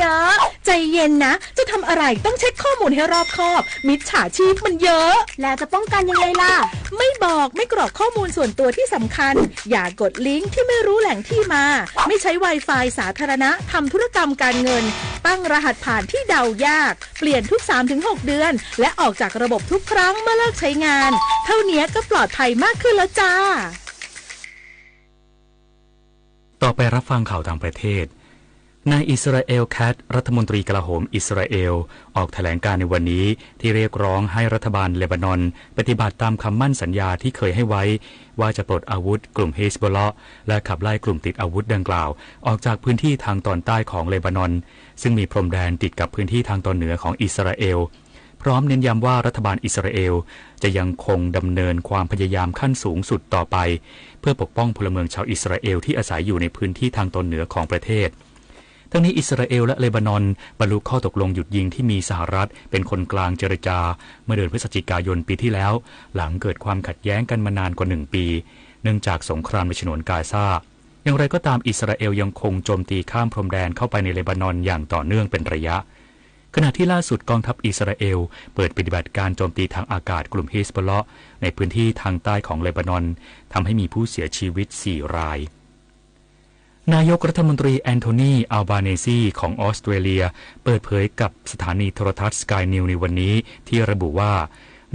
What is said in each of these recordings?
เยอะ ใจเย็นนะ จะทำอะไรต้องเช็คข้อมูลให้รอบคอบ มิจฉาชีพมันเยอะ แล้วจะป้องกันยังไงล่ะ ไม่บอก ไม่กรอกข้อมูลส่วนตัวที่สำคัญ อย่ากดลิงก์ที่ไม่รู้แหล่งที่มา ไม่ใช้ Wi-Fi สาธารณะ ทำธุรกรรมการเงิน ตั้งรหัสผ่านที่เดายาก เปลี่ยนทุก สามถึงหก เดือน และออกจากระบบทุกครั้งเมื่อเลิกใช้งาน เท่านี้ก็ปลอดภัยมากขึ้นแล้วจ้า ต่อไปรับฟังข่าวต่างประเทศ นายอิสราเอล แคท รัฐมนตรีกลาโหมอิสราเอล ออกแถลงการณ์ในวันนี้ ที่เรียกร้องให้รัฐบาลเลบานอนปฏิบัติตามคำมั่นสัญญาที่เคยให้ไว้ ว่าจะปลดอาวุธกลุ่มฮิซบอลเลาะห์ และขับไล่กลุ่มติดอาวุธดังกล่าว ออกจากพื้นที่ทางตอนใต้ของเลบานอน ซึ่งมีพรมแดนติดกับพื้นที่ทางตอนเหนือของอิสราเอล พร้อมเน้นย้ำว่ารัฐบาลอิสราเอลจะยังคงดำเนินความพยายามขั้นสูงสุดต่อไป เพื่อปกป้องพลเมืองชาวอิสราเอลที่อาศัยอยู่ในพื้นที่ทางตอนเหนือของประเทศ ทั้งนี้อิสราเอลและเลบานอนบรรลุข้อตกลงหยุดยิงที่มีสหรัฐเป็นคนกลางเจรจา เมื่อเดือนพฤศจิกายนปีที่แล้ว หลังเกิดความขัดแย้งกันมานานกว่าหนึ่งปี เนื่องจากสงครามในฉนวนกาซา อย่างไรก็ตามอิสราเอลยังคงโจมตีข้ามพรมแดนเข้าไปในเลบานอนอย่างต่อเนื่องเป็นระยะ ขณะที่ล่าสุดกองทัพอิสราเอลเปิดปฏิบัติการโจมตีทางอากาศกลุ่มฮิซบอลเลาะห์ในพื้นที่ทางใต้ของเลบานอน ทำให้มีผู้เสียชีวิตสี่ราย นายกรัฐมนตรีแอนโทนี อัลบาเนซี ของออสเตรเลีย เปิดเผยกับสถานีโทรทัศน์ Sky News ในวันนี้ ที่ระบุว่า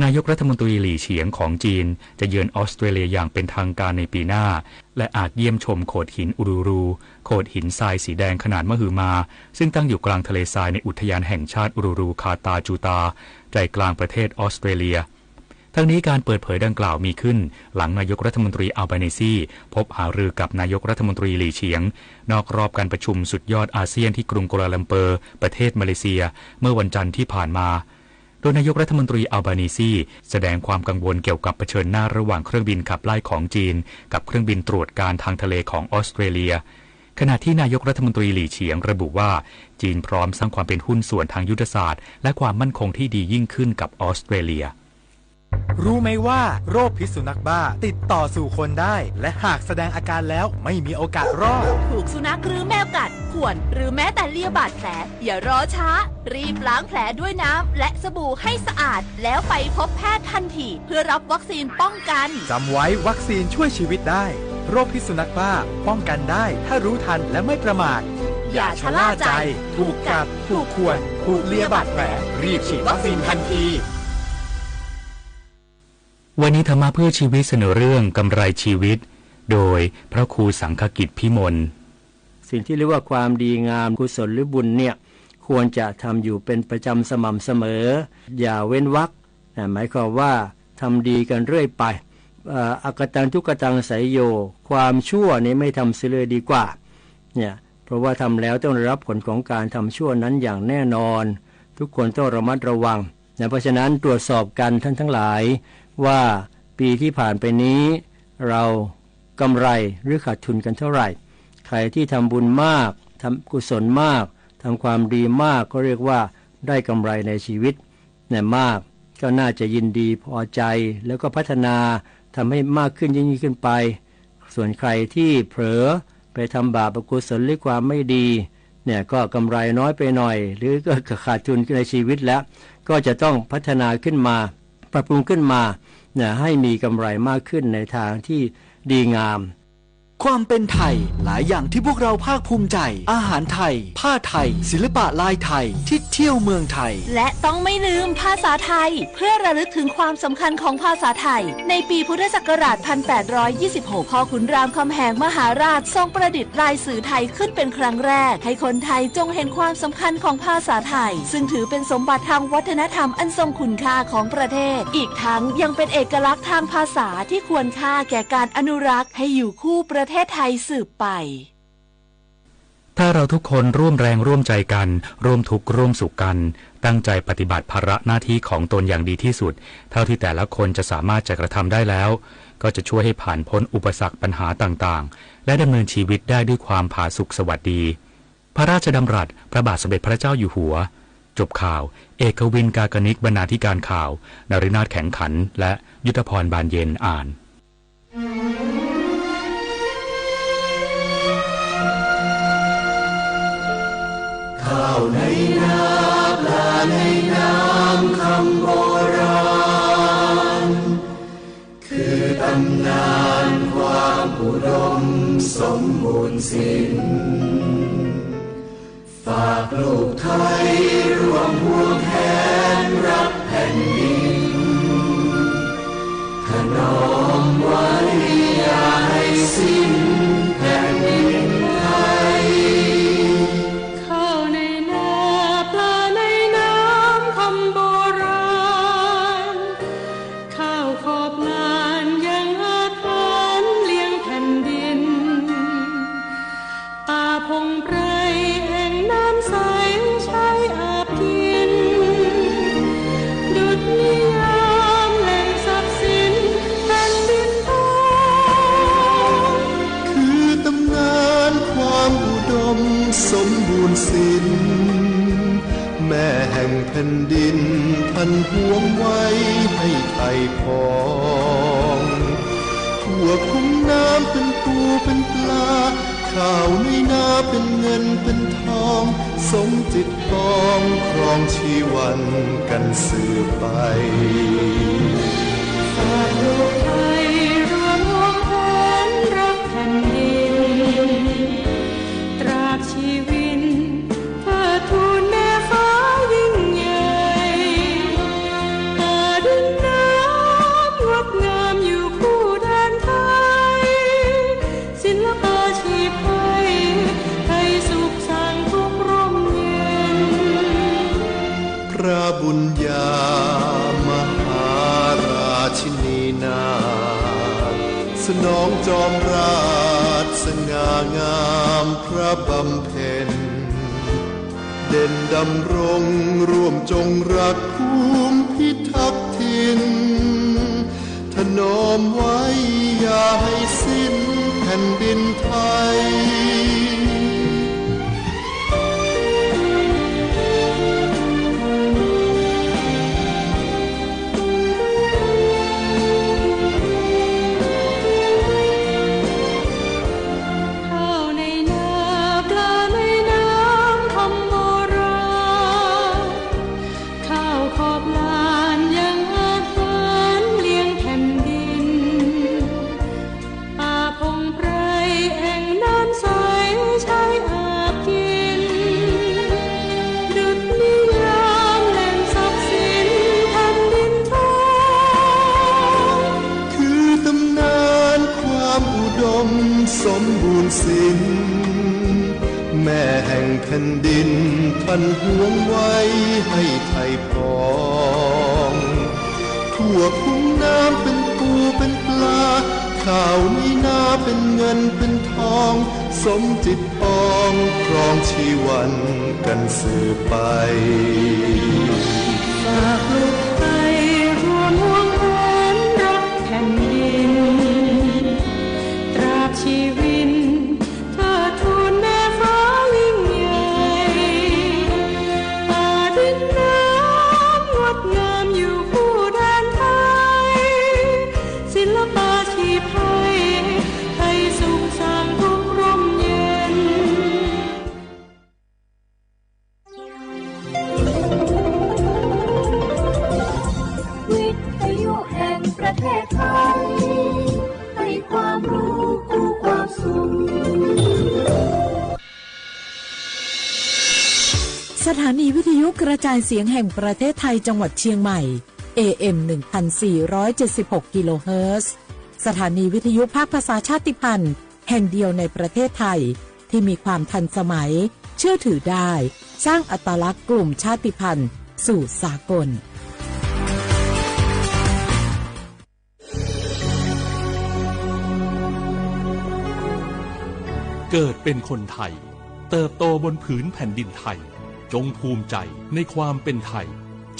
นายกรัฐมนตรีหลี่เฉียงของจีน จะเยือนออสเตรเลียอย่างเป็นทางการในปีหน้า และอาจเยี่ยมชมโขดหินอูรูรู โขดหินทรายสีแดงขนาดมหึมา ซึ่งตั้งอยู่กลางทะเลทรายในอุทยานแห่งชาติอูรูรูคาตาจูตา ใจกลางประเทศออสเตรเลีย ทั้งนี้การเปิดเผยดังกล่าวมีขึ้น หลังนายกรัฐมนตรีอัลบาเนซี พบหารือกับนายกรัฐมนตรีหลี่เฉียง นอกรอบการประชุมสุดยอดอาเซียนที่กรุงกัวลาลัมเปอร์ ประเทศมาเลเซีย เมื่อวันจันทร์ที่ผ่านมา โดยนายกรัฐมนตรีอัลบาเนซี แสดงความกังวลเกี่ยวกับเผชิญหน้าระหว่างเครื่องบินขับไล่ของจีน กับเครื่องบินตรวจการทางทะเลของออสเตรเลีย ขณะที่นายกรัฐมนตรีหลี่เฉียงระบุว่า จีนพร้อมสร้างความเป็นหุ้นส่วนทางยุทธศาสตร์ และความมั่นคงที่ดียิ่งขึ้นกับออสเตรเลีย รู้ไหมว่าโรคพิษสุนัขบ้าติดต่อสู่คนได้ และหากแสดงอาการแล้วไม่มีโอกาสรอด ถูกสุนัขหรือแมวกัด ข่วน หรือแม้แต่เลียบาดแผล อย่ารอช้า รีบล้างแผลด้วยน้ำและสบู่ให้สะอาด แล้วไปพบแพทย์ทันที เพื่อรับวัคซีนป้องกัน จำไว้วัคซีนช่วยชีวิตได้ โรคพิษสุนัขบ้าป้องกันได้ ถ้ารู้ทันและไม่ประมาท อย่าชะล่าใจ ถูกกัด ถูกข่วน ถูกเลียบาดแผล รีบฉีดวัคซีนทันที วันนี้ธรรมะเพื่อชีวิตเสนอเรื่องกำไรชีวิต โดยพระครูสังฆกิจพิมล สิ่งที่เรียกว่าความดีงามกุศลหรือบุญเนี่ย ควรจะทำอยู่เป็นประจำสม่ำเสมอ อย่าเว้นวรรค นะ หมายความว่าทำดีกันเรื่อยไป เอ่อ อกตังทุกขตังไสยโย ความชั่วนี้ไม่ทำเสียเลยดีกว่า เนี่ย เพราะว่าทำแล้วต้องได้รับผลของการทำชั่วนั้นอย่างแน่นอน ทุกคนต้องระมัดระวัง นะ เพราะฉะนั้นตรวจสอบกันท่านทั้งหลาย ว่าปีที่ผ่านไปนี้ เรากำไรหรือขาดทุนกันเท่าไหร่ ใครที่ทำบุญมาก ทำกุศลมาก ทำความดีมาก ก็เรียกว่าได้กำไรในชีวิต เนี่ย มาก ก็น่าจะยินดีพอใจ แล้วก็พัฒนาทำให้มากขึ้นยิ่งๆขึ้นไป ส่วนใครที่เผลอไปทำบาปอกุศลหรือความไม่ดี เนี่ย ก็กำไรน้อยไปหน่อย หรือก็ขาดทุนในชีวิตแล้ว ก็จะต้องพัฒนาขึ้นมา ปรับปรุงขึ้นมา เนี่ย ให้มีกำไรมากขึ้นในทางที่ดีงาม ความเป็นไทย หลายอย่างที่พวกเราภาคภูมิใจ อาหารไทย ผ้าไทย ศิลปะลายไทย ที่เที่ยวเมืองไทย และต้องไม่ลืมภาษาไทย เพื่อระลึกถึงความสำคัญของภาษาไทย ในปีพุทธศักราช พันแปดร้อยยี่สิบหก พ่อขุนรามคำแหงมหาราชทรงประดิษฐ์ลายสื่อไทยขึ้นเป็นครั้งแรก ให้คนไทยจงเห็นความสำคัญของภาษาไทย ซึ่งถือเป็นสมบัติทางวัฒนธรรมอันทรงคุณค่าของประเทศ อีกทั้งยังเป็นเอกลักษณ์ทางภาษาที่ควรค่าแก่การอนุรักษ์ให้อยู่คู่ประเทศไทยสืบไป ถ้าเราทุกคนร่วมแรงร่วมใจกัน ร่วมทุกข์ร่วมสุขกัน ตั้งใจปฏิบัติภาระหน้าที่ของตนอย่างดีที่สุด เท่าที่แต่ละคนจะสามารถจะกระทำได้แล้ว ก็จะช่วยให้ผ่านพ้นอุปสรรคปัญหาต่างๆ และดำเนินชีวิตได้ด้วยความผาสุกสวัสดี พระราชดำรัสพระบาทสมเด็จพระเจ้าอยู่หัว จบข่าว เอกวิน กากนิก บรรณาธิการข่าว นฤนาถ แข็งขัน และยุทธพร บานเย็น อ่าน ข่าว ข้าวในนาปลาในน้ำคำโบราณ คือตำนานความอุดมสมบูรณ์สิ้น ฝากลูกไทยร่วมห่วงแหนรักแผ่นดิน ถนอมไว้อย่าให้สิ้นแผ่นดินไทย ข้าวในนาปลาในน้ำคำโบราณ ข้าวขอบลานยังอาถรรพ์เลี้ยงแผ่นดิน ป่าพงไพรแอ่งน้ำใสใช้อาบกิน ดุจนิยามแหล่งทรัพย์สินแผ่นดินทอง คือตำนานความอุดมสมบูรณ์สิ้น แม่แห่งแผ่นดินท่านหวงไว้ให้ไถ่พอง ทั่วคุ้งน้ำเป็นปูเป็นปลา ข้าวในนาเป็นเงินเป็นทอง สมจิตปองครองชีวันกันสืบไป ฝากลูกไทยร่วมห่วงแหนรักแผ่นดิน ตราบชีวิน เทิดทูนแม่ฟ้ายิ่งใหญ่ ตาดินน้ำงดงามอยู่คู่แดนไทย ศิลปาชีพไทย ไทยสุขสร้างทุกร่มเย็น พระบุญญามหาราชินีนาถ สนองจอมราชสง่างามพระบำเพ็ญ เด่นดำรงร่วมจงรักภูมิพิทักษ์ถิ่น ถนอมไว้อย่าให้สิ้นแผ่นดินไทย ข้าวในนาปลาในน้ำคำโบราณ ข้าวขอบลานยังอาหารเลี้ยงแผ่นดิน ป่าพงไพรแอ่งน้ำใสใช้อาบกิน ดุจนิยามแหล่งทรัพย์สินแผ่นดินทอง คือตำนานความอุดมสมบูรณ์สิ้น แม่แห่งแผ่นดินท่านหวงไว้ให้ไถ่พอง ทั่วคุ้งน้ำเป็นปูเป็นปลา ข้าวในนาเป็นเงินเป็นทอง สมจิตปองครองชีวันกันสืบไป ฝากลูกไทยร่วมห่วงแหนรักแผ่นดิน ตราบชีวิน เทิดทูนแม่ฟ้ายิ่งใหญ่ ป่าดินน้ำงดงามอยู่คู่แดนไทย ศิลปาชีพไทย ไทยสุขสร้างทุกร่มเย็น วิทยุแห่งประเทศไทย ให้ความรู้คู่ความสุข สถานีวิทยุกระจายเสียงแห่งประเทศไทยจังหวัดเชียงใหม่ เอเอ็ม หนึ่งพันสี่ร้อยเจ็ดสิบหก กิโลเฮิรตซ์ สถานีวิทยุภาคภาษาชาติพันธุ์แห่งเดียวในประเทศไทย ที่มีความทันสมัย เชื่อถือได้ สร้างอัตลักษณ์กลุ่มชาติพันธุ์สู่สากล เกิดเป็นคนไทย เติบโตบนผืนแผ่นดินไทย จงภูมิใจในความเป็นไทย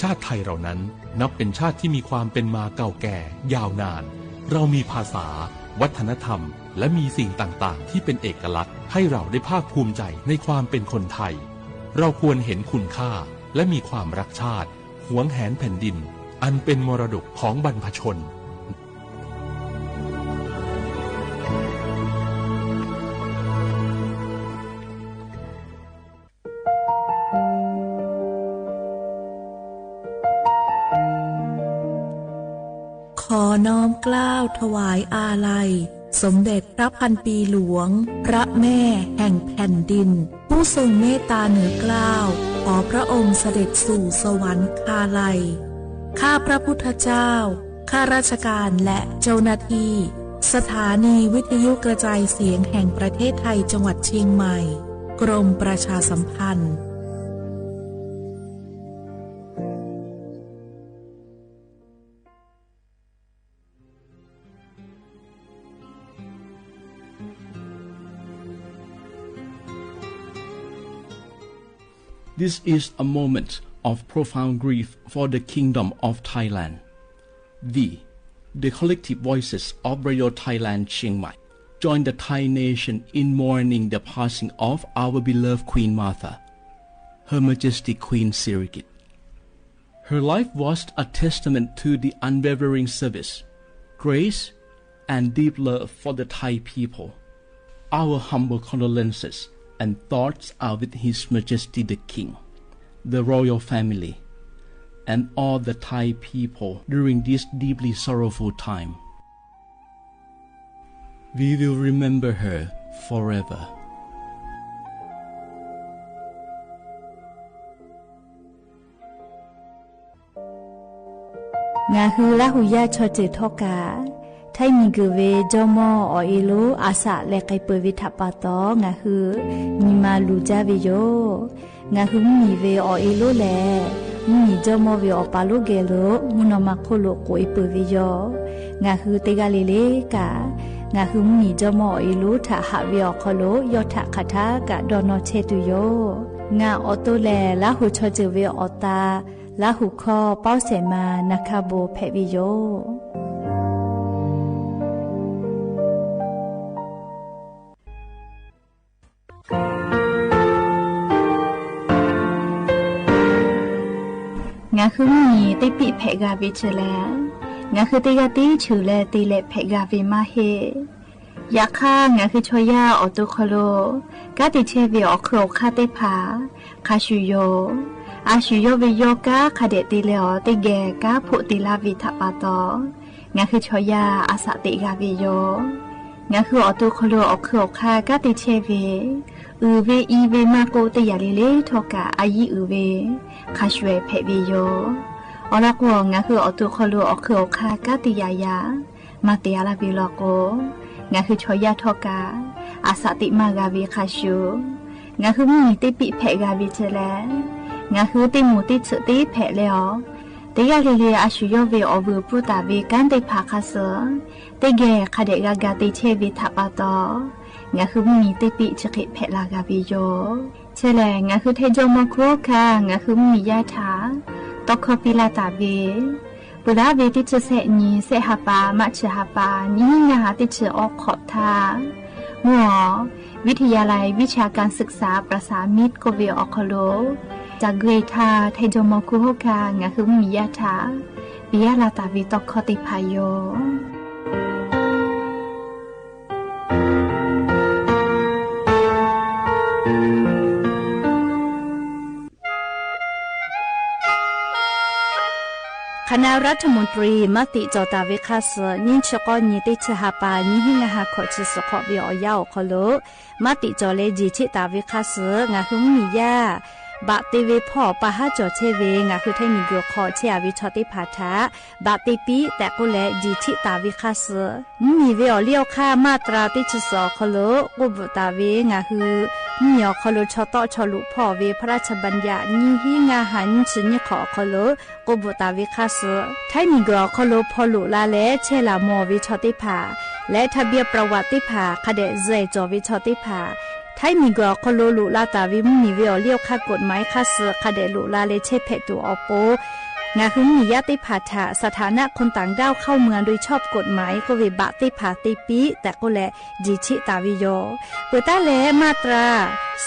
ชาติไทยเรานั้นนับเป็นชาติที่มีความเป็นมาเก่าแก่ยาวนาน เรามีภาษา วัฒนธรรม และมีสิ่งต่างๆ ที่เป็นเอกลักษณ์ให้เราได้ภาคภูมิใจในความเป็นคนไทย เราควรเห็นคุณค่าและมีความรักชาติ หวงแหนแผ่นดิน อันเป็นมรดกของบรรพชน น้อมเกล้าถวายอาลัย สมเด็จพระพันปีหลวง พระแม่แห่งแผ่นดิน ผู้ทรงเมตตาเหนือเกล้า ขอพระองค์เสด็จสู่สวรรคาลัย ข้าพระพุทธเจ้า ข้าราชการและเจ้าหน้าที่ สถานีวิทยุกระจายเสียงแห่งประเทศไทย จังหวัดเชียงใหม่ กรมประชาสัมพันธ์ This is a moment of profound grief for the Kingdom of Thailand. We, the collective voices of Radio Thailand Chiang Mai, join the Thai nation in mourning the passing of our beloved Queen Mother, Her Majesty Queen Sirikit. Her life was a testament to the unwavering service, grace, and deep love for the Thai people. Our humble condolences and thoughts are with His Majesty the King, the royal family, and all the Thai people during this deeply sorrowful time. We will remember her forever. Ngaˬ hui Laˇ huˍ yaˇ chaw ceuˬ htawˇ kaꞈ, htaiˇ miˬ guiˬ ve jawˇmawˇ awˬ e lonˉ a shaꞈ leh k'ai peuˬ ve htaꞈ pa taw, ngaˬ hui nyi ma luˬ jaˇ ve yoˬ. Ngaˬ hui mvuhˇ miˬ ve awˬ e lonˉ lehˬ, mvuhˇ miˬ jawˇmawˇ ve awˬ pa lonˉ geh lo mvuhˇ naw ma hk'oˆ lo k'oꞈ e peuˬ ve yoˬ. Ngaˬ hui teˇ g'aˇ le le kaꞈ, ngaˬ hui mvuhˇ miˬ jawˇmawˇ awˬ e lonˉ htaꞈ haꞈ ve awˬ hk'aw lo yawˇ htaꞈ hk'aˬ htaˇ kaꞈ dawˇ nawˇ chehˇ tuˬ yoˬ. Ngaˬ awˬ to lehˬ, Laˇ huˍ chaw ceuˬ ve awˬ ta Laˇ huˍ hkawˇ pawˇ shehˍ ma na hka bon hpehꞈ ve yoˬ. Ngaˬ hui mvuhˇ miˬ teˇ piˆ hpehꞈ g'a ve chi lehˬ, ngaˬ hui teˇ g'aˇ tiˉ cheuˬ leh te leh hpehꞈ g'a ve maˇ heˆ. Yaꞈ hk'aˇ, ngaˬ hui chaw yaˇ awˬ to hk'aw lo kanˉ te chehˇ ve awˬ hk'eun awˬ hk'aˇ teˇ hpaˍ hk'a shuˍ yoˬ. A shu yawˇ ve yawˇ kanˉ hk'a dehꞈ te leh awˬ teˇ geh kanˉ hpoˆ te laˇ ve htaꞈ pa taw, ngaˬ hui chaw yaˇ a shaꞈ teꞈ g'a ve yoˬ. Ngaˬ hui awˬ to hk'aw lo awˬ hk'eun awˬ hk'aˇ kanˉ te chehˇ ve, uiˍ ve i ve maˇ k'oˆ, teˇ yanˇ le le htawˇ kaꞈ a yiˉ uiˍ ve hk'a shuˍ hpehꞈ ve yoˬ. Awˬ lawn k'o, ngaˬ hui awˬ to hk'aw lo awˬ hk'eun awˬ hk'aˇ kanˉ te yaꞈ yaꞈ maˇ te a laˇ ve law k'o, ngaˬ hui chaw yaˇ htawˇ kaꞈ a shaꞈ teꞈ maˇ g'a ve hk'a shuˍ, ngaˬ hui mvuhˇ miˬ teˇ piˆ hpehꞈ g'a ve chi lehˬ, ngaˬ hui teˇ moˍ teˇ tsuhꞈ teˇ hpehꞈ leh awˬ, teˇ g'aˇ le le a shu yawˇ ve awˬ vuiˬ pfuhˇ taˍ ve kanˉ teˇ hpaˍ hk'a suh teˇ geh hk'a dehꞈ g'a ga te chehˇ ve htaꞈ pa taw, ngaˬ hui mvuhˇ miˬ teˇ piˆ chi hk'e hpehꞈ la g'a ve yoˬ. Chi lehˬ, ngaˬ hui Htaiˇ jawˇmawˇ hkunˉ hawˉ hkanˇ ngaˬ hui mvuhˇ miˬ yaˇ htaꞈ tawˇ hkawˇ piˇ laˇ taˍ ve, peuˬ laˇ ve teˇ chi sehˆ nyi sehˆ ha pa, March ha pa, nyiˇ hinˉ ngaˇ ha teˇ chi awˇ hk'awꞈ htaˇ, mvuhˇ awˬ วิทยาลัยวิชาการศึกษาประสานมิตร k'oˆ ve awˬ hk'aw lo, ca gui htaˇ Htaiˇ jawˇmawˇ hkunˉ hawˉ hkanˇ ngaˬ hui mvuhˇ miˬ yaˇ htaꞈ piˇ laˇ taˍ ve tawˇ hkawˇ teˇ hpaˍ yoˬ. คณะรัฐมนตรี maˇ tiꞈ cawˬ taˍ ve hk'a suh, nyiˇ chi k'awˇ nyi teˇ chi ha pa, nyiˇ hinˉ ngaˇ ha hkawꞈ chi suhˍ hk'awꞈ ve awˬ yanˇ awˬ hk'aw lo, maˇ tiꞈ cawˬ leh jeˬ cheˆ taˍ ve hk'a suh, ngaˬ hui mvuhˇ miˬ yaˇ baꞈ te ve hpawˇ pa haˉ cawˬ chehˇ ve ngaˬ hui Htaiˇ miˬ guiˬ hk'aw chehˇ a ve chaw teˇ hpaˍ htaꞈ baꞈ te piˇ tehꞈ k'oˆ leh jeˬ cheˆ taˍ ve hk'a suh, mvuhˇ miˬ ve awˬ liˇ awˬ hk'aˇ มาตรา teˇ chi suhˍ awˬ hk'aw lo k'oˆ bvuhꞈ taˍ ve, ngaˬ hui mvuhˇ miˬ awˬ hk'aw lo chaw tawˆ chaw luꞈ hpawˇ ve พระราชบัญญัติ nyiˇ hinˉ ngaˇ ha nyiˇ chi nyiˇ hk'awꞈ awˬ hk'aw lo k'oˆ bvuhꞈ taˍ ve hk'a suh, Htaiˇ miˬ guiˬ awˬ hk'aw lo hpaw loꞈ la leh chehˇ laˬ mawˬ ve chaw teˇ hpaˍ leh ทะเบียนประวัติ teˇ hpaˍ hk'a dehꞈ zuhˬ cawˬ ve chaw teˇ hpaˍ, Htaiˇ miˬ guiˬ awˬ hk'aw lo loꞈ la taˍ ve mvuhˇ miˬ ve awˬ liˇ awˬ hk'aˇ กฎหมาย hk'a suh hk'a dehꞈ loꞈ la leh chehˇ hpehꞈ tuˬ awˬ pon, ngaˬ hui mvuhˇ miˬ yaˇ teˇ hpaˍ htaꞈ สถานะคนต่างด้าวเข้าเมืองโดยชอบ กฎหมาย k'oˆ ve baꞈ teˇ hpaˍ te piˇ tehꞈ k'oˆ leh jeˬ cheˆ taˍ ve yoˬ. Peuˬ taˉ leh มาตรา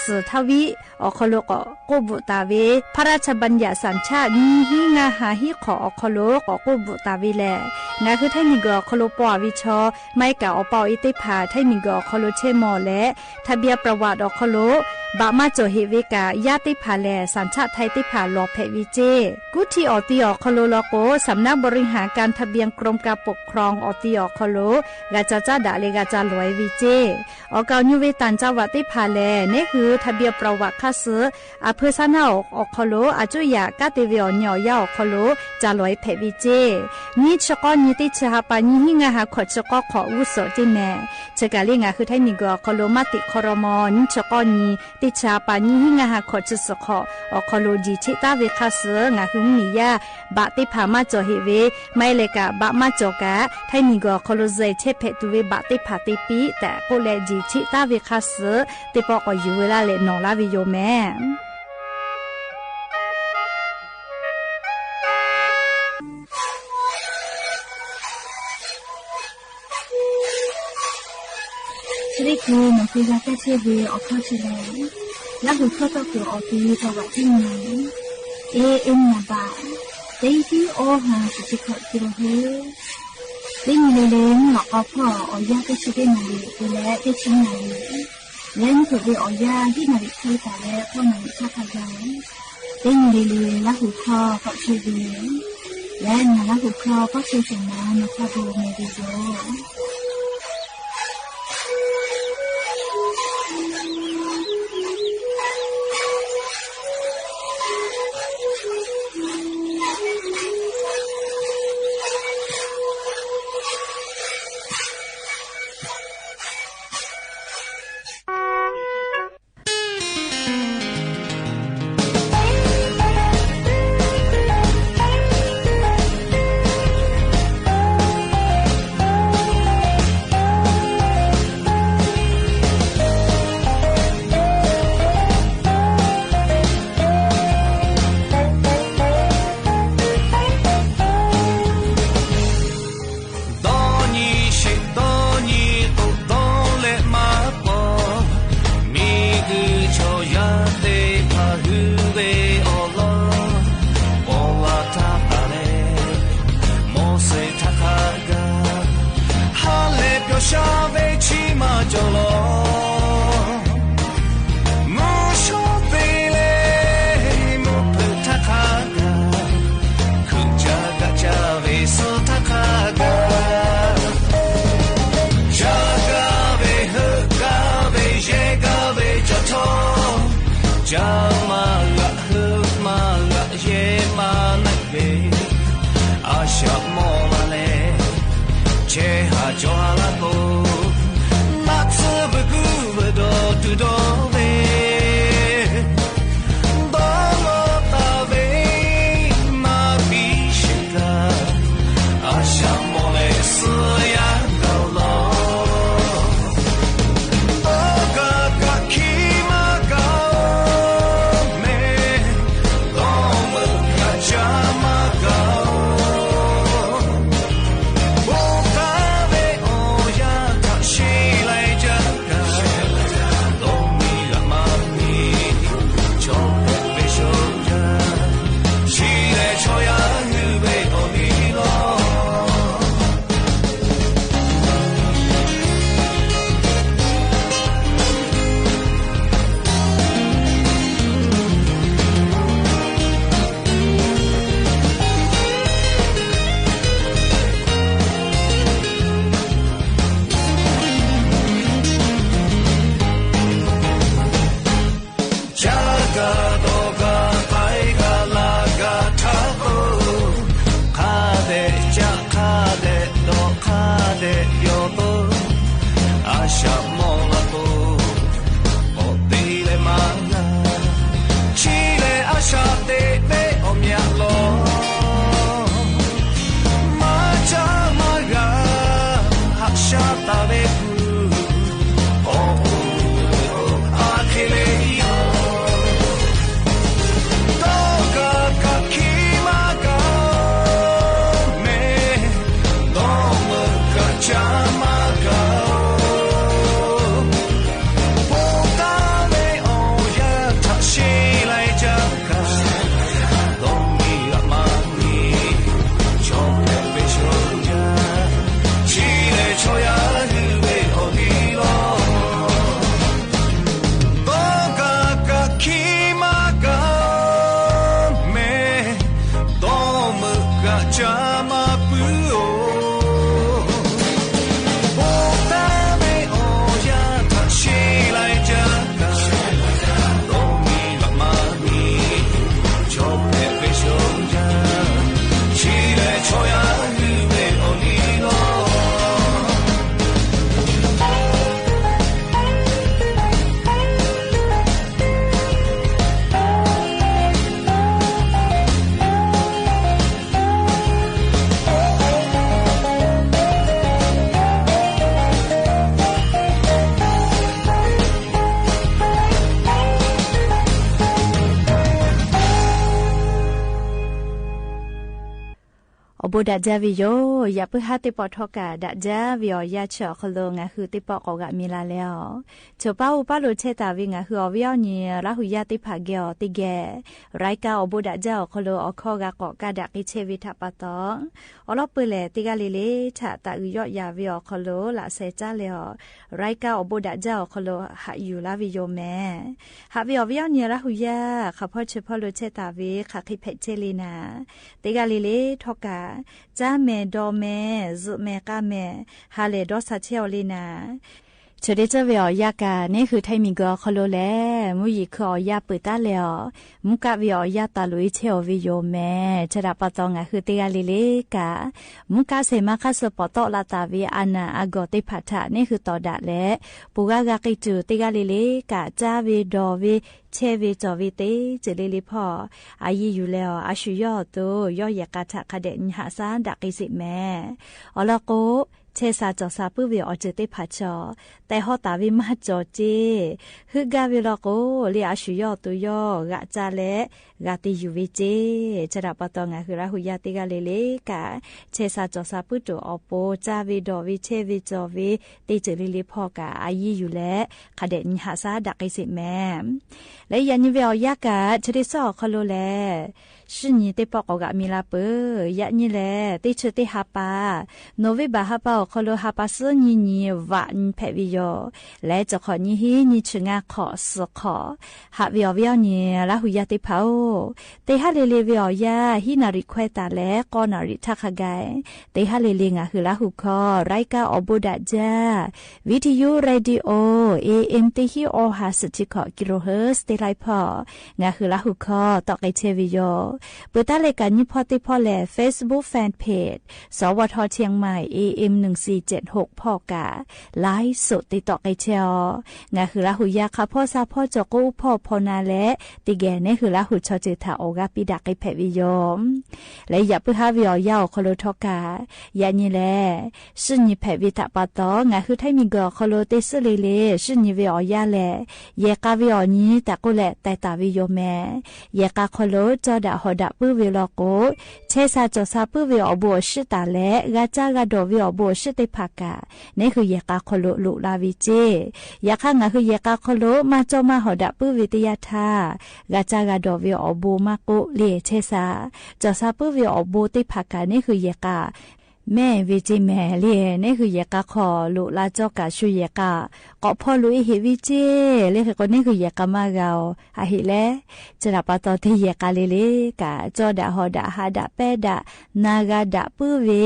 suhˍ htaˇ viˉ awˬ hk'aw lo k'awꞈ k'oˆ bvuhꞈ taˍ ve พระราชบัญญัติสัญชาติ nyiˇ hinˉ ngaˇ ha hiˉ hk'awꞈ awˬ hk'aw lo k'awꞈ k'oˆ bvuhꞈ taˍ ve lehˬ, ngaˬ hui Htaiˇ miˬ guiˬ awˬ hk'aw lo paw a ve chaw, maˇ heˆ kaꞈ awˬ pa awˬ e teˇ hpaˍ Htaiˇ miˬ guiˬ awˬ hk'aw lo chehˇ mawˬ leh ทะเบียนประวัติ awˬ hk'aw lo Baꞈ maˇ cawˬ heꞈ ve kaꞈ, yaˇ teˇ hpaˍ lehˬ สัญชาติไทย teˇ hpaˍ lawˬ hpehꞈ ve ceˇ. Kuˇ htiˇ awˬ ti awˬ hk'aw lo law k'o, สำนักบริหารการทะเบียน กรมการปกครอง awˬ ti awˬ hk'aw lo g'a ca caˇ daꞈ leh g'a ca lawˬ e ve ceˇ. Awˬ kaˍ awˬ nyi ve ต่างจังหวัด teˇ hpaˍ lehˬ, neˉ hui ทะเบียนประวัติ hk'aˇ suh, aˬ hpui saˉ naˉ awˬ hk'aw lo a cuˇ yaꞈ kaˉ te ve awˬ nyi awˬ yanˇ awˬ hk'aw lo ca lawˬ e hpehꞈ ve ceˇ. Nyiˇ chi k'awˇ nyi teˇ chi ha pa nyiˇ hinˉ ngaˇ ha hkawꞈ chi k'awˇ hk'awꞈ g'uˇ suhˍ ceˇ mehˍ. Chi kaˬ le ngaˬ hui Htaiˇ miˬguiˬ awˬ hk'aw lo maˇ teꞈ hk'aw raw maw, nyiˇ chi k'awˇ nyi teˇ chi ha pa nyiˇ hinˉ ngaˇ ha hkawꞈ chi suhˍ hk'awꞈ awˬ hk'aw lo jeˬ cheˆ taˉ ve hk'aˇ suh, ngaˬ hui mvuhˇmiˬ yaˇ baꞈ teˇ hpaˍ maˇ cawˬ heꞈ ve, maˇ heˆ leh kaꞈ baꞈ maˇ cawˬ kaꞈ, Htaiˇ miˬguiˬ awˬ hk'aw lo zuhꞈ chehˇ hpehꞈ tuˬ ve baꞈ teˇ hpaˍ te piˇ tehꞈ k'oˆ leh, jeˬ cheˆ taˉ ve hk'aˇ suh teˇ pawˆ k'awꞈ yuˬ ve laˇ leh nawˬ laˇ ve yoˬ mehˍ. Chi teˇ hkui nawˬ hui g'a kaˇ chehˇ ve awˬ hkawˇ chi lehˬ, Laˇ huˍ hkawˇ tawˇ kuiˬ awˬ ti จังหวัด teˇ nyi, e e naˍ baꞈ, teˇ hiˉ awˇ ha shiˍ chi hkawꞈ te la hui. Teˇ nyi le le mvuhˇ lawꞈ k'aw hpawˇ awˬ yanˇ teˇ chi teˇ naˍ riˍ te leh teˇ chi naˍ riˍ, leh mvuhˇ hpeuꞈ ve awˬ yanˇ hiˉ naˍ riˍ hk'e taˍ leh k'awˇ naˍ riˍ htaˇ hk'a gaˬ, teˇ nyi le le Laˇ huˍ hkawˇ tawˆ chehˇ ve, leh ngaˬ Laˇ huˍ hkawˇ tawˆ chehˇ shehˍ ma nawˬ hk'a gu meh ve yoˬ. Dawˇ nyi sheˍ dawˇ nyi k'o dawˇ leh maˇ paw, miˬguiˬ chaw yaˇ teˇ hpaˍ hui ve awˬ lawn, awˬ laˬ htaˇ taˍ leh, mawˬ suhˍ htaˇ hk'a gaˬ, ha lehˬ pyawˬ sha ve chi maˇ cawˬ law. Mvuhˇ shawˉ te leh mvuhˇ hpeuꞈ htaˇ hk'a gaˬ, hkui caˇ kaꞈ caˇ ve suh htaˇ hk'a gaˬ, caˇ gaˇ ve heuˆ gaˇ ve yehˇ gaˇ ve caˬ htawˇ, caˇ maˇ g'aꞈ hui Awˬ bon daꞈ jaˇ ve yoˬ. Yaꞈ puiˉ haˉ teˇ pawˆ htawˇ kaꞈ daꞈ jaˇ ve awˬ yanˇ chi awˬ hk'aw lo ngaˬ hui teˇ pawˆ k'awꞈ g'aꞈ mi la leh a, choˬ paˉ uˉ paˉ lo chehˇ taˍ ve ngaˬ hui awˬ viˉ awˬ nyi Laˇ hu yaˇ teˇ hpaˍ geh awˬ teˇ geh รายการ awˬ bon daꞈ jaˇ awˬ hk'aw lo awˬ hkawˇ g'a k'awꞈ ka daꞈ k'ai chehˇ ve htaꞈ pa taw, awˬ lawn peuˬ lehˬ teˇ g'aˇ le le htaꞈ taˍ uiˍ yawˆ yaˍ ve awˬ hk'aw lo laꞈ sheh caˉ leh a, รายการ awˬ bon daꞈ jaˇ awˬ hk'aw lo haꞈ yuˬ laˇ ve yoˬ mehˍ. Haꞈ ve awˬ viˉ awˬ nyi Laˇ hu yaˇ hk'aˬ hpawˇ chi hpawˇ lo chehˇ taˍ ve hk'aˬ hk'e hpehꞈ chehˇ le naˍ, teˇ g'aˇ le le htawˇ kaꞈ caˇ mehˍ dawˬ mehˍ zuhꞈ mehˍ k'a mehˍ ha lehˬ dawˇ sha chehˇ aw le naˍ. Chi teˇ ceuˬ ve awˬ yanˇ kaꞈ neˇ hui Htaiˇ miˬguiˬ awˬ hk'aw lo lehˬ mvuhˇ yeˬ hkui awˬ yanˇ peuˬ taˉ leh a, mvuhˇ kaˆ ve awˬ yanˇ taˍ loꞈ e chehˇ aw ve yoˬ mehˍ. Chi htaꞈ pa taw ngaˬ hui teˇ g'aˇ le le kaꞈ mvuhˇ kaˆ shehˍ ma hk'aˇ suh pawˍ tawˆ la taˍ ve a naˍ a gawˬ teˇ hpaˍ htaꞈ neˇ hui tawˍ daꞈ leh, pon g'aˇ g'a k'ai tuˬ teˇ g'aˇ le le kaꞈ caˇ ve dawˬ ve chehˇ ve cawˬ ve teˇ ceuˬ le le hpawˇ a yiˇ yuˬ leh a, a shu yawˇ awˬ to yawˇ yehˬ k'a htaꞈ hk'a dehꞈ nyi haꞈ shaˉ daꞈ k'ai sheˍ mehˍ. Awˬ lawn k'o, chehˇ sha cawˬ sha puiˉ ve awˬ ceuˬ teˇ hpaˍ chaw tehˬ hawˉ taˍ ve maˇ cawˬ ceˇ. Heuˆ gaˇ ve law k'o, le a shu yawˇ awˬ to yawˇ g'aꞈ caˇ leh g'a te yuˬ ve ceˇ. Chi htaꞈ pa taw ngaˬ hui Laˇ hu yaˇ teˇ g'aˇ le le kaꞈ chehˇ sha cawˬ sha puiˉ tuˬ awˬ pon caˇ ve dawˬ ve chehˇ ve cawˬ ve teˇ ceuˬ le le hpawˇ kaꞈ a yiˇ yuˬ leh hk'a dehꞈ nyi haꞈ shaˉ daꞈ k'ai sheˍ mehˍ. Leh yaꞈ nyi ve awˬ yanˇ kaꞈ chi teˇ suhˉ awˬ hk'aw lo lehˬ, shinˉ nyi teˇ pawˆ k'awꞈ g'aꞈ mi la peuˬ. Yaꞈ nyi lehˬ teˇ chi teˇ ha pa, November ha pa awˬ hk'aw lo ha pa suhˉ nyi nyi vaꞈ nyi hpehꞈ ve yoˬ. Leh cawˬ hk'awꞈ nyi hiˉ nyi chi ngaˇ hk'awꞈ suhˍ hk'awꞈ, haꞈ ve awˬ viˉ awˬ nyi Laˇ hu yaˇ teˇ hpaˍ-oˬ, teˇ haˉ le le ve awˬ yanˇ hiˉ naˍ riˍ hkawehˇ taˍ leh k'awˇ naˍ riˍ htaˇ hk'a gaˬ, teˇ haˉ le le ngaˬ hui Laˇ hu hkawˇ รายการ awˬ bon daꞈ jaˇ viˉ tiˇ yuˇ radio A M teˇ hiˉ awˬ ha suhˍ chi hkawꞈ kilohertz teˇ laiˉ hpawˇ ngaˬ hui Laˇ hu hkawˇ tawˆ k'ai chehˇ ve yoˬ. Peuˬ taˉ leh kaꞈ nyiˇ hpawˇ teˇ hpawˇ lehˬ Facebook fan page สวท เชียงใหม่ A M หนึ่งสี่เจ็ดหก hpawˇ kaꞈ ไลฟ์สด te tawˆ k'ai chehˇ aw. Ngaˬ hui Laˇ hu yaˇ hk'a hpawˇ sha hpawˇ cawˬ k'o uˉ hpawˇ hpaw na leh teˇ geh neˇ hui Laˇ hu chaw ceuˬ htaꞈ awˬ g'aˇ piˇ daꞈ k'ai hpehꞈ ve yoˬ. Leh yaꞈ puiˉ haˉ ve awˬ yanˇ awˬ hk'aw lo htawˇ kaꞈ, yaꞈ nyi lehˬ shinˉ nyi hpehꞈ ve htaꞈ pa taw ngaˬ hui Htaiˇ miˬguiˬ awˬ hk'aw lo teˇ suhˉ le le shinˉ nyi ve awˬ yanˇ lehˬ, yehˬ k'a ve awˬ nyi taˍ k'oˆ leh taiˍ taˍ ve yoˬ mehˍ. Yehˬ k'a hk'aw lo cawˇ daꞈ hawˍ daꞈ puiˉ ve law k'o, chehˇ sha cawˬ sha puiˉ ve awˬ bon awˬ shiˉ taˍ leh g'a caˇ g'a dawˬ ve awˬ bon awˬ shiˉ teˇ hpaˍ kaꞈ neˇ hui yehˬ k'a hk'aw lo loꞈ la ve ceˇ. Yaꞈ hk'aˇ ngaˬ hui yehˬ k'a hk'aw lo maˇ cawˇ maˇ hawˍ daꞈ puiˉ ve teˇ yanˇ htaˇ, g'a caˇ g'a dawˬ ve awˬ bon maˇ k'oˆ le chehˇ sha cawˬ sha puiˉ ve awˬ bon teˇ hpaˍ kaꞈ neˇ hui yehˬ k'a mehˇ ve ceˇ mehˍ le. Neˇ hui yehˬ k'a hk'aw loꞈ la cawˇ kaꞈ shu yehˬ k'a k'awꞈ hpawˇ loꞈ e heꞈ ve ceˇ. Le hk'e k'o neˇ hui yehˬ k'a maˇ g'a oˬ. A heꞈ leh, chi htaꞈ pa taw teˇ yehˬ k'a le le kaꞈ cawˇ daꞈ hawˍ daꞈ ha daꞈ pehˇ daꞈ na g'a daꞈ puiˉ ve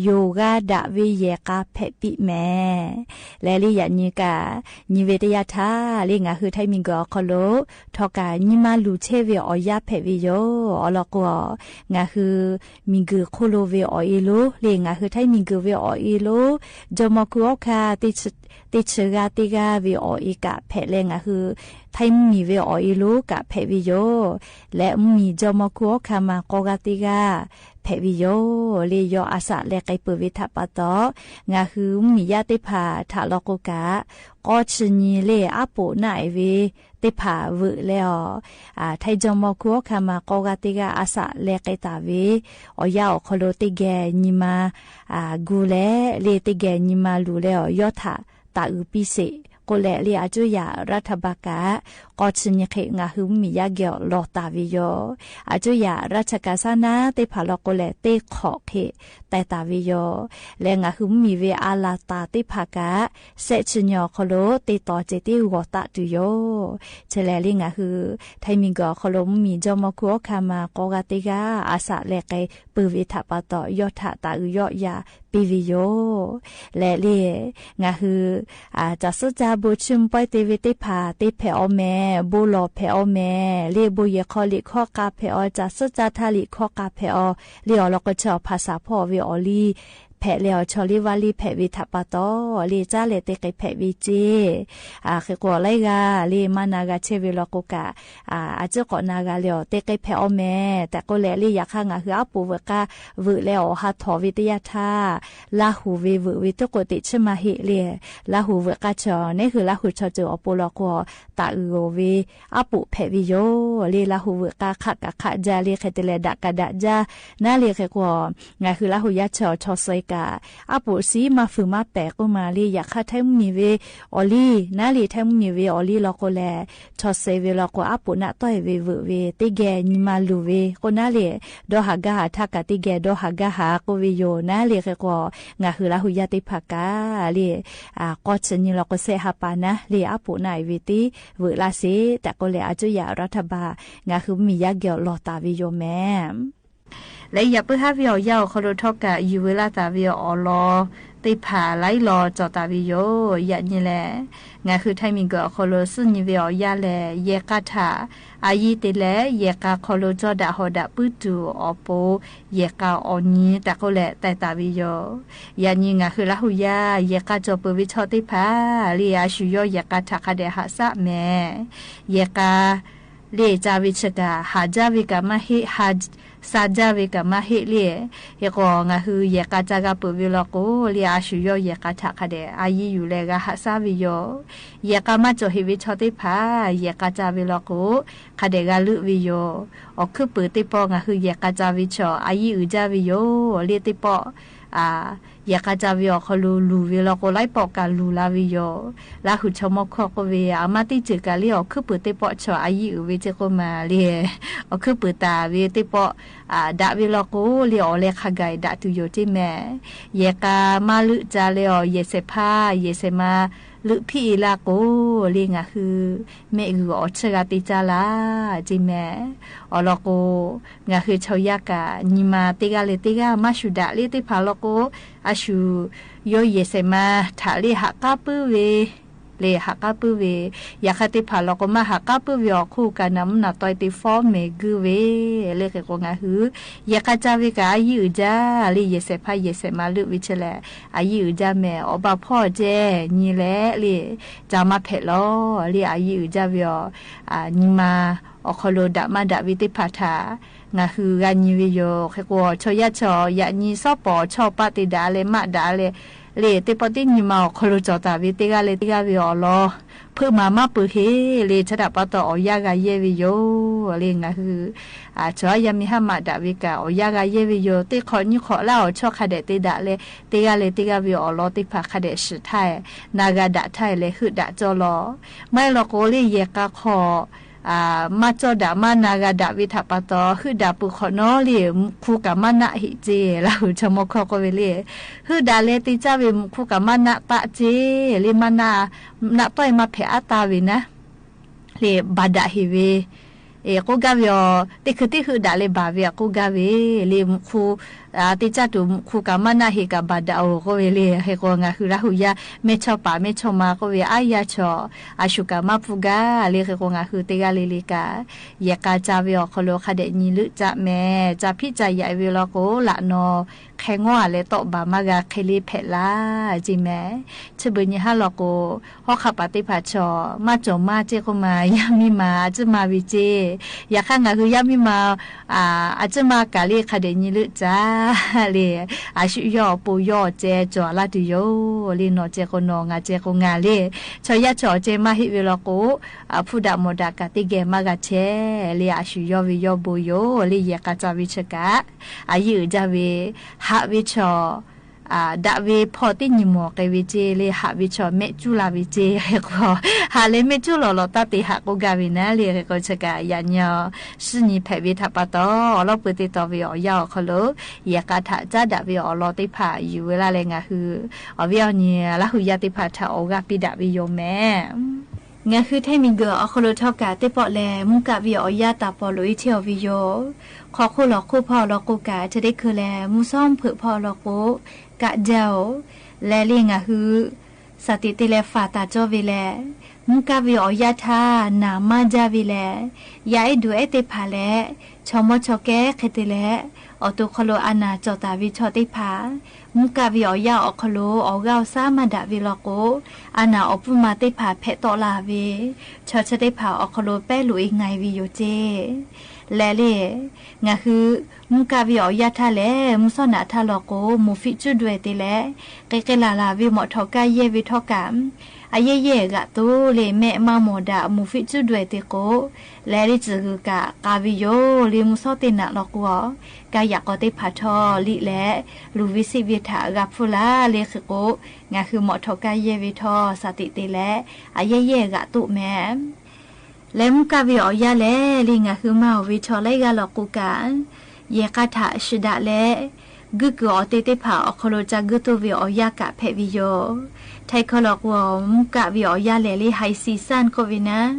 yoˬ g'a daꞈ ve yehˬ k'a hpehꞈ piˇ mehˍ. Leh le yaꞈ nyi kaꞈ, nyi ve teˇ yanˇ htaˇ le ngaˬ hui Htaiˇ miˬguiˬ awˬ hk'aw lo htawˇ kaꞈ nyi ma luˬ chehˇ ve awˬ yanˇ hpehꞈ ve yoˬ. Awˬ lawn k'o, ngaˬ hui miˬguiˬ hk'oˆ lo ve awˬ e lonˉ le ngaˬ hui Htaiˇ miˬguiˬ ve awˬ e lonˉ, jawˇmawˇ hkuˇ awˉ hkaˇ teˇ chi g'aˇ teˇ g'aˇ ve awˬ e kaꞈ hpehꞈ leh ngaˬ hui Htaiˇ mvuhˇmiˬ ve awˬ e lonˉ kaꞈ hpehꞈ ve yoˬ. Leh mvuhˇmiˬ jawˇmawˇ hkuˇ awˉ hkaˇ ma k'awˇ g'aˇ teˇ g'aˇ hpehꞈ ve yoˬ. Le yawˇ a shaꞈ leh k'ai peuˬ ve htaꞈ pa taw, ngaˬ hui mvuhˇmiˬ yaˇ teˇ hpaˍ htaꞈ law k'o kaꞈ, k'awˇ chi nyi le aˉ poꞈ naˆ e ve teˇ hpaˍ veuꞈ leh awˬ, Htaiˇ jawˇmawˇ hkuˇ awˉ hkaˇ ma k'awˇ g'aˇ teˇ g'aˇ a shaꞈ leh k'ai taˍ ve awˬ yanˇ awˬ hk'aw lo teˇ geh nyi ma gu leh le teˇ geh nyi ma luˬ leh awˬ yawˇ htaꞈ taˍ uiˍ piˇ sheˍ k'oˆ leh le a cuˇ yaꞈ รัฐบาล kaꞈ k'awˇ chi nyi hk'e ngaˬ hui mvuhˇmiˬ yaˇ geh awˬ lawˬ taˍ ve yoˬ. A cuˇ yaꞈ ราชการ shaˉ naˉ teˇ hpaˍ law k'o lehˬ teˇ hk'awꞈ hk'e taiˍ taˍ ve yoˬ. Leh ngaˬ hui mvuhˇmiˬ ve a laˬ taˍ teˇ hpaˍ kaꞈ shehˆ chi nyi awˬ hk'aw lo teˇ taw ceh tiˉ g'awˬ taˆ tuˬ yoˬ. Chi lehˬ le ngaˬ hui Htaiˇ miˬguiˬ awˬ hk'aw lo mvuhˇmiˬ jawˇmawˇ hkuˇ awˉ hkaˇ ma k'awˇ g'aˇ teˇ g'aˇ a shaꞈ leh k'ai peuˬ ve htaꞈ pa taw yawˇ htaꞈ taˍ uiˍ yawˆ yaꞈ piˇ ve yoˬ. Leh le ngaˬ hui caˬ suhˉ caˇ bon chiˇ mvuh pawehˇ te ve teˇ hpaˍ te hpehꞈ aw mehˍ, bon lawˬ hpehꞈ aw mehˍ, le bon yehˬ hk'aw liꞈ hkawˇ k'a hpehꞈ aw, caˬ suhˉ caˇ htaˇ liꞈ hkawˇ k'a hpehꞈ aw, le awˬ lawn k'o chi awˬ hpaˍ shaˍ hpawˇ ve awˬ liˇ hpehꞈ leh awˬ chaw liˇ vaˇ liˇ hpehꞈ ve htaꞈ pa taw le, caˉ leh teˇ hk'e hpehꞈ ve ceˇ. Hk'e k'o, laiˉ g'aˇ le maˇ na g'a chehˇ ve law k'o kaꞈ, a ciˉ k'awꞈ na g'a leh awˬ teˇ hk'e hpehꞈ awˬ meh tehꞈ k'oˆ leh le, yaꞈ hk'aˇ ngaˬ hui aˉ poꞈ veuꞈ k'aˇ veuꞈ leh awˬ ha htawnˍ ve teˇ yanˇ htaˇ, Laˇ huˍ ve veuꞈ ve teˇ k'o teꞈ chiˉ maˇ heˆ le. Laˇ huˍ veuꞈ k'aˇ chaw neˉ hui Laˇ huˍ chaw ceuˬ awˬ pon law k'o, taꞈ uiˍ oˬ ve aˉ poꞈ hpehꞈ ve yoˬ le. Laˇ huˍ veuꞈ k'aˇ hk'aˆ kaꞈ hk'aˆ jaˇ le, hk'e te leh daꞈ kaꞈ daꞈ jaˇ naˉ le. Hk'e k'o, ngaˬ hui Laˇ huˍ yaˇ chaw chaw suh-e kaꞈ, aˉ poꞈ shiˉ maˇ fuiˍ maˇ pehˍ k'oˆ ma le. Yaꞈ hk'aˇ htaiˇ mvuhˇ miˬ ve awˬ liˇ naˉ le, htaiˇ mvuhˇ miˬ ve awˬ liˇ law k'o lehˬ, chaw suh-e ve law k'o aˉ poꞈ naˆ tawˆ-e ve veuꞈ ve teˇ geh nyi ma luˬ ve k'oˆ naˉ le. Dawˇ haˍ gaˇ haˍ htaˇ kaꞈ teˇ geh dawˇ haˍ gaˇ haˍ k'oˆ ve yoˬ naˉ le. Hk'e k'o, ngaˬ hui Laˇ huˍ yaˇ teˇ hpaˍ kaꞈ le, k'awˇ chi nyi law k'o shehˆ ha pa naˉ le, aˉ poꞈ naˆ-e ve teˇ veuꞈ laˇ sheˍ tehꞈ k'oˆ leh, a cuˇ yaꞈ raˇ htaˇ ba ngaˬ hui mvuhˇ miˬ yaˇ geh awˬ lawˬ taˍ ve yoˬ meh. Leh yaꞈ puiˉ haˉ ve awˬ yanˇ awˬ hk'aw lo htawˇ kaꞈ yuˬ ve laˇ taˍ ve awˬ lawn teˇ hpaˍ laiˉ law cawˬ taˍ ve yoˬ. Yaꞈ nyi lehˬ, ngaˬ hui Htaiˇ miˬguiˬ awˬ hk'aw lo suhˉ nyi ve awˬ yanˇ lehˬ, yehˬ k'a htaꞈ a yiˇ te leh yehˬ k'a hk'aw lo cawˇ daꞈ hawˍ daꞈ puiˉ tuˬ awˬ pon, yehˬ k'a awˬ nyi tehꞈ k'oˆ leh taiˍ taˍ ve yoˬ. Yaꞈ nyi ngaˬ hui Laˇ huˍ yaˇ yehˬ k'a cawˬ peuˬ ve chaw teˇ hpaˍ le, a shu yawˇ yehˬ k'a htaꞈ hk'a dehꞈ haꞈ shaˆ meh. Yehˬ k'a le ca ve chi kaꞈ haˍ jaˇ ve kaꞈ maˇ heˆ, ha sha jaˇ ve kaꞈ maˇ heˆ le. Hk'e k'o, ngaˬ hui yehˬ k'a ca g'a peuˬ ve law k'o le, a shu yawˇ yehˬ k'a htaꞈ hk'a dehꞈ a yiˇ yuˬ leh g'a haꞈ shaˆ ve yoˬ. Yehˬ k'a maˇ cawˬ heꞈ ve chaw teˇ hpaˍ yehˬ k'a ca ve law k'o, hk'a dehꞈ g'a leuˆ ve yoˬ. Awˬ hkuiˉ puiˍ teˇ pawˆ ngaˬ hui yehˬ k'a ca ve chaw a yiˇ uiˍ jaˇ ve yoˬ le. Teˇ pawˆ yehˬ k'a ca ve awˬ hk'aw lo luˬ ve law k'o, laiˉ pawˆ kaꞈ luˬ la ve yoˬ. Laˇ huˍ chaw mawˇ hkawˇ k'oˆ ve, a maˇ teˇ ceuˬ kaꞈ le awˬ hkuiˉ puiˍ teˇ pawˆ chaw a yiˇ uiˍ ve ceˇ k'oˆ ma le. Awˬ hkuiˉ puiˍ taˍ ve teˇ pawˆ daꞈ ve law k'o le, awˬ leh hk'a gaˬ daꞈ tuˬ yoˬ ceˇ meh. Yehˬ k'a maˇ leuˆ ca leh awˬ yehˬ shehˍ hpaˇ yehˬ shehˍ ma leuˆ hpiˆ-e laˇ k'o le, ngaˬ hui mehˆ g'uiˬ awˬ chiˇ g'a te caˇ laˇ ceˇ meh. Awˬ lawn k'o, ngaˬ hui chaw yaˇ kaꞈ nyi ma teˇ g'aˇ leh teˇ g'aˇ maˇ shu daꞈ le. Teˇ hpaˍ law k'o, a shu yawˇ yehˬ shehˍ ma htaꞈ le haꞈ k'aˉ puiˉ ve le, haꞈ k'aˉ puiˉ ve. Yaꞈ hk'aˇ teˇ hpaˍ law k'o, maˇ haꞈ k'aˉ puiˉ ve awˬ hk'oˆ kaꞈ naˍ mvuhˇ naˍ tawˆ-e te fawˉ mehˍ guiˇ ve le. Hk'e k'o, ngaˬ hui yehˬ k'a ca ve kaꞈ a yiˇ uiˍ jaˇ le, yehˬ shehˍ hpaˇ yehˬ shehˍ ma leuˆ ve chi lehˬ, a yiˇ uiˍ jaˇ meh. Awˬ ba hpawˇ ceh nyi leh le, ca maˇ hpehꞈ law le, a yiˇ uiˍ jaˇ ve awˬ nyi ma awˬ hk'aw lo daꞈ maˇ daꞈ ve teˇ hpaˍ htaꞈ ngaˬ hui g'a nyi ve yoˬ. Hk'e k'o, chaw yaˇ chaw yaꞈ nyi shawˉ pawˍ chawˇ paˆ te daꞈ leh maˆ daꞈ leh le, teˇ pawˆ teˇ nyi ma awˬ hk'aw lo cawˬ taˍ ve teˇ g'aˇ leh teˇ g'aˇ ve awˬ lawn hpeuˆ maˍ maˇ peuˬ heˆ le. Chi htaꞈ pa taw awˬ yanˇ g'a yehˇ ve yoˬ le. Ngaˬ hui chaw yaˇ miˇ haˉ maꞈ daꞈ ve kaꞈ awˬ yanˇ g'a yehˇ ve yoˬ. Teˇ hk'awꞈ nyiˇ hk'awꞈ laˇ awˬ chawˇ hk'a dehꞈ te daꞈ leh, teˇ g'aˇ leh teˇ g'aˇ ve awˬ lawn teˇ hpaˍ hk'a dehꞈ shiˍ htaˇ, na g'a daꞈ htaˇ leh heuˆ daꞈ cawˇ law. Maˇ heˆ law k'o le, yehˬ k'a hk'aw maˇ cawˇ daꞈ maˇ na g'a daꞈ ve htaꞈ pa taw, heuˆ daꞈ peuˬ hk'awꞈ nawˉ le, mvuhꞈ hk'u kaꞈ maˇ naˆ heˆ ceˇ. Laˇ huˍ chaw mawˇ hkawˇ k'oˆ ve le, heuˆ daꞈ leh te caˇ ve mvuhꞈ hk'u kaꞈ maˇ naˆ taˆ ceˇ le, maˇ naˆ, naˆ tawˆ-e maˇ hpehꞈ aˉ taˇ ve naˉ le, baˬ daꞈ heˍ ve k'oˆ gaˇ ve yoˬ. Teˇ hkui teˇ heuˆ daꞈ leh baˬ ve k'oˆ gaˇ ve le, mvuhꞈ hk'u te caˇ tuˬ mvuhꞈ hk'u kaꞈ maˇ naˆ heˆ kaꞈ baˬ daꞈ-oˬ k'oˆ ve le. Hk'e k'o, ngaˬ hui Laˇ huˍ yaˇ mehˇ chawˇ paˍ mehˇ chawˇ ma k'oˆ ve aˉ yaˇ chaw a shu kaꞈ maˇ pfuhˇ gaˇ le. Hk'e k'o, ngaˬ hui teˇ g'aˇ le le kaꞈ yehˬ k'a ca ve awˬ hk'aw lo hk'a dehꞈ nyi leuˆ caˆ meh. Ca hpiˆ ca yaꞈ ve law k'o, laꞈ naw hk'e ngawˉ-a leh tawˆ baˬ maˇ g'a hk'e le hpehꞈ laˇ ceˇ meh. Chi beuꞈ nyi haˉ law k'o, hawˉ hk'aˆ paˍ teˇ hpaˍ chaw maˇ cawˬ maˇ ceˇ k'oˆ ma, yaˇ miˇ ma a ciˉ ma ve ceˇ. Yaꞈ hk'aˇ ngaˬ hui yaˇ miˇ ma a ciˉ ma kaꞈ le hk'a dehꞈ nyi leuˆ caˇ le. A shu yawˇ awˬ pon yawˇ awˬ ceh cawˬ laˇ tuˬ yoˬ le. Nawˬ ceh k'o nawˬ, ngaˬ ceh k'o ngaˬ le. Chaw yaˇ chaw awˬ ceh maˇ heˆ ve law k'o, hpu daꞈ mawˬ daꞈ kaꞈ teˇ geh maˇ g'a chehˇ le. A shu yawˇ ve yawˇ bon yoˬ le. Yehˬ k'a ca ve chi kaꞈ a yiˇ uiˍ jaˇ ve, haꞈ ve chaw daꞈ ve hpawˇ teˇ nyi mawˬ k'ai ve ceˇ le, haꞈ ve chaw mehˆ cuˉ la ve ceˇ. Hk'e k'o, haꞈ leh mehˆ cuˉ lawˬ lawˬ taˇ te haꞈ k'oˆ gaˇ ve naˉ le. Hk'e k'o, chi kaꞈ yaꞈ nyi shinˉ nyi hpehꞈ ve htaꞈ pa taw, awˬ lawˉ pui teˇ taw ve awˬ yanˇ awˬ hk'aw lo yehˬ k'a htaꞈ caˉ daꞈ ve awˬ lawn teˇ hpaˍ yuˬ ve laˇ leh, ngaˬ hui awˬ viˉ awˬ nyi Laˇ huˍ yaˇ teˇ hpaˍ htaꞈ awˬ g'aˇ piˇ daꞈ ve yoˬ meh. Ngaˬ hui Htaiˇ miˬguiˬ awˬ hk'aw lo htawˇ kaꞈ teˇ pawˆ lehˬ, mvuhˇ kaˆ ve awˬ yanˇ taˍ pawˍ loꞈ-e chehˇ-aw ve yoˬ. Hk'aw hk'oˆ lawˬ hk'oˆ hpawˇ law k'o kaꞈ, chi teˇ hkui lehˬ mvuhˇ shawˉ mvuhˇ hpeuꞈ hpawˇ law k'o kaꞈ jaˇ-oˬ. Leh le ngaˬ hui shaˍ tiꞈ te leh faˍ taˍ cawˇ ve lehˬ, Mvuhˇ kaˇ ve awˬ yanˇ htaˇ naˍ maˇ jaˇ ve lehˬ, yaˇ ehˉ duˬ ehˉ teˇ hpaˍ leh chaw mawˇ chaw kehˉ hk'e te leh, awˬ to hk'aw lo a naˍ cawˬ taˍ ve chaw teˇ hpaˍ, mvuhˇ kaˇ ve awˬ yanˇ awˬ hk'aw lo awˬ g'aˇ awˬ saˉ maˇ daꞈ ve law k'o, a naˍ awˬ puˇ ma teˇ hpaˍ hpehꞈ tawˆ la ve, chaw chi teˇ hpaˍ awˬ hk'aw lo pehˉ loꞈ e ngaˬ e ve yoˬ ceˇ. Leh le, ngaˬ hui mvuhˇ kaˇ ve awˬ yanˇ htaˇ lehˬ, mvuhˇ shawˉ naꞈ htaˇ law k'o, moˍ fiˆ cuˉ daweh te leh, k'e k'e laˬ laˬ ve mawꞈ htawꞈ kaˇ yehˇ ve htawˇ kaꞈ, a yehˇ yehˇ g'aꞈ toˉ le mehˆ maˇ mawˬ daꞈ moˍ fiˆ cuˉ daweh te k'o, leh le tcuhˬ g'uiˬ kaꞈ k'a ve yoˬ le. Mvuhˇ shawˉ teˇ naꞈ law k'o, a kaˇ yaꞈ k'aw teˇ hpaˍ htawˇ liꞈ leh luˬ ve siˆ ve htaꞈ g'a hpfuhˇ laˇ le hk'e k'o, ngaˬ hui mawꞈ htawꞈ kaˇ yehˇ ve htawˇ shaˍ tiꞈ te leh, a yehˇ yehˇ g'aꞈ toˆ mehˍ. Leh mvuhˇ kaˇ ve awˬ yanˇ lehˬ le, ngaˬ hui maˇ awˬ ve chaw laiˉ g'aˇ law k'o kaꞈ, yehˬ k'a htaꞈ shiˍ daꞈ leh, guiˇ kuiˬ awˬ te teˇ hpaˍ awˬ hk'aw lo ca guiˇ toˇ ve awˬ yanˇ kaꞈ hpehꞈ ve yoˬ. Htaiˍ hkawˇ law k'o, mvuhˇ kaˇ ve awˬ yanˇ lehˬ le, high season k'oˆ ve naˉ,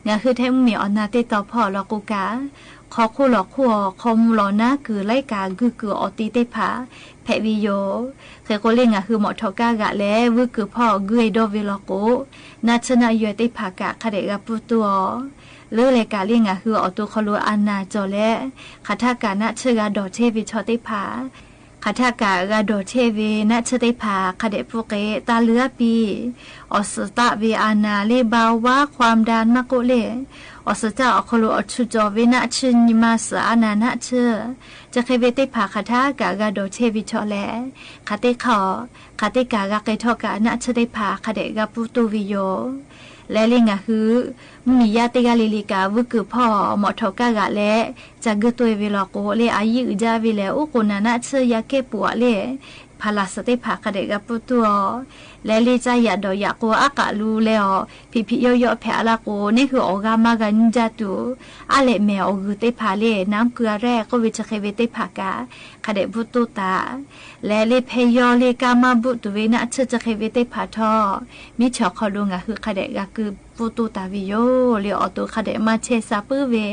ngaˬ hui Htaiˇ mvuhˇmiˬ awˬ na teˇ tawn hpawˇ law k'o kaꞈ, hk'aw hk'oˆ lawˬ hk'oˆ awˬ hk'aw mvuh lawˬ naˉ kuiˬ laiˉ kaꞈ guiˇ kuiˬ awˬ te teˇ hpaˍ hpehꞈ ve yoˬ. Hk'e k'o le, ngaˬ hui mawꞈ htawꞈ kaˇ g'aꞈ leh vuiˇ kuiˬ hpawˇ guiˇ e dawˇ ve law k'o, naˆ tsuhˇ naˆ yaweh teˇ hpaˍ kaꞈ hk'a dehꞈ g'a pfuhˇ toˇ aw. Leuˉ leh kaꞈ le, ngaˬ hui awˬ to hk'aw lo a naˍ cawˬ leh, hk'aˬ htaˇ kaꞈ naˆ tsuhˇ g'a dawˬ chehˇ ve chaw teˇ hpaˍ, hk'aˬ htaˇ kaꞈ g'a dawˬ chehˇ ve naˆ tsuhˇ teˇ hpaˍ hk'a dehꞈ pfuhˇ k'e, taˇ leuˉ aˉ piˇ. Awˬ suhˍ taˆ ve a naˍ le, เบาหวาน ความดัน maˇ k'oˆ le, awˬ suhˍ taˆ awˬ hk'aw lo awˬ chu cawˬ ve naˆ tsuhˇ, nyi ma suhˍ a naˍ naˆ tsuhˇ, chi hk'e ve teˇ hpaˍ hk'aˬ htaˇ kaꞈ g'a dawˬ chehˇ ve chaw leh, hk'aˬ teˇ hk'aˇ, hk'aˬ teˇ kaˬ g'a k'ai htawˇ kaꞈ naˆ tsuhˇ teˇ hpaˍ hk'a dehꞈ g'a pfuhˇ toˇ ve yoˬ. Leh le, ngaˬ hui mvuhˇmiˬ yaˇ teˇ g'aˇ le le kaꞈ vuiˇ kuiˬ hpawˇ mawꞈ htawꞈ kaˇ g'aꞈ leh ca guiˇ toˇ e ve law k'o le, a yiˇ uiˍ jaˇ ve lehˬ, oˉ k'oˍ naˍ naˆ tsuhˇ yaˇ kehˉ poˍ aꞈ le, hpaˍ laˬ suhˍ teˇ hpaˍ hk'a dehꞈ g'a pfuhˇ toˇ aw. Leh le, caˇ yaꞈ dawˬ yaꞈ k'o aˉ k'aꞈ lu leh awˬ hpiꞈ hpiꞈ yawˇ yawˇ hpehꞈ a laˇ k'o, neˇ hui awˬ g'aˇ maˇ g'a nyiˇ jaˇ tuˬ, aˉ lehꞈ mehˍ awˬ g'uiˬ teˇ hpaˍ le, น้ำเกลือแร่ k'oˆ ve chi hk'e ve teˇ hpaˍ kaꞈ hk'a dehꞈ bvuhˇ toˇ taˍ. Leh le, hpehˇ yawˇ le kaˇ maˇ bvuhˆ tuˬ ve naˆ tsuhˇ chi hk'e ve teˇ hpaˍ htawˇ, miˉ chaw hk'aw lo ngaˬ hui hk'a dehꞈ g'a kuiˇ bvuhˇ toˇ taˍ ve yoˬ le. Awˬ to hk'a dehꞈ maˇ chehˇ sha puiˉ ve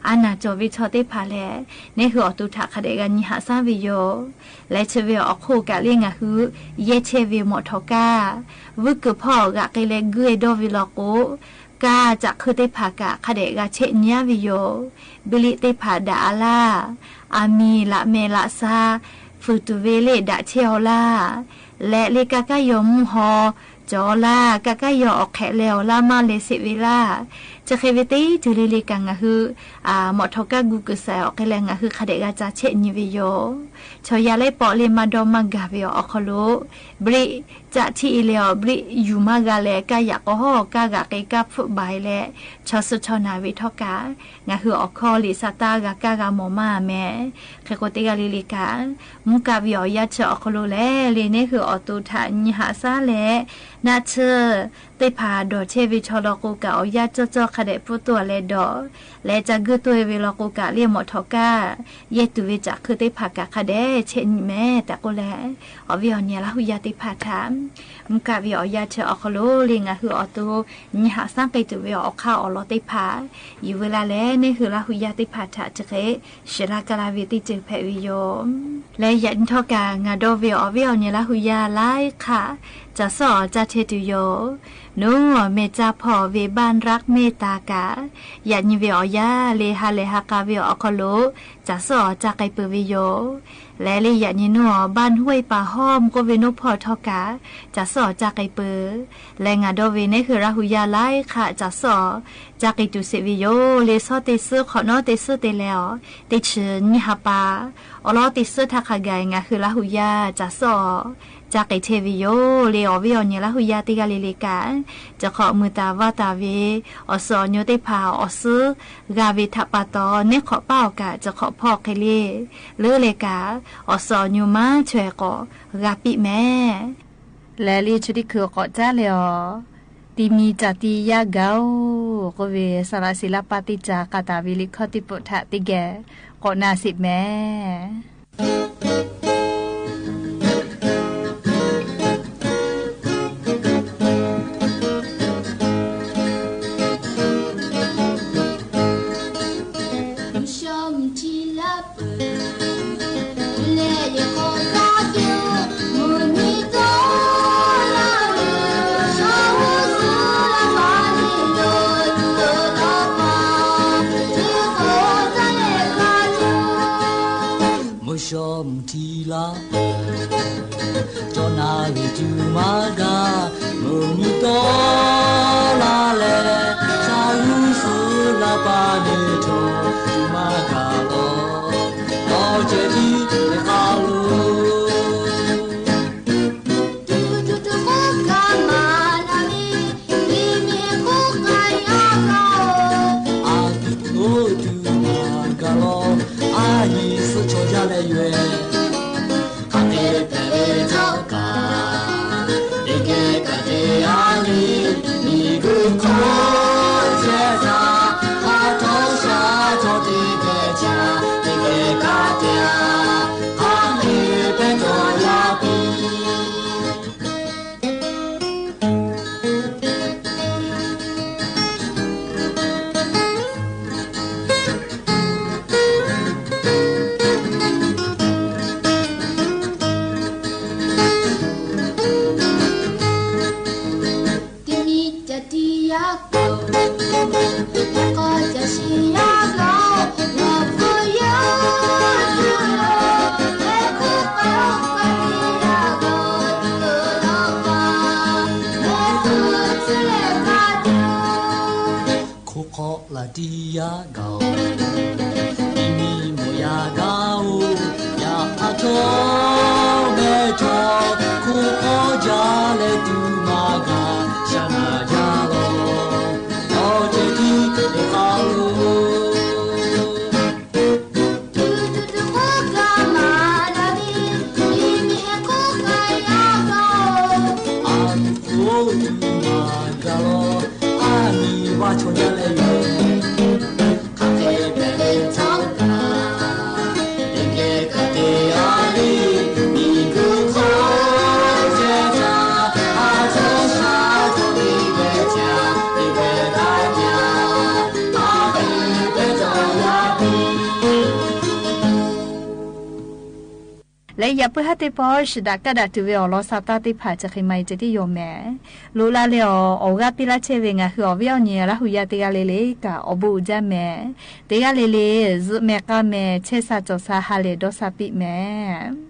a naˍ cawˬ ve chaw teˇ hpaˍ lehˬ, neˇ hui awˬ to htaꞈ hk'a dehꞈ g'a nyi haꞈ shaˉ ve yoˬ. Leh chi ve awˬ hk'oˆ kaꞈ le, ngaˬ hui yehˇ chehˇ ve mawꞈ htawꞈ kaˇ vuiˇ kuiˬ hpawˇ g'aꞈ k'ai leh guiˇ e dawˇ ve law k'o, kaˇ caꞈ hkui teˇ hpaˍ kaꞈ hk'a dehꞈ g'a chehˇ nyi aˉ ve yoˬ. Biˇliˆ teˇ hpaˍ daꞈ a laˇ, aˬ miˍ laꞈ mehˍ laꞈ sha fuiˍ tuˬ ve le daꞈ chehˇ aw laˇ. Leh le, kaˇ kaˇ yaw mvuhˇ haw cawˬ aw laˇ, kaˇ kaˇ yaw awˬ hk'ehꞈ leh awˬ laˇ maˇ leh sheˍ ve laˇ. Chi hk'e ve teˇ ceuˬ le le kaꞈ ngaˬ hui mawˬ htawꞈ kaˇ gu kuiˬ saiˍ awˬ hk'e leh ngaˬ hui hk'a dehꞈ g'a ca chehˇ nyi ve yoˬ. Chaw yaˇ laiˉ pawˆ le maˇ dawˇ maˇ gaˬ ve awˬ hk'aw lo, briˆ caˆ htiˆ e leh awˬ briˆ yuˬ maˇ g'a leh, kaˇ yaꞈ k'aw hawˉ kaˇ g'aꞈ k'ai kaˇ hpfuhˆ baˬ e leh, chaw suh chaw naˬ ve htawˇ kaꞈ, ngaˬ hui awˬ hkawˇ liꞈ sha taˇ g'a kaˇ g'a mawˬ maˇ mehˍ. Hk'e k'o, teˇ g'aˇ le le kaꞈ mvuhˇ kaˆ ve awˬ yanˇ chi awˬ hk'aw lo lehˬ le, neˇ hui awˬ to htaꞈ nyi haꞈ shaˉ leh, naˆ tsuhˇ teˇ hpaˍ dawˬ chehˇ ve chaw law k'o kaꞈ, awˬ yanˇ cawˇ cawˇ hk'a dehꞈ pfuhˇ toˇ a leh dawˬ leh ca guiˇ toˇ e ve law k'o kaꞈ le, mawˬ htawꞈ kaˇ yehˇ tuˬ ve caꞈ hkui teˇ hpaˍ kaꞈ hk'a dehꞈ chehˇ nyi mehˍ tehꞈ k'oˆ leh, awˬ viˉ awˬ nyi Laˇ hu yaˇ teˇ hpaˍ htaꞈ mvuhˇ kaˆ ve awˬ yanˇ chi awˬ hk'aw lo le, ngaˬ hui awˬ to nyi haꞈ shaˉ k'ai tuˬ ve awˬ hk'aˇ awˬ lawn teˇ hpaˍ yuˬ veu la leh, neˇ hui Laˇ hu yaˇ teˇ hpaˍ htaꞈ chi hk'e shiˍ laˇ kaˇ laˇ ve teˇ ceuˬ hpehꞈ ve yoˬ. Leh yaꞈ nyi htawˇ kaꞈ ngaˬ dawˇ ve awˬ viˉ awˬ nyi Laˇ hu yaˇ laiˉ hk'aˆ caˬ suhˉ awˬ caˇ chehˇ tuˬ yoˬ. Nuˉ awˬ meh caˇ hpawˇ ve บ้านรักเมตตา kaꞈ, yaꞈ nyi ve awˬ yanˇ le ha lehˬ ha k'a ve awˬ hk'aw lo caˬ suhˉ awˬ caˇ k'ai peuˬ ve yoˬ. Leh le yaꞈ nyi nuˉ awˬ บ้านห้วยป่าห้อม k'oˆ ve nuˇ hpawˇ htawˇ kaꞈ caˬ suhˉ awˬ caˇ k'ai peuˬ. Leh ngaˬ dawˇ ve neˇ hui Laˇ hu yaˇ laiˉ hk'aˆ caˬ suhˉ awˬ caˇ k'ai tuˬ sheˍ ve yoˬ. Le shawˉ teˇ suhˉ hk'awꞈ nawˉ teˇ suhˉ te leh awˬ teˇ chi nyiˇ ha pa awˬ lawn teˇ suhˉ htaˇ hk'a gaˬ ngaˬ hui Laˇ hu yaˇ caˬ suhˉ awˬ caˇ k'ai chehˇ ve yoˬ. Le awˬ viˉ awˬ nyi Laˇ hu yaˇ teˇ g'aˇ le le kaꞈ, chi hk'awꞈ mui taˍ vaˇ taˍ ve awˬ suhˍ awˬ nyo teˇ hpaˍ awˬ suhˉ g'a ve htaꞈ pa taw, neˇ hk'awꞈ paˉ awˬ kaꞈ chi hk'awꞈ hpawˇ hk'e le, leuˉ leh kaꞈ awˬ suhˍ awˬ nyo maˇ chaweh k'awꞈ g'a piˇ mehˍ. Leh le chi teˇ hkui k'awꞈ caˉ leh awˬ, ti mi caˬ ti yaˇ gaˬ-oˬ k'oˆ ve saˍ laꞈ shiˍ laˇ paˇ teˇ caˬ k'a taˍ ve liꞈ hkawˇ teˇ pawˆ htaꞈ teˇ geh k'awꞈ na sheˍ mehˍ. Cawˇ mvuhˇ hti laˇ, cawˇ naˍ ve tuˬ maˇ gaˬ, mvuhˇ miˬ tawˆ laˇ leh, shaˉ g'uˇ suhˍ laˇ paˍ neˇ chaw tuˬ maˇ gaˬ lawˬ, awˬ cehˬ tiˉ teˇ hk'aˇ lo. Tuˬ tuˬ tuˬ k'oˆ kaꞈ maˍ laˇ ve, miˬ miˬ k'oˆ kaꞈ yaˇ gaˬ-oˬ. A tuˬ oˇ tuˬ maˇ gaˬ lawˬ, a nyi suhˆ chaw jaˇ leh yoˬ-ehˍ. Hk'aˬ hk'e hpehꞈ ve cawˇ kaꞈ, teˇ geh kaꞈ te a le, miˬ guiˬ hk'oˆ chehˇ taˍ, a htawˇ shaˉ htawˇ teˇ geh caˇ, teˇ geh kaꞈ te a, hk'aˬ hk'e hpehꞈ cawˬ yaˇ piˇ. Teˇ miˇ ca tiˇ yaˇ gaˬ-oˬ, teˇ k'aˆ ca shiˍ yaˇ gaˬ-oˬ, nawˬ hpfuhˇ yaˇ tuˬ lo, hk'e hk'oˆ k'aˆ k'aˆ tiˇ yaˇ gaˬ-oˬ, tuˬ lo kaꞈ, mehˆ hpfuhˇ tcuhˉ leh hk'a tuˬ. Hk'oˆ hk'awˆ laˬ tiˇ yaˇ gaˬ-oˬ, miˬ miˬ mawˬ yaˇ gaˬ-oˬ, yaꞈ a htawˇ mehˆ chaw hk'oˆ hk'awˆ jaˇ leh tuˬ maˇ gaˬ, shaˉ naˍ jaˇ lawˬ, awˬ cehˬ tiˉ teˇ hk'aˇ lo. Tuˬ tuˬ tuˬ k'oˆ kaꞈ maˍ laˇ ve, miˬ miˬ k'oˆ kaꞈ yaˇ gaˬ-oˬ. A tuˬ oˇ tuˬ maˇ gaˬ lawˬ, a nyi vaˇ chaw jaˇ leh yoˬ. Hk'aˬ hk'e hpehꞈ ve cawˇ kaꞈ, teˇ geh kaꞈ te a le, miˬ guiˬ hk'oˆ chehˇ taˍ, a htawˇ shaˉ htawˇ teˇ geh caˇ, teˇ geh kaꞈ te a, hk'aˬ hk'e hpehꞈ cawˬ yaˇ piˇ. Leh yaꞈ puiˉ haˉ teˇ pawˆ shiˍ daꞈ kaˇ daꞈ tuˬ ve awˬ lawn sa taˇ teˇ hpaˍ chi hk'e maˇ heˆ ceh tiˉ yoˬ mehˍ. Loꞈ la leh awˬ, awˬ g'aˇ piˇ laˇ chehˇ ve ngaˬ hui awˬ viˉ awˬ nyi Laˇ huˍ yaˇ teˇ g'aˇ le le kaꞈ awˬ bon uiˍ jaˇ mehˍ. Teˇ g'aˇ le le zuhꞈ mehˍ k'a mehˍ, chehˇ sha cawˬ sha ha lehˬ dawˇ sha piˇ mehˍ.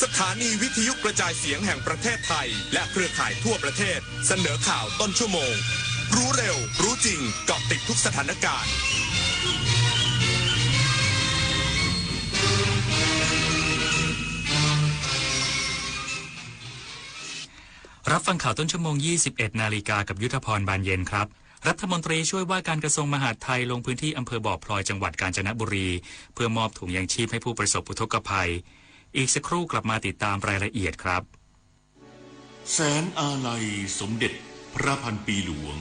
สถานีวิทยุกระจายเสียงแห่งประเทศไทยและเครือข่ายทั่วประเทศ เสนอข่าวต้นชั่วโมง รู้เร็ว รู้จริง เกาะติดทุกสถานการณ์ รับฟังข่าวต้นชั่วโมง ยี่สิบเอ็ดนาฬิกา กับยุทธพร บานเย็นครับ รัฐมนตรีช่วยว่าการกระทรวงมหาดไทยลงพื้นที่อำเภอบ่อพลอยจังหวัดกาญจนบุรี เพื่อมอบถุงยังชีพให้ผู้ประสบอุทกภัย อีกสักครู่กลับมาติดตามรายละเอียดครับ แสนอาลัยสมเด็จพระพันปีหลวง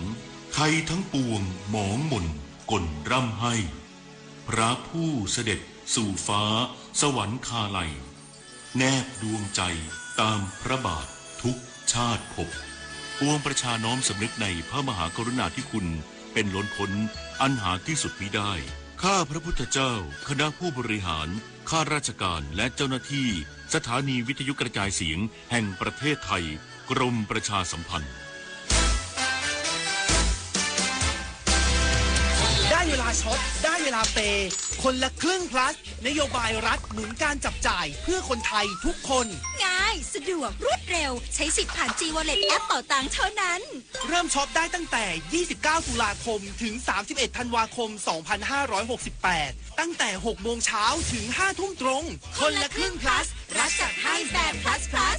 ไทยทั้งปวงหมองหม่นก่นร่ำไห้ พระผู้เสด็จสู่ฟ้าสวรรคาลัย แนบดวงใจตามพระบาททุกชาติภพ ปวงประชาน้อมสำนึกในพระมหากรุณาธิคุณเป็นล้นพ้นอันหาที่สุดมิได้ ข้าพระพุทธเจ้า คณะผู้บริหาร ข้าราชการ และเจ้าหน้าที่สถานีวิทยุกระจายเสียงแห่งประเทศไทย กรมประชาสัมพันธ์ ได้เวลาช็อป ได้เวลาเปย์ คนละครึ่ง plus นโยบายรัฐหนุนการจับจ่ายเพื่อคนไทยทุกคน ง่าย สะดวก รวดเร็ว ใช้สิทธิ์ผ่าน G Wallet แอปเป๋าตังเท่านั้น เริ่มช็อปได้ตั้งแต่ ยี่สิบเก้า ตุลาคม ถึง สามสิบเอ็ด ธันวาคม สองพันห้าร้อยหกสิบแปด ตั้งแต่ หกโมงเช้า ถึง ห้าทุ่มตรง คนละครึ่ง plus รัฐจัดให้แบบ plus plus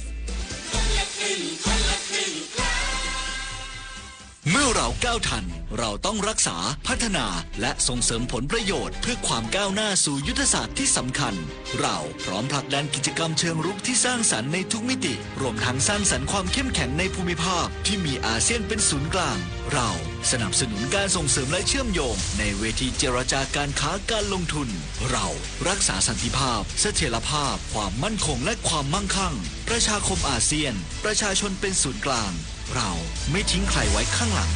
เมื่อเราก้าวทัน เราต้องรักษา พัฒนา และส่งเสริมผลประโยชน์เพื่อความก้าวหน้าสู่ยุทธศาสตร์ที่สำคัญ เราพร้อมผลักดันกิจกรรมเชิงรุกที่สร้างสรรค์ในทุกมิติ รวมทั้งสร้างสรรค์ความเข้มแข็งในภูมิภาคที่มีอาเซียนเป็นศูนย์กลาง เราสนับสนุนการส่งเสริมและเชื่อมโยงในเวทีเจรจาการค้าการลงทุน เรารักษาสันติภาพ เสถียรภาพ ความมั่นคงและความมั่งคั่ง ประชาคมอาเซียน ประชาชนเป็นศูนย์กลาง เราไม่ทิ้งใครไว้ข้างหลัง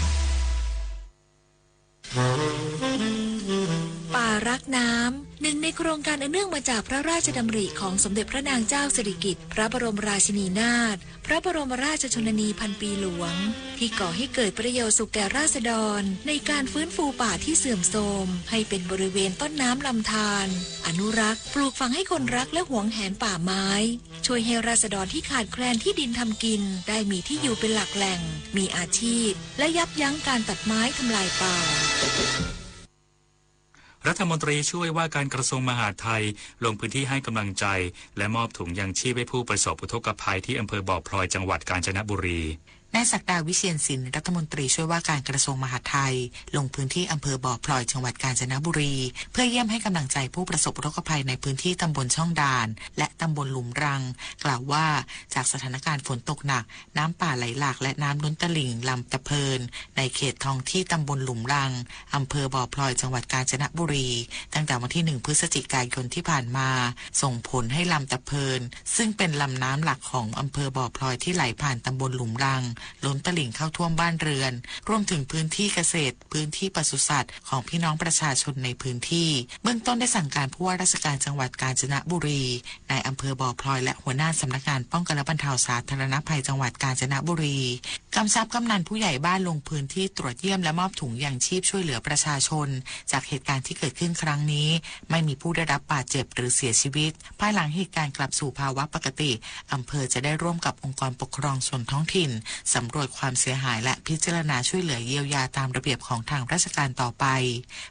ป่ารักน้ำ หนึ่งในโครงการอันเนื่องมาจากพระราชดำริของสมเด็จพระนางเจ้าสิริกิติ์ พระบรมราชินีนาถ พระบรมราชชนนีพันปีหลวง ที่ก่อให้เกิดประโยชน์สุขแก่ราษฎร ในการฟื้นฟูป่าที่เสื่อมโทรม ให้เป็นบริเวณต้นน้ำลำธาร อนุรักษ์ ปลูกฝังให้คนรักและหวงแหนป่าไม้ ช่วยให้ราษฎรที่ขาดแคลนที่ดินทำกิน ได้มีที่อยู่เป็นหลักแหล่ง มีอาชีพ และยับยั้งการตัดไม้ทำลายป่า รัฐมนตรีช่วยว่าการกระทรวงมหาดไทย ลงพื้นที่ให้กำลังใจ และมอบถุงยังชีพให้ผู้ประสบอุทกภัยที่อำเภอบ่อพลอย จังหวัดกาญจนบุรี นายศักดา วิเชียรศิลป์ รัฐมนตรีช่วยว่าการกระทรวงมหาดไทย ลงพื้นที่อำเภอบ่อพลอย จังหวัดกาญจนบุรี เพื่อเยี่ยมให้กำลังใจผู้ประสบอุทกภัยในพื้นที่ตำบลช่องดาน และตำบลหลุมรัง กล่าวว่า จากสถานการณ์ฝนตกหนัก น้ำป่าไหลหลากและน้ำล้นตลิ่งลำตะเพิน ในเขตท้องที่ตำบลหลุมรัง อำเภอบ่อพลอย จังหวัดกาญจนบุรี ตั้งแต่วันที่ หนึ่ง พฤศจิกายนที่ผ่านมา ส่งผลให้ลำตะเพิน ซึ่งเป็นลำน้ำหลักของอำเภอบ่อพลอยที่ไหลผ่านตำบลหลุมรัง ล้นตลิ่งเข้าท่วมบ้านเรือน รวมถึงพื้นที่เกษตร พื้นที่ปศุสัตว์ของพี่น้องประชาชนในพื้นที่ เบื้องต้นได้สั่งการผู้ว่าราชการจังหวัดกาญจนบุรี นายอำเภอบ่อพลอย และหัวหน้าสำนักงานป้องกันและบรรเทาสาธารณภัยจังหวัดกาญจนบุรี กำชับกำนันผู้ใหญ่บ้านลงพื้นที่ตรวจเยี่ยมและมอบถุงยังชีพช่วยเหลือประชาชน จากเหตุการณ์ที่เกิดขึ้นครั้งนี้ ไม่มีผู้ได้รับบาดเจ็บหรือเสียชีวิต ภายหลังเหตุการณ์กลับสู่ภาวะปกติ อำเภอจะได้ร่วมกับองค์กรปกครองส่วนท้องถิ่น สำรวจความเสียหายและพิจารณาช่วยเหลือเยียวยาตามระเบียบของทางราชการต่อไป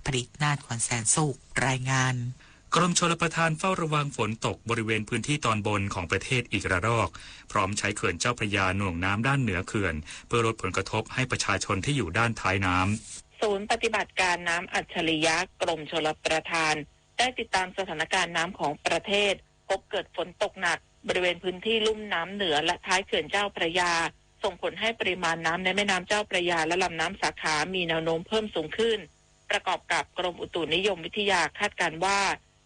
ผลิตนาถ ขวัญแสนสุข รายงาน กรมชลประทานเฝ้าระวังฝนตกบริเวณพื้นที่ตอนบนของประเทศอีกระลอก พร้อมใช้เขื่อนเจ้าพระยาหน่วงน้ำด้านเหนือเขื่อน เพื่อลดผลกระทบให้ประชาชนที่อยู่ด้านท้ายน้ำ ศูนย์ปฏิบัติการน้ำอัจฉริยะกรมชลประทาน ได้ติดตามสถานการณ์น้ำของประเทศ พบเกิดฝนตกหนักบริเวณพื้นที่ลุ่มน้ำเหนือและท้ายเขื่อนเจ้าพระยา ส่งผลให้ปริมาณน้ำในแม่น้ำเจ้าพระยาและลำน้ำสาขามีแนวโน้มเพิ่มสูงขึ้น ประกอบกับกรมอุตุนิยมวิทยาคาดการณ์ว่า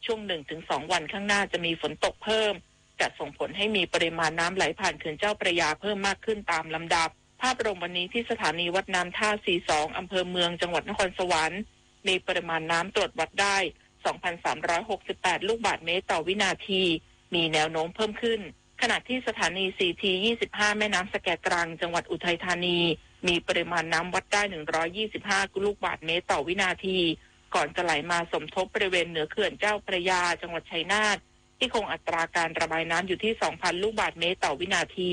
ช่วง หนึ่งถึงสอง วันข้างหน้าจะมีฝนตกเพิ่ม จะส่งผลให้มีปริมาณน้ำไหลผ่านเขื่อนเจ้าพระยาเพิ่มมากขึ้นตามลำดับ ภาพรวมวันนี้ที่สถานีวัดน้ำท่าสี่สอง อำเภอเมือง จังหวัดนครสวรรค์ มีปริมาณน้ำตรวจวัดได้ สองพันสามร้อยหกสิบแปด ลูกบาศก์เมตรต่อวินาที มีแนวโน้มเพิ่มขึ้น ขณะที่สถานี ซีที ยี่สิบห้า แม่น้ำสแกกรัง จังหวัดอุทัยธานี มีปริมาณน้ำวัดได้ หนึ่งร้อยยี่สิบห้า ลูกบาศก์เมตรต่อวินาที ก่อนจะไหลมาสมทบบริเวณเหนือเขื่อนเจ้าพระยา จังหวัดชัยนาท ที่คงอัตราการระบายน้ำอยู่ที่ สองพัน ลูกบาศก์เมตรต่อวินาที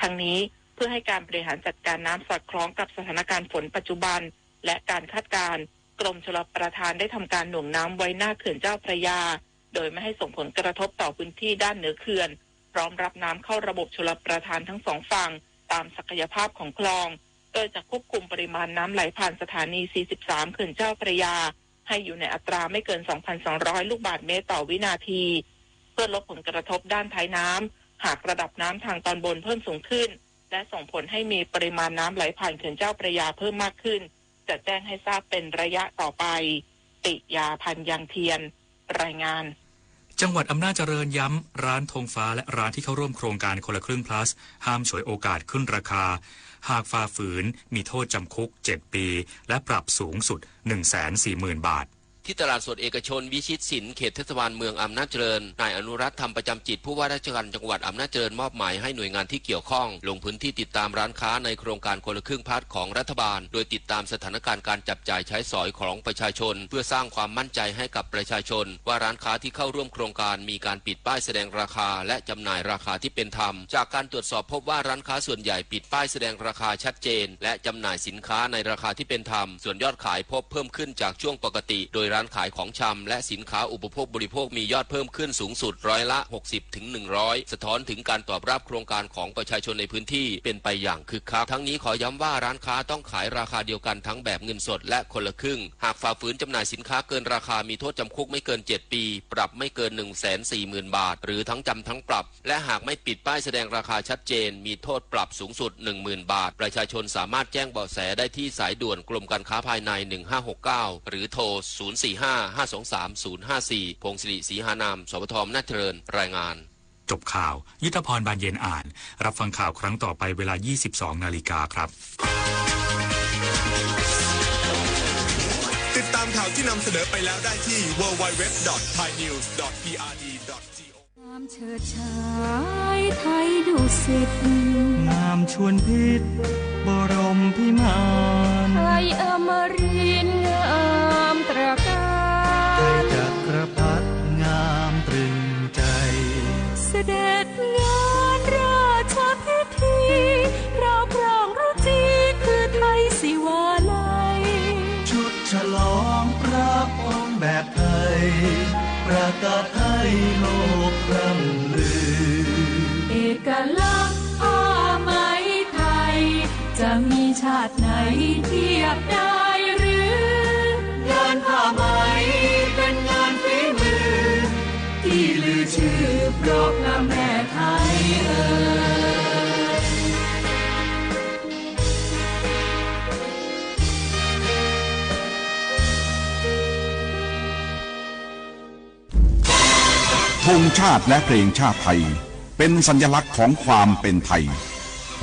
ทั้งนี้เพื่อให้การบริหารจัดการน้ำสอดคล้องกับสถานการณ์ฝนปัจจุบัน และการคาดการณ์ กรมชลประทานได้ทำการหน่วงน้ำไว้หน้าเขื่อนเจ้าพระยา โดยไม่ให้ส่งผลกระทบต่อพื้นที่ด้านเหนือเขื่อน พร้อมรับน้ำเข้าระบบชลประทานทั้งสองฝั่ง ตามศักยภาพของคลอง โดยจะควบคุมปริมาณน้ำไหลผ่านสถานี สี่สิบสาม เขื่อนเจ้าพระยา ให้อยู่ในอัตราไม่เกิน สองพันสองร้อย ลูกบาศก์เมตรต่อวินาที เพื่อลดผลกระทบด้านท้ายน้ำ หากระดับน้ำทางตอนบนเพิ่มสูงขึ้น และส่งผลให้มีปริมาณน้ำไหลผ่านเขื่อนเจ้าพระยาเพิ่มมากขึ้น จะแจ้งให้ทราบเป็นระยะต่อไป ปิยา พันยังเทียน รายงาน จังหวัดอำนาจเจริญย้ำ ร้านธงฟ้าและร้านที่เข้าร่วมโครงการคนละครึ่ง plus ห้ามฉวยโอกาสขึ้นราคา หากฝ่าฝืนมีโทษจำคุก เจ็ด ปี และปรับสูงสุด หนึ่งแสนสี่หมื่น บาท ที่ตลาดสดเอกชนวิชิตศิลป์ เขตเทศบาลเมืองอำนาจเจริญ นายอนุรักษ์ ธรรมประจำจิต ผู้ว่าราชการจังหวัดอำนาจเจริญ มอบหมายให้หน่วยงานที่เกี่ยวข้อง ลงพื้นที่ติดตามร้านค้าในโครงการคนละครึ่ง plus ของรัฐบาล โดยติดตามสถานการณ์การจับจ่ายใช้สอยของประชาชน เพื่อสร้างความมั่นใจให้กับประชาชน ว่าร้านค้าที่เข้าร่วมโครงการมีการปิดป้ายแสดงราคา และจำหน่ายราคาที่เป็นธรรม จากการตรวจสอบพบว่าร้านค้าส่วนใหญ่ปิดป้ายแสดงราคาชัดเจน และจำหน่ายสินค้าในราคาที่เป็นธรรม ส่วนยอดขายพบเพิ่มขึ้นจากช่วงปกติ โดย ร้านขายของชำและสินค้าอุปโภคบริโภคมียอดเพิ่มขึ้นสูงสุดร้อยละหกสิบถึงหนึ่งร้อย สะท้อนถึงการตอบรับโครงการของประชาชนในพื้นที่เป็นไปอย่างคึกคัก ทั้งนี้ขอย้ำว่าร้านค้าต้องขายราคาเดียวกันทั้งแบบเงินสดและคนละครึ่ง หากฝ่าฝืนจำหน่ายสินค้าเกินราคามีโทษจำคุกไม่เกินเจ็ดปี ปรับไม่เกินหนึ่งแสนสี่หมื่นบาท หรือทั้งจำทั้งปรับ และหากไม่ปิดป้ายแสดงราคาชัดเจน มีโทษปรับสูงสุดหนึ่งหมื่นบาท ประชาชนสามารถแจ้งเบาะแสได้ที่สายด่วนกรมการค้าภายใน หนึ่งห้าหกเก้า หรือโทร ศูนย์สี่ห้า ห้าสองสาม ศูนย์ห้าสี่ พงศิริ ศรีหานาม สวท อำนาจเจริญ รายงาน จบข่าว ยุทธพร บานเย็นอ่าน รับฟังข่าวครั้งต่อไปเวลา ยี่สิบสองนาฬิกา ครับ ติดตามข่าวที่นำเสนอไปแล้วได้ที่ ดับเบิลยู ดับเบิลยู ดับเบิลยู ดอท ไทยนิวส์ ดอท พีอาร์ดี ดอท จี โอ งามเฉิดฉายไทยดุสิต งามชวนพิษบรมพิมาน ไทยอมรินทร์งามตระการ ไทยจักรพรรดิงามตรึงใจ เสด็จงานราชพิธี ราวครองรุจีคือไทยศิวาลัย ชุดฉลองพระองค์แบบไทย ประกาศให้โลกร่ำลือ เอกลักษณ์ผ้าไหมไทย จะมีชาติไหนเทียบได้หรือ งานผ้าไหมเป็นงานฝีมือ ที่ลือชื่อเพราะพระแม่ไทยเอ่ย ธงชาติและเพลงชาติไทย เป็นสัญลักษณ์ของความเป็นไทย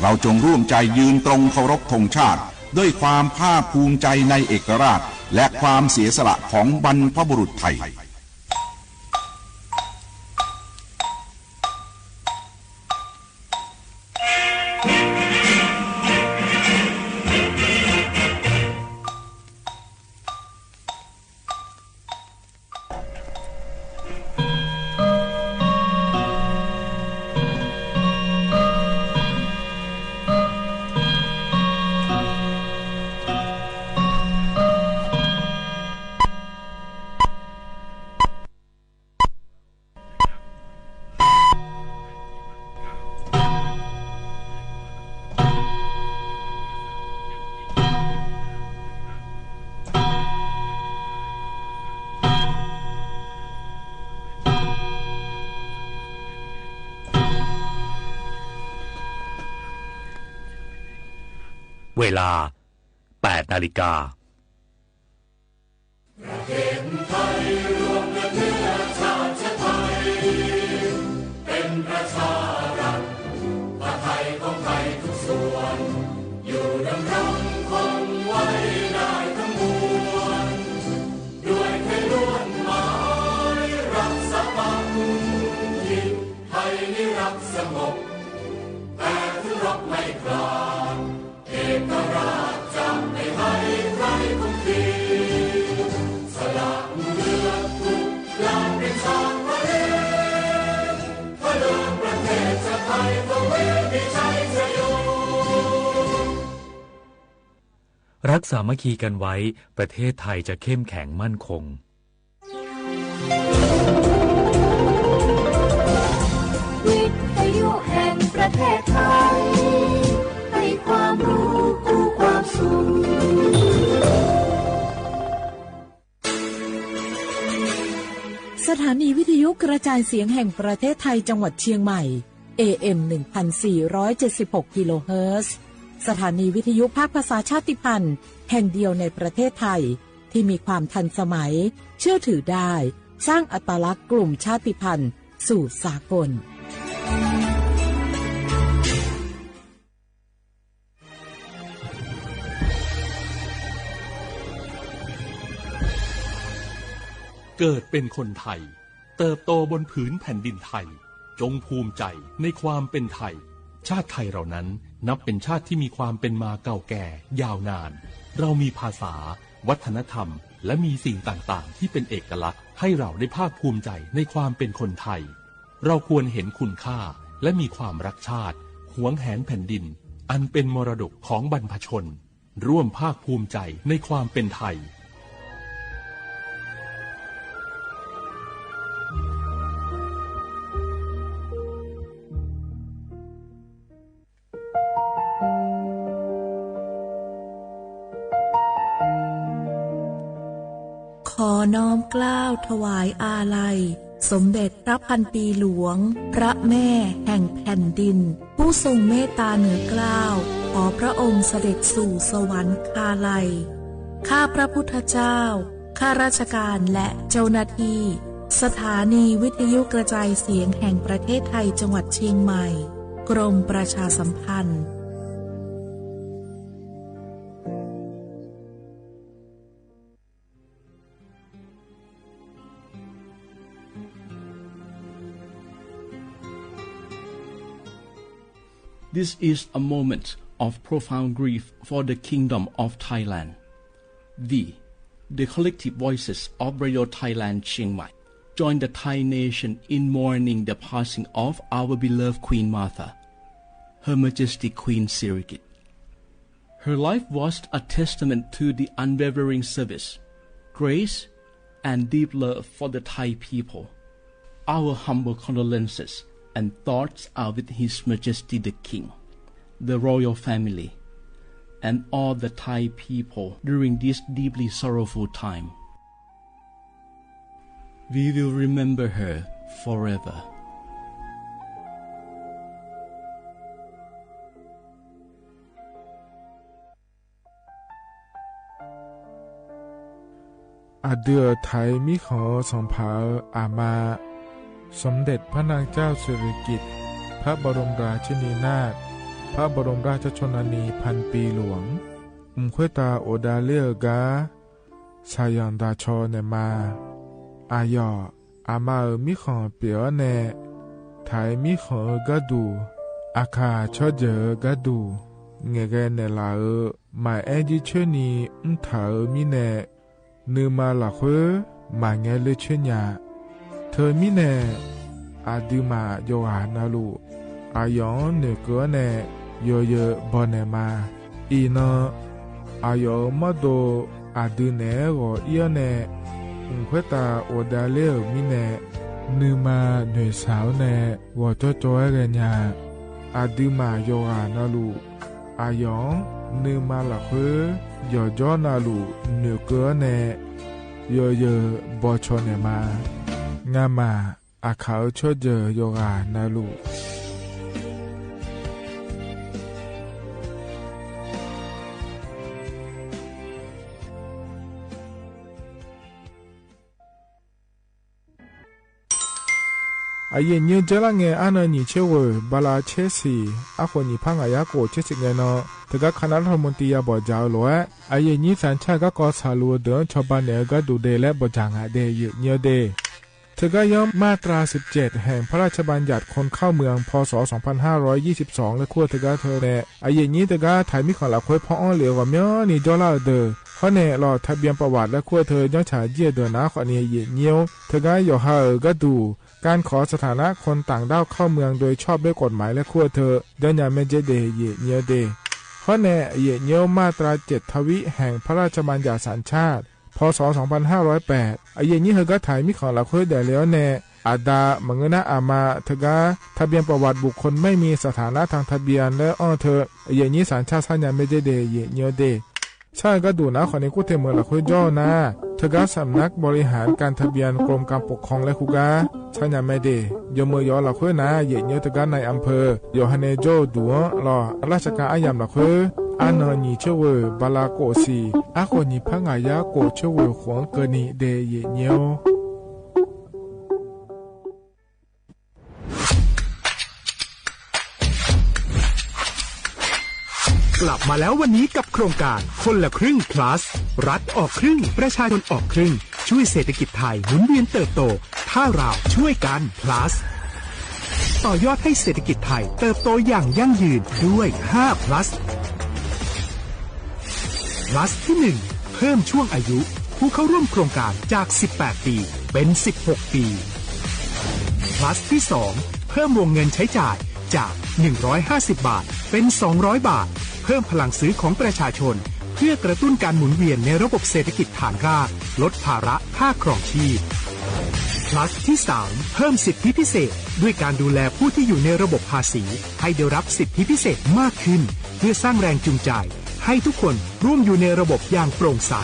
เราจงร่วมใจยืนตรงเคารพธงชาติ ด้วยความภาคภูมิใจในเอกราช และความเสียสละของบรรพบุรุษไทย เวลา แปดนาฬิกา ประเทศไทยรวมกันเนื้อชาติไทย เป็นประชารัฐ ผ้าไทยของไทยทุกส่วน อยู่ดำรงคงไว้ได้ทั้งมวล ด้วยไทยล้วนหมายรักสามัคคี ไทยนิรักสงบ แต่ถึงรบไม่กล้า เอกราชจะไม่ให้ใครคุกคี สละเลือดทุกหยาดเป็นชาติทะเล เพื่อเดินประเทศชาติไทย ก็ไม่มีชัยชโย รักสามัคคีกันไว้ ประเทศไทยจะเข้มแข็งมั่นคง วิทยุแห่งประเทศไทย ให้ความรู้คู่ความสุข สถานีวิทยุกระจายเสียงแห่งประเทศไทยจังหวัดเชียงใหม่ เอเอ็ม หนึ่งพันสี่ร้อยเจ็ดสิบหก กิโลเฮิรตซ์ สถานีวิทยุภาคภาษาชาติพันธุ์แห่งเดียวในประเทศไทย ที่มีความทันสมัย เชื่อถือได้ สร้างอัตลักษณ์กลุ่มชาติพันธุ์สู่สากล เกิดเป็นคนไทย เติบโตบนผืนแผ่นดินไทย จงภูมิใจในความเป็นไทย ชาติไทยเรานั้นนับเป็นชาติที่มีความเป็นมาเก่าแก่ยาวนาน เรามีภาษา วัฒนธรรม และมีสิ่งต่างๆ ที่เป็นเอกลักษณ์ ให้เราได้ภาคภูมิใจในความเป็นคนไทย เราควรเห็นคุณค่า และมีความรักชาติ หวงแหนแผ่นดิน อันเป็นมรดกของบรรพชน ร่วมภาคภูมิใจในความเป็นไทย ขอน้อมเกล้าถวายอาลัย สมเด็จพระพันปีหลวง พระแม่แห่งแผ่นดิน ผู้ทรงเมตตาเหนือเกล้า ขอพระองค์เสด็จสู่สวรรคาลัย ข้าพระพุทธเจ้า ข้าราชการและเจ้าหน้าที่ สถานีวิทยุกระจายเสียงแห่งประเทศไทยจังหวัดเชียงใหม่ กรมประชาสัมพันธ์ This is a moment of profound grief for the Kingdom of Thailand. We, the collective voices of Radio Thailand Chiang Mai, join the Thai nation in mourning the passing of our beloved Queen Mother, Her Majesty Queen Sirikit. Her life was a testament to the unwavering service, grace, and deep love for the Thai people. Our humble condolences and thoughts are with His Majesty the King, the royal family, and all the Thai people during this deeply sorrowful time. We will remember her forever. အဒုးအထၢၣ် မိၶၢၣ် သင်ဖၣ် အမါ สมเด็จพระนางเจ้าสิริกิติ์ พระบรมราชินีนาถ พระบรมราชชนนีพันปีหลวง mvuhˇ hkawehˉ taˍ awˬ daꞈ lehˬ g'aˇ สยามดาชอ nehˬ ma. အယီၢ် အမါ မိၶၢၣ် peuˬ-aˉ nehˬ, ထၢၣ် မိၶၢၣ် g'aˇ duˬ, အခါ chaw jeuˬ g'aˇ duˬ, ngehˬ g'ai nehˬ laˬ-eu, maˍ ehˉ jiˇ chehˇ nyi mvuhˇ htaꞈ-eu miˇ nehˬ, nuima laˬ hk'oˆ maˍ ngeh leuˇ chehˇ nyi-a. Hteu miˇ nehˬ, aˬ dui maˬ yawˬ g'aꞈ na loˬ, aˬ yawˬ-anˉ nehˬ keu-aˉ nehˬ, yawˬ yeuˬ bawˬ nehˬ ma. Iˍ na, aˬ yawˬ-euˬ maˇ do, aˬ dui nehˬ-aˉ g'awˬ iˉ-aˉ nehˬ, mvuhˇ hkawehˉ taˍ awˬ daꞈ lehˬ-euˬ miˇ nehˬ, nuima nehˬ shaˍ-aˉ nehˬ g'awˬ cawˇ cawˇ-aˉ g'a nyi-a. Aˬ dui maˬ yawˬ g'aꞈ na loˬ, aˬ yawˬ-anˉ nuima laˬ hk'oˆ yawˬ jawˇ na loˬ nehˬ keu-aˉ nehˬ, yawˬ yeuˬ bawˬ chaw nehˬ ma. Ngaˬ maˬ, aˬ hkaꞈ-eu chaw jeuˬ yawˬ g'aꞈ na loˬ. Aˬ yehˬ nyi-oˬ, jaˇ laˇ ngeh aˉ naw nyi chehˇ g'uiˬ ba la chehˇ shiˍ, aˉ k'oꞈ nyi hpaˇ ngaˬ yaˇ k'oꞈ chehˇ shiˍ ngeh naw, teˇ g'aˇ hk'a naˉ lawˇ mvuh ti yaˇ bawˬ jaˇ-eu loˬ-ehˉ. Aˬ yehˬ nyi sanˍ chaˇ gaˇ k'aw shaˍ loꞈ-eu deuˬ-anˉ chaw ba nehˬ-eu g'aˇ duˬ de leh bawˬ jaˇ ngaˬ de yehˬ nyi-oˬ de. Hteu gaˇ yawˇ มาตราสิบเจ็ด แห่งพระราชบัญญัติคนเข้าเมือง พ.ศ. สองพันห้าร้อยยี่สิบสอง leh hk'oˆ hteu gaˇ hteu nehˬ, aˬ yehˬ nyi teˇ g'aˇ htaiˍ miˉ hkanˍ laꞈ hk'oˆ hpawˇ awˇ liꞈ g'awˬ mawˇ nyi jawˇ laˇ-eu deuˬ hk'awˇ nehˬ lawˬ, ทะเบียนประวัติ leh hk'oˆ hteu jawˇ chaꞈ jiˇ-e deuˬ naˉ hk'awꞈ nyi yehˬ nyi-oˬ. Hteu gaˇ yawˬ ha-euˬ g'aˇ duˬ, การขอสถานะคนต่างด้าวเข้าเมืองโดยชอบด้วยกฎหมาย leh hk'oˆ hteu jawˇ nyi meh jehˇ de yehˬ nyi-oˬ de. Hk'awˇ nehˬ, yehˬ nyi-oˬ มาตราเจ็ดทวิ แห่งพระราชบัญญัติสัญชาติ พ.ศ. สองพันห้าร้อยแปด aˬ yehˬ nyi hteu gaˇ htaiˍ miˉ hkanˍ laꞈ hk'oˆ dehꞈ le-awˇ nehˬ, aˬ daꞈ maˬ ngeuˇ naˉ aˬ ma hteu gaˇ ทะเบียนประวัติบุคคลไม่มีสถานะทางทะเบียน leh awˇ hteu, aˬ yehˬ nyi sanˍ chaˇ shaˉ nyi meh jehˇ de yehˬ nyi-oˬ de. Shaˉ-eu g'aˇ duˬ naˉ hk'awꞈ nyi hk'oˆ hteu meuꞈ laꞈ hk'oˆ jawˇ naˉ, hteu gaˇ สำนักบริหารการทะเบียน กรมการปกครอง leh hk'oˆ gaˇ shaˉ nyi meh de. Yawˬ meuꞈ yawˬ laꞈ hk'oˆ naˉ, yehˬ nyi-oˬ hteu gaˇ นายอำเภอ yawˬ ha nehˬ jawˇ-oˬ duˬ-anˉ lawˬ, ราชการ aˉ yaꞈ laꞈ hk'oˆ aˉ naw nyi chehˇ g'uiˬ ba la k'oꞈ shiˍ, aˉ k'oꞈ nyi hpaˇ ngaˬ yaˇ k'oꞈ chehˇ g'uiˬ k'oꞈ-anˉ keu nyi de yehˬ nyi-oˬ. กลับมาแล้ววันนี้กับโครงการคนละครึ่ง plus รัฐออกครึ่ง ประชาชนออกครึ่ง ช่วยเศรษฐกิจไทยหมุนเวียนเติบโต ถ้าเราช่วยกัน plus ต่อยอดให้เศรษฐกิจไทยเติบโตอย่างยั่งยืนด้วย ห้า plus plus ที่ หนึ่ง เพิ่มช่วงอายุผู้เข้าร่วมโครงการจาก สิบแปด ปี เป็น สิบหก ปี plus ที่ สอง เพิ่มวงเงินใช้จ่ายจาก หนึ่งร้อยห้าสิบ บาท เป็น สองร้อย บาท เพิ่มพลังซื้อของประชาชน เพื่อกระตุ้นการหมุนเวียนในระบบเศรษฐกิจฐานราก ลดภาระค่าครองชีพ plus ที่ สาม เพิ่มสิทธิพิเศษ ด้วยการดูแลผู้ที่อยู่ในระบบภาษี ให้ได้รับสิทธิพิเศษมากขึ้น เพื่อสร้างแรงจูงใจ ให้ทุกคนร่วมอยู่ในระบบอย่างโปร่งใส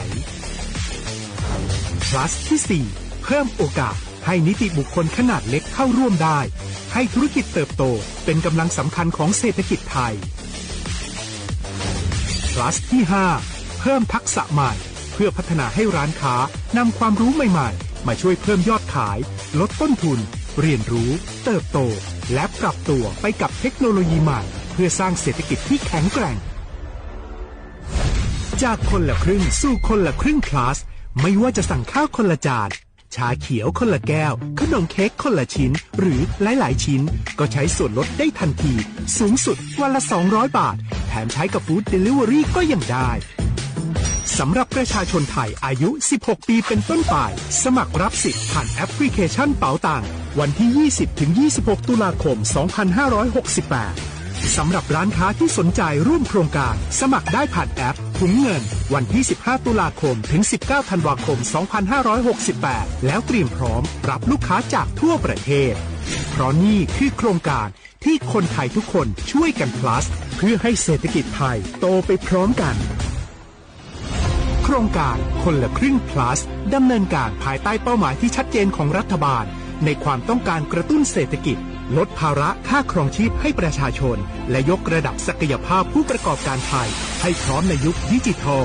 Plus ที่สี่ เพิ่มโอกาสให้นิติบุคคลขนาดเล็กเข้าร่วมได้ ให้ธุรกิจเติบโตเป็นกำลังสำคัญของเศรษฐกิจไทย Plus ที่ห้า เพิ่มทักษะใหม่ เพื่อพัฒนาให้ร้านค้านำความรู้ใหม่ๆ มาช่วยเพิ่มยอดขาย ลดต้นทุน เรียนรู้ เติบโต และปรับตัวไปกับเทคโนโลยีใหม่ เพื่อสร้างเศรษฐกิจที่แข็งแกร่ง จากคนละครึ่งสู่คนละครึ่ง Plus ไม่ว่าจะสั่งข้าวคนละจาน ชาเขียวคนละแก้ว ขนมเค้กคนละชิ้น หรือหลายๆ ชิ้น ก็ใช้ส่วนลดได้ทันที สูงสุดวันละ สองร้อย บาท แถมใช้กับ Food Delivery ก็ยังได้ สำหรับประชาชนไทยอายุ สิบหก ปีเป็นต้นไป สมัครรับสิทธิ์ผ่านแอปพลิเคชันเป๋าตัง วันที่ ยี่สิบ ถึง ยี่สิบหก ตุลาคม สองพันห้าร้อยหกสิบแปด สำหรับร้านค้าที่สนใจร่วมโครงการ สมัครได้ผ่านแอปถุงเงิน วันที่ สิบห้า ตุลาคม ถึง สิบเก้า ธันวาคม สองพันห้าร้อยหกสิบแปด แล้วเตรียมพร้อมรับลูกค้าจากทั่วประเทศ เพราะนี่คือโครงการที่คนไทยทุกคนช่วยกัน Plus เพื่อให้เศรษฐกิจไทยโตไปพร้อมกัน โครงการคนละครึ่ง Plus ดำเนินการภายใต้เป้าหมายที่ชัดเจนของรัฐบาล ในความต้องการกระตุ้นเศรษฐกิจ ลดภาระค่าครองชีพให้ประชาชน และยกระดับศักยภาพผู้ประกอบการไทย ให้พร้อมในยุคดิจิทัล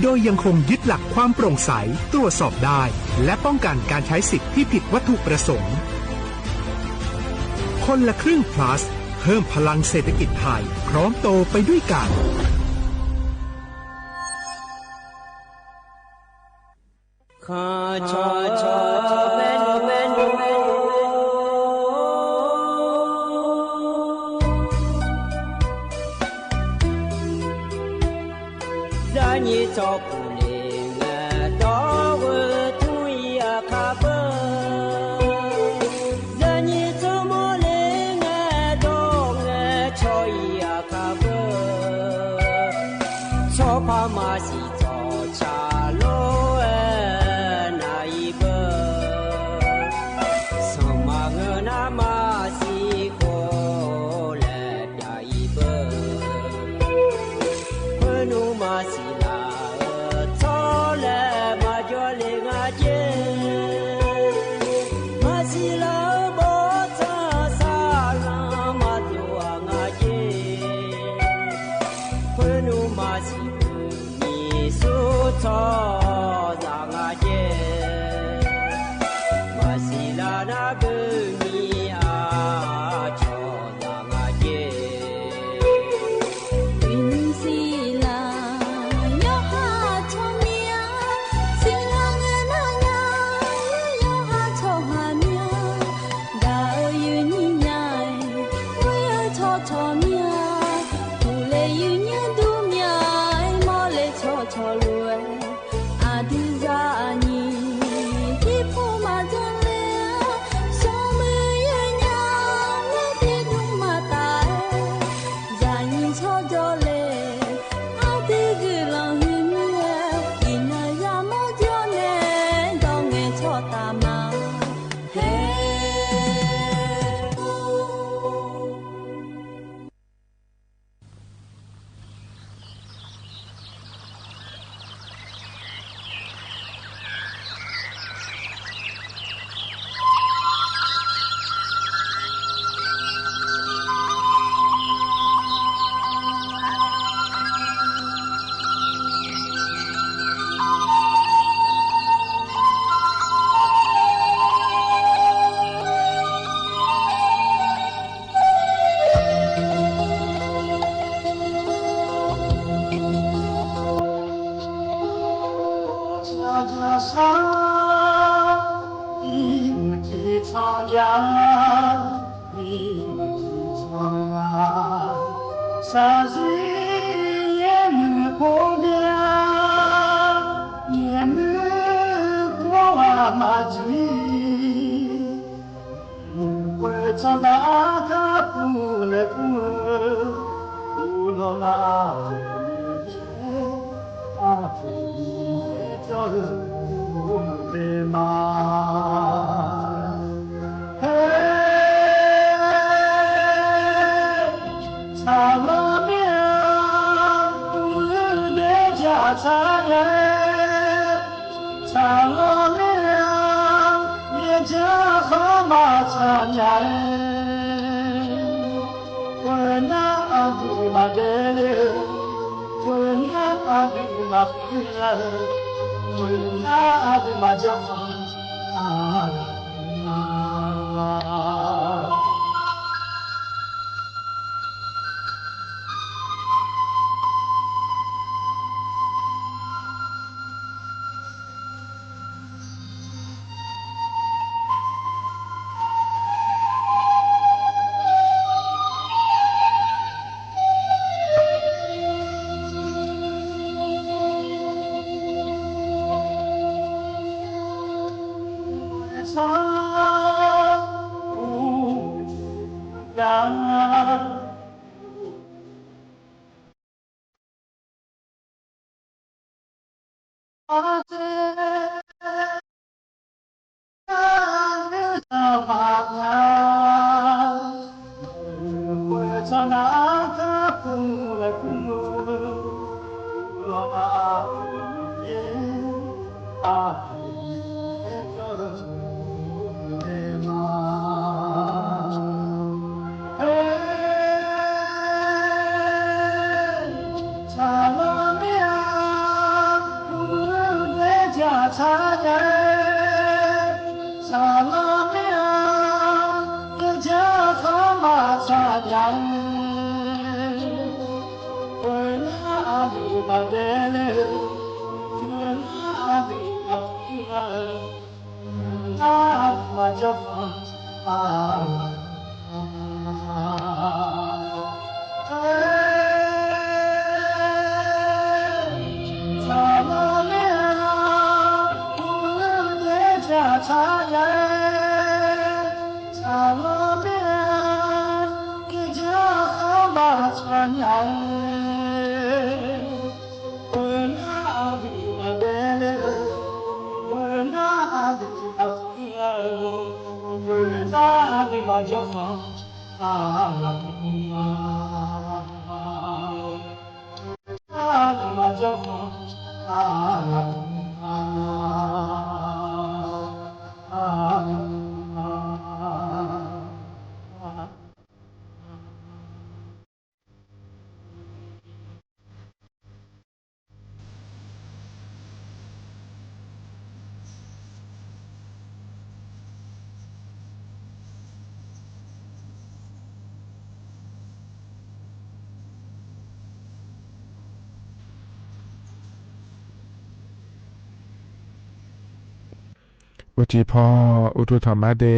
โดยยังคงยึดหลักความโปร่งใส ตรวจสอบได้ และป้องกันการใช้สิทธิ์ที่ผิดวัตถุประสงค์ คนละครึ่ง Plus เพิ่มพลังเศรษฐกิจไทย พร้อมโตไปด้วยกัน Yaꞈ nyi chaw kuˬ le ngaˬ dawˇ g'uiˬ tuˇ yaꞈ hk'a peuˬ. Yaꞈ nyi tcuh maˇ le ngaˬ dawˇ ngaˬ chaw yaꞈ hk'a peuˬ. Chaw hpaˇ maˇ shiˍ cawˬ chaˍ lo naˍ i peuˬ. Suhˍ maˬ ngeuˍ naˉ maˇ shiˍ k'oˆ leh pyaꞈ i peuˬ. Hk'e nuˇ maˇ shiˍ laˬ htawˇ leh maˇ jawˇ le ngaˬ jehˇ. Maˇ shiˍ laˬ bawˇ caˇ saˍ laˍ maˇ tuˬ a ngaˬ jehˇ. Hk'e nuˇ maˇ shiˍ kuˬ nyi suˉ htawˇ yaꞈ ngaˬ jehˇ. Maˇ shiˍ laˬ naˉ buiˇ nyi a cawˬ yaꞈ ngaˬ jehˇ. Shiˍ laˬ yawˇ ha chaw nyi a, shiˍ laˬ ngaˬ naˉ nyi a, yawˇ ha chaw ha nyi a. Gaˬ uiˍ yuˬ nyi nyi, uiˍ chaw chaw nyi a, tuˬ leh yuˬ nyi duˇ nyi a, mawˇ leh chaw chaw loˬ. Aˬ diˇ yaˇ nyi, tiˇ hpfuhˇ maˇ jaˇ leh, shawˍ meuˇ yeˬ nyi a, mehˆ teˇ duˇ maˇ taˍ. Yaꞈ nyi chaw jawˇ leh, aˉ teˇ g'uiˬ laˬ hui miˇ, iˉ naˍ yaˇ mawˇ jawˇ nehˬ, dawˇ ngeh chaw taˍ maˍ heˆ. Shaˍ zi yehˬ miˬ k'oˆ ve, yehˬ miˬ k'oˆ a maˇ jiˬ. K'oˆ ve chaw naˉ htaˇ puˬ leh puˬ, puˬ lawˬ laˇ ve, a puˬ cawˇ ve maˇ heˆ. Chaꞈ law miˇ a, puˬ leh jaˇ chaꞈ leh, chaꞈ law le Peuˬ naˉ a duˬ maˍ deh le, peuˬ naˉ a duˬ maˍ piˇ la, peuˬ naˉ a duˬ maˍ jaˇ a. Oˇ hk'e hpawˇ oˇ htaˇ htaꞈ maˇ te,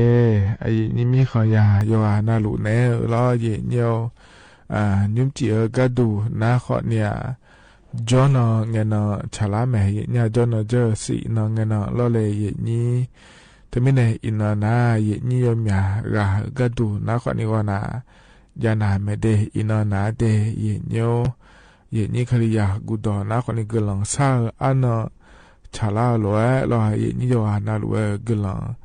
a yehˬ nyi miˇ hk'aˬ yaˇ yawˇ g'a na loꞈ nehˉ laˇ yehˬ nyi-oˬ. Nyiˇ ciˉ-oˬ g'aˇ duˬ naˉ hk'awꞈ nyi-a, jawˇ naw ngeh naw chaˍ laˉ mehˍ yehˬ nyi-a, jawˇ naw jawˇ siꞈ naw ngeh naw lawˇ leh yehˬ nyi. Teˇ miˉ nehˬ iˍ naw naˉ yehˬ nyi yawˇ myaꞈ g'a g'aˇ duˬ naˉ hk'awꞈ nyi g'aw naˍ, yaˇ naˍ mehˍ deh iˍ naw naˉ deh yehˬ nyi-oˬ. Yehˬ nyi Hkriꞈ yaˇ gu dawˬ naˉ hk'awꞈ nyi guiˬ lanˍ shaˉ-eu aˉ naw chaˍ laˇ loꞈ-e lawˇ yehˬ nyi yawˇ g'a na loꞈ-e guiˬ lanˍ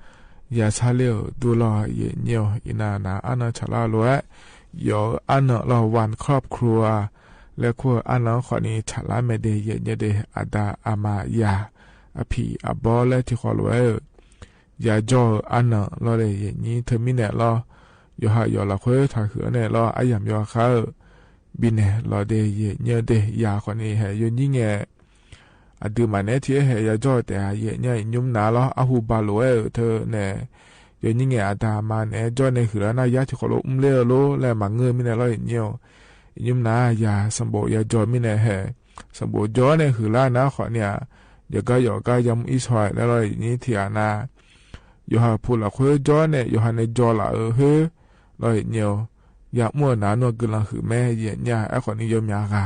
yaꞈ shaˉ le-oˬ duˇ lawˇ yehˬ nyi-oˬ. Iˍ naw naˉ aˉ naw chaˍ laˇ loꞈ-e, yawˬ-eu aˉ naw lawˇ วันครอบครัว leh hk'oˆ-eu aˉ naw hk'awꞈ nyi chaˍ laˉ mehˍ deh yehˬ nyi deh a da a ma yaˇ a hpiꞈ a bawˇ leh hti hk'aw loꞈ-e-eu yaˇ jawˇ-eu aˉ naw lawˇ leh yehˬ nyi teˇ miˉ nehˬ lawˇ, yawˇ haꞈ yawˬ laꞈ hk'oˆ htaꞈ heuꞈ-a nehˬ lawˇ aˉ yamꞈ yaw hk'aˇ-eu biˇ nehˬ lawˬ deh yehˬ nyi deh yaˇ hk'awꞈ nyi hehꞈ yawˇ nyiˇ ngehˬ a duˬ maˍ nehˉ hti-ehˉ hehꞈ yaˇ jawˇ tehꞈ yehˬ nyi nyi mvuhˇ naˉ lawˇ aˉ hu ba loꞈ-e-eu teˇ nehˬ, yawˇ nyiˇ ngehˬ a da a ma nehˉ jawˇ nehˬ huiˍ laˇ naˇ yaˇ hti hk'aw lo mvuhˇ lehˇ-a loˇ leh maˍ ngeuˇ miˇ nehˬ lawˇ yehˬ nyi-oˬ. Nyi mvuhˇ naˉ yaˇ saˍ boꞈ yaˇ jawˇ miˇ nehˬ hehꞈ, saˍ boꞈ jawˇ nehˬ huiˍ laˇ naˉ hk'awꞈ nyi-a, yawˬ gaˇ yawˬ gaˇ yaˇ mvuhˇ iˉ shaw-e leh lawˇ yehˬ nyi hti-a naˇ, yawˬ haꞈ hpu laꞈ hk'oˆ jawˇ nehˬ yawˬ haꞈ nehˬ jaw laꞈ-eu heˉ lawˇ yehˬ nyi-oˬ. Yaˇ mvuhˇ-a naˍ nuˇ guiˬ lanˍ huiˍ mehˍ yehˬ nyi-a ehˉ hk'awꞈ nyi yawˇ myaꞈ g'a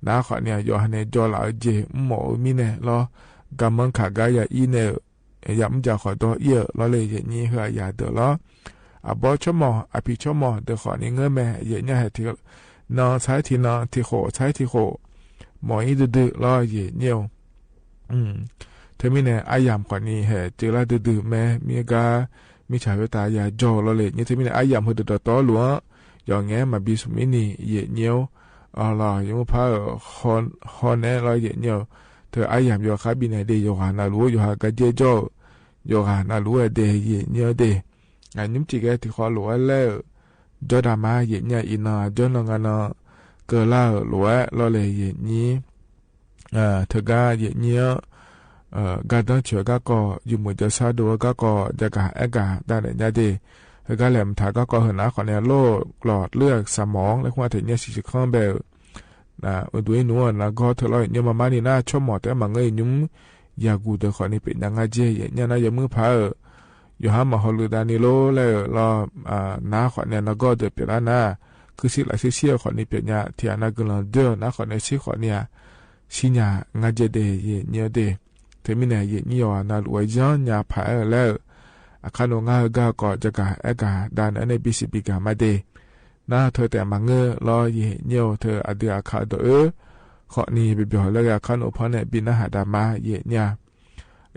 naˉ hk'awꞈ nyi-a, yawˬ haꞈ nehˬ jaw laꞈ-eu jeˬ mvuhˇ mawꞈ-eu miˇ nehˬ lawˇ, ga mvuhˇ hkanˍ gaˇ yaˇ iˉ nehˬ-euˬ yaꞈ mvuhˇ jaˇ hk'awꞈ dawˇ iˉ-eu lawˇ leh yehˬ nyi hui-a yaꞈ deuˬ lawˇ. A bawˇ chawˇ mawˬ a hpiꞈ chawˇ mawˬ deuˬ hk'awꞈ nyi ngeuˉ mehˍ yehˬ nyi hehꞈ, naw chaiˉ hti naw hti hk'oꞈ chaiˉ hti hk'oꞈ mawˬ iˉ duˬ duˬ lawˇ yehˬ nyi-oˬ. Teˇ miˉ nehˬ aˉ yamꞈ hk'awꞈ nyi hehꞈ ceuˬ laˇ duˬ duˬ mehˍ miˇ gaˇ miˇ chaꞈ ve htaꞈ yaꞈ jawˇ lawˇ leh nyi teˇ miˉ nehˬ aˉ yamꞈ hui dawˬ dawˬ tawˉ loꞈ-anˉ, yawˬ ngehˉ maˍ biˇ shuˍ miˉ nyi yehˬ nyi-oˬ. Awˬ lawn yehˬ mvuhˇ hpaˇ-euˬ haw nehˉ lawˇ yehˬ nyi-oˬ. Hteˇ aˉ yamꞈ yawˬ hk'aˇ biˇ nehˬ deh yawˬ g'aꞈ na loꞈ-o, yawˬ haꞈ ga jehˇ jawˇ-euˬ, yawˬ g'aꞈ na loꞈ-e deh yehˬ nyi-a deh Nyiˇ mvuhˇ ceˬ geh tiꞈ hk'aw loꞈ-e leh-euꞈ, jawˇ daꞈ ma yehˬ nyi-a, iˍ na jawˇ na ngaˬ na keu laˇ-euꞈ loꞈ-e lawˇ leh yehˬ nyi, hteuꞈ gaˇ yehˬ nyi-aˆ. Gaˇ dawˇ chi-a gaˇ k'aw, yuˬ muiˬ jaˇ shaˉ do-a gaˇ k'aw, jaˇ gaˬ ehˉ gaˬ daꞈ leh nyi-a deˇ. Heuˬ gaˇ lehˬ mvuhˬ htaꞈ gaˇ k'aw heuˬ naˉ hk'awꞈ nyi-a loˬ lawˬ leuˉ-a สมอง leh k'oˆ-a teꞈ nyi-a shiˍ shiˍ hk'anˇ beh-euˬ. Uˉ duˬ iˉ nuˉ-a na gawˇ hteuꞈ lawˇ yehˬ nyi ma maˇ ni naˉ, chaw mawˬ teˇ maˬ ngeuˇ nyi mvuhˇ yaꞈ guˬ deuˬ hk'awꞈ nyi peꞈ nyi-a ngaˇ jeˇ yehˬ nyi-a naˉ, yawˇ muiˇ hpaˇ-euˬ Yoˬ haˉ maˬ haw leuꞈ daꞈ ni loˬ leh-euꞈ lawˇ, naˉ hk'awꞈ nyi-a na gawˇ deuˬ pehꞈ laˇ naˉ, hkui shiˉ laꞈ shiˉ shiˉ-a hk'awꞈ nyi pehꞈ nyi-a, htiꞈ-a na guiˬ laˬ deuˇ-a naˉ hk'awꞈ nyi shiˉ hk'awꞈ nyi-a, shiˉ nyi-a ngaˇ jeˇ deˇ yehˬ nyi-a deˇ. Hteꞈ miˇ nehˬ yehˬ nyi-a na loꞈ-e yanˇ nyi-a hpaˍ-e leh-euꞈ, aˬ hk'aˇ nawˬ ngaˇ hui gaˇ k'aw jaˇ gaˬ ehˉ gaˬ daꞈ nyi-a neˇ biˇ shiˍ biˇ gaˬ maˇ deˇ. Naˉ hteuꞈ tehꞈ maˍ ngeuˇ lawˇ yehˬ nyi-oˬ, hteuꞈ aˬ dui aˬ hk'aˇ dawˬ-euˬ hk'awꞈ nyi ve bawˬ leh g'a hk'aˇ nawˬ hpawˇ nehˆ biˇ naˉ haꞈ daꞈ ma yehˬ nyi-a.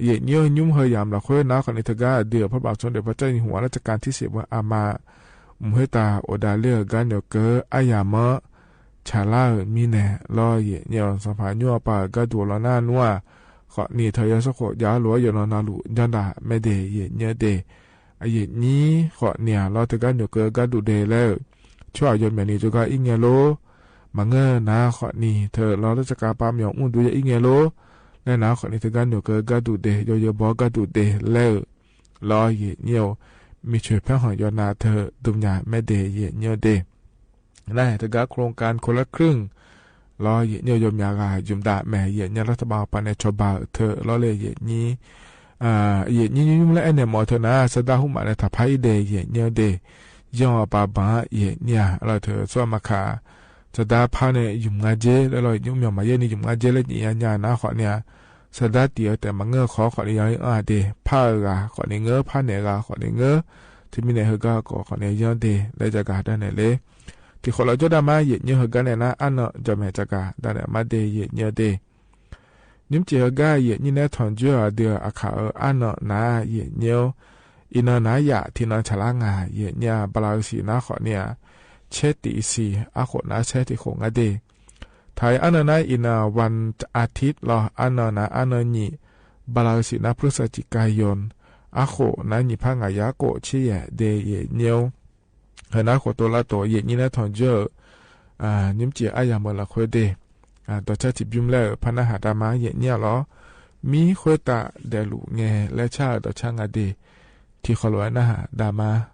Yehˬ nyi-oˬ, nyi mvuhˇ hui yaꞈ mlaˬ hk'oˆ naˉ hk'awꞈ nyi hteuꞈ gaˇ aˬ dui aˬ hpawˇ baˬ tcuhˉ dehꞈ hpawˇ caˇ nyi huˍ-a laˇ ca ka htiˇ sheˍ ve aˬ ma mvuhˇ heˆ taˍ awˬ daꞈ leh-euˬ gaˇ nyi-oˬ keu aˉ yaˍ meuˉ chaˍ laˇ-euˬ miˇ nehˬ lawˇ yehˬ nyi-oˬ, Sanˍ hpaˍ nyi-a pa-euˬ gaˇ duˬ awˬ lawn naˉ nuˇ-a hk'awꞈ nyi htawˇ yaˇ suhˉ hk'oˆ jaˇ loˬ-a, yaꞈ naw na luˬ jaˇ daꞈ mehˇ deˇ yehˬ nyi-a deˇ. Yehˬ nyi hk'awꞈ nyi-a lawˇ hteuꞈ gaˇ nyi-oˬ keu gaˇ duˬ deˇ leh-euˬ, chaw aˬ yaw mehˬ nyi caw gaˇ iˉ nyi loˬ. Maˍ ngeuˇ naˉ hk'awꞈ nyi hteuꞈ lawˇ leh ca ka pa miˬ awˬ mvuhˇ duˬ yaˇ iˉ nyi loˬ. Leh naˉ hk'awꞈ nyi hteuꞈ gaˇ nyi-oˬ keu gaˇ duˬ deˇ, yaw yawˇ bawˇ gaˇ duˬ deˇ leh-euˬ, lawˇ yehˬ nyi-oˬ, miˬ chawehˬ hpehˇ hawˬ yaw na hteuꞈ duˬ nyi-a mehˇ deˇ yehˬ nyi-a deˇ. Naˉ hteuꞈ gaˇ โครงการคนละครึ่ง lawˇ yehˬ nyi-oˬ, yaw miˬ aˬ g'a yuˬ daꞈ mehˍ yehˬ nyi-a laˇ htaˇ ba awˬ pa nehˬ chaw baˬ hteuꞈ lawˇ leh yehˬ nyi yehˬ nyi nyi nyi leh ehˉ nehˬ mawˬ hteuꞈ naˉ, saˍ daˇ huˉ maꞈ leh htaꞈ hpaˇ iˉ deh yehˬ nyi-a deˇ. Yawˇ awˬ pa baˬ yehˬ nyi-a laˇ hteuꞈ tcuhˉ maˇ hkanˍ. Saˍ daˇ hpaˇ nehˬ yuˬ ngaˇ jeˇ leh lawˇ yehˬ nyi mvuhˇ miˬ awˬ maˍ yehˬ nyi yuˬ ngaˇ jeˇ leh nyi-a nyi-a naˉ hk'awꞈ nyi-a, saˍ daˇ tiꞈ-a tehꞈ maˍ ngeuˇ hk'awꞈ hk'awꞈ nyi yaˇ iˉ a deˇ, hpaˇ g'a hk'awꞈ nyi ngeuˇ, hpaˇ nehˬ g'a hk'awꞈ nyi ngeuˇ, hteꞈ miˇ nehˬ hui gaˇ k'awꞈ hk'awꞈ nyi yaˇ deˇ leh ca gaˬ daꞈ nehˬ le. Tiꞈ hk'awꞈ lawꞈ jawˇ daꞈ maˇ yehˬ nyi hui gaˇ nehˬ naˉ, aˉ naw jawˬ mehˍ ca gaˬ daꞈ nehˬ maˇ deˇ yehˬ nyi-a deˇ. Nyiˇ mvuhˇ ceˬ hui gaˇ yehˬ nyi nehˉ htawnˍ juˇ aˬ dui aˬ hk'aˇ-euˬ aˉ naw naˉ yehˬ nyi-oˬ. Iˍ naw naˉ yaꞈ htiꞈ naw chaˍ laˇ ngaˬ yehˬ nyi-a, Baˬlaˍruˍsiˍ naˉ hk'awꞈ nyi-a, chehˇ tiꞈ shiˍ aˉ k'oꞈ naˉ chehˇ teˇ k'oꞈ ngaˇ deˇ. Htaiˍ aˉ naw naˉ iˍ naw วันอาทิตย์ lawˇ aˉ naw naˉ aˉ naw nyi, Baˬlaˍruˍsiˍ naˉ พฤศจิกายน aˉ k'oꞈ naˉ nyi hpaˇ ngaˬ yaꞈ k'oꞈ chehˇ yehˬ deˇ yehˬ nyi-oˬ. Heh naˉ k'oꞈ to laˇ toꞈ yehˬ nyi nehˉ htawnˍ juˇ-euˬ, nyiˇ mvuhˇ ceˬ aˉ yaˍ meuꞈ laˬ hk'oˆ deˇ, dawˬ chaˇ chi biˇ mvuhˇ leh-euˬ hpaˇ naˉ haꞈ daꞈ maˇ yehˬ nyi-a lawˬ. Miˉ hk'oˆ taꞈ dehꞈ luꞈ ngeh leh chaˇ-euˬ dawˬ chaˇ ngaˇ deˇ. Tiꞈ hk'awꞈ loꞈ-e naˉ haꞈ daꞈ maˇ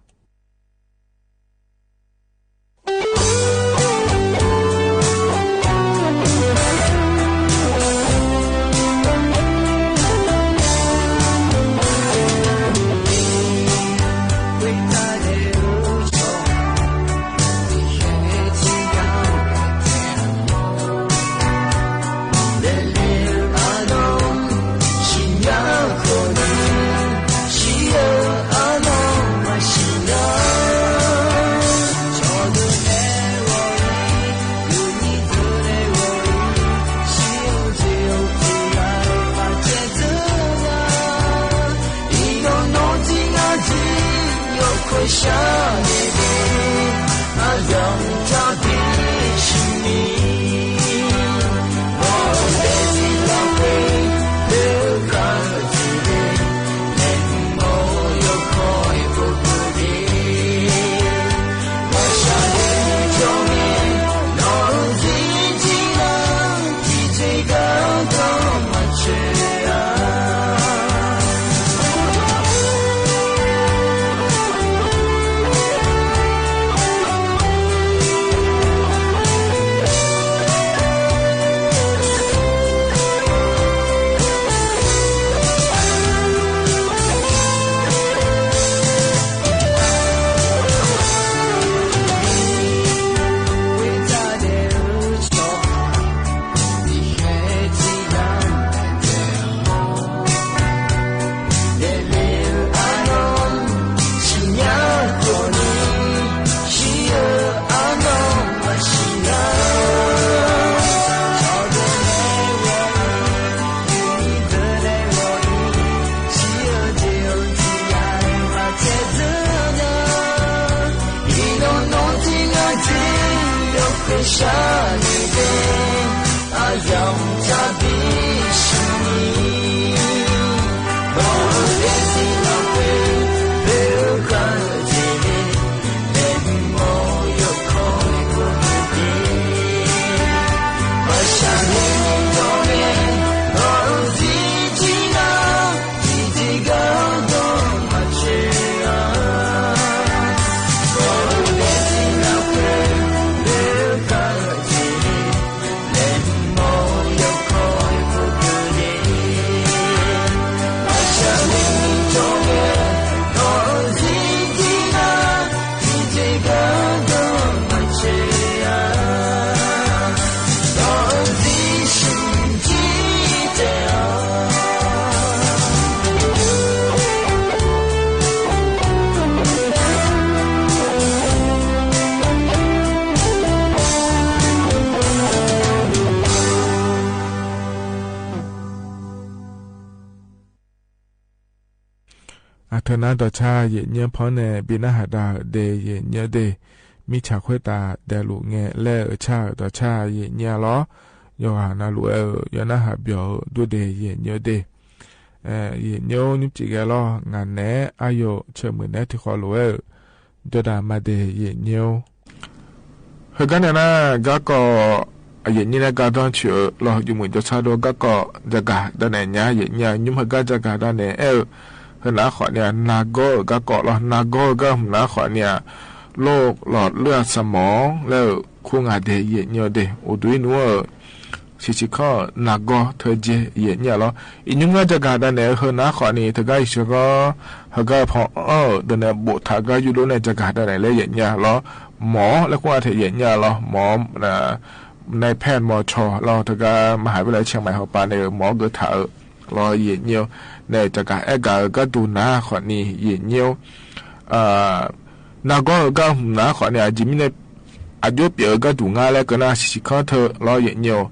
Aˬ hteuꞈ naˉ dawˬ chaˇ yehˬ nyiˇ pawˆ nehˬ, beˬ naˆ haˍ daꞈ dehˬ yehˬ nyiˇ deˇ, miˇ chaꞈ hk'oˆ taˍ deh loꞈ ngeh leh uiˍ chaˇ dawˬ chaˇ yehˬ nyiˇ law. Yawˇ g'aꞈ na loꞈ e, yawˇ naˆ haˍ byawˬ duˇ dehˬ yehˬ nyiˇ deˇ. Yehˬ nyiˇ-oˬ, nyiˇ ceuˬ geh lawˇ, ngaˬ nehˬ aˉ yoˬ, chi meuꞈ nehˉ teˇ hk'aw loꞈ e, jawˇ daꞈ maˇ dehˬ yehˬ nyiˇ-oˬ. Heuˬ gaˇ nehˬ naˆ gaˇ kawꞈ, yehˬ nyiˇ leh gaˇ dawˇ chi-euˬ law, juˬ muiˬ jawˇ chaˇ dawˇ gaˇ kawꞈ, jaˇ gaˬ daꞈ nehˬ nyaˇ yehˬ nyiˇ, nyi heuˬ gaˇ jaˇ gaˬ daꞈ nehˬ ehˉ-euˬ. Heuˬ naˉ hk'awꞈ nehˬ naˬ gawˇ-euˬ gaˇ kawꞈ law, naˬ gawˇ-euˬ gaˇ mvuhˬ naˉ hk'awꞈ nehˬ, loˇ lawˬ leuˇ a shaˍ mawˬ leh-euˬ hkunˉ ngaˬ dehˬ yehˬ nyiˇ deˇ. Uˍ duˬ iˉ nuˉ-euˬ, shiˍ shiˍ hkawˇ naˬ gawˇ hteu jehˬ yehˬ nyiˇ law. Iˉ nyi ngaˇ jaˇ gaˬ daꞈ nehˬ heuˬ naˉ hk'awꞈ nehˬ, hteˇ gaˇ Yeˍsuˆ g'awˇ heuˬ gaˇ hpawˇ-euˬ dawˇ nehˬ boꞈ htaꞈ gaˇ yuˬ loˇ nehˬ jaˇ gaˬ daꞈ nehˬ leh yehˬ nyiˇ law. Mawˬ leh k'oˆ a hteꞈ yehˬ nyiˇ law. Mawˬ nehˬ hpehˇ mawˬ chaw law, hteˇ gaˇ maˇ haˍ ve leh chi maˬ hawˍ pa nehˬ mawˬ geuꞈ htaꞈ-euˬ law yehˬ nyiˇ-oˬ. Nehˬ jaˇ gaˬ ehˉ gaˬ-euˬ gaˇ duˬ naˉ hk'awꞈ nehˬ yehˬ nyiˇ-oˬ. Naˬ gawˇ-euˬ gaˇ mvuhˬ naˉ hk'awꞈ nehˬ, a jiˬ miˇ nehˬ aˬ joˇ pyeꞈ-euˬ gaˇ duˬ ngaˇ leh keu naˉ shiˍ shiˍ hkawˇ hteu law yehˬ nyiˇ-oˬ.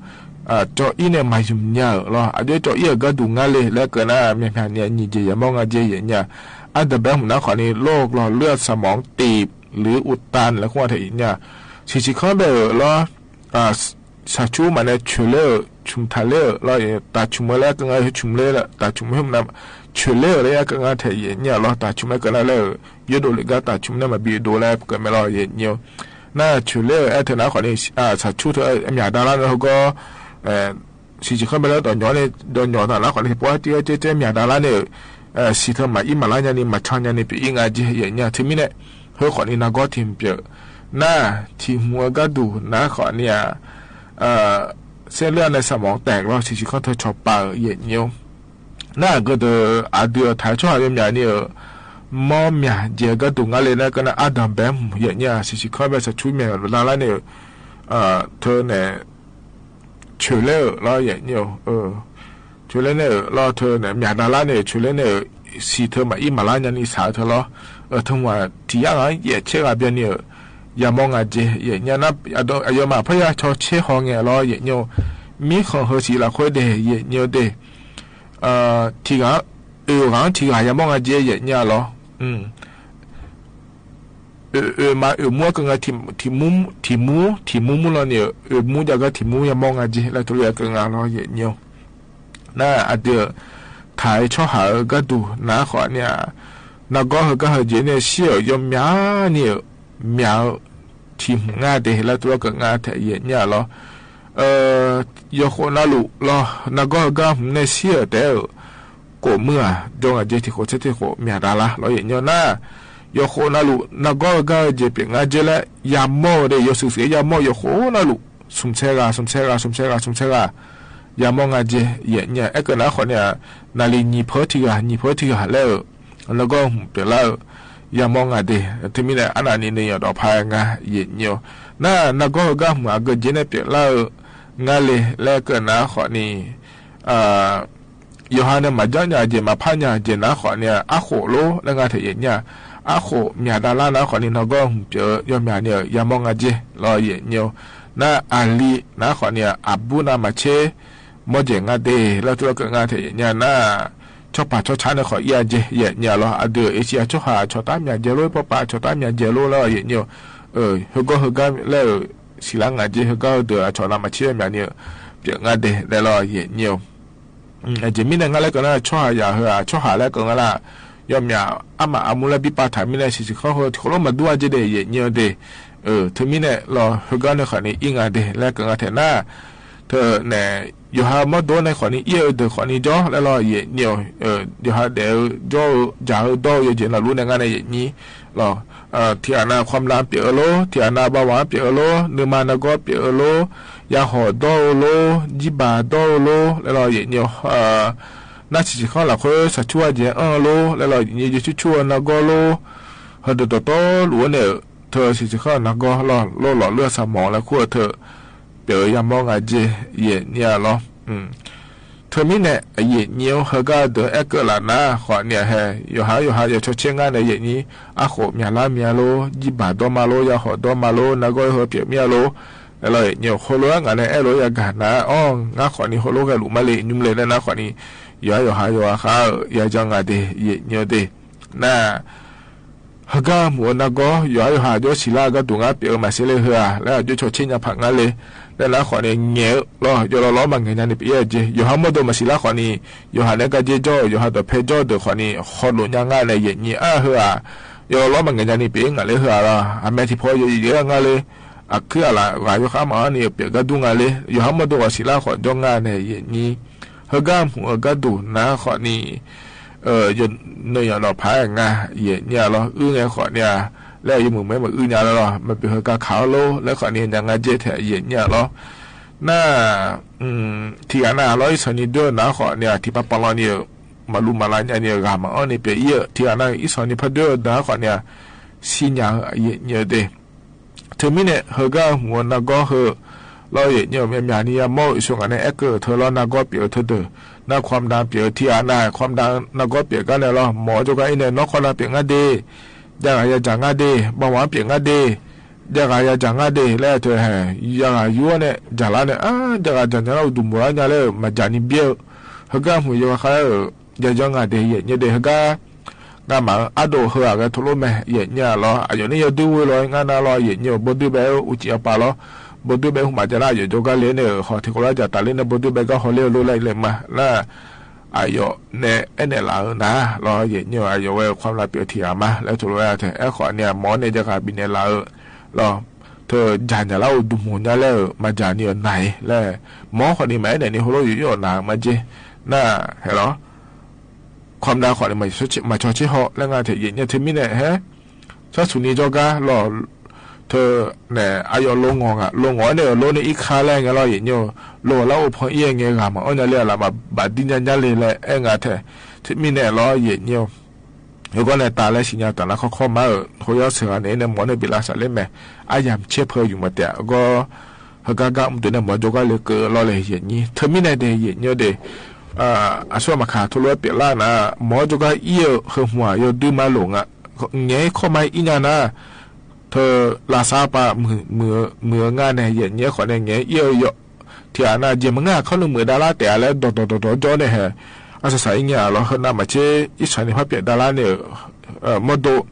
Cawˬ iˉ nehˬ maˍ yuˬ nyi-euˬ law, aˬ joˇ cawˬ iˉ-euˬ gaˇ duˬ ngaˇ le leh keu naˉ, myaꞈ myaꞈ nehˬ nyi jehˬ yaꞈ mawˇ ngaˇ jehˬ yehˬ nyiˇ. Aˉ daꞈ behˉ mvuhˬ naˉ hk'awꞈ nehˬ, loˇ lawˬ leuˇ a shaˍ mawˬ teꞈ leh uˉ tanˍ leh k'oˆ a hteꞈ yehˬ nyiˇ. Shiˍ shiˍ hkawˇ beh-euˬ law, shaˍ chuˇ maˬ nehˬ choˬ leh-euˬ, chumˬ htaꞈ leh-euˬ law, taˍ chumˬ-eu leh keu ngaˇ, choˬ leh taˍ chumˬ-eu heuˆ mvuhˬ naˉ, choˬ leh-euˬ leh yaˇ keu ngaˇ hteꞈ yehˬ nyiˇ law, taˍ chumˬ leh keu naˉ leh-euˬ, yawˇ doꞈ leh gaˇ taˍ chumˬ nehˬ maˍ biˇ doꞈ leh keu meh law yehˬ nyiˇ-oˬ. Naˉ choˬ leh-euˬ ehˉ hteuꞈ naˉ hk'awꞈ nehˬ, shaˍ chuˇ hteuꞈ myaꞈ daꞈ laˇ ve heuˬ gawˇ shiˍ shiˍ hkawˇ beh leh dawˇ nyi leh dawˇ nyi taˍ naˉ hk'awꞈ nehˬ, pawˆ tiˇ ceh ceh myaꞈ daꞈ laˇ nehˬ-euˬ, shiˍ hteuꞈ maˍ iˉ maˍ laˇ nyi nehˬ, maˍ chaˇ nyi nehˬ pyeꞈ iˉ ngaˇ jehˬ yehˬ nyiˇ. Hteˇ miˇ nehˬ, heuˆ hk'awꞈ nehˬ naˬ gawˇ hteꞈ mvuhˬ pyeꞈ naˉ, hti hmuꞈ-eu gaˇ duˬ naˉ hk'awꞈ nehˬ, sehˉ leuˇ a nehˬ shaˍ mawˬ tehꞈ law, shiˍ shiˍ hkawˇ hteu chaw pa-euˬ yehˬ nyiˇ-oˬ. Naˉ g'uˇ deuˬ aˬ duˬ htaiˍ chaw haꞈ ve myaꞈ nehˬ-euˬ, mawˇ myaꞈ jehˬ gaˇ duˬ ngaˇ le naˉ keu naˉ, aˉ daꞈ behˉ mvuhˬ yehˬ nyiˇ, shiˍ shiˍ hkawˇ beh shaˍ chuˇ myaꞈ daꞈ laˇ nehˬ-euˬ, hteuꞈ nehˬ choˬ leh-euˬ law yehˬ nyiˇ-oˬ. Choˬ leh nehˬ-euˬ law, hteuꞈ nehˬ myaꞈ daꞈ laˇ nehˬ-euˬ, choˬ leh nehˬ-euˬ, shiˍ hteuꞈ maˍ iˉ maˍ laˇ nyi nehˬ shaˍ hteuꞈ law, hteuꞈ maˍ tiꞈ yaˇ g'aˇ yehˬ chehˇ g'a biˇ nehˬ-euˬ, yaꞈ mawˇ ngaˬ jehˬ yehˬ nyiˇ. Naˉ aˬ yawˇ maˬ hpawˇ yaˇ chaw chehˇ haw ngeh law yehˬ nyiˇ-oˬ. Miˉ hk'awꞈ heuˆ shiˍ laꞈ hk'oˆ dehˬ yehˬ nyiˇ-oˬ dehˬ. Hti g'aˇ, oˬ g'aˇ hti g'aˇ yaꞈ mawˇ ngaˬ jehˬ yehˬ nyiˇ law. Oˬ maˬ oˬ mvuhˇ keu ngaˬ, hti mvuhˇ hti mvuhˇ mvuhˇ law nehˬ-euˬ, oˬ mvuhˇ jaˇ gaˇ hti mvuhˇ yaꞈ mawˇ ngaˬ jehˬ leh tuˬ lo yaꞈ keu ngaˬ law yehˬ nyiˇ-oˬ. Naˉ aˬ duˬ htaiˍ chaw haꞈ-euˬ gaˇ duˬ naˉ hk'awꞈ nehˬ, naˬ gawˇ heuˬ gaˇ heuˬ jehˬ nehˬ shiˉ-euˬ yawˇ myaꞈ nehˬ-euˬ, myaꞈ-euˬ hti hmuꞈ ngaˇ dehˬ leh tuˬ lo keu ngaˬ hteꞈ yehˬ nyiˇ law. Yawˇ k'oˆ naˉ loꞈ law, naˬ gawˇ heuˬ gaˇ mvuhˬ nehˬ shiˉ-euˬ tehꞈ-euˬ, k'oˍ meuˇ aˬ jawˇ ngaˬ jehˬ hteꞈ k'oˍ chehˇ hteˇ k'o myaꞈ daꞈ laˇ law yehˬ nyiˇ naˉ. Yawˇ k'oˆ naˉ loꞈ, naˬ gawˇ heuˬ gaˇ heuˬ jehˬ pyeꞈ ngaˇ jehˬ leh yaꞈ mawˇ-euˬ dehˬ, yawˇ suhˍ suhˍ yaꞈ mawˇ yawˇ k'oˆ naˉ loꞈ, sum chehˇ g'a, sum chehˇ g'a, sum chehˇ g'a, sum chehˇ g'a, yaꞈ mawˇ ngaˬ jehˬ yehˬ nyiˇ. Ehˉ keu naˉ hk'awꞈ nehˬ, naˬ liˍ nyiˇ hpeuˇ hti g'aˇ nyiˇ hpeuˇ hti g'aˇ leh-euˬ, naˬ gawˇ mvuhˬ pyeꞈ laˇ-euˬ, yaꞈ mawˇ ngaˬ dehˬ. Hteˇ miˇ leh aˉ naꞈ nehˬ nehˬ yawˇ dawꞈ hpaˇ ngaˇ yehˬ nyiˇ-oˬ. Naˉ naˬ gawˇ heuˬ gaˇ mvuhˬ aˬ geu jehˬ nehˬ pyeꞈ laˇ-euˬ ngaˇ le leh keu naˉ hk'awꞈ nehˬ, yawˇ ha nehˬ maˍ jaˇ nyaˇ jehˬ maˍ hpaˇ nyaˇ jehˬ naˉ hk'awꞈ nehˬ aˉ k'oˍ lo leh ngaˇ hteꞈ yehˬ nyiˇ. Aˉ k'oˍ myaꞈ daꞈ laˇ naˉ hk'awꞈ nehˬ naˬ gawˇ mvuhˬ pyeꞈ-eu yawˇ myaꞈ nehˬ-euˬ yaꞈ mawˇ ngaˬ jehˬ law yehˬ nyiˇ-oˬ. Naˉ aˬ liˇ naˉ hk'awꞈ nehˬ aˬ buˉ naˉ maˍ chehˇ mawˇ jehˬ ngaˇ dehˬ leh tuˬ lo keu ngaˇ hteꞈ yehˬ nyiˇ naˉ, chaw paˍ chaw chaꞈ nehˬ hk'awꞈ iˉ a jehˬ yehˬ nyiˇ law. Aˬ duˬ Eˍsiˍyaˍ chaw haꞈ chaw taˉ myaꞈ jehˬ lo, pawˆ paˍ chaw taˉ myaꞈ jehˬ lo leh yehˬ nyiˇ-oˬ. Heuˬ gawˇ heuˬ gaˇ leh-euˬ shiˍ laˇ ngaˬ jehˬ heuˬ gaˇ heuˬ deuˬ aˬ chaw naˉ maˍ chehˇ myaꞈ nehˬ-euˬ pyeꞈ ngaˇ dehˬ leh law yehˬ nyiˇ-oˬ. Jeˬ miˉ nehˬ ngaˇ leh keu naˉ chaw haꞈ yaꞈ heuˬ aˬ chaw haꞈ leh keu ngaˇ laˇ, yawˇ myaꞈ aˉ maꞈ aˬ mvuh leh biˇ pa htaꞈ miˇ leh shiˍ shiˍ hkawˇ hui hk'aw lo maˇ duˇ a jehˬ dehˬ yehˬ nyiˇ-oˬ dehˬ. Hteˇ miˇ nehˬ law heuˬ gaˇ nehˬ hk'awꞈ nehˬ iˉ ngaˇ dehˬ leh keu ngaˇ hteꞈ naˉ, hteˇ nehˬ yawˇ ha mawˇ dawˇ nehˬ hk'awꞈ nehˬ iˉ-eu deuˬ hk'awꞈ nehˬ jawˇ leh law yehˬ nyiˇ-oˬ. Yawˇ ha dehꞈ-eu jawˇ-eu jaˬ-eu dawˇ-eu yehˬ jehˬ naˬ loꞈ nehˬ ngaˇ nehˬ yehˬ nyiˇ law. Hteˇ aˬ naˆ hk'aw mvuh la pyeꞈ-eu lo, hteˇ aˬ naˆ ba waˬ pyeꞈ-eu lo, nuˬ ma naˬ gawˇ pyeꞈ-eu lo, yaˇ hawˍ dawˇ-eu lo, jiˇ baˬ dawˇ-eu lo leh law yehˬ nyiˇ-oˬ. Naˆ shiˍ shiˍ hkawˇ laˬ hk'oˆ shaˍ chuˇ a jehˬ anˇ-eu lo leh law yehˬ nyiˇ jehˬ chuˇ chuˇ-a naˬ gawˇ lo, hawˬ dawˬ dawˬ tawˉ loꞈ-o nehˬ, hteˇ shiˍ shiˍ hkawˇ naˬ gawˇ law loˇ lawˬ leuˇ a shaˍ mawˬ leh hk'oˆ hteˇ pyeꞈ-eu yaˇ mawˇ ngaˬ jehˬ yehˬ nyiˇ law. Hteˇ miˉ nehˬ yehˬ nyiˇ-oˬ, heuˬ gaˇ deuˬ ehˉ keu laˬ naˉ hk'awꞈ nehˬ hehˬ, yawˬ ha yawˬ ha yawˬ chaw chehˇ ngaˇ nehˬ yehˬ nyiˇ, aˉ k'oˍ myaꞈ laˇ myaꞈ lo, jiˇ baˬ dawˇ ma lo, yaˇ hawˍ dawˇ ma lo, naˬ gawˇ hui pyeꞈ miˇ-a lo, leh law yehˬ nyiˇ-oˬ. Hk'aw lo aˉ ngaˬ nehˬ ehˉ lo yaˇ gaˬ naˉ, awˬ ngaˇ hk'awꞈ nehˬ hk'aw lo g'aˇ loꞈ maˇ le nyi mvuh le leh naˉ hk'awꞈ nehˬ, yawˬ ha yawˬ ha yawˬ ha hk'a-euˬ yaˇ jaˇ ngaˬ dehˬ yehˬ nyiˇ-oˬ dehˬ. naˇ, heuˬ gaˇ mvuhꞈ-o naˇ gawˇ yawˬ haˉ yawˬ haꞈ jawˇ shiˍ laˇ g'a tuˬ ngaˇ pehꞈ-o maˍ sheˍ le, heuˬ-a leh a jawˇ chaw chehˇ nyaˇ hpaꞈ ngaˇ le. Leh naˉ hk'awꞈ ni ngehˬ-o lawˬ, yawˬ law lawˉ maˇ ngehˬ nyaˇ ni pehꞈ-e jeˬ. Yawˬ haˉ mawˇ dawˇ maˍ shiˍ laˇ hk'awꞈ ni, yawˬ haꞈ leh gaˇ jehˇ jawˇ, yawˬ haˉ dawˬ hpehˇ jawˇ deuˬ hk'awꞈ ni hk'aw loꞈ nyaˇ ngaˇ leh yehˬ nyi a heuˬ-a, yawˬ law lawˉ maˇ ngehˬ nyaˇ ni pehꞈ-e ngaˬ le, heuˬ-a lawˬ, a meh hti hpawˇ yawˬ yeˬ ngaˇ le. A hkuiˉ a laꞈ g'a yawˇ hk'aˇ maˍ-aˉ ni pehꞈ gaˇ duˇ ngaˇ le. Yawˬ haˉ mawˇ dawˇ g'a shiˍ laˇ hk'awꞈ jawˇ ngaˇ leh yehˬ nyi, heuˬ gaˇ mvuhꞈ-o gaˇ duˬ naˉ hk'awꞈ ni, yawˬ nyi yawˬ nawˬ hpaˇ ngaˇ yehˬ nyi-a lawˬ, uiˉ ngeh hk'awꞈ ni-a, leh yawˇ meuꞈ mehˉ meuꞈ uiˉ nyaˇ lawˬ, maˇ peꞈ heuˬ gaˇ hkanˍ-aˉ lo leh hk'awꞈ ni nyi ngaˇ jehˇ htaꞈ yehˬ nyi-a lawˬ. Naˇ, hti g'aꞈ naˇ lawˉ Iˉsaˍreˍlaˆ dawˇ-e naˉ hk'awꞈ ni-a hti pa pa law ni-a, maˍ luˬ maˍ la nyi ni g'a maˍ-aˉ ni pehꞈ-e-a. Hti g'aꞈ naˇ Iˉsaˍreˍlaˆ hpaˇ dawˇ-e naˉ hk'awꞈ ni-a, shiˍ nyi-a yehˬ nyi-a te. Hteˇ miˉ nehˬ heuˬ gaˇ mvuhꞈ-o naˇ gawˇ heuˬ lawˬ yehˬ nyi-a, meh myaˍ ni yaˇ mawˇ-oˬ sho ngaˬ nehˬ ehˉ keu hteu lawˬ naˇ gawˇ pehꞈ-o hteu deuˬ, naˇ hkawˇ daꞈ pehꞈ-o hti g'aꞈ naˇ hkawˇ daꞈ naˇ gawˇ pehꞈ gaˇ nehˬ lawˬ, mawˬ-aˉ jawˇ gaˇ iˉ nehˬ nawˉ hkawˇ daꞈ pehꞈ ngaˇ deˇ, jaˇ g'a yaˇ jaˬ ngaˇ deˇ, baw maˍ-aˉ pehꞈ ngaˇ deˇ, jaˇ g'a yaˇ jaˬ ngaˇ deˇ leh te, yaˇ g'a yuˇ-aˉ nehˬ jaˬ laˇ nehˬ, a, jaˇ g'a jaˬ nyaˇ laˇ-o duˬ mawˬ laˇ nyaˇ leh maˍ jaˬ ni biˇ-eu, heuˬ gaˇ mvuhꞈ yawˬ g'a hk'a-e, jaˇ jawˇ ngaˇ deˇ yehˬ nyi deˇ heuˬ gaˇ ngaˇ maˍ-eu aˉ doꞈ heuˬ-a g'a htoꞈ lonˉ meh yehˬ nyi-a lawˬ. A yawˬ neˇ yawˇ duˇ ve lawˬ ngaˇ naˇ lawˬ yehˬ nyi-o, bon duiˇ beh-o uˉ ciˍ a pa lawˬ, bon duiˇ beh huꞈ maˍ jaˇ laˇ, a yawˬ jawˇ gaˇ le nehˬ hk'aw hte k'o laˇ jaˇ taˍ le nehˬ bon duiˇ beh gaˇ haw le lo leh leh maˇ laˇ, a yawˬ nehˬ ehˉ nehˬ laˬ-eu naˉ lawˬ yehˬ nyi-o, a yawˬ ve hkawˇ la pehꞈ-o hti g'aꞈ maˇ leh htoꞈ lo-a te ehˉ hk'awꞈ ni-a mawˬ nehˬ jaˇ g'a biˇ nehˬ laˬ-eu lawˬ, hteˇ jaˬ nyaˬ laˇ-o duˬ mawˬ nyaˇ leh-euˬ maˇ jaˬ ni-a naˍ-e leh, mawˬ hk'awꞈ ni maˍ ehˉ nehˬ ni hawˉ lo yuˬ yawˇ naˍ maˇ jeˇ naˇ hehˬ lawˬ. Hkawˇ daꞈ hk'awꞈ ni maˍ chaw cheˇ hawˆ leh ngaˇ hteꞈ yehˬ nyi hteˇ miˉ nehˬ hehˉ, shaˉ shuˍ ni jawˇ gaˇ lawˬ, hteˇ nehˬ a yawˬ lo ngawˬ ngaˬ lo ngawˬ nehˬ lo nehˬ iˉ hk'aˇ leh ngaˬ lawˬ yehˬ nyi-o, lo laˇ-o hpawˇ iˉ-e ngaˬ g'a maˍ-aˉ nyaˇ le a laꞈ maˍ baˬ diˇ nyaˇ nyaˇ le leh ehˉ ngaˇ hteꞈ hteˇ miˉ nehˬ lawˬ yehˬ nyi-o. Yawˬ g'awˇ nehˬ taˍ leh shiˍ nyi taˍ naˉ hk'aw hkawˇ maˇ-euˬ, hto yaˇ suhˍ g'a nehˬ nehˬ mawˬ nehˬ biˇ la shaˍ le mehˬ, a yaˬ mehˬ chehˇ hpeu yuˬ maˍ tehꞈ g'awˇ heuˬ gaˇ gaˇ mvuhꞈ deh nehˬ mawˬ jawˇ gaˇ le keu lawˬ leh yehˬ nyi hteˇ miˉ nehˬ deh yehˬ nyi-o deh. A shu maˬ hkanˍ hto lo pehꞈ laˇ naˉ, mawˬ jawˇ gaˇ iˉ-eu heuˬ mvuhꞈ-a yawˇ duiˇ maˇ loˍ ngaˬ, ngehˬ hkawˇ maˇ iˉ nyaˇ naˉ, hteˇ laꞈ shaˉ pa muiˬ-eu ngaˇ nehˬ yehˬ nyi hk'awꞈ nehˬ ngehˬ iˉ-eu yawˬ, hti g'aꞈ naˇ jeˬ maˬ ngaˇ hk'aˇ nuˇ meuꞈ daꞈ laˇ tehꞈ-a leh dawˬ dawˬ dawˬ dawˬ jawˇ nehˬ hehˬ, a shaˍ shaˍ iˉ nyi-a lawˬ heuˬ naˆ maˍ chehˇ Iˉsaˍreˍlaˆ hpaˇ pehꞈ daꞈ laˇ nehˬ, mawˇ doˆ,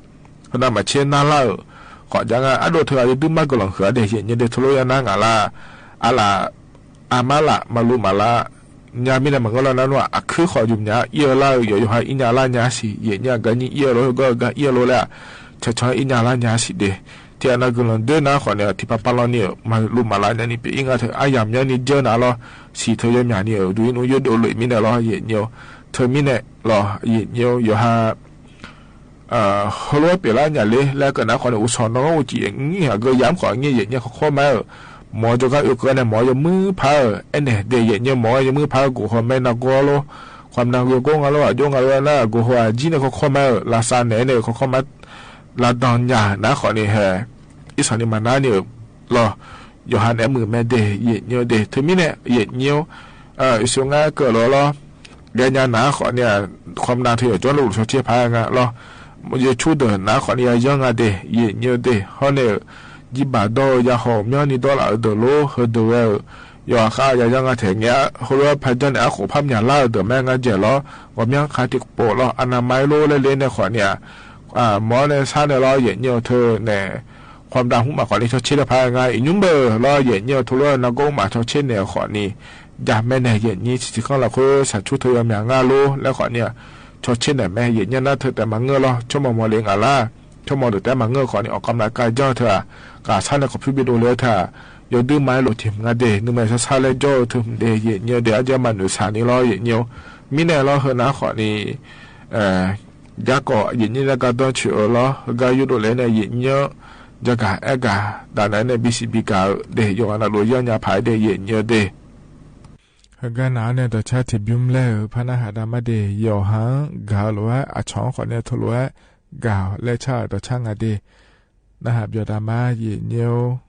heuˬ naˆ maˍ chehˇ naˇ laˇ-euˬ, k'awꞈ jaˇ ngaˇ aˉ doˆ hteˇ g'a yawˇ duiˇ maˇ geuˬ lawˬ heuˬ-a deh yehˬ nyi deh hto lo yaˇ naˉ ngaˬ la, a laꞈ a maˇ laꞈ maˇ lo maˍ la nyaˇ miˉ nehˬ maˬ g'awˇ laˇ naˉ nuˇ-a a hkuiˉ hk'awꞈ yuˬ nyaˇ iˉ-eu laˇ-euˬ yawˬ yawˬ ha iˉ nyaˇ laˇ nyaˇ shiˍ yehˬ nyi a gaˬ nyi iˉ-eu lo heuˬ gawˇ gaˬ iˉ-eu lo leh a, chaw chaw iˉ nyaˇ laˇ nyaˇ shiˍ deh. Hti g'aꞈ naˇ geuˬ lawˬ deuˇ naˉ hk'awꞈ nehˬ hti pa pa law ni-euˬ maˇ lo maˍ la nyaˇ ni pehꞈ iˉ ngaˇ hteꞈ a yaˬ mehˍ nyaˇ ni jeuˇ naˉ lawˬ, shiˍ hteˇ yawˇ mehˍ ni-euˬ duˬ iˉ nuˇ yawˇ doꞈ loꞈ-e miˉ nehˬ lawˬ yehˬ nyi-o, hteˇ miˉ nehˬ lawˬ yehˬ nyi-o yawˬ ha heuˬ lo pehꞈ laˇ nyaˬ le leh keu naˉ hk'awꞈ nehˬ g'uˇ shawˍ nawˉ g'uˇ ciˍ nyi haꞈ geu yaˇ mvuhˇ hk'awꞈ nyi yehˬ nyi hk'aw hkawˇ maˇ-euˬ, mawˬ jawˇ gaˇ oˇ keu nehˬ mawˬ yawˇ muiˉ hpaˇ-euˬ ehˉ nehˬ deh yehˬ nyi mawˬ yawˇ muiˉ hpaˇ-euˬ goˬ haw meh naˇ g'awˇ lo, hkawꞈ naˇ g'awˇ ngaˇ lo a jawˇ ngaˇ lo naˉ goˬ haw a jiˉ nehˬ hk'aw hkawˇ maˇ-euˬ laꞈ sha nehˬ nehˬ hk'aw hkawˇ maˇ laꞈ danˬ nyaˬ naˉ hk'awꞈ nehˬ hehˬ, Iˉsaˍreˍlaˆ maˬ naˉ ni-euˬ lawˬ, yawˬ ha nehˬ meuꞈ meh deh yehˬ nyi-o deh hteˇ miˉ nehˬ yehˬ nyi-o, Yeˍsuˆ ngaˇ keu lo lawˬ, geh nyaˇ naˉ hk'awꞈ nehˬ hkawꞈ naˇ hteˇ yawˬ cawˇ lo lo chaw chehˇ hpaˇ ngaˇ lawˬ, yehˬ chuˇ deuˬ naˉ hk'awꞈ nehˬ yaˇ yanˇ ngaˇ deh yehˬ nyi-o deh hawˉ nehˬ-euˬ, jiˇ baˬ dawˇ yaˇ hawˬ myanˇ ni dawˇ laꞈ-eu deuˬ lo heuˬ deuˬ ve-euˬ, yawˬ ha k'aˇ yaˇ yanˇ ngaˇ hteꞈ ngeh-a heuˬ lo hpaˇ jaˇ nehˬ aˉ k'oˍ hpaˇ myaˬ laˇ-eu deuˬ mehˉ ngaˇ jehˬ lawˬ, g'awˬ myanˇ hk'a teˇ pawˆ lawˬ a naˍ ma-e lo leh le nehˬ hk'awꞈ nehˬ a mawˬ nehˬ shaˉ nehˬ lawˬ yehˬ nyi-o hteˇ nehˬ, hkawꞈ daꞈ huˉ maˬ hk'awꞈ nehˬ chaw chehˇ leh hpaˇ ngaˇ iˍ nyi beuˬ lawˬ yehˬ nyi-o hteˇ lo naˉ g'awˇ maˬ chaw chehˇ nehˬ hk'awꞈ nehˬ, jaˇ mehˉ nehˬ yehˬ nyi chi chi hk'aˇ laˬ hk'oˆ shaˍ chuˇ hteˇ yaˇ mehˍ ngaˇ lo leh hk'awꞈ nehˬ, chaw chehˇ nehˬ mehˉ yehˬ nyi naˉ hteˇ tehꞈ maˬ ngeuˇ lawˬ chaw mawˬ mawˬ le ngaˬ laˇ, chaw mawˬ deuˬ tehꞈ maˬ ngeuˇ hk'awꞈ nehˬ awˬ k'aˍ mlaˍ k'a jaˇ hteˇ a, k'aˍ shaˉ leh k'awꞈ hpuˇ biˇ lo leh hteˇ a, yawˇ duiˇ maˇ-e loˍ hteˇ mvuhˬ ngaˇ deh nuˇ meh shaˉ shaˉ leh jawˇ-eu hteˇ mvuhˬ deh yehˬ nyi-o deh a jehˇ maˇ nuˬ shaˍ ni lawˬ yehˬ nyi-o, miˉ nehˬ lawˬ heuˬ naˉ hk'awꞈ nehˬ, jaˇ k'awꞈ yehˬ nyi leh gaˇ dawˇ chi-o lawˬ heuˬ gaˇ yuˇ doꞈ leh nehˬ yehˬ nyi-o, jaˇ gaˬ ehˉ gaˬ daꞈ na nehˬ biˇ shiˍ biˇ gaˬ-eu deh yawˬ g'a naˬ lo yaˇ nyi hpaˍ deh yehˬ nyi-o deh. Heuˬ gaˇ naˉ nehˬ dawˬ chaˇ hteꞈ biˇ mvuhˇ lehˬ-euˬ hpaˇ naˉ haꞈ daꞈ maˇ deh yawˬ ha-anˉ gaˬ-eu loꞈ-a a chaw hk'awꞈ nehˬ hteˇ lo-a gaˬ leh chaˇ dawˬ chaˇ ngaˬ deh naˉ haꞈ biˇ daꞈ maˇ yehˬ nyi-o.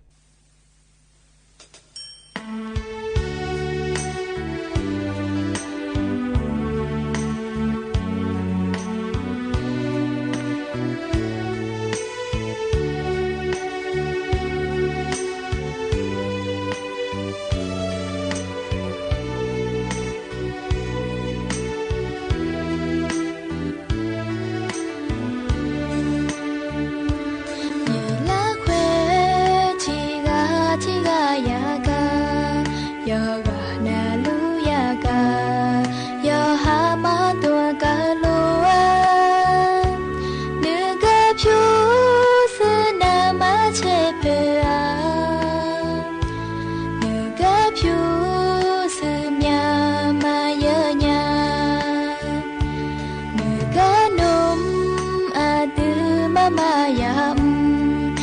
maˇ yaꞈ mvuh,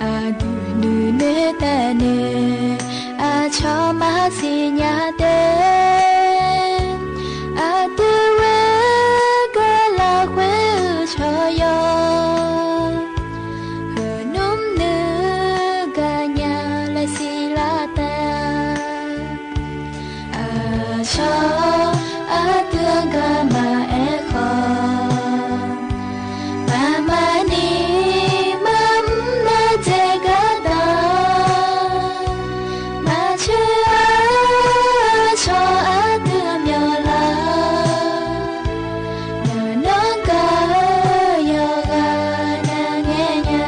aˬ duˬ nuˬ nuˇ tehꞈ nuˬ, a chaw maˇ shiˍ nyi te. Aˬ tuˬ ve gaˬ laˬ k'oˆ ve chaw yaˇ, nuˇ nuˇ gaˬ nyi leh shiˍ laˇ taˍ. Aˬ chaw aˬ tuˬ gaˬ maˇ ehˉ hk'aw, maˇ maˇ niˬ maˇ mvuhˇ naˆ ceh gaˇ taˍ. Maˇ cheuˬ aˬ chaw aˬ tuˬ myaw laˬ, ngaˬ nawˉ gaˬ yawˇ g'a na ngeh nyi.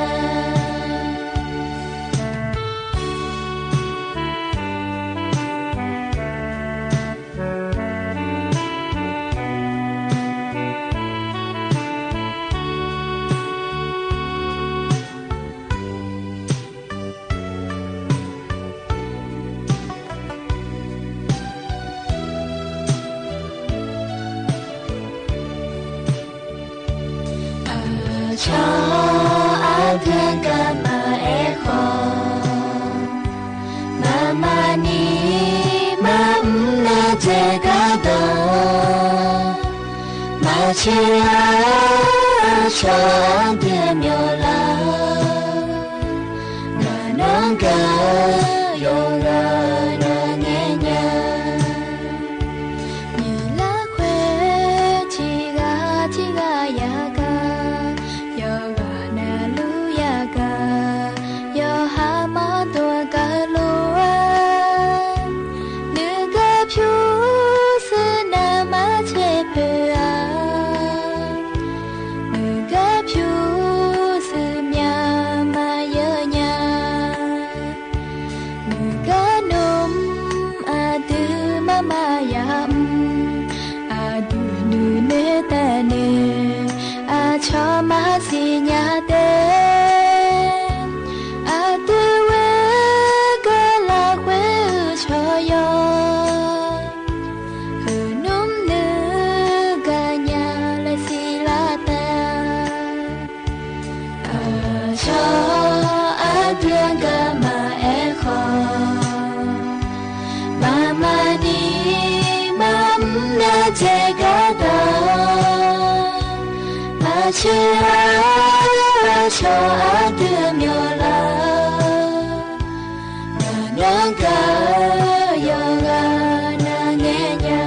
Aˬ chaw aˬ tuˬ gaˬ maˇ ehˉ hk'aw, maˇ maˇ niˬ maˇ mvuhˇ naˆ ceh gaˇ taˍ. Maˇ cheuˬ aˬ chaw aˬ tuˬ myaw laˬ, ngaˬ nawˉ gaˬ yawˇ g'a na ngeh nyi. Nyi laˇ hk'e chi g'aˇ chi g'aˇ yaꞈ kaꞈ, yawˇ g'a na luˬ yaꞈ kaꞈ, yawˇ haꞈ maˇ dawˬ kaˬ lo a. Nuˬ gaˇ hpyu suhˍ naˍ maˇ chehˇ peuˬ a. Nuˬ gaˇ hpyu suhˍ myaꞈ maˇ yeunˇ nyi. Nuˬ gaˇ nuˇ mvuh aˬ tuˬ maˇ maˇ yaꞈ mvuh, aˬ duˬ nuˬ nuˇ tehꞈ nuˬ, a chaw maˇ shiˍ nyi te. Aˬ tuˬ ve gaˬ laˬ k'oˆ ve chaw yaˇ, nuˇ nuˇ gaˬ nyi leh shiˍ laˇ taˍ. Aˬ chaw aˬ tuˬ gaˬ maˇ ehˉ hk'aw, maˇ maˇ niˬ maˇ mvuhˇ naˆ ceh gaˇ taˍ. Maˇ cheuˬ aˬ chaw aˬ tuˬ myaw laˬ, ngaˬ nawˉ gaˬ yawˇ g'a na ngeh nyi.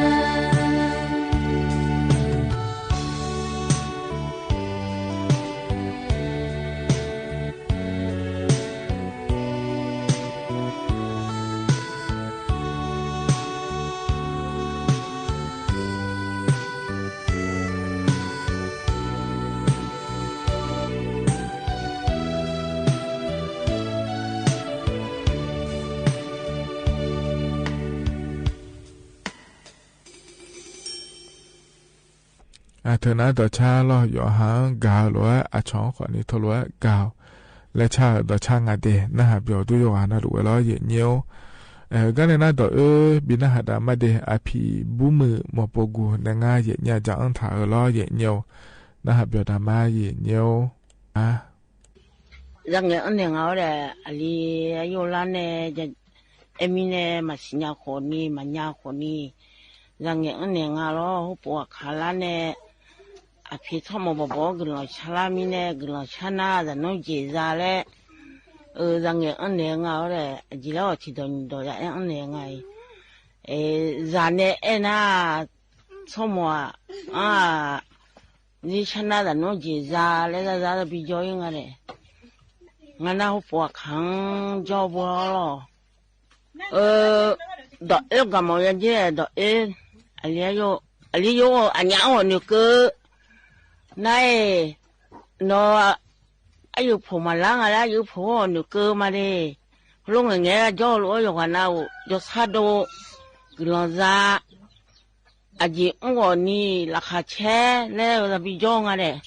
Aˬ htoꞈ na dawˬ chaˇ lawˇ, yawˬ haꞈ gaˬ loꞈ-a, aˬ chawˬ hk'awꞈ nyi hto loꞈ-a gaˬ-oˬ. Leh chaˇ dawˬ chaˇ ngaˬ te naˆ haꞈ pyawˬ tuˬ yawˇ g'a na loꞈ-e lawˇ yehˬ nyi-oˬ. Gaˇ leh naˆ dawˬ-e, biˇ naˆ haꞈ daꞈ maˇ te, aˬ hpiꞈ buˇ meuꞈ mawˬ pon gu neh ngaˇ yehˬ nyi-a jaˇ anˉ htaꞈ-e lawˇ yehˬ nyi-oˬ. Naˆ haꞈ pyawˬ daꞈ maˇ yehˬ nyi-oˬ. Za ngehˬ anˉ nehˬ ngaˬ-oˬ lehˬ, aˬ liˇ a yawˇ laˇ nehˬ, e miˇ nehˬ maˍ shiˍ nyi hk'awꞈ ni maˍ nyi hk'awꞈ ni, za ngehˬ anˉ nehˬ ngaˬ lawˇ hoˉ po aˬ hk'aˬ laˇ nehˬ, aˬ hpiꞈ htawˇ mawˬ bawˬ bawˬ guiˬ lawˬ chaˇ laˇ miˇ nehˬ guiˬ lawˬ chaˇ naˇ, zaꞈ nawˉ jeˬ za leh, za ngehˬ anˉ nehˬ ngaˬ-oˬ lehˬ, aˬ jiˬ leh awˬ htiꞈ dawˬ nyi dawˬ yaꞈ ehˉ anˉ nehˬ ngaˬ-e. Zaꞈ nehˬ ehˉ naˇ, htawˇ mawˬ aˬ, a, nyi chaˇ naˇ zaꞈ nawˉ jeˬ za leh za za biˇ jawˇ-e ngaˬ lehˬ, ngaˬ naˇ hoˉ po aˬ hk'aˬ jawˇ bawˬ lawˇ. Dawˬ-e gaˬ mawˬ yaˇ jeˇ dawˬ-e, aˬ liˇ yawˇ aˬ nyi awˬ nuˬ keu naˆ-e, nawˬ a yuˬ hpoˬ maˍ laˉ ngaˬ leh a yuˬ hpoˬ awˬ nuˬ keu maˇ le. Lonˉ ngaˬ ngehˬ g'a jawˇ lo-o, yawˬ g'aꞈ na-oˬ, jawˇ shaˉ do, guiˬ lawˬ za, aˬ jeˬ mvuhˇ g'awˬ ni laꞈ hk'aˬ chehˇ leh za biˇ jawˇ ngaˬ lehˬ,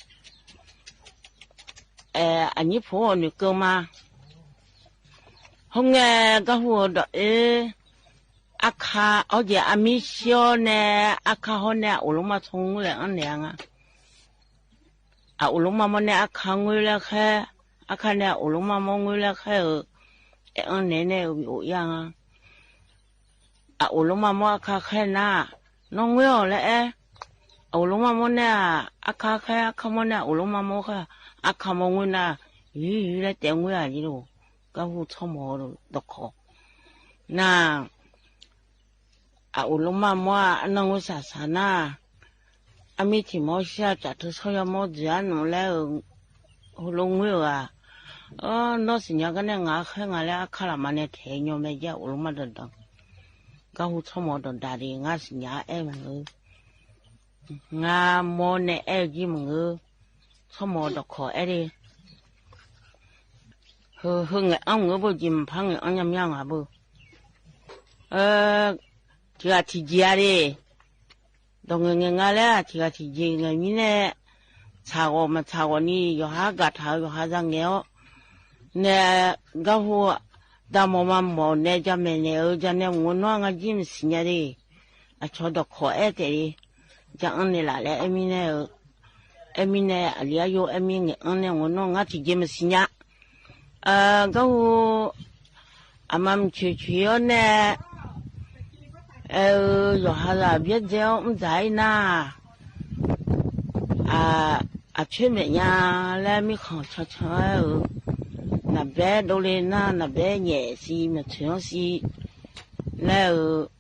aˬ nyi hpoˬ awˬ nuˬ keu ma. Hoˉ ngeh gaˇ huˉ dawˬ-e, a hk'a awˬ jeˬ a miˇ shiˉ-awˇ nehˬ a hk'a hawˉ nehˬ oˬ lo maˇ hto leh anˉ nehˬ ngaˬ. Aˬ oˍ lonˉ maˇ mawˇ nehˇ aˉ hkaˇ ngeuˇ leh hk'ehˇ, aˉ hk'aˇ nehˇ aˬ oˍ lonˉ maˇ mawˇ ngeuˇ leh hk'ehˇ-euˬ, ehˉ anˇ nehˬ nehˇ ve oˍ yaˇ. Aˬ oˍ lonˉ maˇ mawˇ aˉ hkaˇ hk'ehˇ naˇ, nawˬ ngeuˇ-oˬ leh ehˉ. Aˬ oˍ lonˉ maˇ mawˇ nehˇ aˉ hkaˇ hk'ehˇ, aˉ hkaˇ mawˇ nehˇ aˬ oˍ lonˉ maˇ mawˇ hk'ehˇ, aˉ hkaˇ mawˇ ngeuˇ naˇ, yuˬ yuˬ leh tehꞈ ngeuˇ-a yehˬ loˬ. Gaˇ hu tsawˇ mawˬ dawˬ hkawꞈ naˇ, aˬ oˍ lonˉ maˇ mawˇ aˉ naˇ ngeuˇ shaˍ shaˍ naˇ, aˉ miˇ htiꞈ mawˇ shaˉ caꞈ htu shawˉ yaˇ mawˇ dzuhˬ aˉ nawꞈ leh, hu lo ngeuˇ-a. Nawˬ shiˍ nyi gaˇ nehˇ ngaˬ hk'ehˇ ngaˬ leh aˉ hkaˇ laꞈ ma nehˇ hteꞈ nyi meh jaˇ, oˍ lonˉ maˇ dawˬ daꞈ. Gaˇ hu tsawˇ mawˬ dawˬ daꞈ le, ngaˬ shiˍ nyi ehˉ mawˬ ngeuˇ, ngaˬ mawˇ nehˇ ehˉ jiˇ mawˬ ngeuˇ, tsawˇ mawˬ dawˬ hkawꞈ ehˉ le. Hui hui ngaˬ anˇ ngeuˇ beuˇ jiˇ mvuhˇ hpaˇ ngaˬ anˇ nyaˇ myaˇ ngaˬ beuˇ, tiꞈ g'aꞈ tiꞈ jeˬ-a le. Dawˬ ngaˬ ngaˬ ngaˬ leh tiꞈ g'aꞈ tiꞈ jeˬ ngaˬ miˇ nehˇ, tsaˍ g'awˬ maˬ tsaˍ g'awˬ ni yawˬ haˉ gaˬ htaꞈ yawˬ haˉ za ngeh-aw. Nehˬ gaˇ hu daꞈ mawˬ maˇ mawˬ nehˬ jaˇ mehˍ nehˬ-euˬ jaˇ nehˬ mvuhˇ naw ngaˬ jiˇ mvuhˇ shiˍ nyi le. Aˬ chaw dawˬ hkawꞈ ehˉ tehꞈ le, jaˇ anˇ nehˬ laˬ leh ehˉ miˇ nehˇ-euˬ, ehˉ miˇ nehˇ aˬ liˇ aˉ yawˇ ehˉ miˇ ngaˬ anˇ nehˇ mvuhˇ naw ngaˬ tiꞈ jeˬ mvuhˇ shiˍ nyi. Gaˇ hu aˬ ma mvuhˇ cheˬ cheˬ-awˉ nehˇ, yawˬ haˉ laˬ biˇ dehˇ-awˉ mvuhˇ dzaˬ-e naˇ, aˬ chehˇ mehˍ nyi leh miˇ hk'anˍ chaw chaw-euˬ, naˍ behˉ dawˇ le naˇ, naˍ behˉ nyehˬ si mehˍ cheuˬ-anˉ si leh-euˬ,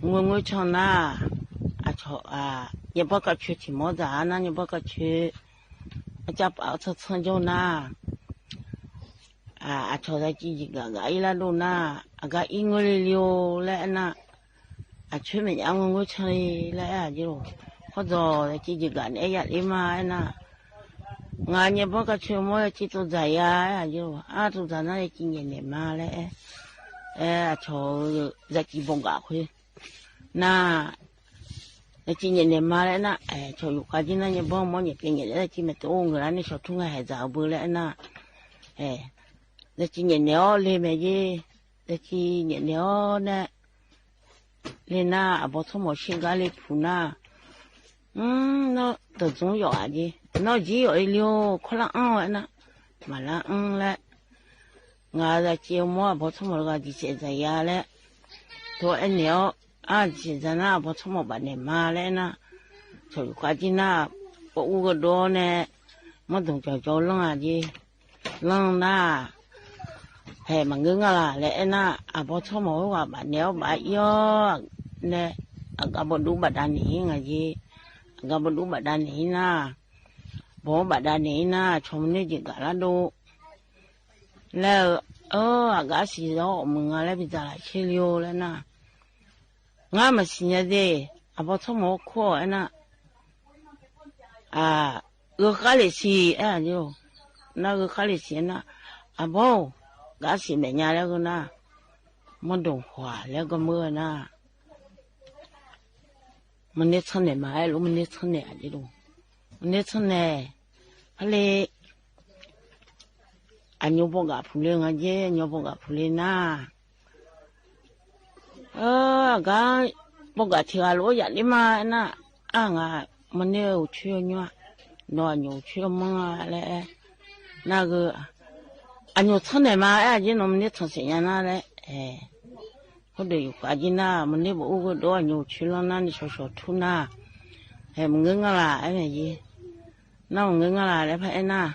ngeuˇ ngeuˇ chaw naˇ, aˬ chaw, nyi bawˇ kaꞈ cheu tiꞈ mawˇ dzaˬ naˇ, nyi bawˇ kaꞈ cheu, aˬ caˇ paˍ tsuhˇ tsuhˇ jawˇ naˇ, aˬ chaw za ciˇ jeˬ gaˬ gaˬ iˉ laˇ doˇ naˇ, aˬ ga iˉ ngeuˇ le le-oˬ leh naˇ, aˬ chehˇ mehˍ nyi ngeuˇ ngeuˇ chaw le leh ehˉ a jiˇ loˬ. Hk'awˇ dawˬ za ciˇ jeˬ gaˬ nehˬ ehˉ yaꞈ le maˇ ehˉ naˇ, ngaˬ nyi bawˇ kaꞈ cheu mawˇ za ciˇ to dzaˬ yaˇ ehˉ a jiˇ loˬ. Aˉ to dzaˬ naˇ za ciˇ nyehˬ nehˬ ma leh, aˬ chaw za ciˇ bawˆ gaꞈ hk'e naˇ, za ciˇ nyehˬ nehˬ ma leh naˇ, chaw yoˬ k'a jiˇ naˇ nyi bawˇ mawˇ nyehˬ pehꞈ nyehˬ leh za ciˇ mehˍ to ngaˬ hehˍ dzaˬ-oˬ beuˬ leh naˇ, za ciˇ nyehˬ nehˬ-awˉ le mehˍ jeˇ, za ciˇ nyehˬ nehˬ-awˉ nehˆ le naˇ, aˬ bawˇ tsawˇ mawˬ sheˆ gaˇ le hpu naˇ, nawˇ dawˬ zuhˆ yawˬ a jeˇ, nawˇ jiˇ yawˬ e le-oˬ, hkawˇ laˇ anˇ-oˬ ehˉ naˇ, maˍ laˇ anˇ leh, ngaˬ za ciˇ mawˇ aˬ bawˇ tsawˇ mawˬ g'a diˬ shehˍ dzaˬ yaˇ leh, to ehˉ nehˬ-awˉ, aˬ diˬ shehˍ dzaˬ naˇ aˬ bawˇ tsawˇ mawˬ baꞈ nehˬ ma leh naˇ, chaw yoˬ k'a jiˇ naˇ, k'awꞈ g'uˇ g'euˆ dawˇ nehˬ, mawˇ dawˬ cawˬ cawˬ lanˇ a jeˇ, lanˇ naˇ, hehˍ maˬ ngeuˇ ngaˇ laˬ leh ehˉ naˇ, aˬ bawˇ tsawˇ mawˬ oˇ g'aꞈ baꞈ nehˬ-awˉ baꞈ iˉ-awˉ nehˬ, aˬ ga bawˆ duˉ baꞈ daꞈ nehˬ iˉ ngaˬ jeˇ, aˬ ga bawˆ duˉ baꞈ daꞈ nehˬ iˉ naˇ, bawˆ baꞈ daꞈ nehˬ iˉ naˇ, chaw mvuhˇ neˇ jeˬ gaˬ laˇ doˆ leh, aˬ gaˇ shiˍ zaˇ awˬ meuˍ ngaˬ leh ve dzaˬ laꞈ chehˇ le-oˬ leh naˇ, ngaˬ maˬ shiˍ nyi deˇ, aˬ bawˇ tsawˇ mawˬ oˇ hkawˇ ehˉ naˇ, g'uiˬ k'aˉ le shiˍ ehˉ a jeˇ-oˬ, naˇ g'uiˬ k'aˉ le shiˍ naˇ, aˬ bawˇ-oˬ, gaˇ shiˍ mehˍ nyi leh g'uiˬ naˇ, mawˇ dawˬ hawˬ-a leh g'uiˬ meuˇ naˇ, mvuhˇ neˇ tsuhˇ nehˬ ma ehˉ lo mvuhˇ neˇ tsuhˇ nehˬ a jeˇ lo, mvuhˇ neˇ tsuhˇ nehˬ, hk'e le, aˬ nyi bawˆ gaꞈ hpu le ngaˬ jeˇ, aˬ nyi bawˆ gaꞈ hpu le naˇ, aˬ gaˇ bawˆ gaꞈ htiꞈ g'a lo yaꞈ le maˇ naˇ, aˬ ngaˬ mvuhˇ neˇ-oˬ chaweh-aw nyi-a, nawˬ aˬ nyi-oˬ chaweh-aw mawˇ-a leh, naˇ g'uiˬ, aˬ nyi tsuhˇ nehˬ ma ehˉ a jeˇ nawˬ mvuhˇ neˇ tsuhˇ shehˍ nyi naˇ leh, hk'oˆ dawˬ yoˬ k'a jeˇ naˇ, mvuhˇ neˇ bawˆ uˉ g'uˇ dawˇ aˬ nyi-oˬ chaweh laˇ naˇ, neˇ shaw shaw htuˇ naˇ, hehˍ maˬ ngeuˇ ngaˇ laˬ ehˉ mehˍ jeˇ, naˇ maˬ ngeuˇ ngaˇ laˬ leh hpaˇ ehˉ naˇ,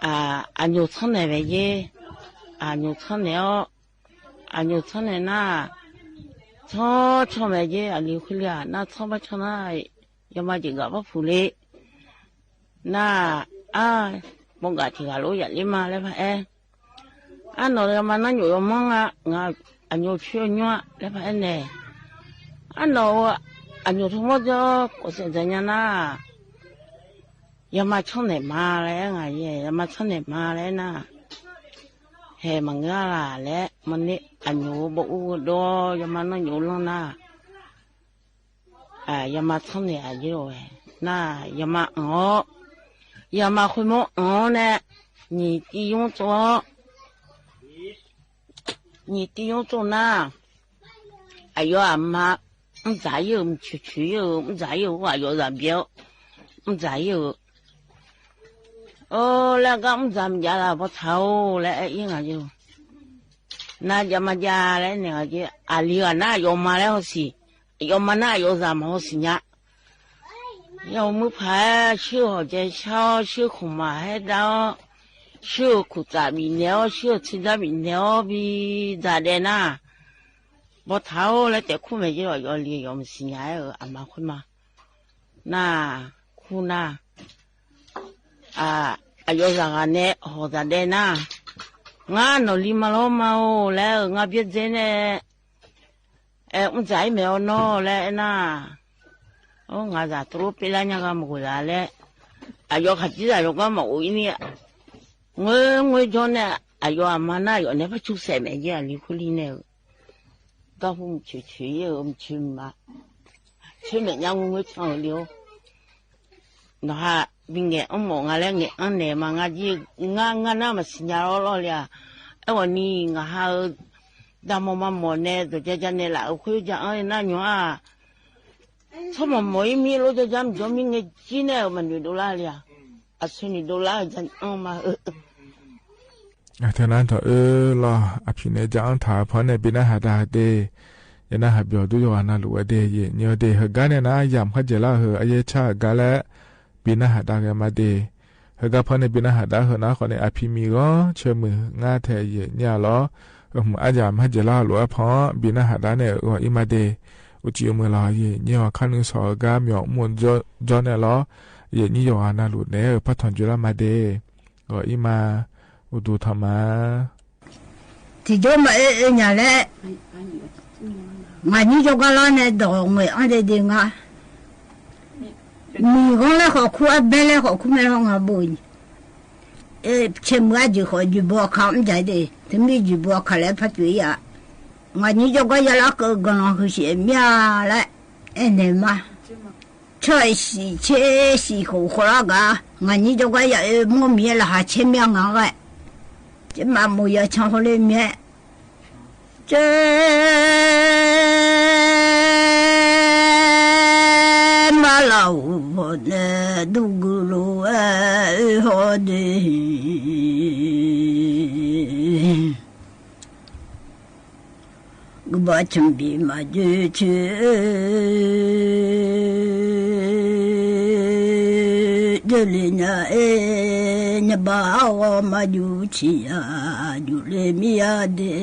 aˬ nyi tsuhˇ nehˬ ve jeˇ, aˬ nyi tsuhˇ nehˬ-awˉ, aˬ nyi tsuhˇ nehˬ naˇ, tsuhˇ chaw mehˍ jeˇ, aˬ liˬ hk'e le-a naˇ tsuhˇ maˇ chaw naˇ, yaˇ ma jeˬ gaˬ paˇ hpu le naˇ, aˬ bawˆ gaꞈ htiꞈ g'a lo yaꞈ le maˇ leh hpaˇ ehˉ, aˬ nawˬ yaˇ ma naˇ nyi-oˬ yaw mawˇ-a, ngaˬ aˬ nyi-oˬ chaweh-aw nyi-a leh hpaˇ ehˉ nehˬ, aˬ nawˬ aˬ nyi hto mawˇ jaˇ k'awꞈ shehˍ dzaꞈ nyi naˇ, yaˇ ma tsuhˇ nehˬ ma leh ngaˬ yaˇ ma tsuhˇ nehˬ ma leh naˇ, hehˍ maˬ ngeuˇ laˬ leh mvuhˇ neˇ aˬ nyi bawˆ uˉ g'uˇ dawˇ yaˇ ma naˇ nyi lanˇ naˇ, yaˇ ma tsuhˇ nehˬ a jeˇ-oˬ, naˇ yaˇ ma anˬ-awˉ, yaˇ ma hk'oˆ mawˇ anˬ-awˉ nehˬ, nyi tiˇ yonˉ tcuh-awˉ, nyi tiˇ yonˉ tcuh naˇ, aˬ yaw aˬ ma mvuhˇ dzaˬ yeˇ-oˬ, mvuhˇ chuˬ chuˬ yeˇ-oˬ, mvuhˇ dzaˬ yeˇ-oˬ k'o aˬ yaw zaˬ biˇ-awˉ, mvuhˇ tzaˍ iˉ-oˬ. Oˬ, leh gaˇ mvuhˇ tzaˍ miˬ jaˇ la, bawˇ htaꞈ-oˬ leh, iˉ ngaˬ yoˬ. Na jaˇ maˇ jaˇ leh, aˬ liˬ g'aꞈ naˉ yawˇ ma leh haw shiˍ, yawˇ ma naˉ yawˇ zaꞈ maˬ haw shiˍ nyaˇ. Yaˇ-oˬ, mvuhˇ hpaˍ-eˬ, shuˉ awˬ jeh shaˉ-oˬ, shuˉ hk'oꞈ maˍ heˆ daꞈ-oˬ, shuˉ awˬ hkuꞈ tzaꞈ miˬ nehˬ-oˬ, shuˉ awˬ chi daˇ miˬ nehˬ-oˬ, biˇ daꞈ deh naˇ, bawˇ htaꞈ-oˬ leh tehꞈ hkuˇ mehˍ jeˇ, yawˇ liꞈ yawˇ maˬ shiˍ nyaˇ-eˬ, aˬ ma hk'oˆ ma naˇ, hkuˇ naˇ, aˬ yawˇ zaꞈ g'aꞈ neh hawˍ daꞈ deh naˇ, ngaˬ nawˬ liˇ ma lawˉ ma-oˬ leh, ngaˬ biˇ dzeˇ neh, mvuhˇ tzaˍ iˉ mehˍ-oˬ nawˇ leh naˇ, ngaˬ zaꞈ to lonˉ peˆ laˇ nyaˇ g'a mawˬ g'uˬ laˬ leh, aˬ yawˇ hk'aˬ tiˉ zaꞈ yawˇ g'aˇ maꞈ oꞈ iˉ ni, ngeuˉ ngeuˉ jawˇ neh, aˬ yawˇ aˬ ma naˇ yawˇ neh hpaˇ cuˇ shehˍ mehˍ jeˇ, aˬ liˬ hk'oˆ liˇ neh-oˬ, dawˇ hpu mvuhˇ cheuˬ cheuˬ-eˬ mvuhˇ cheuˬ maˍ, cheuˬ mehˍ nyaˇ ngeuˉ ngeuˉ caˇ-oˬ le-oˬ. Nawˬ ha biˇ ngehˬ anˉ mawˬ ngaˬ leh ngehˬ anˉ nehˬ maˬ ngaˬ jeˇ, ngaˬ ngaˬ naˇ maˬ shiˍ nyaˇ lawˉ lawˉ le-a. Ehˉ, awˬ ni ngaˬ ha-eu daꞈ mawˬ maˇ mawˬ neh dawˬ jaˇ jaˇ neh laꞈ-oˬ hk'oˆ jaˇ anˉ naˇ nyi-a. Chaw mawˬ mawˬ iˉ miˇ lo jaˇ jaˇ mvuhˇ jawˇ miˇ ngeh jiˇ neh-o maˬ nuˬ do laˇ le-a. Aˬ shu nuˬ do laˇ-eu jaˇ anˉ ma-eu Aˬ htoꞈ na htawꞈ-oˬ law, aˬ hpiꞈ neh jaˇ anˉ htaꞈ hpawˇ neh biˇ naˆ haꞈ daꞈ de, yaꞈ naˆ haꞈ byawˬ duˇ yawˇ g'a na loꞈ-e de, yeˬ nyi-a de, heuˬ gaˇ neh naˉ yaꞈ hk'aˇ jehˬ laˇ, heuˬ a yehˇ chaˇ gaˇ leh biˇ naˆ haꞈ daꞈ g'a maˇ de. Heuˬ gaˇ hpawˇ neh biˇ naˆ haꞈ daꞈ heuˬ naˉ k'awꞈ neh, aˬ hpiꞈ miˬ g'awˇ chehˇ meuˬ ngaˇ hteh yeˬ nyi-a law, heuˬ mvuhˬ aˉ jaˇ maˇ jehˬ laˇ loꞈ-a hpawˇ biˇ naˆ haꞈ daꞈ neh g'awꞈ iˉ ma de. Oˇ ci-oˬ meuˬ laˬ yeˬ nyi-a hk'aˇ nuˇ shawˍ g'aˇ miˬ awˬ mvuhˇ jawˇ neh law, yeˬ nyi yawˇ g'a na loꞈ neh heuˬ hpaˇ htawnˍ jaw laˇ maˇ de. G'awꞈ iˉ ma, uˉ duˬ htaꞈ ma tiˬ jawˇ maˇ e e nyaˬ leh, ngaˬ nyiˇ jawˇ gaˇ laˇ neh dawˬ ngeuꞈ anˉ de de ngaˇ. Miˬ g'awˇ leh k'awꞈ hkuˇ, aˉ behˇ leh k'awꞈ hkuˇ meh law ngaˬ bon nyi. Chehˇ meuˬ aˉ jeˬ k'awꞈ juˬ bon a hkaˍ mvuhˇ jaˇ de, teˇ miˇ juˬ bon a hkaˍ leh hpaˇ co-e yaꞈ. Ngaˬ nyiˇ jawˇ gaˇ yaˇ laˇ keu gaˬ law hui shiˍ miˇ-a leh, ehˉ nehˬ ma. Chaw shiˍ chehˇ shiˍ k'oˍ hk'aw laˇ gaˬ, ngaˬ nyiˇ jawˇ gaˇ yaˇ-e mawˇ miˬ-e laˬ ha chehˇ miˇ-a ngaˬ g'a. Ceh maꞈ moˍ yaꞈ chaw haw le meh. Ceh maˇ laˬ-oˬ neh duˇ gu lo-e haw de. G'uiˬ baˆ chunˍ biˬ maˍ juˇ chi, juˇ le nyaˇ-e, nyi baˆ g'awˇ maˇ juˇ chi yaˇ, juˇ le miˇ-a de.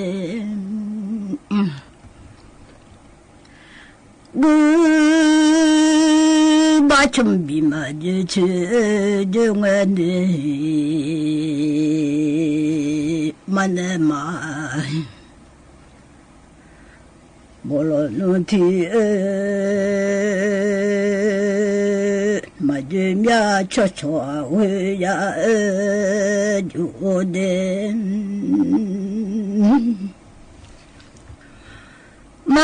G'uiˬ baˆ chunˍ biˬ maˍ juˇ chi, juˇ ngeh de, maˇ neh maˍ Bon lawˬ nuˇ htiˇ-e, maˇ juˇ myaˇ chaw chaw-a ve yaˇ-e, juˇ-oˬ de. Maˇ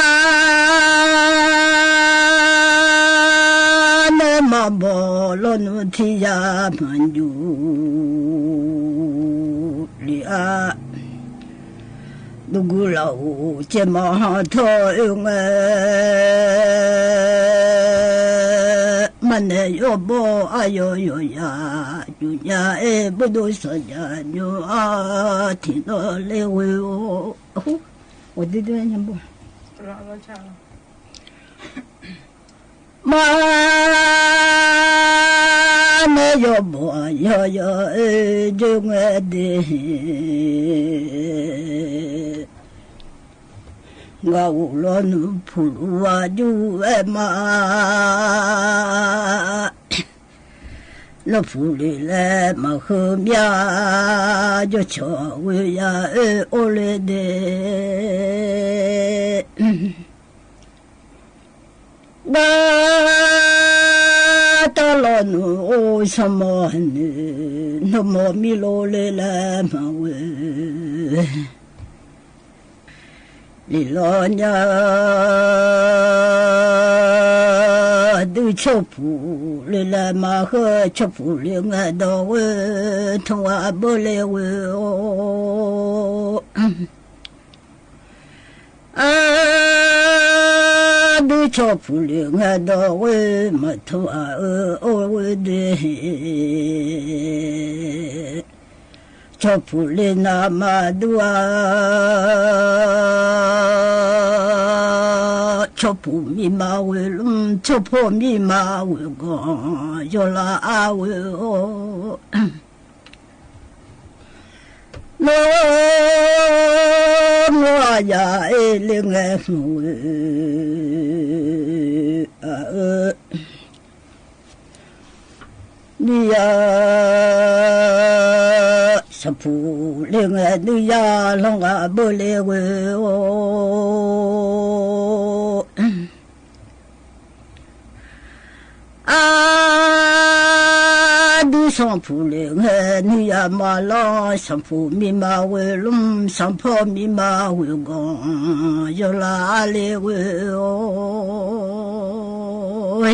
neh maˍ bon lawˬ nuˇ htiˇ yaˇ maˇ juˇ le-a. Duˬ gu laˬ-oˬ, ceh maˇ ha htawˇ oˇ ngaˬ maˇ neh yawˇ bawˆ a yawˇ yawˬ yaˇ juˇ nyaˇ-e, buˇ doˇ shaˍ jaˇ nyoˇ a htiꞈ nawˉ le ve-oˬ. Maˇ neh yawˇ bawˆ a yawˇ yawˬ-e, juˇ ngeh de. Ngaˬ g'uˬ lawˬ nuˇ hpu lo a juˇ-e maˇ. Lawˬ hpu le leh maˇ hui myaˇ, jawˇ chaw g'uiˬ yaˇ-e oˇ le de. Gaˇ taˇ lawˬ nuˇ-oˬ, shaw mawˇ nuˇ, nawˬ mawˇ miˇ lo le leh maˇ g'uiˬ. Liꞈ lawˬ nyaˇ duˇ chaw hpu le leh maˇ hui, chaw hpu le ngaˬ dawˬ g'uiˬ htoꞈ a beuꞈ le g'uiˬ-oˬ. Duˇ chaw hpu le ngaˬ dawˬ g'euˆ maˇ htoˇ a, oˇ g'euˆ de, chaw hpu le naˍ maˇ duˇ a, chaw hpu miˇ ma g'uiˬ lomˇ, chaw hpawˇ miˇ ma g'uiˬ gawˬ, yawˇ la a g'euˆ oˬ. Nawˬ, nawˬ a yaꞈ e le ngeh mvuh ve, a, nuˇ yaˇ shaˍ hpu le ngeh nuˇ yaˇ lawn g'a beuꞈ le g'euˆ oˬ. A, duˇ shaˍ hpu le ngeh nuˇ yaˇ ma laˇ, shaˍ hpu miˇ ma g'uiˬ lomˇ, shaˍ hpawˇ miˇ ma g'uiˬ gawˬ, yawˇ la le g'euˆ oˬ.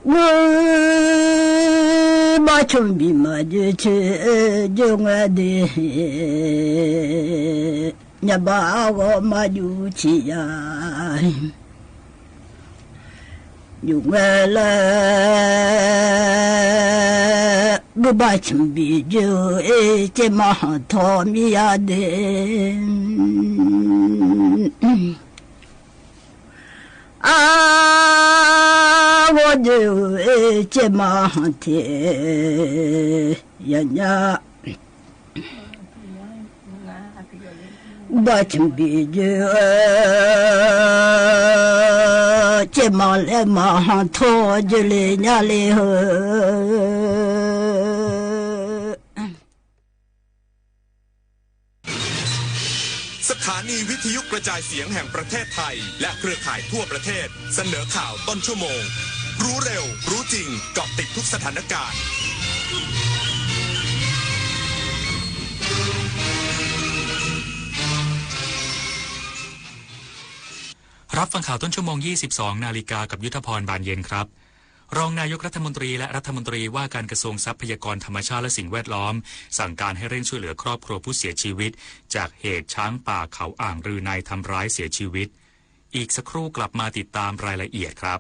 G'uiˬ baˆ chawˇ miˬ maˬ jehˬ chi jehˬ ngaˬ de, nyaˇ baˆ g'awˇ maˇ juˇ chi yaˇ, juˇ ngaˬ leh, g'uiˬ baˆ chawˇ miˬ jehˬ e ceh maˇ haꞈ htawˇ miˇ yaˇ de. A, g'awˇ jehˬ e ceh maˇ haꞈ hteꞈ yaˇ nyaˇ, g'uiˬ baˆ chawˇ miˬ jehˬ ceh maˇ leh maˇ haꞈ htawˇ jehˬ le nyaˇ le heuˬ. สถานีวิทยุกระจายเสียงแห่งประเทศไทยและเครือข่ายทั่วประเทศเสนอข่าวต้นชั่วโมง รู้เร็ว รู้จริง เกาะติดทุกสถานการณ์ รับฟังข่าวต้นชั่วโมง ยี่สิบสองนาฬิกา กับยุทธพร บานเย็นครับ รองนายกรัฐมนตรีและรัฐมนตรีว่าการกระทรวงทรัพยากรธรรมชาติและสิ่งแวดล้อม สั่งการให้เร่งช่วยเหลือครอบครัวผู้เสียชีวิต จากเหตุช้างป่าเขาอ่างรือในทำร้ายเสียชีวิต อีกสักครู่กลับมาติดตามรายละเอียดครับ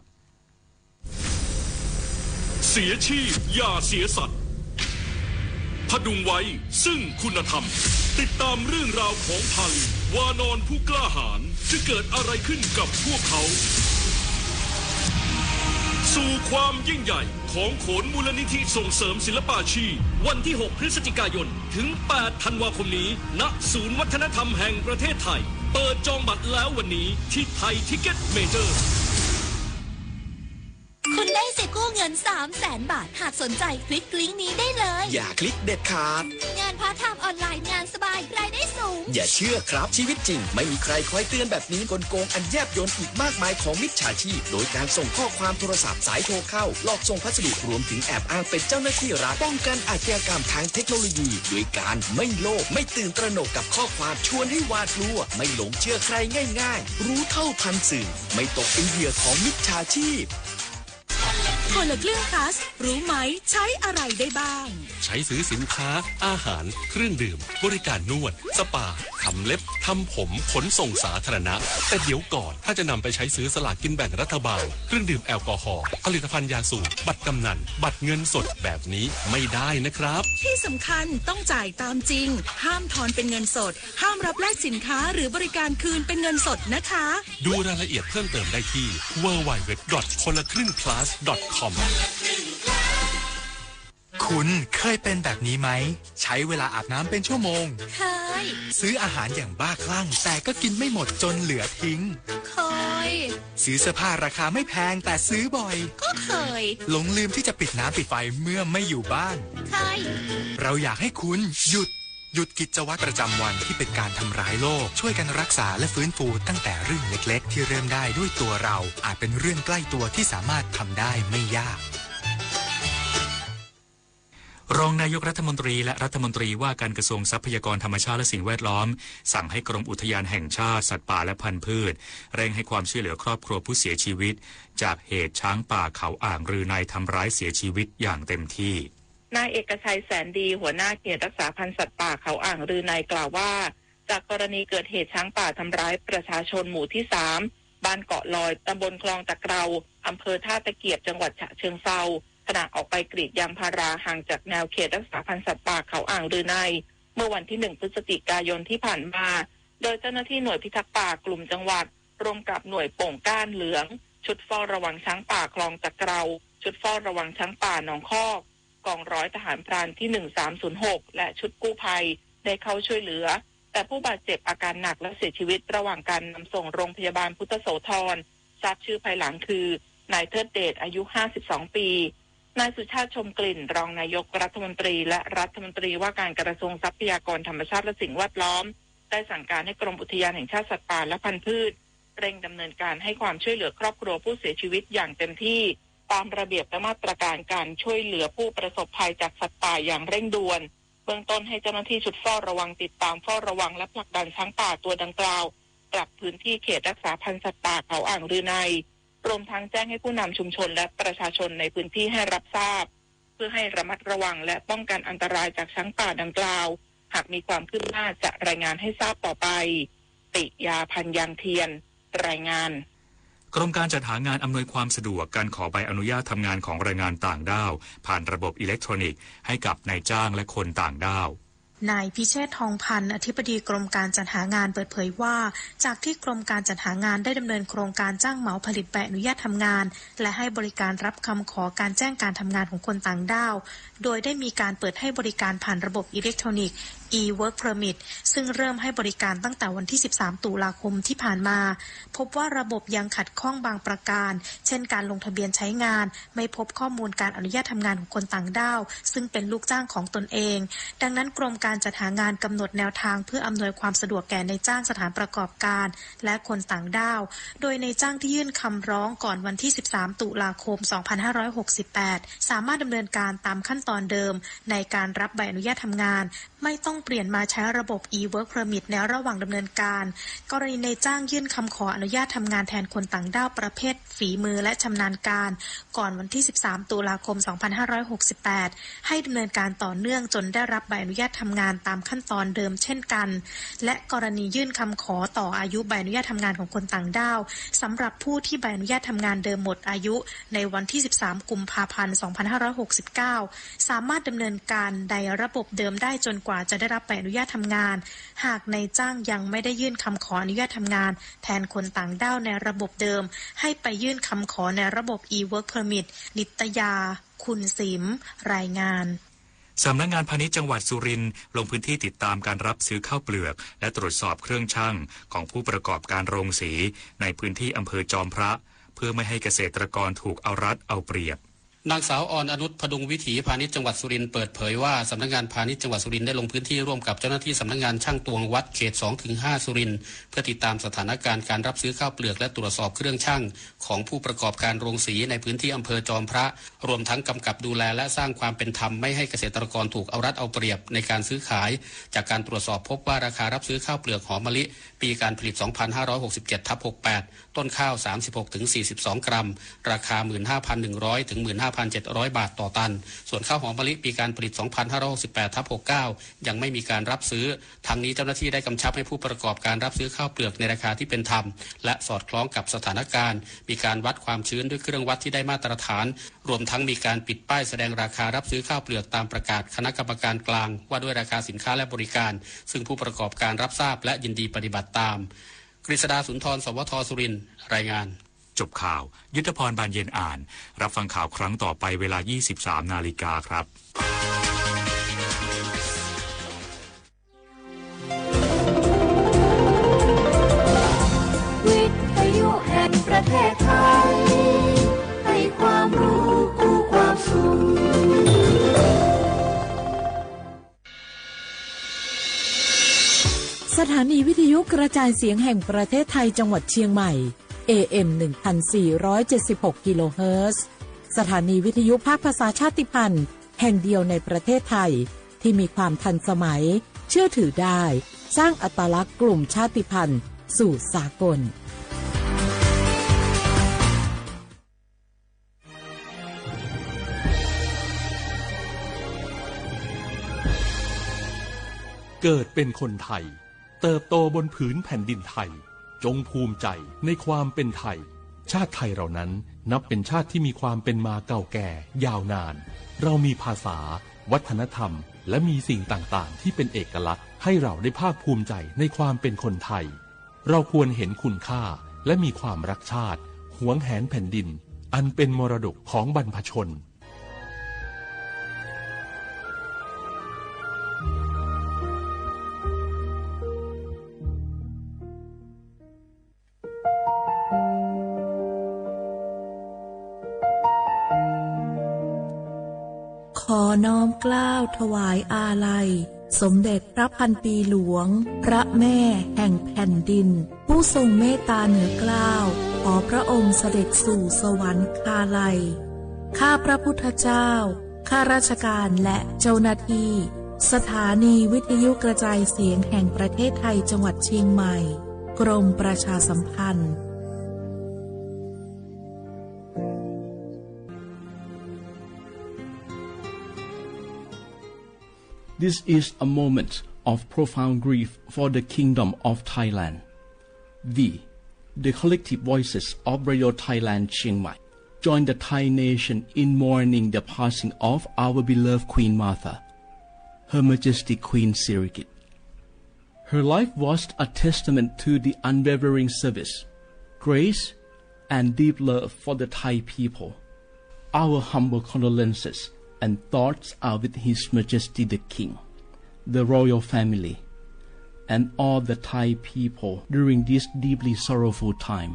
เสียชีพอย่าเสียสัตว์ พดุงไว้ซึ่งคุณธรรม ติดตามเรื่องราวของพาลีวานอนผู้กล้าหาญ จะเกิดอะไรขึ้นกับพวกเขา สู่ความยิ่งใหญ่ของโขนมูลนิธิส่งเสริมศิลปาชีพ วันที่ หก พฤศจิกายน ถึง แปด ธันวาคมนี้ ณ ศูนย์วัฒนธรรมแห่งประเทศไทย เปิดจองบัตรแล้ววันนี้ที่ไทยทิกเก็ตเมเจอร์ คุณได้สิทธิ์กู้เงิน สามแสน บาท หากสนใจคลิกลิงก์นี้ได้เลย อย่าคลิกเด็ดขาด งานพาร์ทไทม์ออนไลน์ งานสบาย รายได้สูง อย่าเชื่อครับ ชีวิตจริงไม่มีใครคอยเตือนแบบนี้ กลโกงอันแยบยลอีกมากมายของมิจฉาชีพ โดยการส่งข้อความโทรศัพท์ สายโทรเข้า หลอกส่งพัสดุ รวมถึงแอบอ้างเป็นเจ้าหน้าที่รัฐ ป้องกันอาชญากรรมทางเทคโนโลยี โดยการไม่โลภ ไม่ตื่นตระหนกกับข้อความชวนให้หวาดกลัว ไม่หลงเชื่อใครง่ายๆ รู้เท่าทันสื่อ ไม่ตกเป็นเหยื่อของมิจฉาชีพ คนละครึ่ง plus รู้ไหม ใช้อะไรได้บ้าง ใช้ซื้อสินค้า อาหาร เครื่องดื่ม บริการนวด สปา ทำเล็บ ทำผม ขนส่งสาธารณะ แต่เดี๋ยวก่อน ถ้าจะนำไปใช้ซื้อสลากกินแบ่งรัฐบาล เครื่องดื่มแอลกอฮอล์ ผลิตภัณฑ์ยาสูบ บัตรกำนัล บัตรเงินสดแบบนี้ไม่ได้นะครับ ที่สำคัญต้องจ่ายตามจริง ห้ามทอนเป็นเงินสด ห้ามรับแลกสินค้าหรือบริการคืนเป็นเงินสดนะคะ ดูรายละเอียดเพิ่มเติมได้ที่ ดับเบิลยู ดับเบิลยู ดับเบิลยู ดอท คนละครึ่ง พลัส ดอท คอม คุณเคยเป็นแบบนี้ไหม ใช้เวลาอาบน้ำเป็นชั่วโมง เคย ซื้ออาหารอย่างบ้าคลั่ง แต่ก็กินไม่หมดจนเหลือทิ้ง เคย ซื้อเสื้อผ้าราคาไม่แพงแต่ซื้อบ่อย ก็เคย หลงลืมที่จะปิดน้ำปิดไฟเมื่อไม่อยู่บ้าน เคย เราอยากให้คุณหยุด หยุดกิจวัตรประจำวันที่เป็นการทำร้ายโลก ช่วยกันรักษาและฟื้นฟูตั้งแต่เรื่องเล็กๆที่เริ่มได้ด้วยตัวเรา อาจเป็นเรื่องใกล้ตัวที่สามารถทำได้ไม่ยาก รองนายกรัฐมนตรีและรัฐมนตรีว่าการกระทรวงทรัพยากรธรรมชาติและสิ่งแวดล้อม สั่งให้กรมอุทยานแห่งชาติสัตว์ป่าและพันธุ์พืช เร่งให้ความช่วยเหลือครอบครัวผู้เสียชีวิต จากเหตุช้างป่าเขาอ่างรือในทำร้ายเสียชีวิตอย่างเต็มที่ นายเอกชัย แสนดี หัวหน้าเขตรักษาพันธุ์สัตว์ป่าเขาอ่างรือในกล่าวว่า จะ จากกรณีเกิดเหตุช้างป่าทำร้ายประชาชนหมู่ที่สาม บ้านเกาะลอย ตำบลคลองตะเกรา อำเภอท่าตะเกียบ จังหวัดฉะเชิงเทรา ขณะออกไปกรีดยางพาราห่างจากแนวเขตรักษาพันธุ์สัตว์ป่าเขาอ่างรืนัย เมื่อวันที่หนึ่ง พฤศจิกายนที่ผ่านมา โดยเจ้าหน้าที่หน่วยพิทักษ์ป่ากลุ่มจังหวัด ร่วมกับหน่วยโป่งก้านเหลือง ชุดเฝ้าระวังช้างป่าคลองตะเกรา ชุดเฝ้าระวังช้างป่าหนองคอก กองร้อยทหารพรานที่หนึ่งสามศูนย์หก และชุดกู้ภัย ได้เข้าช่วยเหลือ แต่ผู้บาดเจ็บอาการหนักและเสียชีวิตระหว่างการนำส่งโรงพยาบาลพุทธโสธร ทราบชื่อภายหลังคือ นายเทิดเดช อายุห้าสิบสองปี นายสุชาติ ชมกลิ่น รองนายกรัฐมนตรี และรัฐมนตรีว่าการกระทรวงทรัพยากรธรรมชาติและสิ่งแวดล้อม ได้สั่งการให้กรมอุทยานแห่งชาติสัตว์ป่าและพันธุ์พืช เร่งดำเนินการให้ความช่วยเหลือครอบครัวผู้เสียชีวิตอย่างเต็มที่ ตามระเบียบและมาตรการการช่วยเหลือผู้ประสบภัยจากสัตว์ป่าอย่างเร่งด่วน เบื้องต้นให้เจ้าหน้าที่ชุดเฝ้าระวังติดตามเฝ้าระวังและผลักดันช้างป่าตัวดังกล่าว กลับพื้นที่เขตรักษาพันธุ์สัตว์ป่าเขาอ่างรืนัย รวมทั้งแจ้งให้ผู้นำชุมชนและประชาชนในพื้นที่ให้รับทราบ เพื่อให้ระมัดระวังและป้องกันอันตรายจากช้างป่าดังกล่าว หากมีความคืบหน้าจะรายงานให้ทราบต่อไป ปิยา พันยางเทียน รายงาน กรมการจัดหางานอำนวยความสะดวกการขอใบอนุญาตทำงานของแรงงานต่างด้าว ผ่านระบบอิเล็กทรอนิกส์ให้กับนายจ้างและคนต่างด้าว นายพิเชษ ทองพันธ์ อธิบดีกรมการจัดหางานเปิดเผยว่า จากที่กรมการจัดหางานได้ดำเนินโครงการจ้างเหมาผลิตใบอนุญาตทำงาน และให้บริการรับคำขอการแจ้งการทำงานของคนต่างด้าว โดยได้มีการเปิดให้บริการผ่านระบบอิเล็กทรอนิกส์ e-work permit ซึ่งเริ่มให้บริการตั้งแต่วันที่สิบสาม ตุลาคมที่ผ่านมา พบว่าระบบยังขัดข้องบางประการ เช่นการลงทะเบียนใช้งาน ไม่พบข้อมูลการอนุญาตทำงานของคนต่างด้าว ซึ่งเป็นลูกจ้างของตนเอง ดังนั้นกรมการจัดหางานกำหนดแนวทางเพื่ออำนวยความสะดวกแก่นายจ้างสถานประกอบการ และคนต่างด้าว โดยนายจ้างที่ยื่นคำร้องก่อนวันที่สิบสาม ตุลาคม สองพันห้าร้อยหกสิบแปด สามารถดำเนินการตามขั้นตอนเดิมในการรับใบอนุญาตทำงาน ไม่ต้องเปลี่ยนมาใช้ระบบ e-work permit ในระหว่างดำเนินการ กรณีนายจ้างยื่นคำขออนุญาตทำงานแทนคนต่างด้าวประเภทฝีมือและชำนาญการ ก่อนวันที่สิบสาม ตุลาคม สองพันห้าร้อยหกสิบแปด ให้ดำเนินการต่อเนื่องจนได้รับใบอนุญาตทำงานตามขั้นตอนเดิมเช่นกัน และกรณียื่นคำขอต่ออายุใบอนุญาตทำงานของคนต่างด้าว สำหรับผู้ที่ใบอนุญาตทำงานเดิมหมดอายุในวันที่สิบสาม กุมภาพันธ์ สองพันห้าร้อยหกสิบเก้า สามารถดำเนินการในระบบเดิมได้จนกว่าจะได้รับใบอนุญาตทำงาน หากนายจ้างยังไม่ได้ยื่นคำขออนุญาตทำงานแทนคนต่างด้าวในระบบเดิม ให้ไปยื่นคำขอในระบบ e-work permit นิตยา คุณสิม รายงาน สำนักงานพาณิชย์จังหวัดสุรินทร์ลงพื้นที่ติดตามการรับซื้อข้าวเปลือก และตรวจสอบเครื่องชั่งของผู้ประกอบการโรงสีในพื้นที่อำเภอจอมพระ เพื่อไม่ให้เกษตรกรถูกเอารัดเอาเปรียบ นางสาว ออนอนุช พดุงวิถี พาณิชย์จังหวัดสุรินทร์เปิดเผยว่า สำนักงานพาณิชย์จังหวัดสุรินทร์ได้ลงพื้นที่ร่วมกับเจ้าหน้าที่สำนักงานชั่งตวงวัดเขต สองถึงห้า สุรินทร์ เพื่อติดตามสถานการณ์การรับซื้อข้าวเปลือกและตรวจสอบเครื่องชั่งของผู้ประกอบการโรงสีในพื้นที่อำเภอจอมพระ รวมทั้งกำกับดูแลและสร้างความเป็นธรรมไม่ให้เกษตรกรถูกเอารัดเอาเปรียบในการซื้อขาย จากการตรวจสอบพบว่าราคารับซื้อข้าวเปลือกหอมมะลิปีการผลิต สองพันห้าร้อยหกสิบเจ็ดทับหกแปด ต้นข้าว สามสิบหกถึงสี่สิบสอง กรัม ราคา หมื่นห้าพันหนึ่งร้อยถึงหมื่นห้าพันเจ็ดร้อย บาทต่อตัน ส่วนข้าวหอมมะลิปีการผลิต สองพันห้าร้อยหกสิบแปดทับหกเก้า ยังไม่มีการรับซื้อ ทั้งนี้เจ้าหน้าที่ได้กำชับให้ผู้ประกอบการรับซื้อข้าวเปลือกในราคาที่เป็นธรรม และสอดคล้องกับสถานการณ์ มีการวัดความชื้นด้วยเครื่องวัดที่ได้มาตรฐาน รวมทั้งมีการปิดป้ายแสดงราคารับซื้อข้าวเปลือกตามประกาศคณะกรรมการกลางว่าด้วยราคาสินค้าและบริการ ซึ่งผู้ประกอบการรับทราบและยินดีปฏิบัติตาม กฤษดา สุนทร สวท สุรินทร์ รายงาน จบข่าว ยุทธพร บานเย็นอ่าน รับฟังข่าวครั้งต่อไปเวลา ยี่สิบสามนาฬิกาครับ วิทยุแห่งประเทศไทย ให้ความรู้คู่ความสุข สถานีวิทยุกระจายเสียงแห่งประเทศไทยจังหวัดเชียงใหม่ เอเอ็ม หนึ่งพันสี่ร้อยเจ็ดสิบหก กิโลเฮิรตซ์ สถานีวิทยุภาคภาษาชาติพันธุ์ แห่งเดียวในประเทศไทย ที่มีความทันสมัย เชื่อถือได้ สร้างอัตลักษณ์กลุ่มชาติพันธุ์สู่สากล เกิดเป็นคนไทย เติบโตบนผืนแผ่นดินไทย จงภูมิใจในความเป็นไทย ชาติไทยเรานั้นนับเป็นชาติที่มีความเป็นมาเก่าแก่ยาวนาน เรามีภาษา วัฒนธรรม และมีสิ่งต่างๆ ที่เป็นเอกลักษณ์ ให้เราได้ภาคภูมิใจในความเป็นคนไทย เราควรเห็นคุณค่า และมีความรักชาติ หวงแหนแผ่นดิน อันเป็นมรดกของบรรพชน ขอน้อมเกล้าถวายอาลัย สมเด็จพระพันปีหลวง พระแม่แห่งแผ่นดิน ผู้ทรงเมตตาเหนือเกล้า ขอพระองค์เสด็จสู่สวรรคาลัย ข้าพระพุทธเจ้า ข้าราชการและเจ้าหน้าที่ สถานีวิทยุกระจายเสียงแห่งประเทศไทยจังหวัดเชียงใหม่ กรมประชาสัมพันธ์ This is a moment of profound grief for the Kingdom of Thailand. We, the collective voices of Radio Thailand Chiang Mai, join the Thai nation in mourning the passing of our beloved Queen Mother, Her Majesty Queen Sirikit. Her life was a testament to the unwavering service, grace, and deep love for the Thai people. Our humble condolences and thoughts are with His Majesty the King, the royal family, and all the Thai people during this deeply sorrowful time.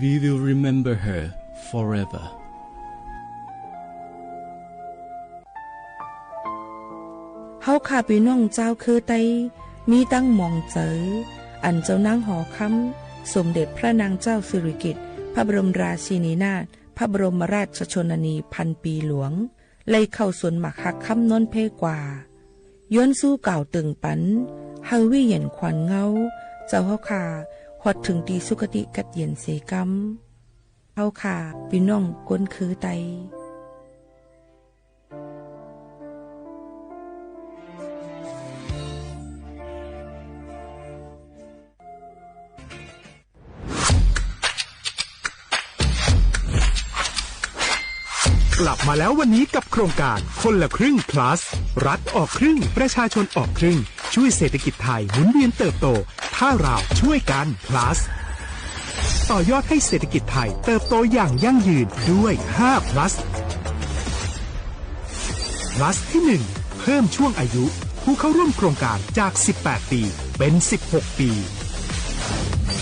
We will remember her forever. ဟောက္ခၢပ်ႈ ပီႈၼွင်ႉ ၸၢဝ်းၶိူဝ်းတႆး မီးတၢင်းမွင်ၸႂ် ဢၼ်ၸဝ်ႈၼၢင်းႁေႃၶမ်း สมเด็จพระนางเจ้าสิริกิติ์ พระบรมราชินีนาถ พระบรมราชชนนีพันปีหลวง လႆႈၶဝ်ႈသူၼ်မၢၵ်ႇႁၢၵ်ႈၶမ်း ၼွၼ်းၽႄးၵႂႃႇ ယွၼ်းသူးၵၢဝ်ႇတိူင်ႇပၼ် ႁႂ်ႈဝိၺိၺ်ႇၶႂၼ်ငဝ်း ၸဝ်ႈႁဝ်းၶႃႈ ႁွတ်ႈထိုင်တီႈ သုၵတိ ၵတ်းယဵၼ်သေၵမ်း။ ႁဝ်းၶႃႈ ပီႈၼွင်ႉၵူၼ်းၶိူဝ်းတႆး กลับมาแล้ววันนี้กับโครงการคนละครึ่ง plus รัฐออกครึ่ง ประชาชนออกครึ่ง ช่วยเศรษฐกิจไทยหมุนเวียนเติบโต ถ้าเราช่วยกัน plus ต่อยอดให้เศรษฐกิจไทยเติบโตอย่างยั่งยืนด้วย ห้า plus plus ที่ หนึ่ง เพิ่มช่วงอายุผู้เข้าร่วมโครงการจาก สิบแปด ปี เป็น สิบหก ปี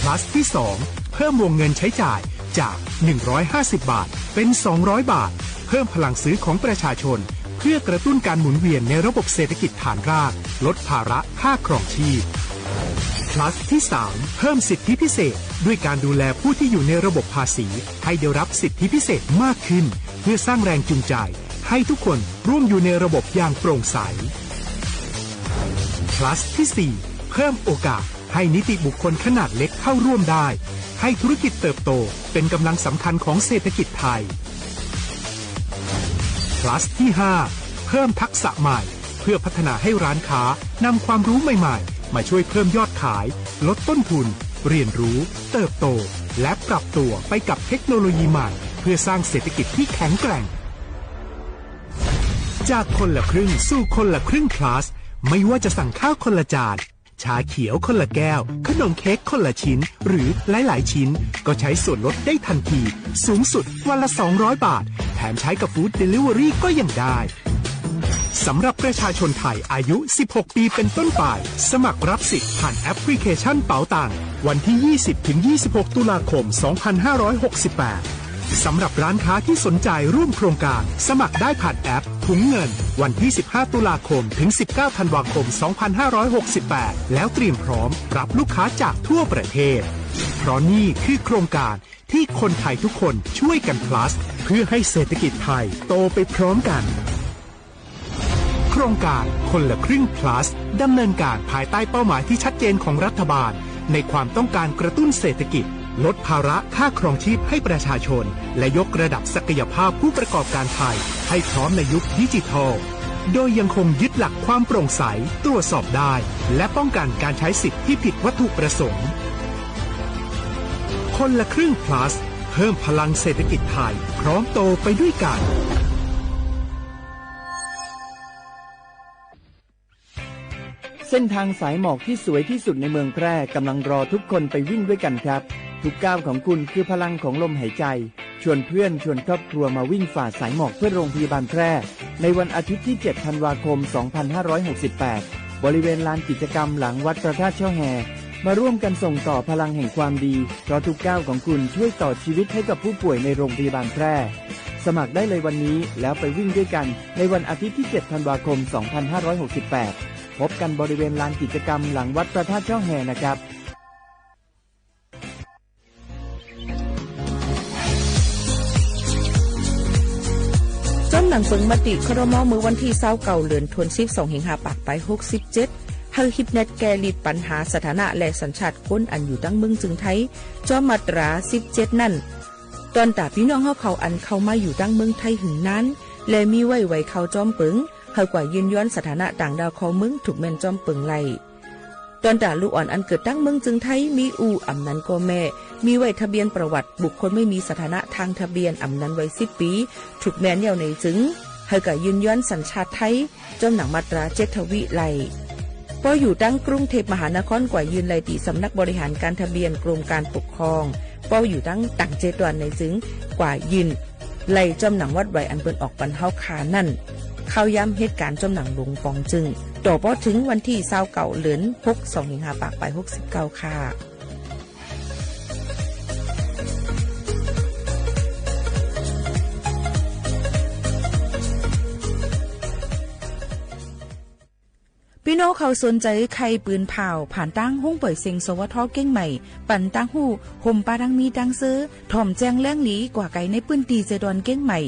plus ที่ สอง เพิ่มวงเงินใช้จ่ายจาก หนึ่งร้อยห้าสิบ บาท เป็น สองร้อย บาท เพิ่มพลังซื้อของประชาชน เพื่อกระตุ้นการหมุนเวียนในระบบเศรษฐกิจฐานราก ลดภาระค่าครองชีพ plus ที่ สาม เพิ่มสิทธิพิเศษ ด้วยการดูแลผู้ที่อยู่ในระบบภาษี ให้ได้รับสิทธิพิเศษมากขึ้น เพื่อสร้างแรงจูงใจ ให้ทุกคนร่วมอยู่ในระบบอย่างโปร่งใส plus ที่ สี่ เพิ่มโอกาสให้นิติบุคคลขนาดเล็กเข้าร่วมได้ ให้ธุรกิจเติบโตเป็นกำลังสำคัญของเศรษฐกิจไทย plus ที่ ห้า เพิ่มทักษะใหม่ เพื่อพัฒนาให้ร้านค้านำความรู้ใหม่ๆ มาช่วยเพิ่มยอดขาย ลดต้นทุน เรียนรู้ เติบโต และปรับตัวไปกับเทคโนโลยีใหม่ เพื่อสร้างเศรษฐกิจที่แข็งแกร่ง จากคนละครึ่งสู่คนละครึ่ง plus ไม่ว่าจะสั่งข้าวคนละจาน ชาเขียวคนละแก้ว ขนมเค้กคนละชิ้น หรือหลายๆ ชิ้น ก็ใช้ส่วนลดได้ทันที สูงสุดวันละ สองร้อย บาท แถมใช้กับ Food Delivery ก็ยังได้ สำหรับประชาชนไทยอายุ สิบหก ปีเป็นต้นไป สมัครรับสิทธิ์ผ่านแอปพลิเคชันเป๋าตัง วันที่ ยี่สิบ ถึง ยี่สิบหก ตุลาคม สองพันห้าร้อยหกสิบแปด สำหรับร้านค้าที่สนใจร่วมโครงการ สมัครได้ผ่านแอปถุงเงิน วันที่ สิบห้า ตุลาคม ถึง สิบเก้า ธันวาคม สองพันห้าร้อยหกสิบแปด แล้วเตรียมพร้อมรับลูกค้าจากทั่วประเทศ เพราะนี่คือโครงการที่คนไทยทุกคนช่วยกัน plus เพื่อให้เศรษฐกิจไทยโตไปพร้อมกัน โครงการคนละครึ่ง plus ดำเนินการภายใต้เป้าหมายที่ชัดเจนของรัฐบาล ในความต้องการกระตุ้นเศรษฐกิจ ลดภาระค่าครองชีพให้ประชาชน และยกระดับศักยภาพผู้ประกอบการไทย ให้พร้อมในยุคดิจิทัล โดยยังคงยึดหลักความโปร่งใส ตรวจสอบได้ และป้องกันการใช้สิทธิ์ที่ผิดวัตถุประสงค์ คนละครึ่ง Plus เพิ่มพลังเศรษฐกิจไทย พร้อมโตไปด้วยกัน เส้นทางสายหมอกที่สวยที่สุดในเมืองแพร่กำลังรอทุกคนไปวิ่งด้วยกันครับ ทุกก้าวของคุณคือพลังของลมหายใจ ชวนเพื่อนชวนครอบครัวมาวิ่งฝ่าสายหมอกเพื่อโรงพยาบาลแพร่ ในวันอาทิตย์ที่ เจ็ด ธันวาคม สองพันห้าร้อยหกสิบแปด บริเวณลานกิจกรรมหลังวัดพระธาตุช่อแฮ มาร่วมกันส่งต่อพลังแห่งความดี เพราะทุกก้าวของคุณช่วยต่อชีวิตให้กับผู้ป่วยในโรงพยาบาลแพร่ สมัครได้เลยวันนี้ แล้วไปวิ่งด้วยกันในวันอาทิตย์ที่ เจ็ด ธันวาคม สองพันห้าร้อยหกสิบแปด พบกันบริเวณลานกิจกรรมหลังวัดพระธาตุช่อแฮนะครับ จ้ำหนังเปิงมติ ครม. เมื่อวันที่ซาวเก้า เดือนธันวาคม สองพันห้าร้อยหกสิบเจ็ด เฮาฮิปแนทแก้ลิดปัญหาสถานะและสัญชาติคนอันอยู่ตั้งเมืองจึงไทย จ้อมมาตรา สิบเจ็ด นั่น တွၼ်ႈတႃႇပီႈၼွင်ႉႁဝ်းၶဝ် ဢၼ်ၶဝ်ႈမႃးယူႇတၢင်းမိူင်းထႆးႁိုင်ၼၢၼ်း လႄႈ မီးဝႆႉဝႂ်ၶဝ်ႈၸွမ်းပိူင် ႁႂ်ႈၵႂႃႇယိုၼ်ႈယွၼ်းသထႃႇၼႃႉတၢင်ႇတၢဝ်ၶဝ်ႈမိူင်း ထုၵ်ႇမႅၼ်ႈၸွမ်းပိူင်လႆႈ။ တွၼ်ႈတႃႇလုၵ်ႈဢွၼ်ႇဢၼ်ၵိူတ်ႇတၢင်းမိူင်းၸိုင်ႈထႆး မီးဢူႈ ဢမ်ႇၼၼ်ၵေႃႈမႄႈ မီးဝႆႉ ทะเบียนประวัติบุคคลไม่มีสถานะทางทะเบียน ဢမ်ႇၼၼ် วัยสิบปี ထုၵ်ႇမႅၼ်ႈယဝ်ႉၼႆၸိုင် ႁႂ်ႈၵႂႃႇယိုၼ်ႈယွၼ်းသၼ်ႇၶျၢတ်ႈထႆး ၸွမ်းၼင်ႇ มาตราเจ็ด ทวี လႆႈ။ ပေႃးယူႇတၢင်း กรุงเทพมหานคร ၵႂႃႇယိုၼ်ႈလႆႈတီႈ สำนักบริหารการทะเบียน กรมการปกครอง ပေႃးယူႇတၢင်းတၢင်ႇၸႄႈတွၼ်ႈၼႆၸိုင် ၵႂႃႇယိုၼ်ႈလႆႈၸွမ်းၼင်ႇ วัดใหญ่ ဢၼ်ပိူၼ်ႈဢွၵ်ႇပၼ်ႁဝ်းၶႃႈၼၼ်ႉ ၶၢဝ်းယၢမ်းႁဵတ်းၵၢၼ်ၸွမ်းၼင်ႇလူင်ပွင်ၸိုင်ႈ တေႃႇပေႃးထိုင် วันที่ซาวเก้า เดือนธันวาคม สองพันห้าร้อยหกสิบเก้า ค่ะ ပီႈၼွင်ႉၶဝ်သူၼ်ၸႂ် ၶႂ်ႈပိုၼ်ၽၢဝ်ႇ ผ่านတၢင်း ห้องปล่อยเสียง สวท เชียงใหม่ ပၼ်တၢင်းႁူႉ ႁူမ်ႈပႃးတၢင်းမီးတၢင်းသိူဝ်း ထွမ်ႇၸႅင်ႈလႅင်းလီ ၵႂႃႇၵႆ ในพื้นที่ เชียงใหม่ เชียงใหม่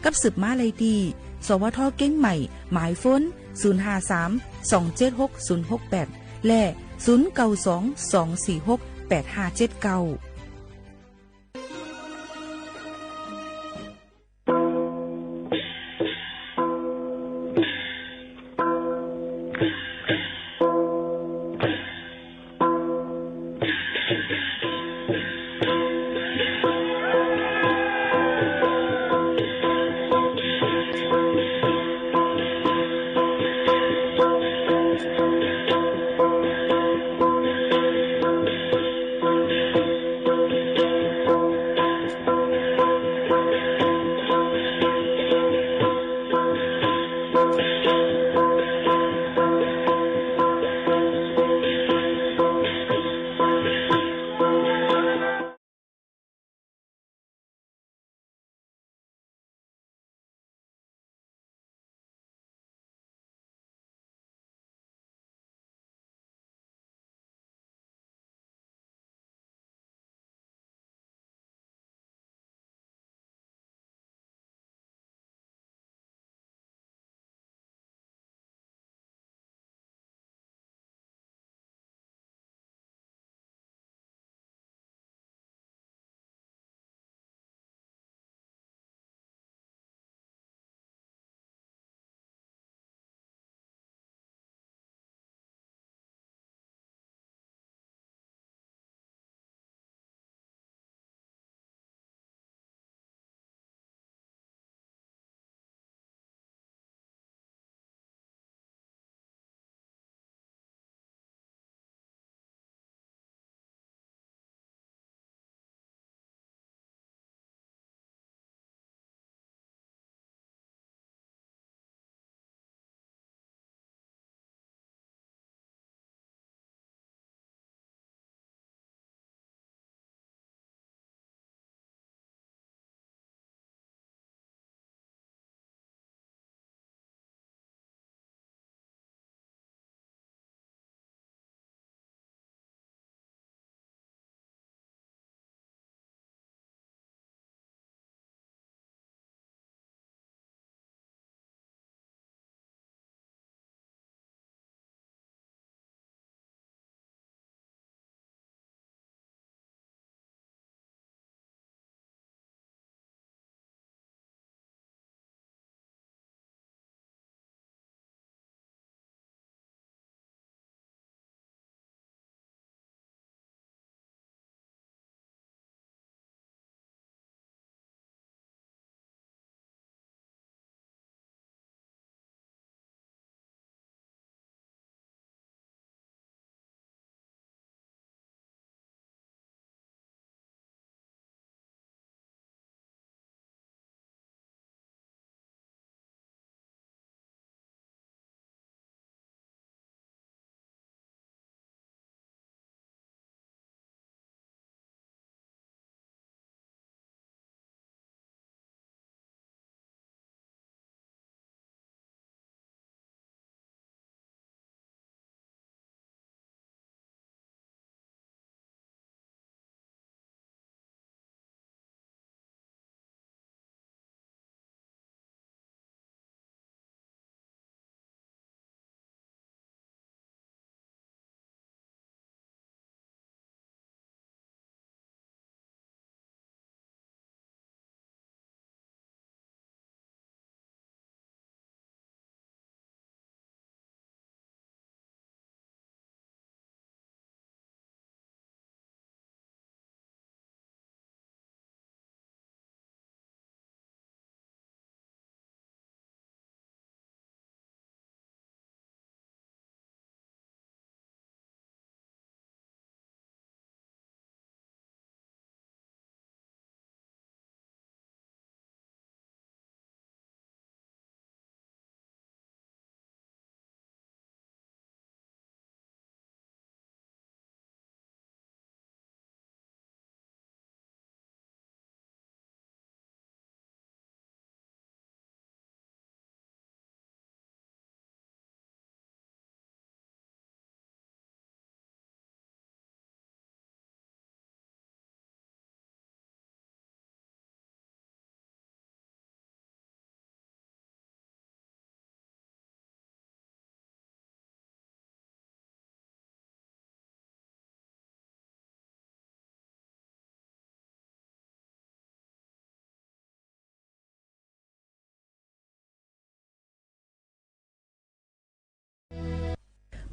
กลับสืบมาได้ที่ สวท เชียงใหม่ หมายโฟน ศูนย์ห้าสาม สองเจ็ดหก ศูนย์หกแปด และ ศูนย์เก้าสอง สองสี่หก แปดห้าเจ็ดเก้า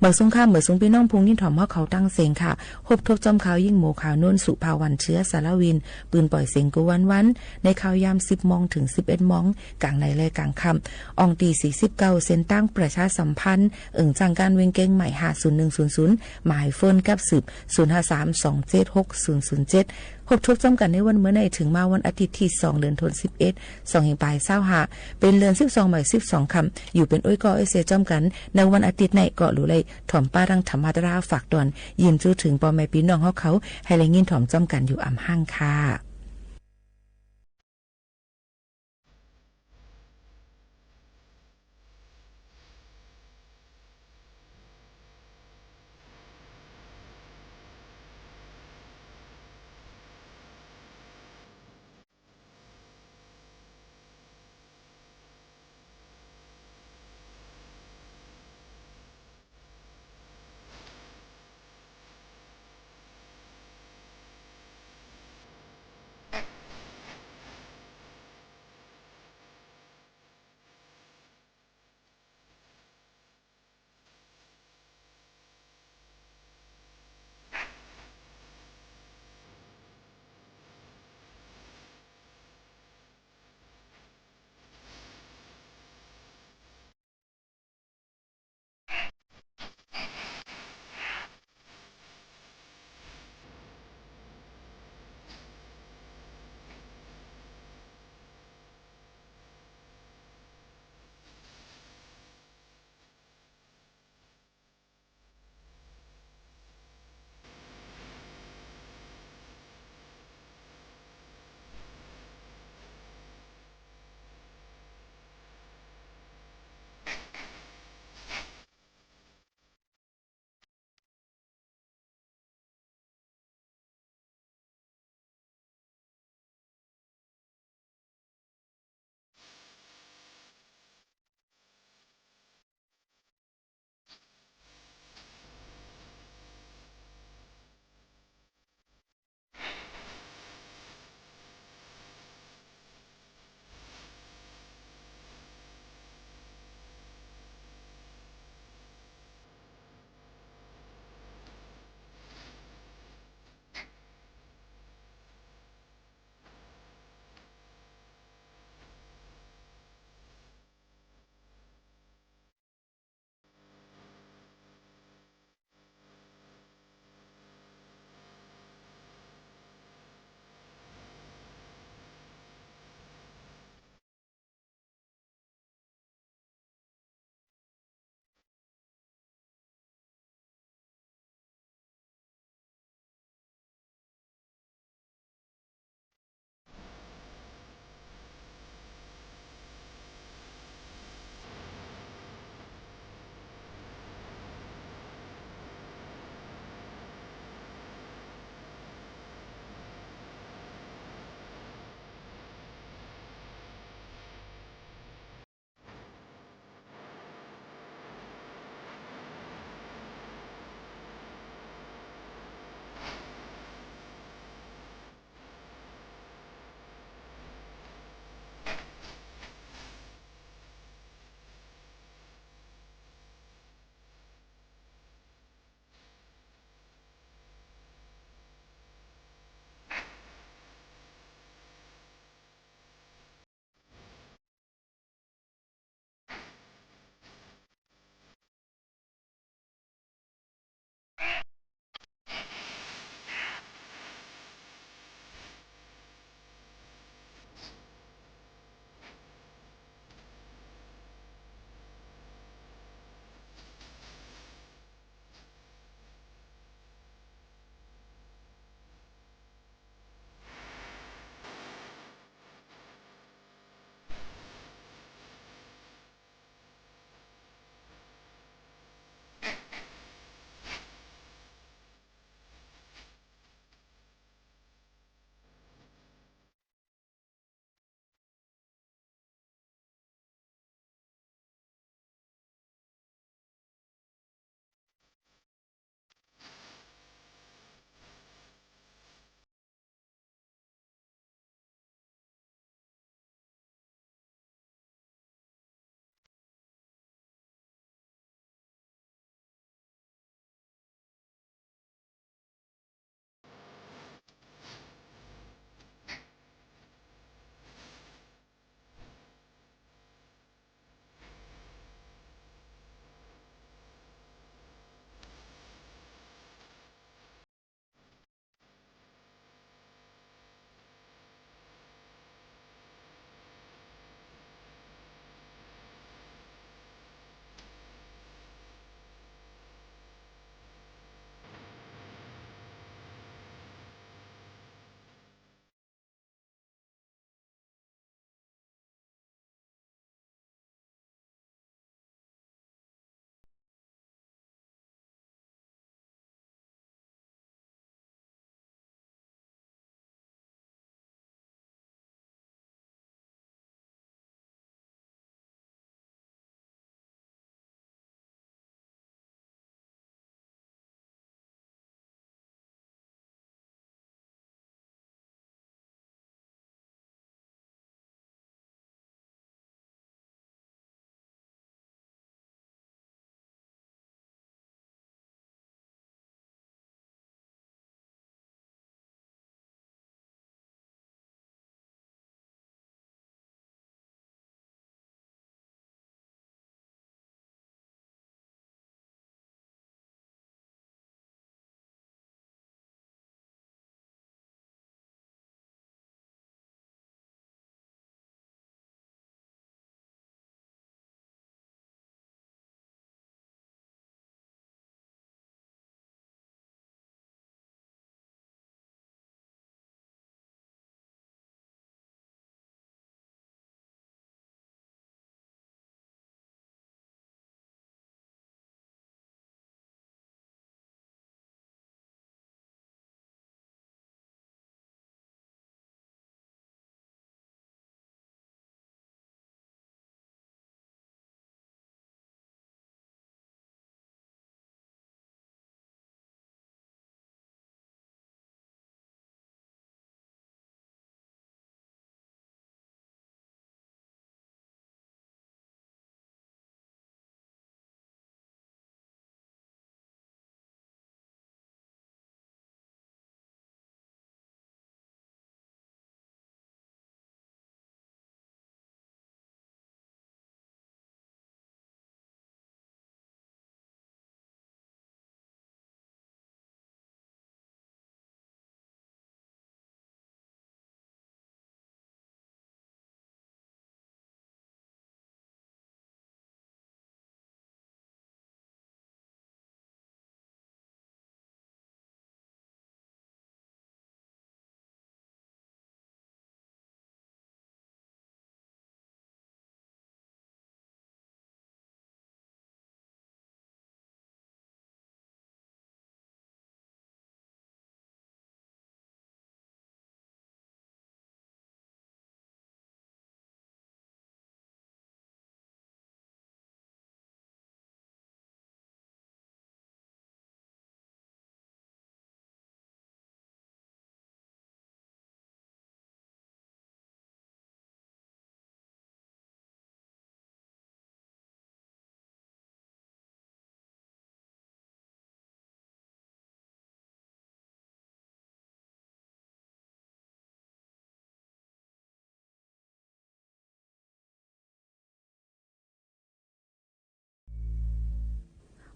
Awˬ suhˍ hk'a meuˍ suhˍ พี่น้อง phung nyiˇ htawnˍ hawˉ hk'aw tanˇ seng htaꞈ พบ ทบ cawˇ hk'aw Yinˇ Mo hkaoˍ นนท์สุภาวันเชื้อ สารวิน ปืน pawˍ seng กลางวัน neˇ hk'aw yaˇ สิบ mawˇ ถึง สิบเอ็ด mawˇ กลางใน leh กลางค่ำ awˬ tiꞈ สี่สิบเก้า เส้นทางประชาสัมพันธ์ เอิง จ้างการ เวียงเชียงใหม่ ห้าศูนย์หนึ่งศูนย์ศูนย์ หมาย phone กับสืบ ศูนย์ห้าสาม สองเจ็ดหก ศูนย์ศูนย์เจ็ด พบ ทบ cawˇ kaꞈ ในวันเมื่อใน ถึงมาวันอาทิตย์ที่สอง เดือนธันวาคม สิบเอ็ด สองเฮงปาย เศร้าห้า เป็นเดือนสิบสองใหม่ สิบสองค่ำ อยู่เป็นอ้อยก้ออ้อยเซ cawˇ kaꞈ ในวันอาทิตย์ใน ก็ รู้เลย ถ่อมป้า ทั้งธรรมดา ฝากตอน ยื่นจู๊ ถึง พ่อแม่ พี่น้อง ฮอกเขา ให้ได้ยินถ่อม cawˇ kaꞈ อยู่ อำ หัง ค่ะ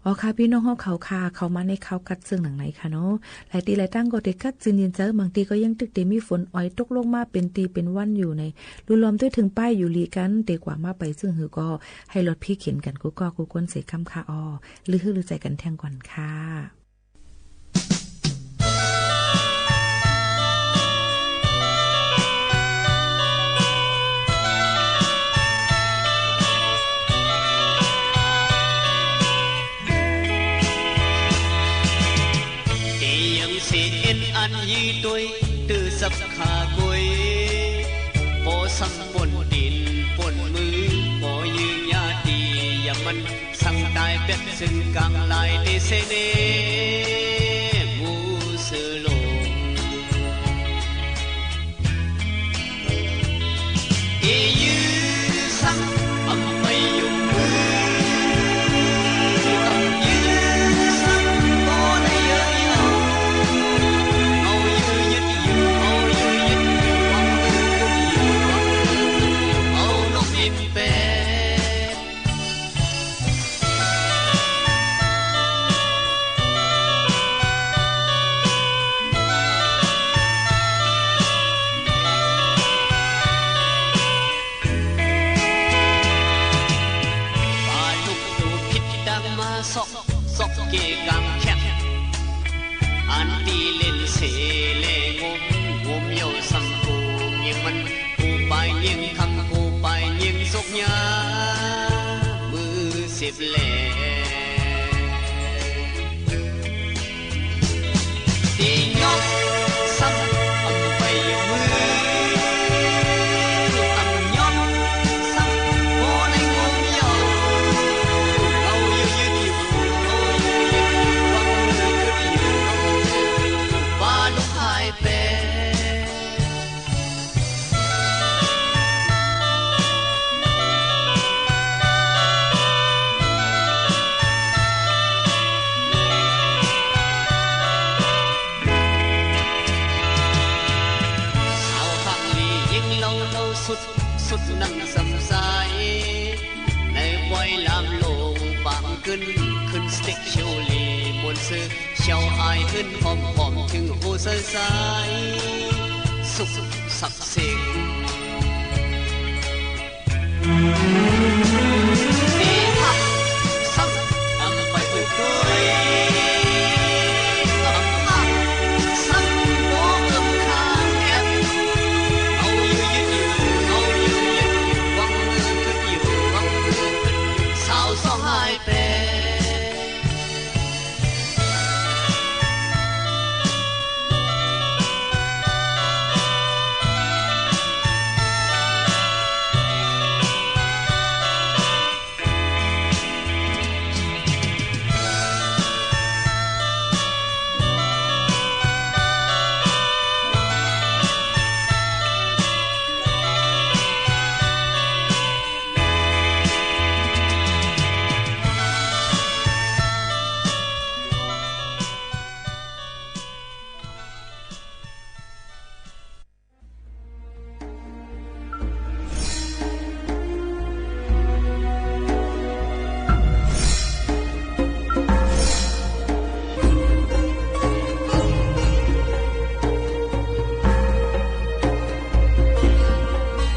ဢေႃႈၶႃႈ ပီႈၼွင်ႉႁဝ်းၶဝ်ၶႃႈ ၶဝ်မႃးၼႂ်းၶၢဝ်းၵတ်းၸိူင်ႉၼင်ႇၼႆၶႃႈၼေႃႈ လၢႆတီႈလၢႆတၢင်းၵေႃႈ တေၵတ်းၸိုၼ်ႈယဵၼ်ၸႂ် မၢင်တီႈၵေႃႈ ယင်းတိုၵ်ႉတေမီးၾူၼ်ဢွႆတူၵ်းလူင်းမႃး ပဵၼ်တီႈပဵၼ်ဝၼ်းယူႇၼႆ လူလွမ်တူၺ်းထိုင်ပၢႆးယူႇလီၵၼ် တေၵႂႃႇမႃးပႆၸိူင်ႉႁိုဝ်ၵေႃႈ ႁႂ်ႈလွတ်ႈၽေးၶဵၼ်ၵၼ် ၵူႈၵေႃႉၵူႈၵူၼ်းသေၵမ်းၶႃႈဢေႃႈ။ လိုဝ်ႈႁိူဝ်းလိုဝ်ႈၸႂ်ၵၼ်ထႅင်ႈၵွၼ်ႇၶႃႈ။ တေယင်းသေဢဵၼ်ဢၼ်ယီႈတူၺ်း တုၵ်ႉသပ်းၶႃႈၵူၺ်း၊ ပေႃးသမ်ႉပူၼ်ႉတိၼ်ပူၼ်ႉမိုဝ်း ပေႃးယိုဝ်းၺႃးတီႈယၢမ်းမၼ်း သင်တၢႆပႅတ်ႈ ၸိုင်ႈၵၢင်လၢႆး တေသႄႉၼႄ မူႇသိူဝ်ႇလူင် တေယိုဝ်းသင် ဢမ်ႇပႆႇယုမ်ႇမိုဝ်း ဢမ်ႇယိုဝ်းသင် ပေႃးလႆႈယိုဝ်းယဝ်ႉ ဢဝ်ယိုဝ်းယိုတ်ႈယူႇ ဢဝ်ယိုဝ်းယိုတ်ႈယူႇ ဢဝ်ယိုဝ်းယိုတ်ႈယူႇ ဢဝ်ၼွၵ်ႈဢိၼ်ပႄႇ ပႃႇလုၵ်ႈတူဝ်ၽိတ်းတၢင်းမႃး သွၵ်ႈသွၵ်ႈၵႄႈၵၢင်ၶႅၵ်ႈ ဢၼ်တီႈလဵၼ်ႈသေလႄႈ ငူမ်းငူမ်းယဝ်ႉ သမ်ႉၵူဝ်ငိူင်ႈမၼ်း ၵူဝ်ပၢႆငိူင်ႈၶမ်း ၵူဝ်ပၢႆငိူင်ႈသုၵ်ႉၺႃး မိူဝ်ႈသိုပ်ႇလႄႈ တေယွမ်းသမ်ႉ ဢမ်ႇပႆႇယုမ်ႇမိုဝ်း ဢမ်ႇယွမ်းသမ်ႉ ပေႃးလႆႈငူမ်းယဝ်ႉ ဢဝ်ယိုဝ်းယိုတ်ႈယူႇ ဢဝ်ယိုဝ်းယိုတ်ႈယူႇ ဢဝ်ယိုဝ်းယိုတ်ႈယူႇ ပႃႇလုၵ်ႈႁၢႆႉပႄႇ သၢဝ်ႁၢင်ႈလီ ယိင်းလဝ်းလဝ်း သုတ်းသုတ်း ၼင်ႈသမ်ႉသၢႆ ၼႂ်းပွႆးလၢမ်းလူင် ပၢင်ၵိုၼ်း ၶိုၼ်ႈသတိၵ်ႉ ၶဵဝ်လီမူၼ်ႈသိူဝ်း သျၢဝ်းဢၢႆႁိူၼ်း ႁွမ်ႁွမ် ထိုင်ႁူဝ်သႂ်သႂ် သုၵ်ႉသၵ်ႉသဵင်ႈ တေႁၵ်ႉသမ်ႉ ဢမ်ႇပႆႇဢုပ်ႇတူၺ်း၊ ဢမ်ႇႁၵ်ႉသမ်ႉ ပေႃးဢမ်ႇၶၢမ်ႇႁႅၵ်ႈ၊ ဢဝ်ယိုဝ်းယိုတ်ႈယူႇ ဢဝ်ယိုဝ်းယိုတ်ႈယူႇ ဝၢင်းၼိူဝ်ၵိုတ်းယူႇ ဝၢင်းၼိူဝ်ၵိုတ်းယူႇ သၢဝ်သွင်ႁၢႆပႄႇ ဢေႃႈ ၶႃႈ ၶို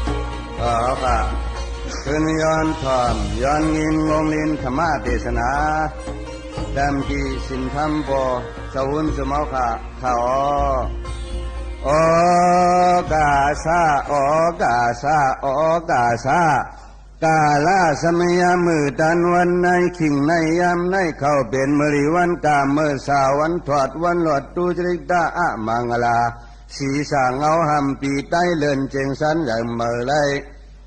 ၼ်းယွၼ်းထွမ်ႇ ယွၼ်းငိၼ်း ငူင်းလိၼ်း ထမ်ႇမတေႇသၼႃႇ တမ်ႈတီႈ သိၼ်ထမ်းပေႃႈ ၸဝ်ႈဝုၼ်းၸုမ်ႇ ဢေႃႈၶႃႈ ၶႃႈဢေႃႈ။ ဢေႃးၵႃႇသ ဢေႃးၵႃႇသ ဢေႃးၵႃႇသ ၵႃႇလသမယ မိူဝ်ႈတၼ်းဝၼ်းၼႆႉ ၶိင်ႇၼႆႉယၢမ်းၼႆႉ ၶဝ်ႈပဵၼ်မိူဝ်ႈလီဝၼ်းၵၢမ်ႇ မိူဝ်ႈသႃႇ ဝၼ်းထွတ်ႈ ဝၼ်းလွတ်ႈ တုၸရိတ ဢမင်ႇၵလႃႇ သီႇသႃႇငဝ်းႁမ်ႈ ပီတႆးလိူၼ်ၸဵင်သၼ်း ယႂ်ႇမႂ်ႇလႆႈ သိပ်းၶ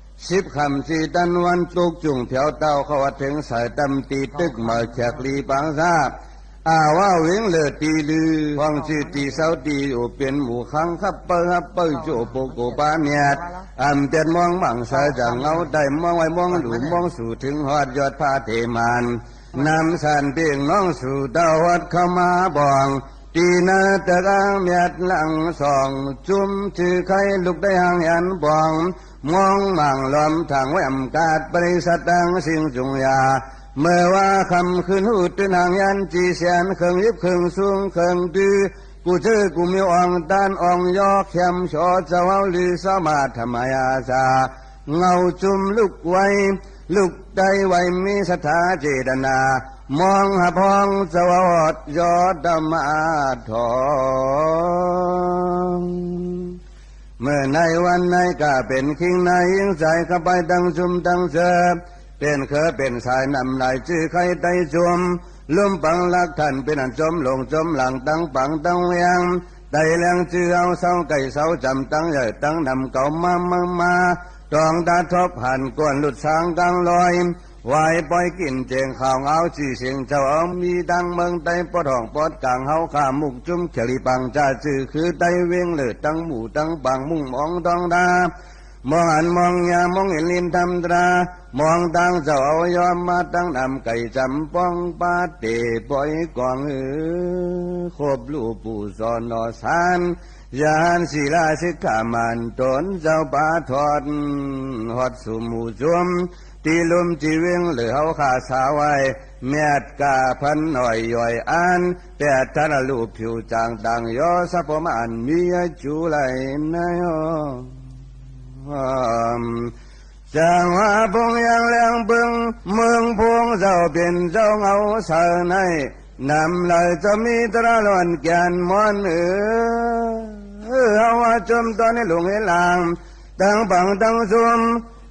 မ်ႈၸီႈ တၼ်းဝၼ်း တူၵ်းၸုင်ႇၽႅဝ်တဝ်ႈ ၶဝ်ႈဝႃႈထိုင်သႂ်ႇ တမ်ႈတီႈတိုၵ်ႉမႂ်ႇ ၶႅၵ်ႇလီပၢင်သၢပ်ႈ ဢႃႇဝဝဵင်းလိူဝ်ႇတီႈလိုဝ်ႈ ၽွင်ႈၸိုဝ်ႈတီႈသဝ်းတီႈယူႇ ပဵၼ်မူႇၶၢင်း ၶပ်ႉပႂ်ႉႁပ်ႉပႂ်ႉ ၸူဝ်ႈပူၵ်ႉၵူဝ်ႇပႃးမျၢတ်ႈ ဢမ်ႇပႅတ်ႈမွင်းမၢင်ႇသႂ် ၸၢင်ႈငဝ်းတႆႈ မွင်းဝႆႈမွင်းလူႇ မွင်းသူႇ ထိုင်ႁွတ်ႈယွတ်ႈၽြႃးတေမၢၼ်ႇ ၼမ်သၢၼ်ႇပဵင်းၼွင်ႉသူႇ တဝ်ႈႁွတ်ႈၶဝ်ႈမႃးပွင်ႇ တီႈၼႂ်းတၵၢင်းမျၢတ်ႈလင်သွင်ႇ ၸုမ်းသိုဝ်ႈၶႆႈ လုၵ်ႉတႆးႁၢင်ႈႁႅၼ်းပွင် မွင်းမၢင်ႇလွမ်ထၢင်ႇဝႆႉ ဢမ်ႇၵၢတ်ႇပရိသတ်ႈ တင်းသဵင်ႈၸုင်ႇယႃႇ Meuˇ vaˇ hk'aˬ hk'e hui teˇ naˬ yanˇ ce shehˍ, hkeunˍ yipˆ hkeunˍ suh hkeunˍ tuˬ, kuˬ ceuˬ kuˬ miˬ awˬ tanˇ awˬ yawˇ hkehˇ shawˍ, caˇ vaˇ liˇ saˍ maˇ htaꞈ maˇ yaˇ shaˍ, ngaˬ hui cuˇ luˆ waiˇ, luˆ taiˍ waiˇ miˇ saˍ htaˇ ce daꞈ naˍ, mawˇ haꞈ hpawˇ caˇ vaˇ awˬ yawˇ daꞈ maˇ htawˇ. Meuˇ naiˉ vaˇ naiˉ kaꞈ เป็น hkiˇ naˉ yinˉ caiˍ hk'a paiˇ ทั้ง cuˇ ทั้ง ceuˬ, เป็น hkeu เป็น saiˍ นำ laiˍ ceuˬ hk'aiˉ taiˇ cuˇ, ล้ม ปัง หลัก ฐาน เป็น อัน จม หลง จม หลัง ทั้ง ปาง ทั้ง แหว่ง taiˍ แหลง ceuˬ เอา เศร้า ไก่ เศร้า จำ ตั้ง ใหญ่ ตั้ง นำ เก่า มา มา มา ตอง ตา ทบ หัน กวน หลุด สาง กลาง ลอย วาย ปอย กิน เจง ข่าว เอา จี่ เสียง เจ้า เอา มี ทั้ง เมือง ไต้ ปอด ห้อง ปอด กลาง เฮา ข้า มุก จุ้ม เขียว หลี ปัง จ่า จื่อ คือ ไต้ เว้ง เหลือ ตั้ง หมู่ ตั้ง ปาง มุ่ง มอง ท้อง ดา มอง หัน มอง ยา มอง เห็น ลิน ธรรม ตรา มอง ตั้ง เจ้า เอา ยอม มา ตั้ง นำ ไก่ จำ ป้อง ปา เต ปอย กอง เออ ครบ ลูก ปู่ สอน หนอ สาร ยาน ศีลา สิกขา มัน ตน เจ้า ปา ทอด ฮอด สู่ หมู่ จุ้ม ตี ลุ่ม จี เว้ง เหลือ เฮา ข้า สา ไว้ เมตตา พัน หน่อย ย่อย อัน แปด ท่าน ลูก ผิว จาง ต่าง ยอ สัพพม อัน มี อายุ ไหล ใน ห้อง จังหวะ พง ยัง แรง เบิง เมือง พง เจ้า เป็น เจ้า เงา เสา ใน นำ ไหล เจ้า มี ตรา หล่อน แก่น มอน เออ เฮา ว่า จม ตอน ใน หลวง เฮ ลาง ตั้ง ปัง ตั้ง ซุม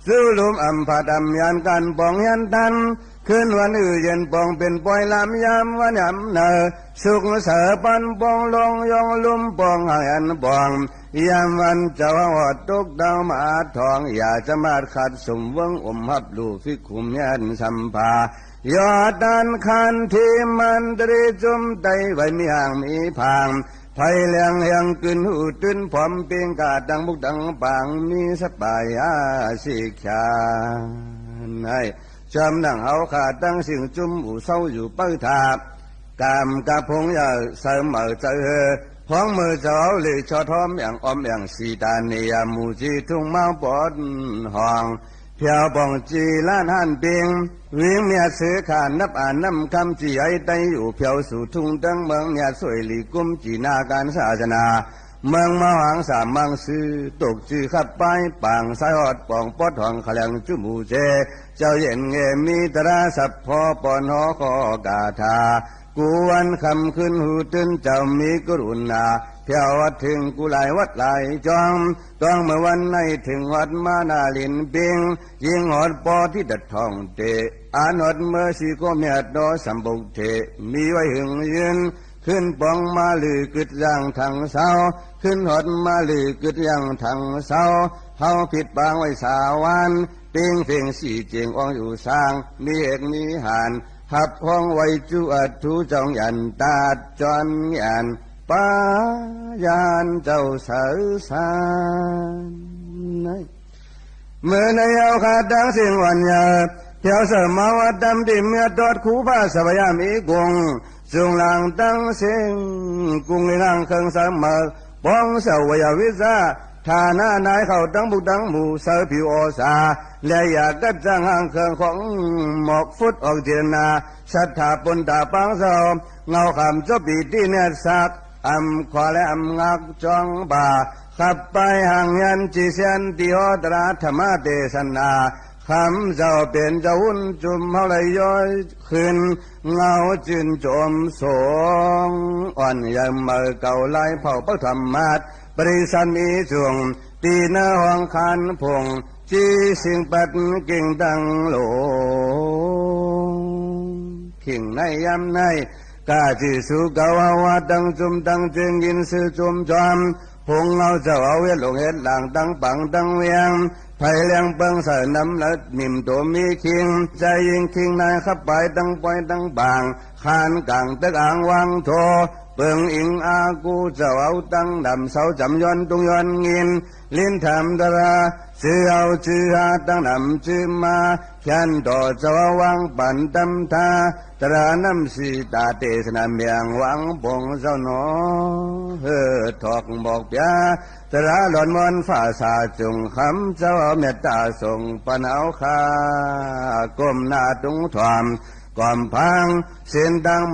สู้ ลุม อ่ำ ผัด อ่ำ ยาน กัน ปอง ยัน ทัน คืน วัน อือ เย็น ปอง เป็น ปอย ลาม ยาม วัน ยาม เนอ สุข เสอ ปัน ปอง ลง ยอง ลุม ปอง หาง ยัน ปอง ยาม วัน เจ้า หอด ตก ดาว มา ทอง อย่า จะ มาด ขัด สม เวิ้ง อม หับ ลูก ฟิก ขุม ยัน สัมภา ยอด ด้าน คัน ที มัน ตรี จุม ไต ไว้ มี ห่าง มี ผาง ไพ แหลง แหง กึน หู ตื้น ผอม เปียง กา ดัง บุก ดัง ปาง มี สปายา สิกขา ใน จำ หนัง เฮา ข้า ตั้ง สิ่ง จุ้ม อู่ เศร้า อยู่ เป้า ถา กาม กะ พง ใหญ่ เสริม เหมา เจอ เฮอ พ้อง เมือ เจ้า เอา เลย ชอ ท้อม อย่าง ออม อย่าง สี ตา เนย หมู่ จี ทุ่ง เมา ปอด ห้อง เพียว ป่อง จี ล้าน หัน เปียง วิ่ง เมียด ซื้อ ขาน นับ อ่าน น้ำ คำ จี ไอ้ ไต อยู่ เพียว สู่ ทุ่ง ตั้ง เมือง เมียด สวย หลี กุ้ม จี นา การ ศาสนา เมือง มา หาง สาม มัง ซื้อ ตก จื้อ ขับ ป้าย ปาง สาย หอด ป่อง ปอด ห้อง ขะแหลง จุ่ม หู เจ เจ้า เย็น เง มี ตรา สัพ พอ ปอน หอ คอ กา ถา กู วัน คำ คืน หู ตื้น เจ้า มี กรุณา เพียว วัด ถึง กู หลาย วัด หลาย จอง ต้อง เมื่อ วัน ใน ถึง วัด มา นา ลิน ปิง ยิง หอด ปอ ที่ ดัด ท่อง เต อาน หอด เมื่อ สี โค เมียด ดอ สัม บุก เท มี ไว้ หึง ยืน ขึ้น ปอง มา ลือ กึด ย่าง ถัง เสา ขึ้น หอด มา ลือ กึด ย่าง ถัง เสา เฮา ผิด ปาง ไว้ สา วัน เปียง เพ่ง สี่ เจียง ออง อยู่ สร้าง มี เอก มี หาน หับ ห้อง ไว้ จุ อัตถุ จอง ยัน ตาด จอน ยัน ปา ยาน เจ้า เสา สาร เมื่อ ใน เฮา ข้า ตั้ง สิ่ง วัน ยา เพียว เสริม มา วัด ดำ ดิม เมีย ตอด คู ผ้า สบาย ยาม อี กุง จุง ลาง ตั้ง สิ่ง กุง ใน ร่าง เครื่อง สามารถ ปอง เสา วย วิสา ฐานะ นาย เข้า ตั้ง บุก ตั้ง หมู่ เสา ผิว ออ สา และ อยาก กัด จ้าง ห้าง เครื่อง ของ หมอก ฟุต ออก เจรนา ศรัทธา ปน ตา ปาง เสา เงา ขาม จบ ปี ที่ เนตร ศักดิ์ อำ ขวา และ อำ งัก จอง บ่า ขับ ไป ห่าง ยัน จี เซียน ที่ หอ ตรา ธรรม เต สนา คำ เจ้า เป็น เจ้า หุ่น จุ่ม เฮา ไหล ย้อย ขึ้น เงา จื่น โจม สง อ่อน ใหญ่ เมื่อ เก่า ลาย เผ่า ปัก ธรรมะ ปริสัน มี จุ่ง ตี เนื้อ ห้อง คาน ผง จี สิ่ง ปัด กิ่ง ดัง โหล ขิง ใน ยาม ใน กา จี สู่ เก่า เฮา ว่า ตั้ง จุ่ม ตั้ง เจิง ยิน ซื่อ จุ่ม จอม ผง เงา เจ้า เอา เวท หลง เฮ็ด หลาง ตั้ง ปัง ตั้ง เวียง ไพ แหลง เปิง ใส่ น้ำ เลิศ นิ่ม โต มี คิง ใจ ยิง คิง นาย ขับ ไป ตั้ง ปอย ตั้ง บาง คาน กลาง ตึก อ่าง วาง โท เปิง อิง อา กู เจ้า เอา ตั้ง ดำ เสา จำ ย้อน ตุง ย้อน งิน ลิ้น ถาม ตรา จื้อ เอา จื้อ หา ตั้ง ดำ จื้อ มา แขน ต่อ เจ้า เอา วาง ปัน ตำ ทา ตรา น้ำ สี ตา เต สนาม แหมง วาง ปง เจ้า หนอ เฮอ ถอก บอก เปีย ตรา หลอน มอน ฝ่า สา จุ่ง คำ เจ้า เอา เมตตา ส่ง ปัน เอา ข้า ก้ม หน้า ตุง ถ่อม ၵွမ်ႇၽၢင်း သဵၼ်ႈတၢင်းမၵ်ႉၵေႃး ပွင်ႇထိုင်ငၢႆႈ ပၢႆၽၢတ်ႇၶႃႈ တပေႃးတိတ်းထေႃ ၵုမ်ႇၼွင်ႇငႂ်ႈ ႁႂ်ႈပွင်ႇသွင်ႇသႂ်ၸိုၼ်ႈႁိူင်း တီႈမိူင်းၼိၵ်ႈပၢၼ်ႇ သူႇထိုင်ႁွတ်ႈ ထွတ်ႈမၢၼ်ႇယၢၼ်ၵၢင် ၵူႈၶုၼ်ၵူႈၼၢင်း ပွင်ႇၽႅဝ်တီႈၽႅဝ်ဝႃႈ တင်းမူႇယူႇသဝ်း ၵႃႈသူႇၵႃႈႁဝ်း ယုၵ်ႉမိုဝ်းတိုဝ်းၶိုဝ်း တိတ်းထၢၼ်ႇတိူင်ႇႁိမ်း ၸဝ်ႈႁဝ်းမျၢတ်ႈငဝ်းၵုင်ႇမုၼ် ဢလင်ႇၵႃႇ တင်းမူႇယူႇသဝ်း ၵႃႈသူႇၵႃႈႁဝ်း ယုၵ်ႉမိုဝ်းတိုဝ်းၶိုဝ်း တိတ်းထၢၼ်ႇတိူင်ႇႁိမ်း ၸဝ်ႈႁဝ်းမျၢတ်ႈငဝ်းၵုင်ႇမုၼ် ဢလင်ႇၵႃႇ ၵႃႈၼၼ်ႉပူၼ်ႉတႃႉ မုၼ်ၼႆႉမုၼ်ၼေႃ။ သႃႇထု သႃႇထု သႃႇထု။ Namo tassa bhagavato arahato sammāsambuddhassa. Namo tassa bhagavato arahato sammāsambuddhassa. Namo tassa bhagavato arahato sammāsambuddhassa. Namo ယွင်ႈမိုဝ်းတဵင်ႁူဝ်ၶူဝ်ယမ် ၶူင်းငဝ်းမုၼ်သုင် ၶမ်းၽြႃးၸဝ်ႈႁဝ်း ဢရႁၢမ်ႇ တူၼ်ပဵၼ်လႃႈတႃႇလႆႈတတ်းၶၢတ်ႇပၢတ်ႇပႅတ်ႈသေယင်း ၵိလေႇသႃႇ ယဵင်ႈပႃႈယႃႈပၢၵ်ႇ တတ်းၶၢတ်ႇသဵင်ႈယဝ်ႉၼေႃ။ သမ်ႇမႃႇသမ်ႇပုတ်ႉထေႃး ၸဝ်ႈတူၼ်ႁုပ်ႈလႆႈ သပ်ႉပိင်ႇၺုတႃႇယၢၼ်ႇ တႂ်ႈႁူမ်ႈၽူၺ်မႄႈယွင်ႇ ပေႃးထိၶမ်း ၼင်ႈၼိူဝ်ပလၢင်ႇႁူင်းသႅင် ပႄႉၽီသုင်ၽီမၢၼ်ႇ တင်းႁႃႈယဝ်ႉၼေႃ။ ဝိၸႃႇၸရၼသမ်ႇပၼ်ႇၼေႃး တူၼ်ႁူႉၸႅင်ႈယင်း ဝိၸႃႇသၢမ် ဝိၸႃႇပႅတ်ႇ ၸရၼတြႃးသိပ်းႁႃႈ သုၵတေႃး တူၼ်ၸႂႃႉၵႂႃႇယဝ်ႉ ၶဝ်ႈသူႇဝဵင်းၶမ်း မႁႃႇၼိပ်ႉပၢၼ်ႇ လေႃးၵဝိတု တူၼ်ႁူႉၸႅင်ႈ လေႃးၵသၢမ်ပၢင်ယဝ်ႉၼေႃ။ ဢၼုတ်ႉတရေႃး ပဵၼ်တူၼ်ထွတ်ႈတူၼ်မျၢတ်ႈ ပုရိသထမ်ႇမသႃႇရထိ တူၼ်သင်ႇသွၼ်ယင်း သပ်ႉပုရိသတင်းသဵင်ႈ ပဵၼ်ၼင်ႇၼႆ သႃႇရထိ ပိင်ႇၺႃႇ ၶၼၢပ်ႈယင်းမႃး ပႆတၢင်းၼၼ်ႉယဝ်ႉ။ သတ်ႉထႃႇ တေႇဝမၼုသ်ႉသႃႇၼင်ႇ တူၼ်ပဵၼ်သြႃႇ သမ်ႉမႃးသင်ႇသွၼ် ၽီသၢင်သတ်းၵူၼ်းယဝ်ႉၼေႃ။ ပုတ်ႉထေႃး တူၼ်ႁူႉၸႅင်ႈယၢၼ်ႇ ဢရိယသတ်ႉၸႃႇသီႇပႃး မီး တုၵ်ႉၶသတ်ႉၸႃႇ သမုတယသတ်ႉၸႃႇ ၼိရေႃးထသတ်ႉၸႃႇ မၵ်ႉၵသတ်ႉၸႃႇယဝ်ႉၼေႃ။ ၽၵဝႃႉ တူၼ်မျၢတ်ႈလွင်ႈဢဝႃႇႁူၵ်းမဵဝ်း ပဵၼ်ပျူဝ်ႇပဵၼ်လမ်း ပုင်ႇဢွၵ်ႇတူဝ်ၶိင်း ၽြႃးတေႃႇပဵၼ်ၸဝ်ႈ ဢုပႁိူဝ်ႇဝယၢတ်ႈ ယၢတ်ႈပဵၼ်တိၼႃႇတေႇဝႃႇ ပႅမ်ႇမႃႇ ၽီသၢင်သတ်းၵူၼ်း ဢွၼ်ၵၼ်တုင်းထမ်ႇဢဝ် ၶေႃႈသႅင်လိၼ်ထမ်း ၶေႃႈလီၵမ်းမျၢတ်ႈ ဢွၼ်ၵၼ်ဢွၵ်ႇၸၢၵ်ႇၼမ်ႉမုၼ်ႁူၼ် ဢေႃးၶႃႇလီလီသီႇမႄႈ ဢွၼ်ၵၼ်ဝႄႈသဵင် ၽေးၸႃႇတိ ၸရႃႇ ပျႃႇထိ မရၼ တုၵ်ႉၶ ၶၼ်ၸႂ်သၢင်ႈလႄႈ တင်းသဵင်ႈ ႁႂ်ႈလႆႈႁွတ်ႈတီႈတဵင်ႈၶေႇမႃႇ ၼိပ်ႉပႃႇၼ ၶျၢမ်းသႃႇ တီႈၵတ်းယဵၼ်ၼၼ်ႉယဝ်ႉ။ ႁႃႈႁၢင်ႈဢၼ်ဝႃႈ ၶႃႈဝုၼ်ႇတႃႇမိ ၵေႃႈၼွမ်းဝႆႈ ၽြႃးတေႃႇပဵၼ်ၸဝ်ႈ မိုၼ်ႇသူႇသႅၼ်ပႃး။ ႁႃႈႁၢင်ႈဢၼ်ဝႃႈ ၶႃႈဝုၼ်ႇတႃႇမိ ၵေႃႈၼွမ်းဝႆႈ တြႃးတေႃႇၸဝ်ႈ သင်ႇၶႃႇတေႃႇၸဝ်ႈ ၸေႇတီႇတေႃႇ ထၢတ်ႈတေႃႇ မူၺ်ႇတေႃႇ သၢၼ်ႇတေႃႇ ယုၵ်ႉထုတေႃႇ ယုၵ်ႉၵႂႃႇတေႃႇ ၽြႃးပဵၼ်ၸဝ်ႈ မိုၼ်ႇသူႇသႅၼ်ပႃး။ ပၸ်ၸေၵပုတ်ႉထ မိုၼ်ႇသူႇသႅၼ်ပႃး၊ ရႁၼ်းတႃႇၸဝ်ႈ မိုၼ်ႇသူႇသႅၼ်ပႃး၊ မႁႃႇသီႇဝလိတ်ႉတထဵၼ်ၸဝ်ႈ၊ မႁႃႇဢုပၵုတ်ႉတထဵၼ်ၸဝ်ႈ သီႇပႃး တႆဢမ်ႇၼဝ်ႈ သီႇပႃး ထဝ်ႈဢမ်ႇတၢႆ ဢေႃးၵႃႇ တင်းလူင်တင်းလၢႆ ယွၼ်းဝႆႈယွၼ်းသႃ ၸိူဝ်းတေႃႇငႃးသႅင်ငႃးၶမ်း ၽြႃးပဵၼ်ၸဝ်ႈ မီးၼႂ်းမိူင်းတႃႇဝတိင်ႇသႃႇ၊ ၸိူဝ်းတေႃႇငႃးသႅင် မီးၼႂ်းမိူင်းသီႇရိလင်ႇၵႃႇ သိပ်းႁူဝ်၊ ၸိူဝ်းတေႃႇငႃးသႅင် မီးၼႂ်းမိူင်းၵၼ်ႇထလႃႉ ထႃႇၶႄႇသၢင်းထွႆး ၸိူဝ်းတေႃႇငႃးသႅင် မီးၼႂ်းမိူင်းၼႃးၵႃး ႁဝ်းၸဝ်ႈၶႃႈ ယွၼ်းပူႇၸေႃႇမူႇၸႃႇသဵင်ႈသဵင်ႈ ႁႂ်ႈပေႃႈမႄႈသတ်ႉတၵႃႇ ၸိုင်ႈတိူင်း မိူင်းဢႃးဝဵင်းဢႃးလိူဝ်ႇ မၼ်းတလေး ပီႈၼွင်ႉမိူင်းတႆး ပတ်းပိုၼ်ႉတင်းသဵင်ႈ ႁႂ်ႈလႆႈႁွတ်ႈတီႈတဵင်ႈၶေႇမႃႇ ၼိပ်ႉပႃႇၼ ၶျၢမ်းသႃႇ တီႈၵတ်းတီႈယဵၼ် ၵူႈၵေႃႉၵူႈၵူၼ်း ၵူႈၶုၼ်ၵူႈၼၢင်း ၵူႈၸဝ်ႈၵူႈပႃး သေၵမ်းလႄႈတႃႉၼေႃႈ။ ၼိပ်ႉပႃႇၼ ပၸ်ၸယေႃး ႁေႃးတု။ သႃႇထု သႃႇထု သႃႇထု။ ၶမ်ႈၶိုၼ်းယၢမ်းလီ မီးမင်ႇၵလႃႇၶိုၼ်းၼႆႉ ၶႃႈတပႄး ၽြႃးပဵၼ်ၸဝ်ႈ ၸဝ်ႈသိၼ်ထမ်းဝုၼ်းၸုမ်ႉ မိူင်းၽူင်း ယွၼ်းဝႆႈယွၼ်းသႃ ၽြႃးမျၢတ်ႈ တြႃးမျၢတ်ႈ သင်ႇၶႃႇမျၢတ်ႈ ၸဝ်ႈသြႃႇ ၵူႈၸဝ်ႈၵူ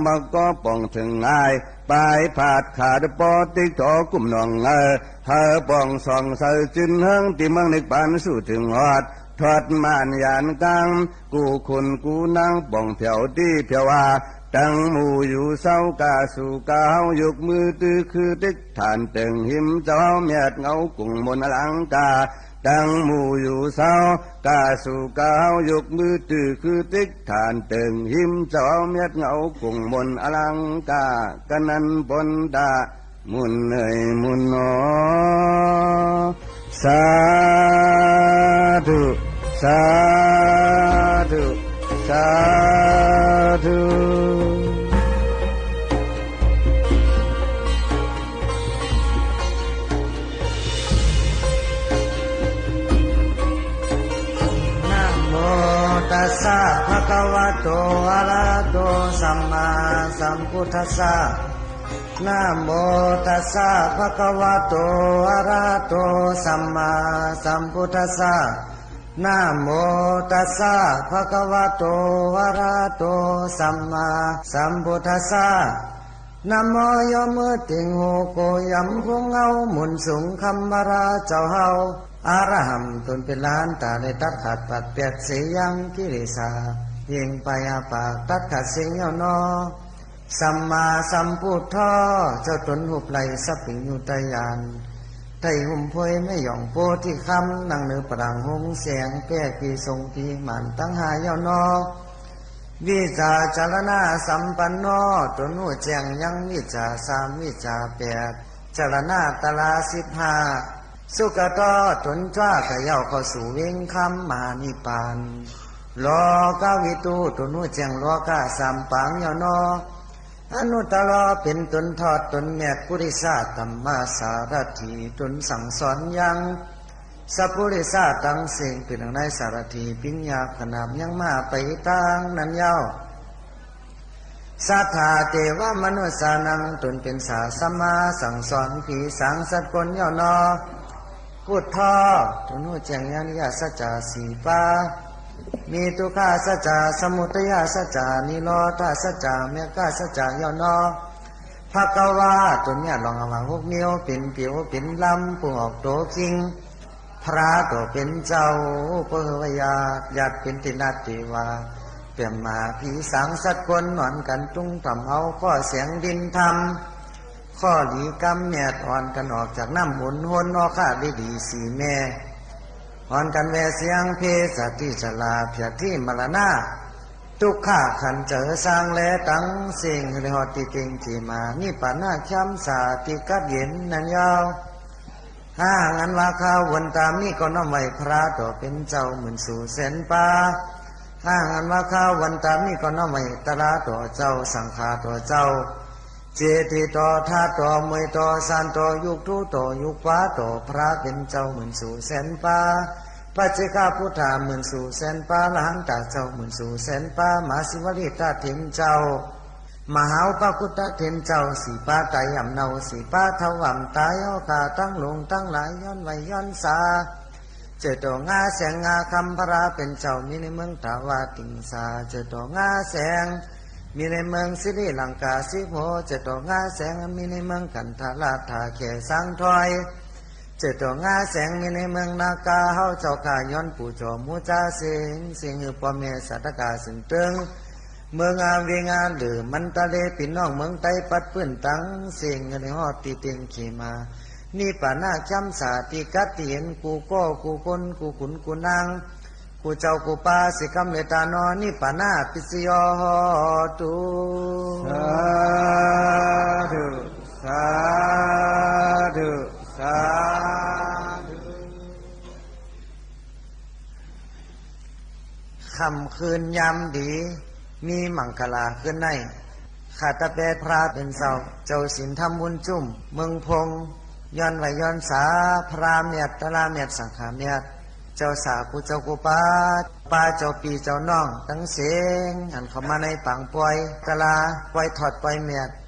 ႈပႃး ပႃးၸဝ်ႈပီႈၸဝ်ႈၼွင်ႉ တင်းသဵင်ႈ ဢၼ်ၶဝ်ႈမႃးၼႂ်းပၢင်ပွႆး တြႃး ပွႆးထွတ်ႈပွႆးမျၢတ်ႈ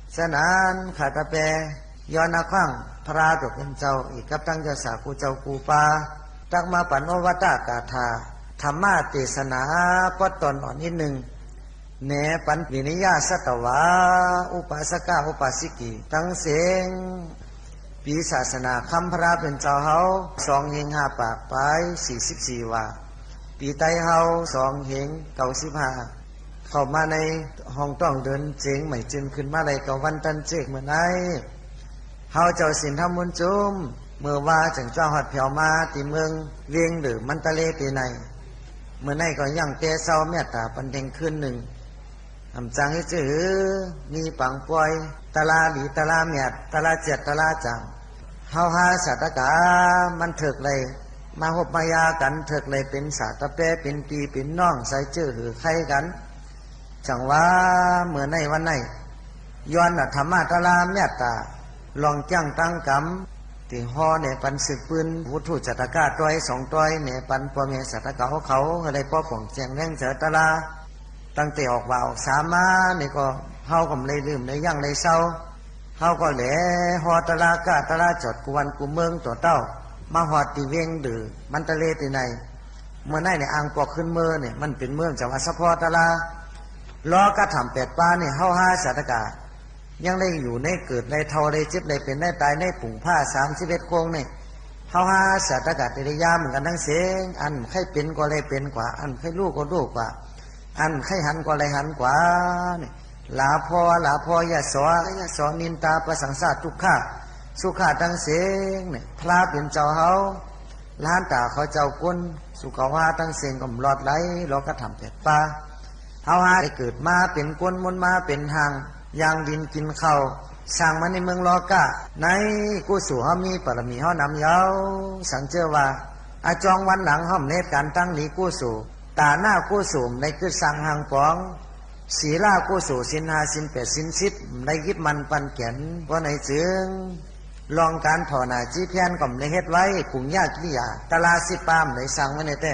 ၸိူဝ်းၼၼ်ႉ ၶႃႈတပႄး ယွၼ်းဢၶႂၢင်ႉ ၽြႃးတူဝ်ပဵၼ်ၸဝ်ႈ ဢိၵ်ႇၵပ်းတင်း ၸဝ်ႈသြႃႇ ၵူႈၸဝ်ႈၵူႈပႃး တၵ်းမႃးပၼ် ဢေႃးဝႃႇတၵႃႇထႃႇ ထမ်ႇမတေႇသၼႃႇ ပွတ်းတွၼ်ႈဢွၼ်ႇဢိတ်းၼိုင်ႈ แหนปัน วิเนยสัตวา อุปาสกะ อุปาสิกี ทั้งเสง ปีศาสนาคำพระเป็นเจ้าเฮา สองเฮงห้าปากปายสี่สิบสี่วา ปีไตเฮาสองเฮงเก้าสิบห้า เข้ามาในห้องต้องเดินเจงใหม่จึงขึ้นมาได้เก้าวันตันเจกเมื่อไหร่ เฮาเจ้าศีลธรรมบุญจุ้ม เมื่อวาจังเจ้าฮอดแผวมาตีเมืองเวียงหรือมันตะเลตีใน เมื่อในก็ยังเตเซาเมตตาปันเทงคืนหนึ่ง อำจังให้จื้อหือ มีปังป่วย ตะลาหลีตะลาเมียด ตะลาเจียดตะลาจาง เฮาฮาสาตกา มันเถิกเลย มาหบมายากันเถิกเลย เป็นสาตะแปรเป็นปีเป็นน้อง ใส่จื้อหือใครกัน จังว่าเมื่อในวันใน ย้อนธรรมะตะลาเมตตา ลองจ้างตั้งกรรม ติห่อแหนปันสืบปืน วุฒุจัตตากาต้อยสองต้อยแหนปันพ่อแม่สาตกาเขา อะไรป้อป่องแจงแรงเจอตะลา ตั้งแต่ออกว่าออกสามาเนี่ยก็ เฮาก็ไม่ได้ลืมได้ยั่งได้เศร้า เฮาก็แหละฮอตะลากะตะลาจอดกูวันกูเมืองตัวเต้า มาฮอดตีเวงหรือมันตะเลตีใน เมื่อในเนี่ยอ่างปอกขึ้นเมือเนี่ย มันเป็นเมืองจังหวัดสะพอตะลา ล้อกระถามแปดป้าเนี่ย เฮาฮาสาตกา ยังได้อยู่ในเกิดในเท่าในเจ็บในเป็นในตายในปุ่งผ้าสามสิบเอ็ดโค้งเนี่ย เฮาฮาสาตกาติริยาเหมือนกันทั้งเสง อันใครเป็นก็เลยเป็นกว่า อันใครรู้ก็รู้กว่า อันใครหันก็เลยหันกว่าเนี่ย หลาพอ หลาพอยาสอยาสอนินตาประสังสาทุกข์ข้าสุขข้าทั้งเสงเนี่ย พระเป็นเจ้าเฮา ล้านตาเขาเจ้าก้น สุขวาทั้งเสงก็หลอดไหล ล้อกระถามแปดป้า เฮาฮาได้เกิดมาเป็นก้นมนมาเป็นหาง ยางดินกินข้าว สร้างมาในเมืองล้อกะ ในกู้สู่เฮามีปารมีเฮานำเยาว์ สังเจอว่า อาจองวันหลังเฮาเนตการตั้งหนีกู้สู่ ตาหน้ากู้สู่ในกึศสร้างหางปอง ศีลากู้สู่ศีลห้าศีลแปดศีลสิบในยิบมันปันแก่น เพราะในจึง ลองการถ่อหน้าจี้เพี้ยนก็ไม่ได้เฮ็ดไว้ กุ่งยากกิริยา ตะลาสิบปามได้สร้างไว้ในแต่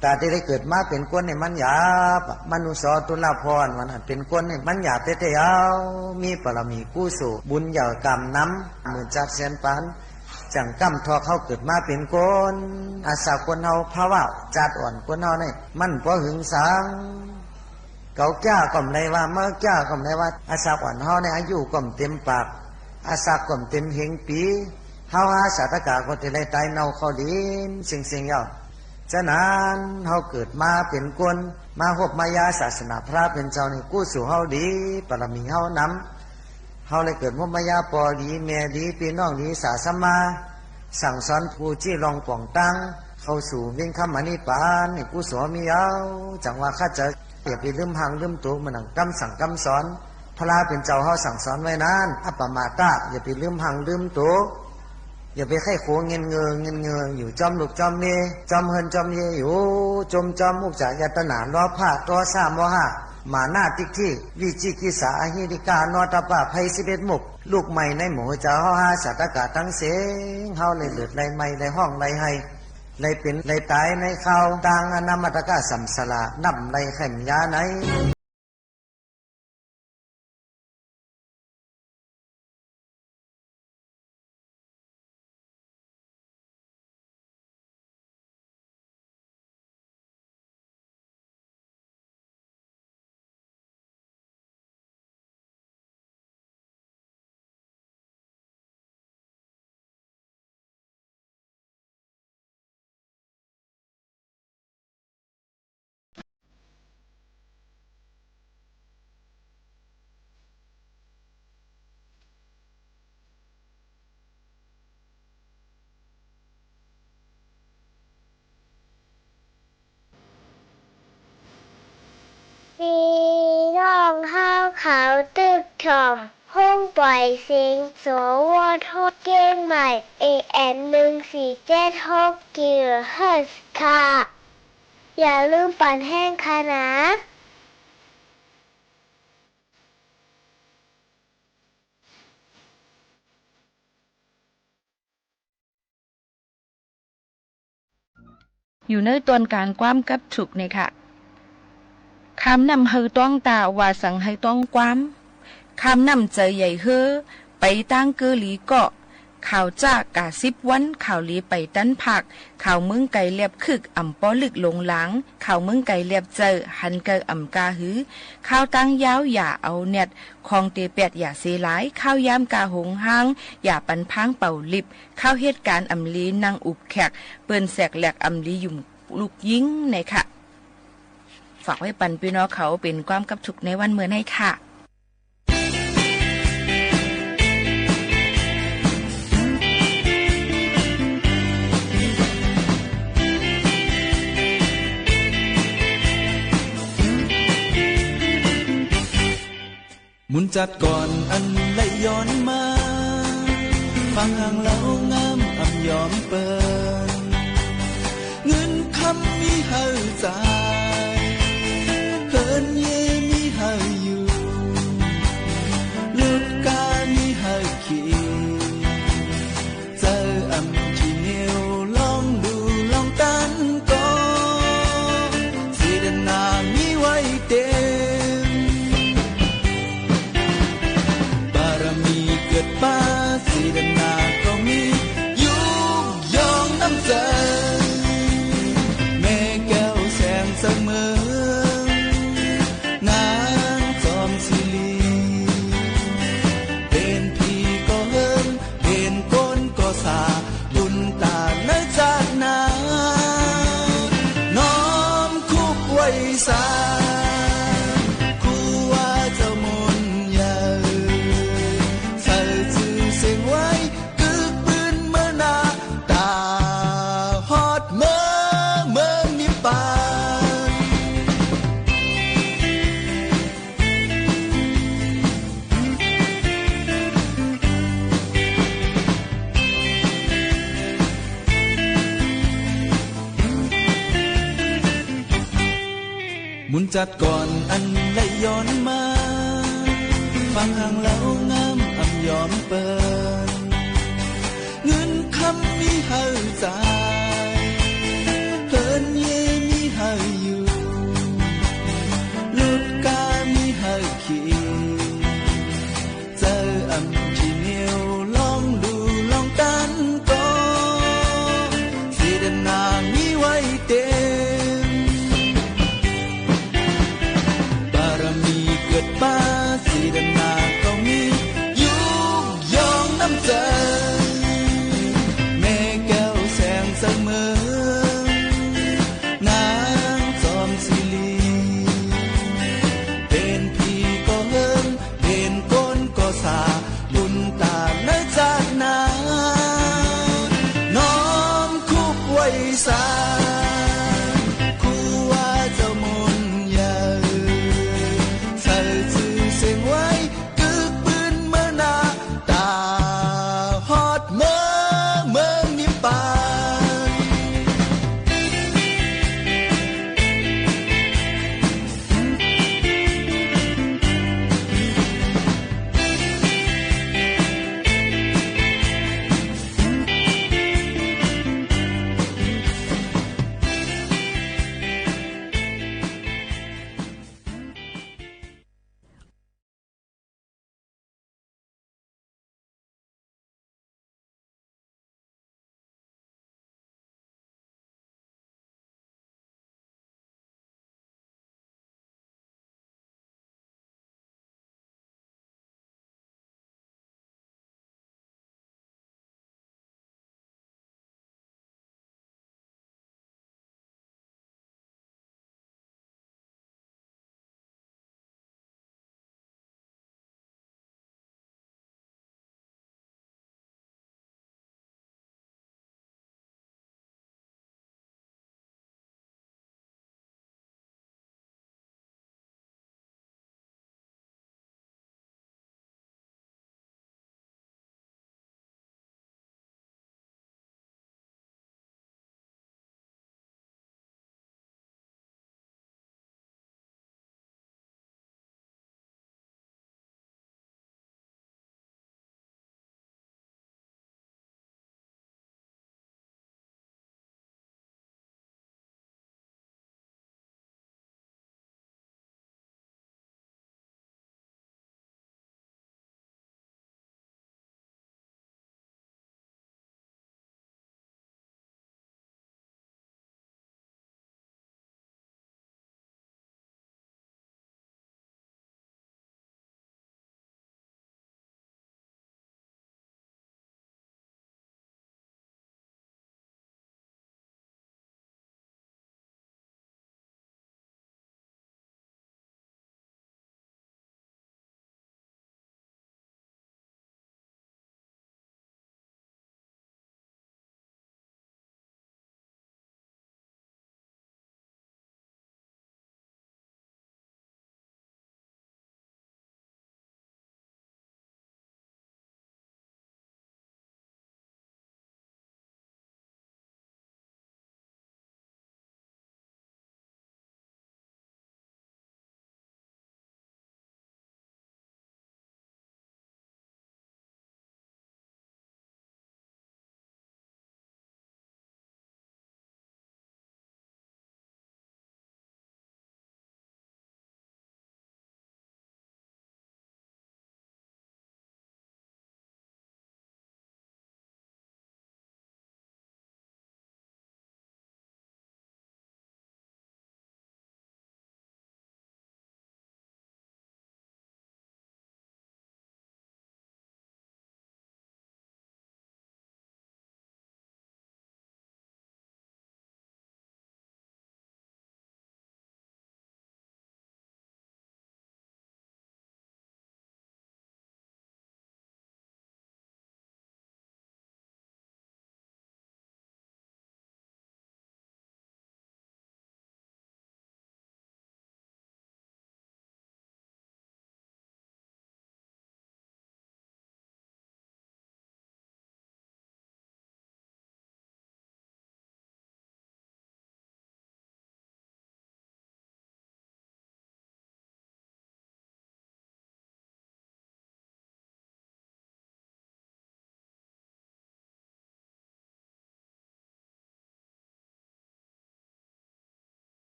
แต่ที่ได้เกิดมาเป็นคนเนี่ยมันหยาบอะ มนุษย์สอตุลาพรวันอันเป็นคนเนี่ยมันหยาบเต้ๆเอา มีปารมีกู้สู่บุญใหญ่กรรมนำ หมื่นจัดแสนปาน จังกำทอเขาเกิดมาเป็นคน อาสาคนเฮาภาวะจัดอ่อนคนเฮาเนี่ย มันพอหึงสัง เกาแก้วก็ไม่ได้ว่า เมาแก้วก็ไม่ได้ว่า อาสาอ่อนเฮาในอายุก็ไม่เต็มปาก อาสาก็ไม่เต็มเหงปี เฮาหาสาตกาก็จะได้ตายเน่าเข้าดิน เซ็งๆเย้า ฉะนั้นเฮาเกิดมาเป็นคน มาหบมายาศาสนาพระเป็นเจ้านี่ กู้สู่เฮาดี ปารมีเฮานำ เฮาเลยเกิดหบมายาปอดี แม่ดี พี่น้องดี สาสมา สั่งสอนผู้จี้ลองป่องตั้ง เข้าสู่วิ่งคำมนิพพานนี่ กู้สู่เฮามีเย้า จังว่าข้าเจ้า อย่าไปลืมหังลืมตัว เหมือนดังคำสั่งคำสอน พระเป็นเจ้าเฮาสั่งสอนไว้นั้น อัปปมาตะ อย่าไปลืมหังลืมตัว อย่าไปใคร่โขงเงินเงอเงินเงอ อยู่จอมลูกจอมเมย์ จอมเฮือนจอมเยอยู่ จมจอมมุกจายตนา โลภะ โทสะ โมหะ มานะ ทิฏฐิ วิจิกิจฉา อหิริกา โนตตัปปะ ภัยสิบเอ็ดมุก ลูกใหม่ในหมู่เจ้าเฮาหาสาตกาทั้งเสง เฮาเลยเลิดเลยไหม้เลยฮ้องเลยไห้ เลยเป็นเลยตายในคราว ต่างอนามัตตกะสัมสาระ นับเลยแข่มยาใน พี่น้องเฮาเขาตึกถ่อม ห้องปล่อยเสียง สวท เชียงใหม่ เอ เอ็ม หนึ่งสี่เจ็ดหก กิโลเฮิรตซ์ ค่ะ อย่าลืมปั่นแฮงค่ะนะ ယူၤနႂ်းတွၼ်ႈၵၢၼ်ၵႂၢမ်းၵပ်းထုၵ်ႇၼႆႉၶႃႈ။ ၶၢမ်ႈၼမ်ႉႁႂ်ႈတွင်းတႃႈ ဝႃႈသင်ႁႂ်ႈတွင်းၵႂၢမ်း၊ ၶၢမ်ႈၼမ်ႉၸႂ်ယႂ်ႇႁိူဝ်း ပႆတၢင်းၵိူဝ်းလီၵေႃႉ၊ ข่าวจ้า กาสิบวัน ข่าวเหลไปตันผาก ข่าวเมืองไกลแลบคึก อ่ำปอลึกหลงหลาง ข่าวเมืองไกลแลบเจอ หันเกออ่ำกาหือ ข้าวตังยาว อย่าเอาแนด คองเตแปด อย่าเซหลาย ข้าวยามกาหงห้าง อย่าปันพางเป่าลิบ ข้าวเหตุการณ์อ่ำลีนังอุบแขก เปิ่นแสกแหลกอ่ำลีหยุ่มลูกยิงในค่ะ ฝากไว้ปันพี่น้องเขาเป็นความกับทุกข์ในวันเมื่อในค่ะ မုၼ်ၸၢတ်ႈၵွၼ်ႇဢၼ်လႆႈယွၼ်းမႃး ၽၢင်ႁၢင်ႈလဝ်ငၢမ်းဢမ်ႇယွမ်းပိူၼ်ႈ ငိုၼ်းၶမ်းမီးႁႂ်ႈၸၢႆႇ ႁိူၼ်းယေးမီးႁႂ်ႈယူႇ လူတ်ႉၵႃးမီးႁႂ်ႈၶီႇ ၸႂ်ဢမ်ႇၶီႈၼဵဝ် လွင်ႈလူႇလွင်ႈတၢၼ်းၵေႃႈ စေတနာ မီးဝႆႉတဵမ် ပါရမီႇၵိူတ်ႇပႃး စေတနာ ၵေႃႈမီး ယုၵ်ႉယွင်ႈၼမ်ႉၸႂ် မႄႈၵႅဝ်ႈသႅင်ၸႂ်မိူင်း ၼၢင်းၸွမ်သီႇရိ ပဵၼ်ၽီၵေႃႈႁိူင်း ပဵၼ်ၵူၼ်းၵေႃႈသႃႇ ပုၼ်ႈတႃႇၼႂ်းၸၢတ်ႈၼႃႈ ၼွမ်းၶုၵ်းဝႆႈသႃ ၶူးဝႃးၸဝ်ႈမုၼ်ယႂ်ႇ သႂ်ႇၸိုဝ်ႈသဵင်ဝႆႉ ၵိုၵ်းပိုၼ်းမိူဝ်းၼႃႈ တႃႇႁွတ်ႈမိူဝ်းမိူင်းၼိပ်ႉပၢၼ်ႇ မုၼ်ၸၢတ်ႈၵွၼ်ႇဢၼ်လႆႈယွၼ်းမႃး ၽၢင်ႁၢင်ႈလဝ်ငၢမ်းဢမ်ႇယွမ်းပိူၼ်ႈ ငိုၼ်းၶမ်းမီးႁႂ်ႈၸၢႆႇ ႁိူၼ်းယေးမီးႁႂ်ႈယူႇ လူတ်ႉၵႃးမီးႁႂ်ႈၶီႇ ၸႂ်ဢမ်ႇၶီႈၼဵဝ် လွင်ႈလူႇလွင်ႈတၢၼ်းၵေႃႈ စေတနာ မီးဝႆႉတဵမ် ပါရမီႇၵိူတ်ႇပႃး စေတနာ ၵေႃႈမီး ယုၵ်ႉယွင်ႈၼမ်ႉၸႂ် မႄႈၵႅဝ်ႈသႅင်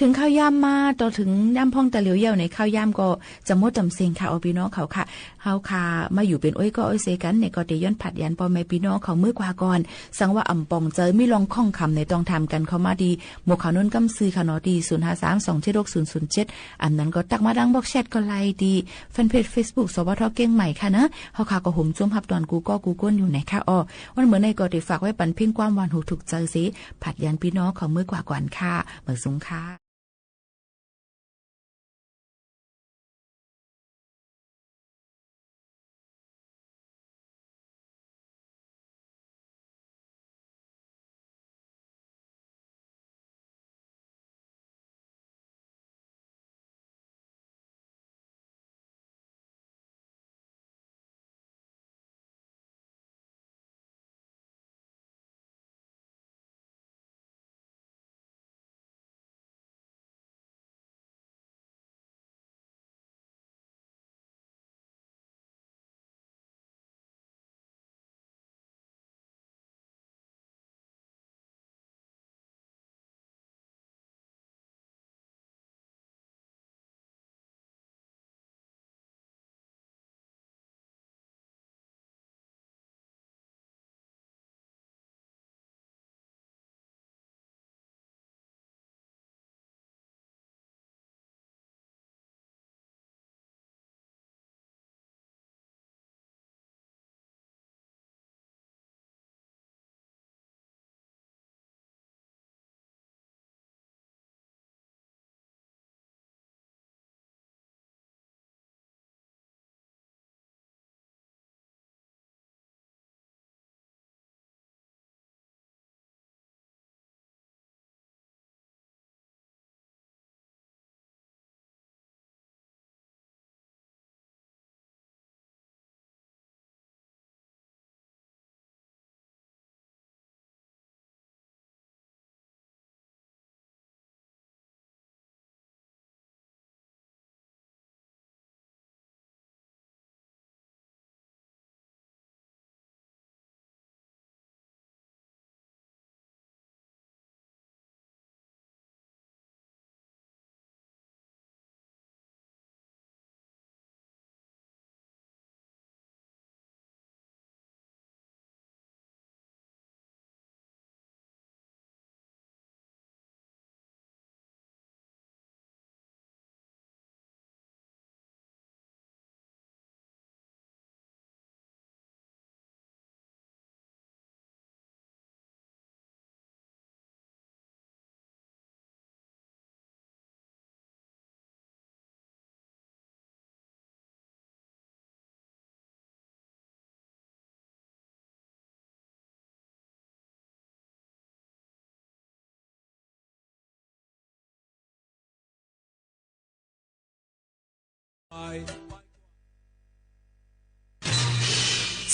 ถึงข้าวย่ำมา ต่อถึงย่ำพ่องตะหลิวเยี่ยวในข้าวย่ำก็จะมดจำเซ็งค่ะ ออ ปีน้องเขาค่ะ เฮาค่ะ มาอยู่เป็นอ้อยก็อ้อยเซกันเนี่ย ก็เตย้อนผัดยันปอแม่ปีน้องเขาเมื่อกว่าก่อน สังว่าอ่ำป่องเจอ มีลองข้องคำในต้องถามกันเข้ามาดี หมวกขาวนุ่นกำซื่อค่ะเนาะ ดี ศูนย์ห้าสาม สองเจ็ดหก ศูนย์ศูนย์เจ็ด อันนั้นก็ตักมาดังบอกแชทก็ไล่ดี แฟนเพจ Facebook สวท เก้งใหม่ค่ะนะ เฮาค่ะก็หมจุ้มฮับตอนกูก็กูก้นอยู่ไหนค่ะ ออ วันเหมือนในก็เตฝากไว้ปันเพ่งความหวานหูถูกใจเซ ผัดยันปีน้องเขาเมื่อกว่าก่อนค่ะ เหมือนสูงค่ะ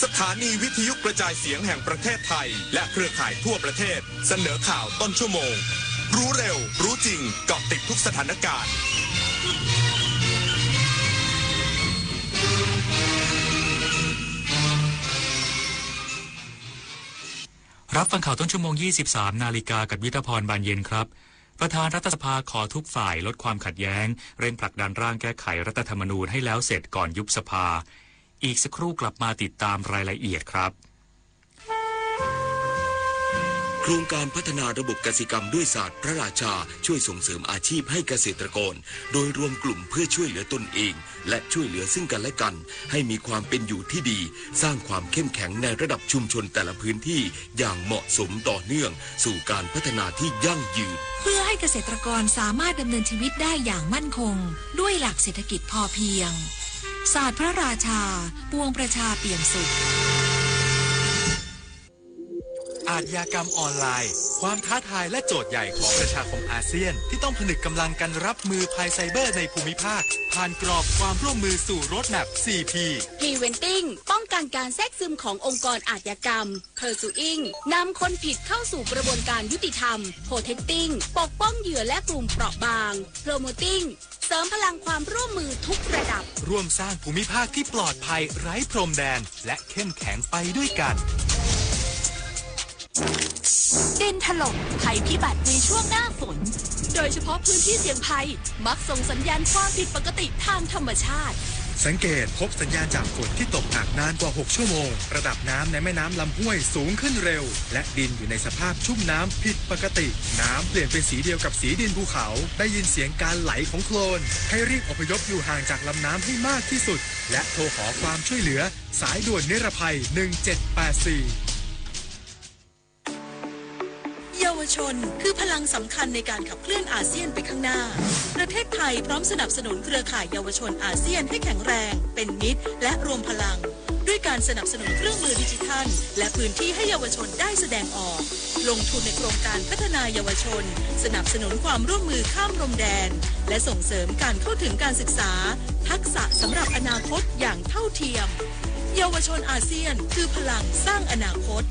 สถานีวิทยุกระจายเสียงแห่งประเทศไทย และเครือข่ายทั่วประเทศ เสนอข่าวต้นชั่วโมง รู้เร็ว รู้จริง เกาะติดทุกสถานการณ์ รับฟังข่าวต้นชั่วโมง ยี่สิบสามนาฬิกา กับยุทธพร บานเย็นครับ ประธานรัฐสภาขอทุกฝ่ายลดความขัดแย้ง เร่งผลักดันร่างแก้ไขรัฐธรรมนูญให้แล้วเสร็จก่อนยุบสภา อีกสักครู่กลับมาติดตามรายละเอียดครับ โครงการพัฒนาระบบกสิกรรมด้วยศาสตร์พระราชา ช่วยส่งเสริมอาชีพให้เกษตรกร โดยรวมกลุ่มเพื่อช่วยเหลือตนเอง และช่วยเหลือซึ่งกันและกัน ให้มีความเป็นอยู่ที่ดี สร้างความเข้มแข็งในระดับชุมชนแต่ละพื้นที่ อย่างเหมาะสมต่อเนื่อง สู่การพัฒนาที่ยั่งยืน เพื่อให้เกษตรกรสามารถดำเนินชีวิตได้อย่างมั่นคง ด้วยหลักเศรษฐกิจพอเพียง ศาสตร์พระราชา ปวงประชาเปี่ยมสุข อาชญากรรมออนไลน์ ความท้าทายและโจทย์ใหญ่ของประชาคมอาเซียน ที่ต้องผนึกกำลังกันรับมือภัยไซเบอร์ในภูมิภาค ผ่านกรอบความร่วมมือสู่ Roadmap สี่ P Preventing ป้องกันการแทรกซึมขององค์กรอาชญากรรม Pursuing นำคนผิดเข้าสู่กระบวนการยุติธรรม Protecting ปกป้องเหยื่อและกลุ่มเปราะบาง Promoting เสริมพลังความร่วมมือทุกระดับ ร่วมสร้างภูมิภาคที่ปลอดภัยไร้พรมแดน และเข้มแข็งไปด้วยกัน ดินถล่ม ภัยพิบัติในช่วงหน้าฝน โดยเฉพาะพื้นที่เสี่ยงภัย มักส่งสัญญาณความผิดปกติทางธรรมชาติ สังเกตพบสัญญาณจากฝนที่ตกหนักนานกว่า หก ชั่วโมง ระดับน้ำในแม่น้ำลำห้วยสูงขึ้นเร็ว และดินอยู่ในสภาพชุ่มน้ำผิดปกติ น้ำเปลี่ยนเป็นสีเดียวกับสีดินภูเขา ได้ยินเสียงการไหลของโคลน ให้รีบอพยพอยู่ห่างจากลำน้ำให้มากที่สุด และโทรขอความช่วยเหลือ สายด่วนนิรภัย หนึ่งเจ็ดแปดสี่ เยาวชนคือพลังสำคัญในการขับเคลื่อนอาเซียนไปข้างหน้า ประเทศไทยพร้อมสนับสนุนเครือข่ายเยาวชนอาเซียนให้แข็งแรง เป็นมิตร และรวมพลัง ด้วยการสนับสนุนเครื่องมือดิจิทัล และพื้นที่ให้เยาวชนได้แสดงออก ลงทุนในโครงการพัฒนาเยาวชน สนับสนุนความร่วมมือข้ามพรมแดน และส่งเสริมการเข้าถึงการศึกษา ทักษะสำหรับอนาคตอย่างเท่าเทียม เยาวชนอาเซียนคือพลังสร้างอนาคต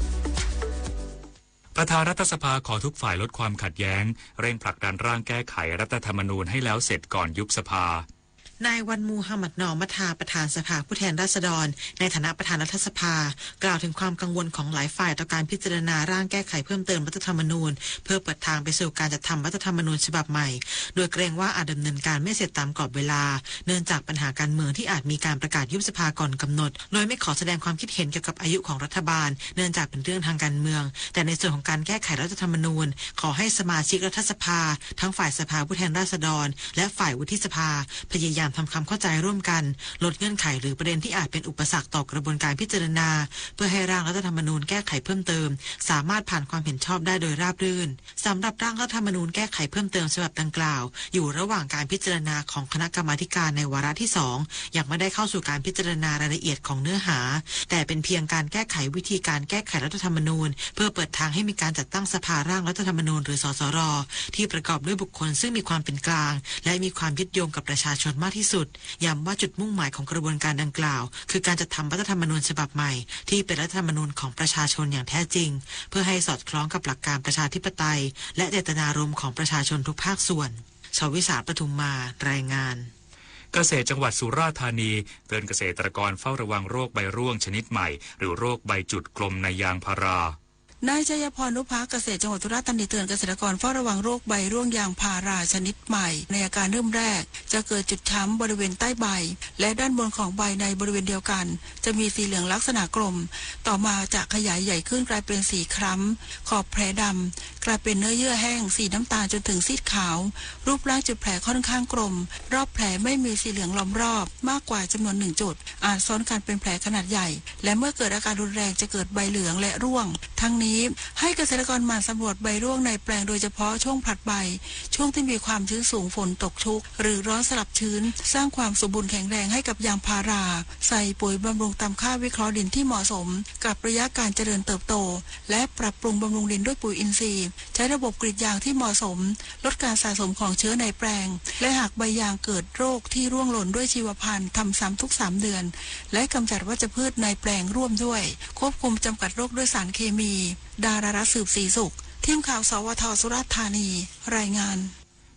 ประธานรัฐสภาขอทุกฝ่ายลดความขัดแย้ง เร่งผลักดันร่างแก้ไขรัฐธรรมนูญให้แล้วเสร็จก่อนยุบสภา นายวันมูฮัมหมัดนอมัทา ประธานสภาผู้แทนราษฎร ในฐานะประธานรัฐสภา กล่าวถึงความกังวลของหลายฝ่ายต่อการพิจารณาร่างแก้ไขเพิ่มเติมรัฐธรรมนูญ เพื่อเปิดทางไปสู่การจัดทำรัฐธรรมนูญฉบับใหม่ โดยเกรงว่าอาจดำเนินการไม่เสร็จตามกรอบเวลา เนื่องจากปัญหาการเมืองที่อาจมีการประกาศยุบสภาก่อนกำหนด โดยไม่ขอแสดงความคิดเห็นเกี่ยวกับอายุของรัฐบาล เนื่องจากเป็นเรื่องทางการเมือง แต่ในส่วนของการแก้ไขรัฐธรรมนูญ ขอให้สมาชิกรัฐสภา ทั้งฝ่ายสภาผู้แทนราษฎร และฝ่ายวุฒิสภา พยายามทำความเข้าใจร่วมกัน ลดเงื่อนไขหรือประเด็นที่อาจเป็นอุปสรรคต่อกระบวนการพิจารณา เพื่อให้ร่างรัฐธรรมนูญแก้ไขเพิ่มเติม สามารถผ่านความเห็นชอบได้โดยราบรื่น สำหรับร่างรัฐธรรมนูญแก้ไขเพิ่มเติมฉบับดังกล่าว อยู่ระหว่างการพิจารณาของคณะกรรมาธิการในวาระที่สอง ยังไม่ได้เข้าสู่การพิจารณารายละเอียดของเนื้อหา แต่เป็นเพียงการแก้ไขวิธีการแก้ไขรัฐธรรมนูญ เพื่อเปิดทางให้มีการจัดตั้งสภาร่างรัฐธรรมนูญ หรือ สสร ที่ประกอบด้วยบุคคลซึ่งมีความเป็นกลาง และมีความยึดโยงกับประชาชนมากที่สุด ย้ำว่าจุดมุ่งหมายของกระบวนการดังกล่าว คือการจัดทำรัฐธรรมนูญฉบับใหม่ ที่เป็นรัฐธรรมนูญของประชาชนอย่างแท้จริง เพื่อให้สอดคล้องกับหลักการประชาธิปไตย และเจตนารมณ์ของประชาชนทุกภาคส่วน ชวิสา ปทุมมา รายงาน เกษตรจังหวัดสุราษฎร์ธานี เตือนเกษตรกรเฝ้าระวังโรคใบร่วงชนิดใหม่ หรือโรคใบจุดกลมในยางพารา นายชัยพร นุภา เกษตรจังหวัดสุราษฎร์ธานีเตือนเกษตรกรเฝ้าระวังโรคใบร่วงยางพาราชนิดใหม่ ในอาการเริ่มแรก จะเกิดจุดช้ำบริเวณใต้ใบ และด้านบนของใบในบริเวณเดียวกัน จะมีสีเหลืองลักษณะกลม ต่อมาจะขยายใหญ่ขึ้นกลายเป็นสีคล้ำ ขอบแผลดำ กลายเป็นเนื้อเยื่อแห้งสีน้ำตาลจนถึงซีดขาว รูปร่างจุดแผลค่อนข้างกลม รอบแผลไม่มีสีเหลืองล้อมรอบมากกว่าจำนวนหนึ่งจุด อาจซ้อนกันเป็นแผลขนาดใหญ่ และเมื่อเกิดอาการรุนแรงจะเกิดใบเหลืองและร่วง ทั้งนี้ให้เกษตรกรหมั่นสำรวจใบร่วงในแปลงโดยเฉพาะช่วงผลัดใบ ช่วงที่มีความชื้นสูงฝนตกชุก หรือร้อนสลับชื้น สร้างความสมบูรณ์แข็งแรงให้กับยางพารา ใส่ปุ๋ยบำรุงตามค่าวิเคราะห์ดินที่เหมาะสม กับระยะการเจริญเติบโต และปรับปรุงบำรุงดินด้วยปุ๋ยอินทรีย์ ใช้ระบบกรีดยางที่เหมาะสม ลดการสะสมของเชื้อในแปลง และหากใบยางเกิดโรคที่ร่วงหล่นด้วยชีวพันธุ์ทำซ้ำทุกสามเดือน และกำจัดวัชพืชในแปลงร่วมด้วย ควบคุมจำกัดโรคด้วยสารเคมี ดารารัตน์ สืบศรีสุข ทีมข่าว สวท สุราษฎร์ธานี รายงาน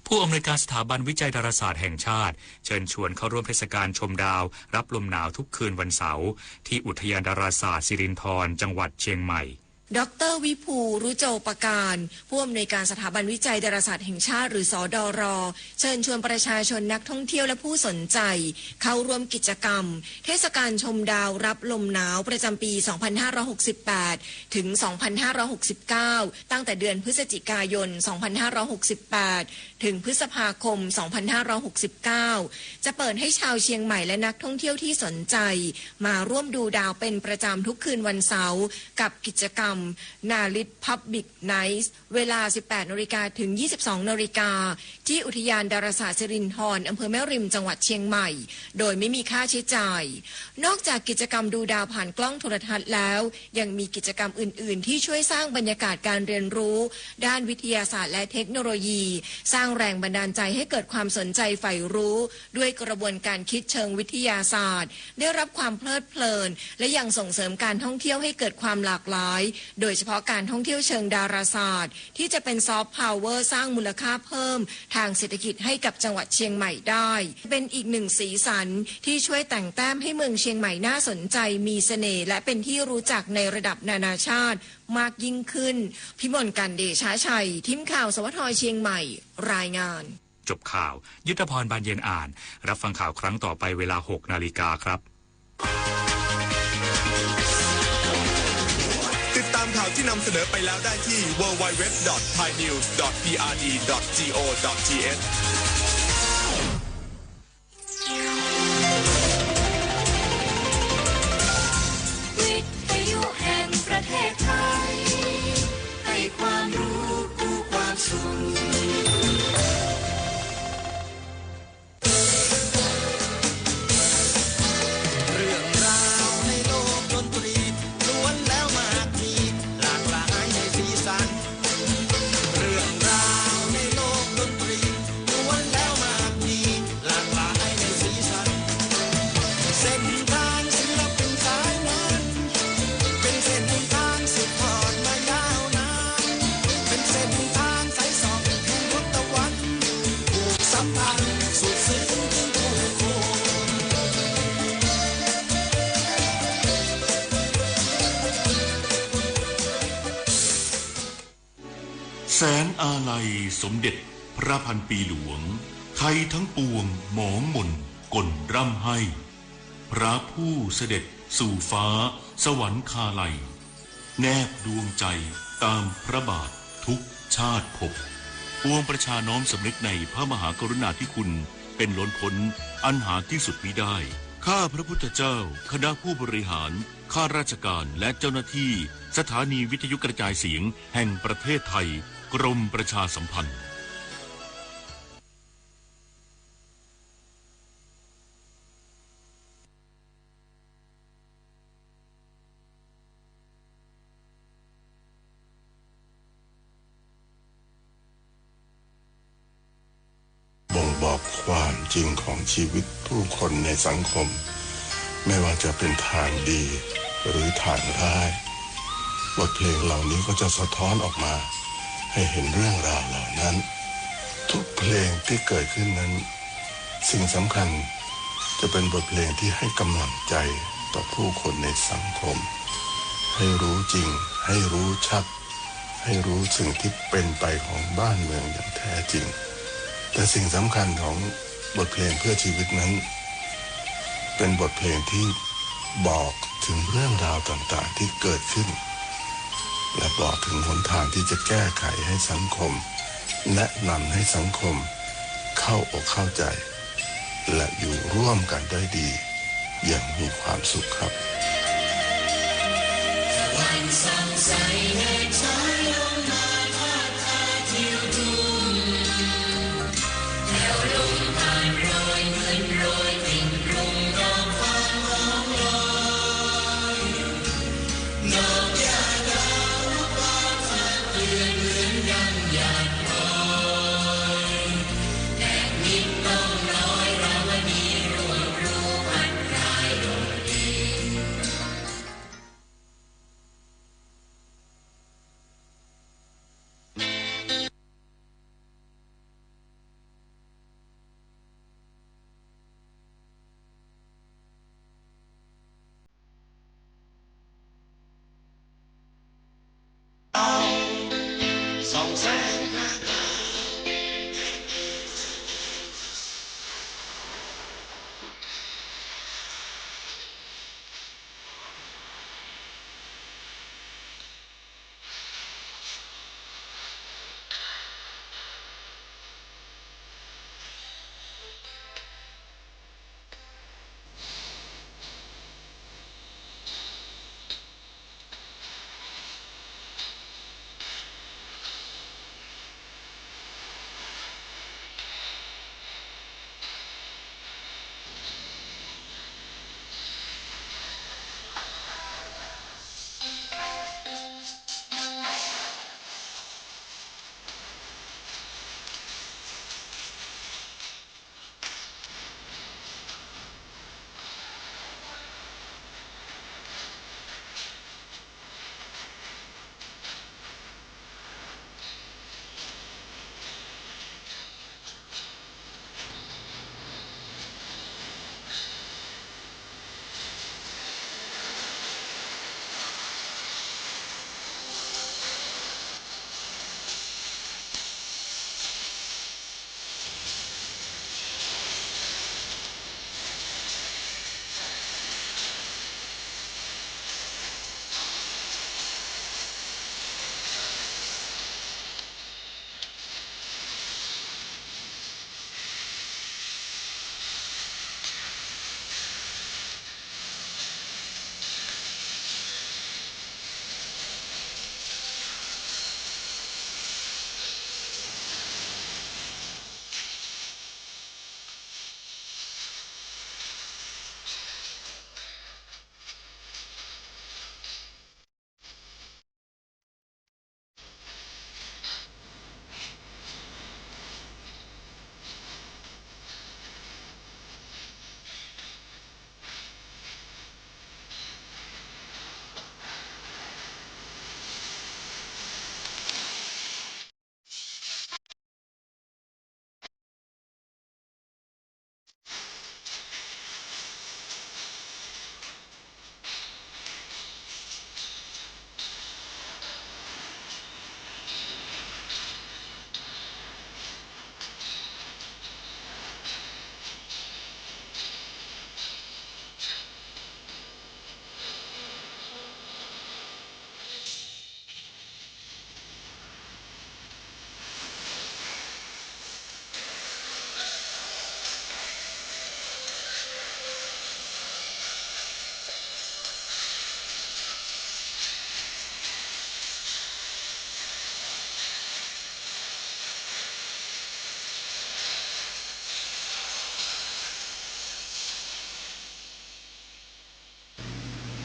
ผู้อำนวยการสถาบันวิจัยดาราศาสตร์แห่งชาติ เชิญชวนเข้าร่วมเทศกาลชมดาวรับลมหนาวทุกคืนวันเสาร์ ที่อุทยานดาราศาสตร์สิรินธร จังหวัดเชียงใหม่ ดร.วิภู รุโจปการ ผู้อำนวยการสถาบันวิจัยดาราศาสตร์แห่งชาติ หรือ สดร เชิญชวนประชาชนนักท่องเที่ยวและผู้สนใจ เข้าร่วมกิจกรรม เทศกาลชมดาวรับลมหนาวประจำปี สองพันห้าร้อยหกสิบแปด ถึง สองพันห้าร้อยหกสิบเก้า ตั้งแต่เดือนพฤศจิกายน สองพันห้าร้อยหกสิบแปด ถึงพฤษภาคม สองพันห้าร้อยหกสิบเก้า จะเปิดให้ชาวเชียงใหม่และนักท่องเที่ยวที่สนใจ มาร่วมดูดาวเป็นประจำทุกคืนวันเสาร์ กับกิจกรรม นาริต Public Night เวลา สิบแปดนาฬิกา ถึง ยี่สิบสองนาฬิกา ที่อุทยานดาราศาสตร์สิรินธร อำเภอแม่ริม จังหวัดเชียงใหม่ โดยไม่มีค่าใช้จ่าย นอกจากกิจกรรมดูดาวผ่านกล้องโทรทัศน์แล้ว ยังมีกิจกรรมอื่นๆ ที่ช่วยสร้างบรรยากาศการเรียนรู้ ด้านวิทยาศาสตร์และเทคโนโลยี สร้างแรงบันดาลใจให้เกิดความสนใจใฝ่รู้ ด้วยกระบวนการคิดเชิงวิทยาศาสตร์ ได้รับความเพลิดเพลิน และยังส่งเสริมการท่องเที่ยวให้เกิดความหลากหลาย โดยเฉพาะการท่องเที่ยวเชิงดาราศาสตร์ที่จะเป็นซอฟต์พาวเวอร์สร้างมูลค่าเพิ่มทางเศรษฐกิจให้กับจังหวัดเชียงใหม่ได้ เป็นอีกหนึ่งสีสันที่ช่วยแต่งแต้มให้เมืองเชียงใหม่น่าสนใจ มีเสน่ห์ และเป็นที่รู้จักในระดับนานาชาติมากยิ่งขึ้น พิมลกาญเดชะชัย ทีมข่าว สวท เชียงใหม่ รายงาน จบข่าว ยุทธพร บานเย็นอ่าน รับฟังข่าวครั้งต่อไปเวลาหกนาฬิกาครับ ติดตามข่าวที่นำเสนอไปแล้วได้ที่ ดับเบิลยู ดับเบิลยู ดับเบิลยู ดอท ไทยนิวส์ ดอท พีอาร์ดี ดอท จี โอ ดอท ที เอช วิทยุแห่งประเทศไทย ให้ความรู้คู่ความสุข เรื่องราวในโลกดนตรีล้วนแล้วมากมีหลากหลายในสีสัน เรื่องราวในโลกดนตรีล้วนแล้วมากมีหลากหลายในสีสัน เส้นทางศิลปินสายนั้น เป็นเส้นทางสืบทอดมายาวนาน เป็นเส้นทางสายส่องแห่งทศวรรษ ผูกสัมพันธ์สุดซึ้งถึงผู้คน แสงอาลัยสมเด็จพระพันปีหลวง ไทยทั้งปวงหมองหม่นก่นร่ำไห้ พระผู้เสด็จสู่ฟ้าสวรรคาลัย แนบดวงใจตามพระบาททุกชาติภพ ปวงประชาน้อมสำนึกในพระมหากรุณาธิคุณเป็นล้นพ้นอันหาที่สุดมิได้ ข้าพระพุทธเจ้า คณะผู้บริหาร ข้าราชการ และเจ้าหน้าที่สถานีวิทยุกระจายเสียงแห่งประเทศไทย กรมประชาสัมพันธ์ บ่งบอกความจริงของชีวิตผู้คนในสังคม ไม่ว่าจะเป็นทางดีหรือทางร้าย บทเพลงเหล่านี้ก็จะสะท้อนออกมาให้เห็นเรื่องราวเหล่านั้น ทุกเพลงที่เกิดขึ้นนั้น สิ่งสำคัญจะเป็นบทเพลงที่ให้กำลังใจต่อผู้คนในสังคม ให้รู้จริง ให้รู้ชัด ให้รู้สิ่งที่เป็นไปของบ้านเมืองอย่างแท้จริง แต่สิ่งสำคัญของบทเพลงเพื่อชีวิตนั้น เป็นบทเพลงที่บอกถึงเรื่องราวต่างๆที่เกิดขึ้น และบอกถึงหนทางที่จะแก้ไขให้สังคม แนะนำให้สังคมเข้าอกเข้าใจ และอยู่ร่วมกันได้ดีอย่างมีความสุขครับ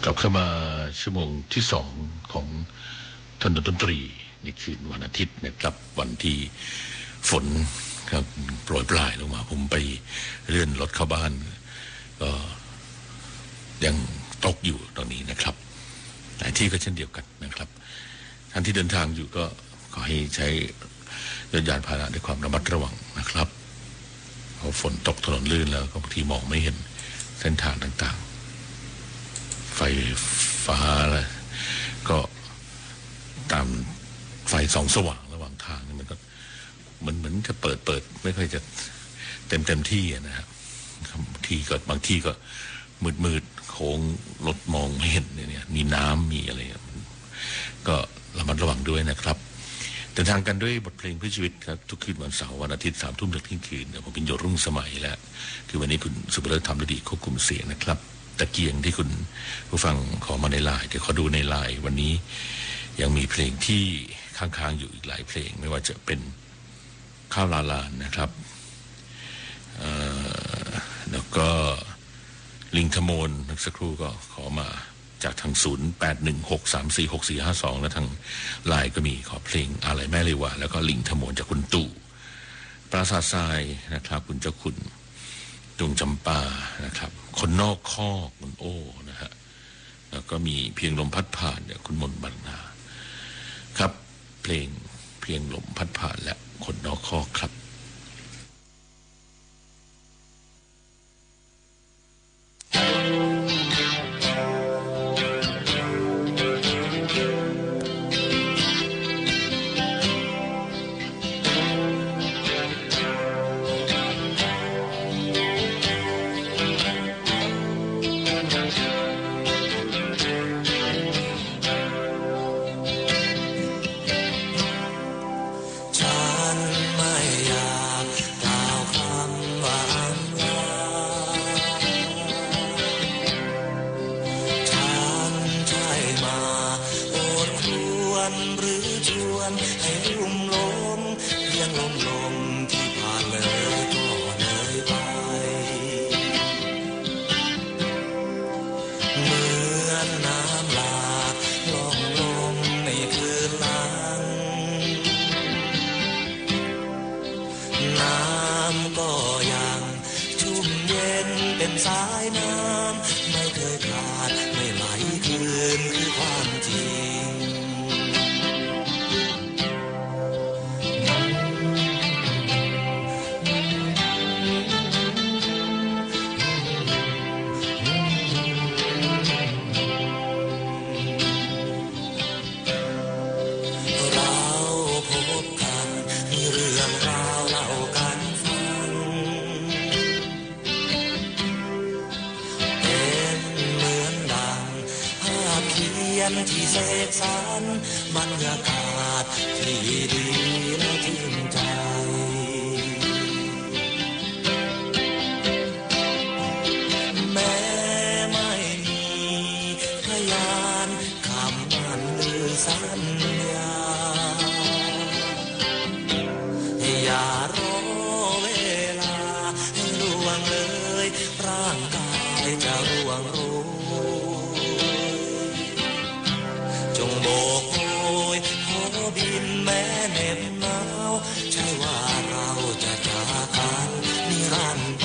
กลับเข้ามาชั่วโมงที่สองของถนนดนตรีในคืนวันอาทิตย์นะครับ วันที่ฝนครับโปรยปรายลงมา ผมไปเลื่อนรถเข้าบ้าน ก็ยังตกอยู่ตรงนี้นะครับ หลายที่ก็เช่นเดียวกันนะครับ ท่านที่เดินทางอยู่ก็ขอให้ใช้รถยานพาหนะด้วยความระมัดระวังนะครับ เพราะฝนตกถนนลื่นแล้วก็บางทีมองไม่เห็นเส้นทางต่างๆ ไฟฟ้าอะไรก็ตามไฟส่องสว่างระหว่างทางนี่มันก็เหมือนเหมือนจะเปิดเปิดไม่ค่อยจะเต็มเต็มที่อะนะฮะ บางทีก็บางที่ก็มืดมืดโค้งรถมองไม่เห็นเนี่ย มีน้ำมีอะไรเงี้ย ก็ระมัดระวังด้วยนะครับ เดินทางกันด้วยบทเพลงเพื่อชีวิตครับ ทุกคืนวันเสาร์วันอาทิตย์สามทุ่มถึงเที่ยงคืน ผมพิญโยรุ่งสมัยและ คือวันนี้คุณสุภเลิศธรรมฤดีควบคุมเสียงนะครับ ตะเกียงที่คุณผู้ฟังขอมาในไลน์ เดี๋ยวขอดูในไลน์ วันนี้ยังมีเพลงที่ค้างๆอยู่อีกหลายเพลง ไม่ว่าจะเป็นข้าวลาลานนะครับ เอ่อ แล้วก็ลิงทมนเมื่อสักครู่ก็ขอมาจากทางศูนย์แปดหนึ่งหกสามสี่หกสี่ห้าสอง และทางไลน์ก็มีขอเพลงอาลัยแม่เลวา แล้วก็ลิงทมนจากคุณตู่ ปราสาททรายนะครับ คุณเจ้าคุณ ดวงจำปานะครับ คนนอกคอกคุณโอ้นะฮะ แล้วก็มีเพียงลมพัดผ่านเนี่ยคุณมนต์บรรณาครับ เพลงเพียงลมพัดผ่านและคนนอกคอกครับ ฉันไม่อยากกล่าวคำว่าอำลา ฉันใช่มาโอดครวญหรือชวนให้ลุ่มหลง เพียงลมลมที่ผ่านเลยก็เลยไป เหมือนน้ำหลากล่องลมในคืนหลัง น้ำก็ยังชุ่มเย็นเป็นสายน้ำ ไม่เคยขาดไม่ไหลคืนคือความจริง เราพบกันมีเรื่องราวเล่ากันฟัง เป็นเหมือนดังภาพเขียนที่เสกสรรบรรยากาศที่ดีและชื่นใจ แม้ไม่มีพยานคำมั่นหรือสัญญา อย่ารอเวลาให้ล่วงเลย ร่างกายจะร่วงโรย จงโบกโบยโผบินแม้เหน็บหนาว ใช่ว่าเราจะจากกันนิรันดร์ไป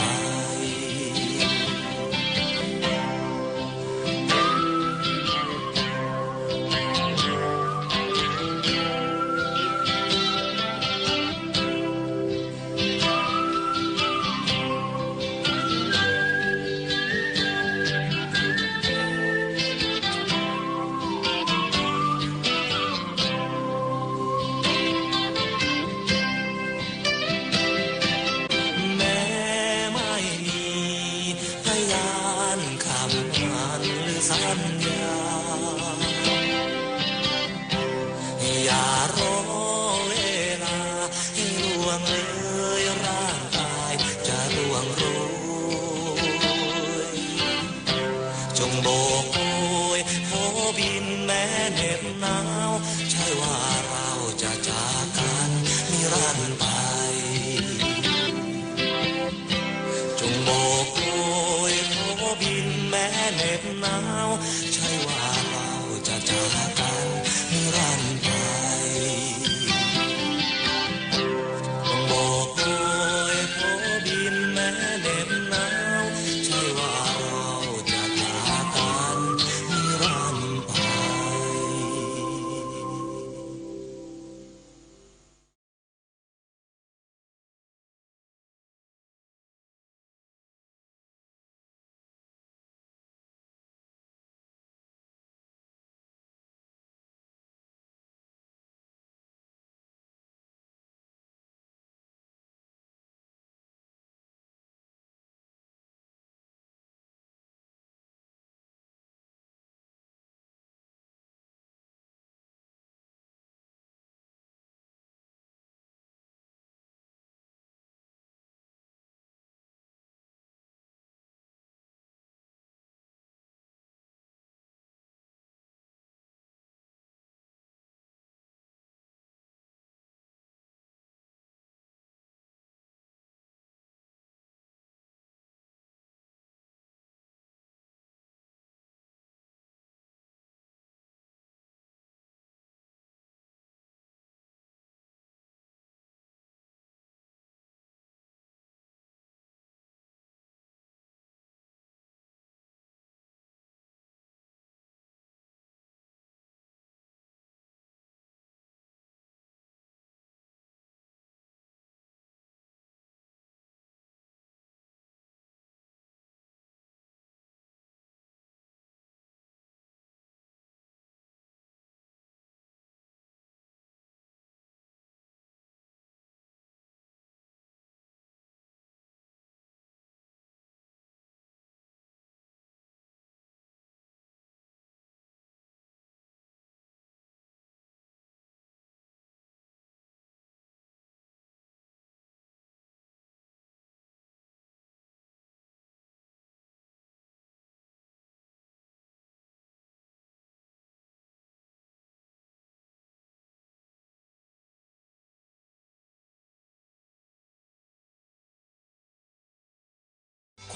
แม้ไม่มีพยานคำมั่นหรือสัญญา อย่ารอเวลาให้ล่วงเลย ร่างกายจะร่วงโรย จงโบกโบยโผบินแม้เหน็บหนาว ใช่ว่าเราจะจากกันนิรันดร์ไป จงโบกโบยโผบินแม้เหน็บหนาว ใช่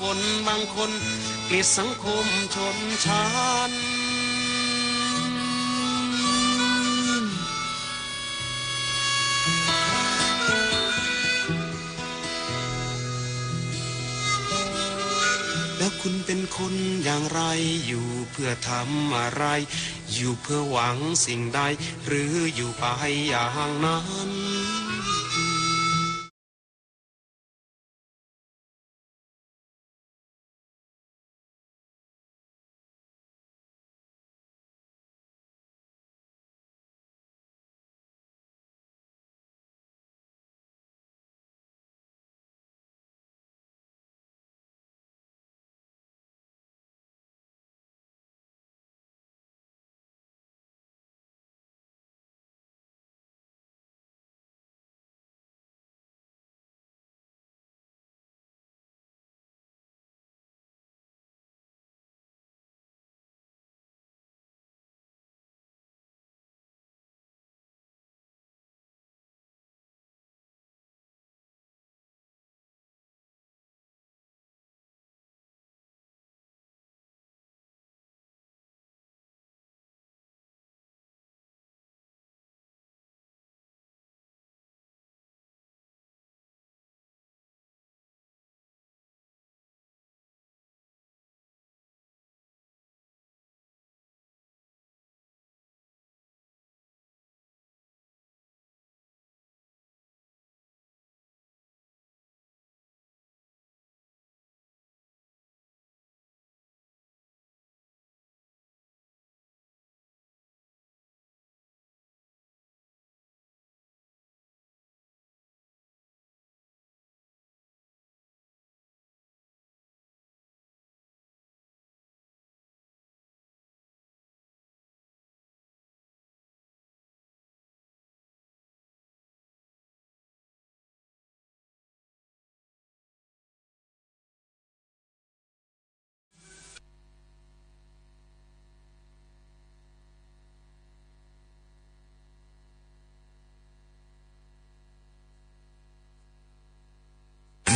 คนบางคนเกลียดสังคมชนชั้น แล้วคุณเป็นคนอย่างไร อยู่เพื่อทำอะไร อยู่เพื่อหวังสิ่งใด หรืออยู่ไปอย่างนั้น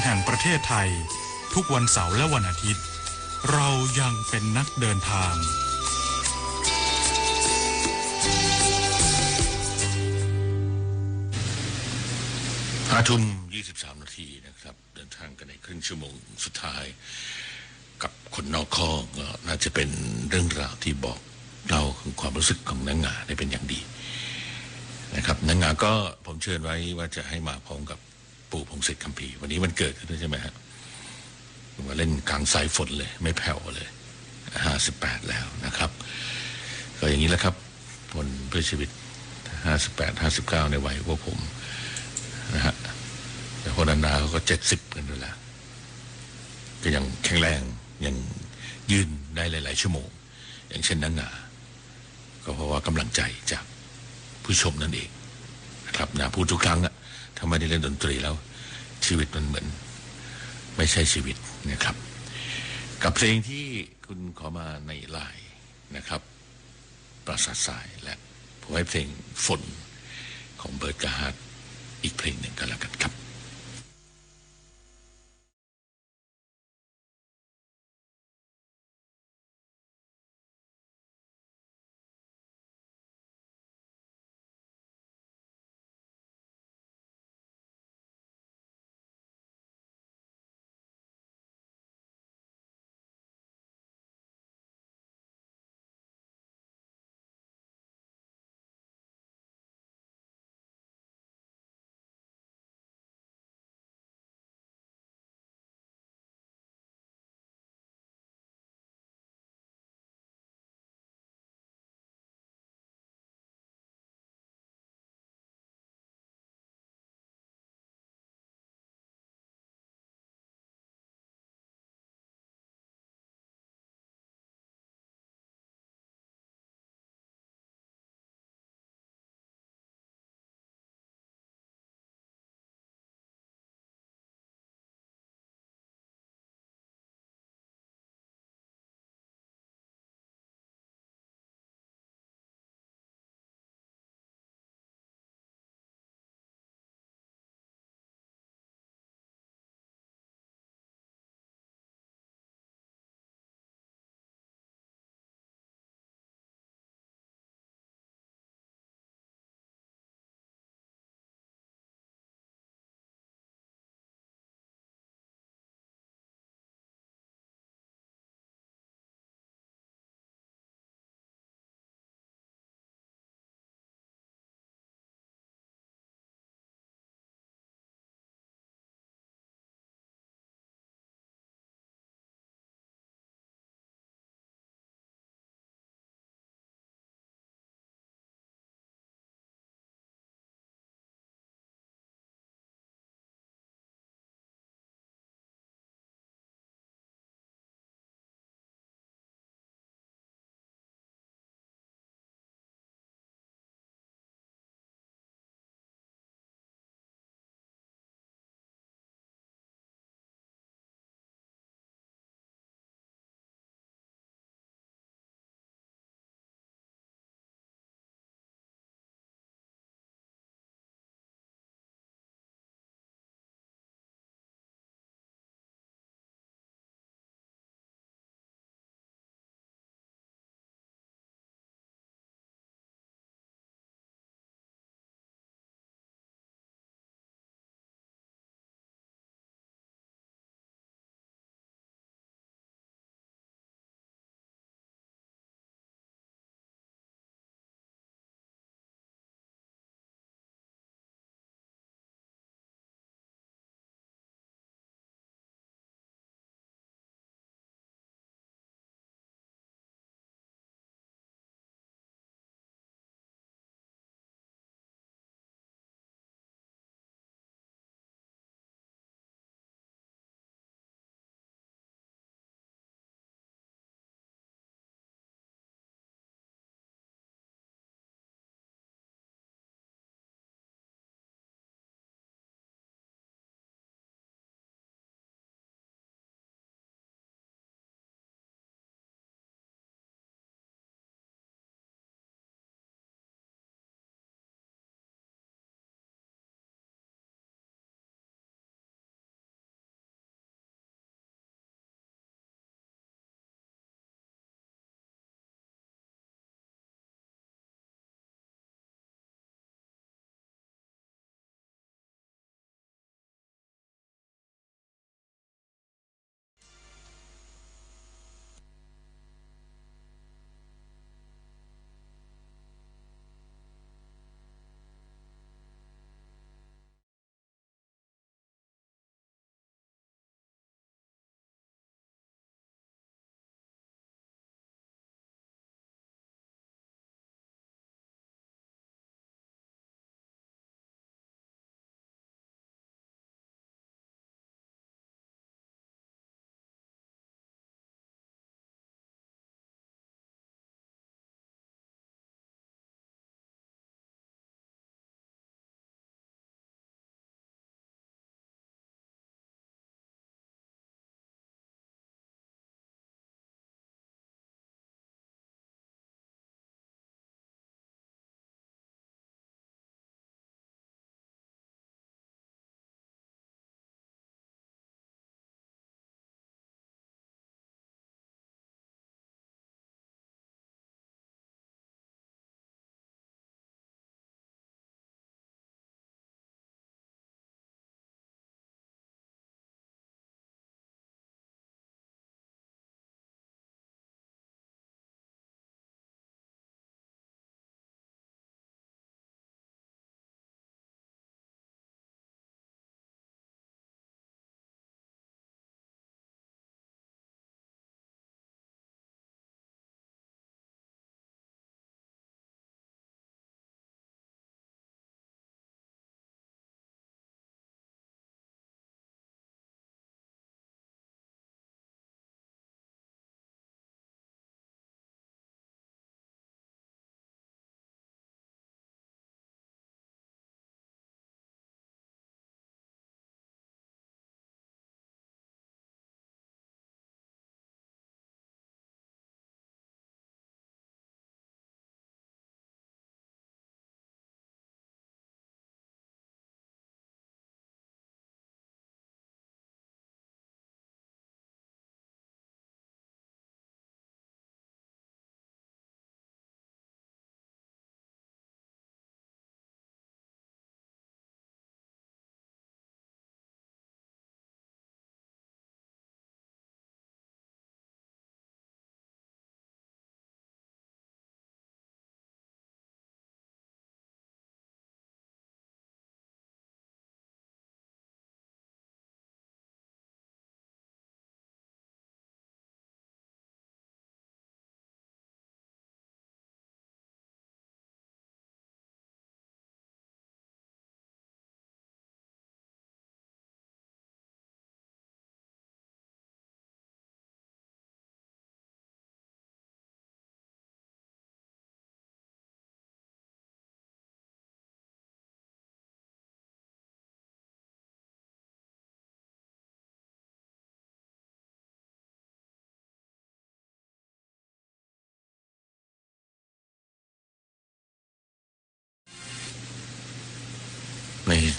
แห่งประเทศไทย ทุกวันเสาร์และวันอาทิตย์ เรายังเป็นนักเดินทาง ห้าทุ่มยี่สิบสามนาทีนะครับ เดินทางกันในครึ่งชั่วโมงสุดท้าย กับคนนอกข้อ ก็น่าจะเป็นเรื่องราวที่บอกเล่าถึงความรู้สึกของน้างาได้เป็นอย่างดีนะครับ น้างาก็ผมเชิญไว้ว่าจะให้มาพร้อมกับปู่พงษ์สิทธิ์คัมภีร์ วันนี้วันเกิดเขาด้วยใช่ไหมฮะ มาเล่นกลางสายฝนเลย ไม่แผ่วเลย ห้าสิบแปดแล้วนะครับ ก็อย่างนี้แหละครับ คนเพื่อชีวิต ห้าสิบแปด ห้าสิบเก้า ในวัยพวกผมนะฮะ แต่คนนานๆเขาก็เจ็ดสิบกันไปแล้ว ก็ยังแข็งแรง ยังยืนได้หลายๆชั่วโมง อย่างเช่นน้างา ก็เพราะว่ากำลังใจจากผู้ชมนั่นเองนะครับ นะ พูดทุกครั้งอะ ถ้าไม่ได้เล่นดนตรีแล้ว ชีวิตมันเหมือนไม่ใช่ชีวิตนะครับ กับเพลงที่คุณขอมาในไลน์นะครับ ปราสาททราย และผมให้เพลงฝนของเบิร์ต กาฮาร์ท อีกเพลงหนึ่งก็แล้วกันครับ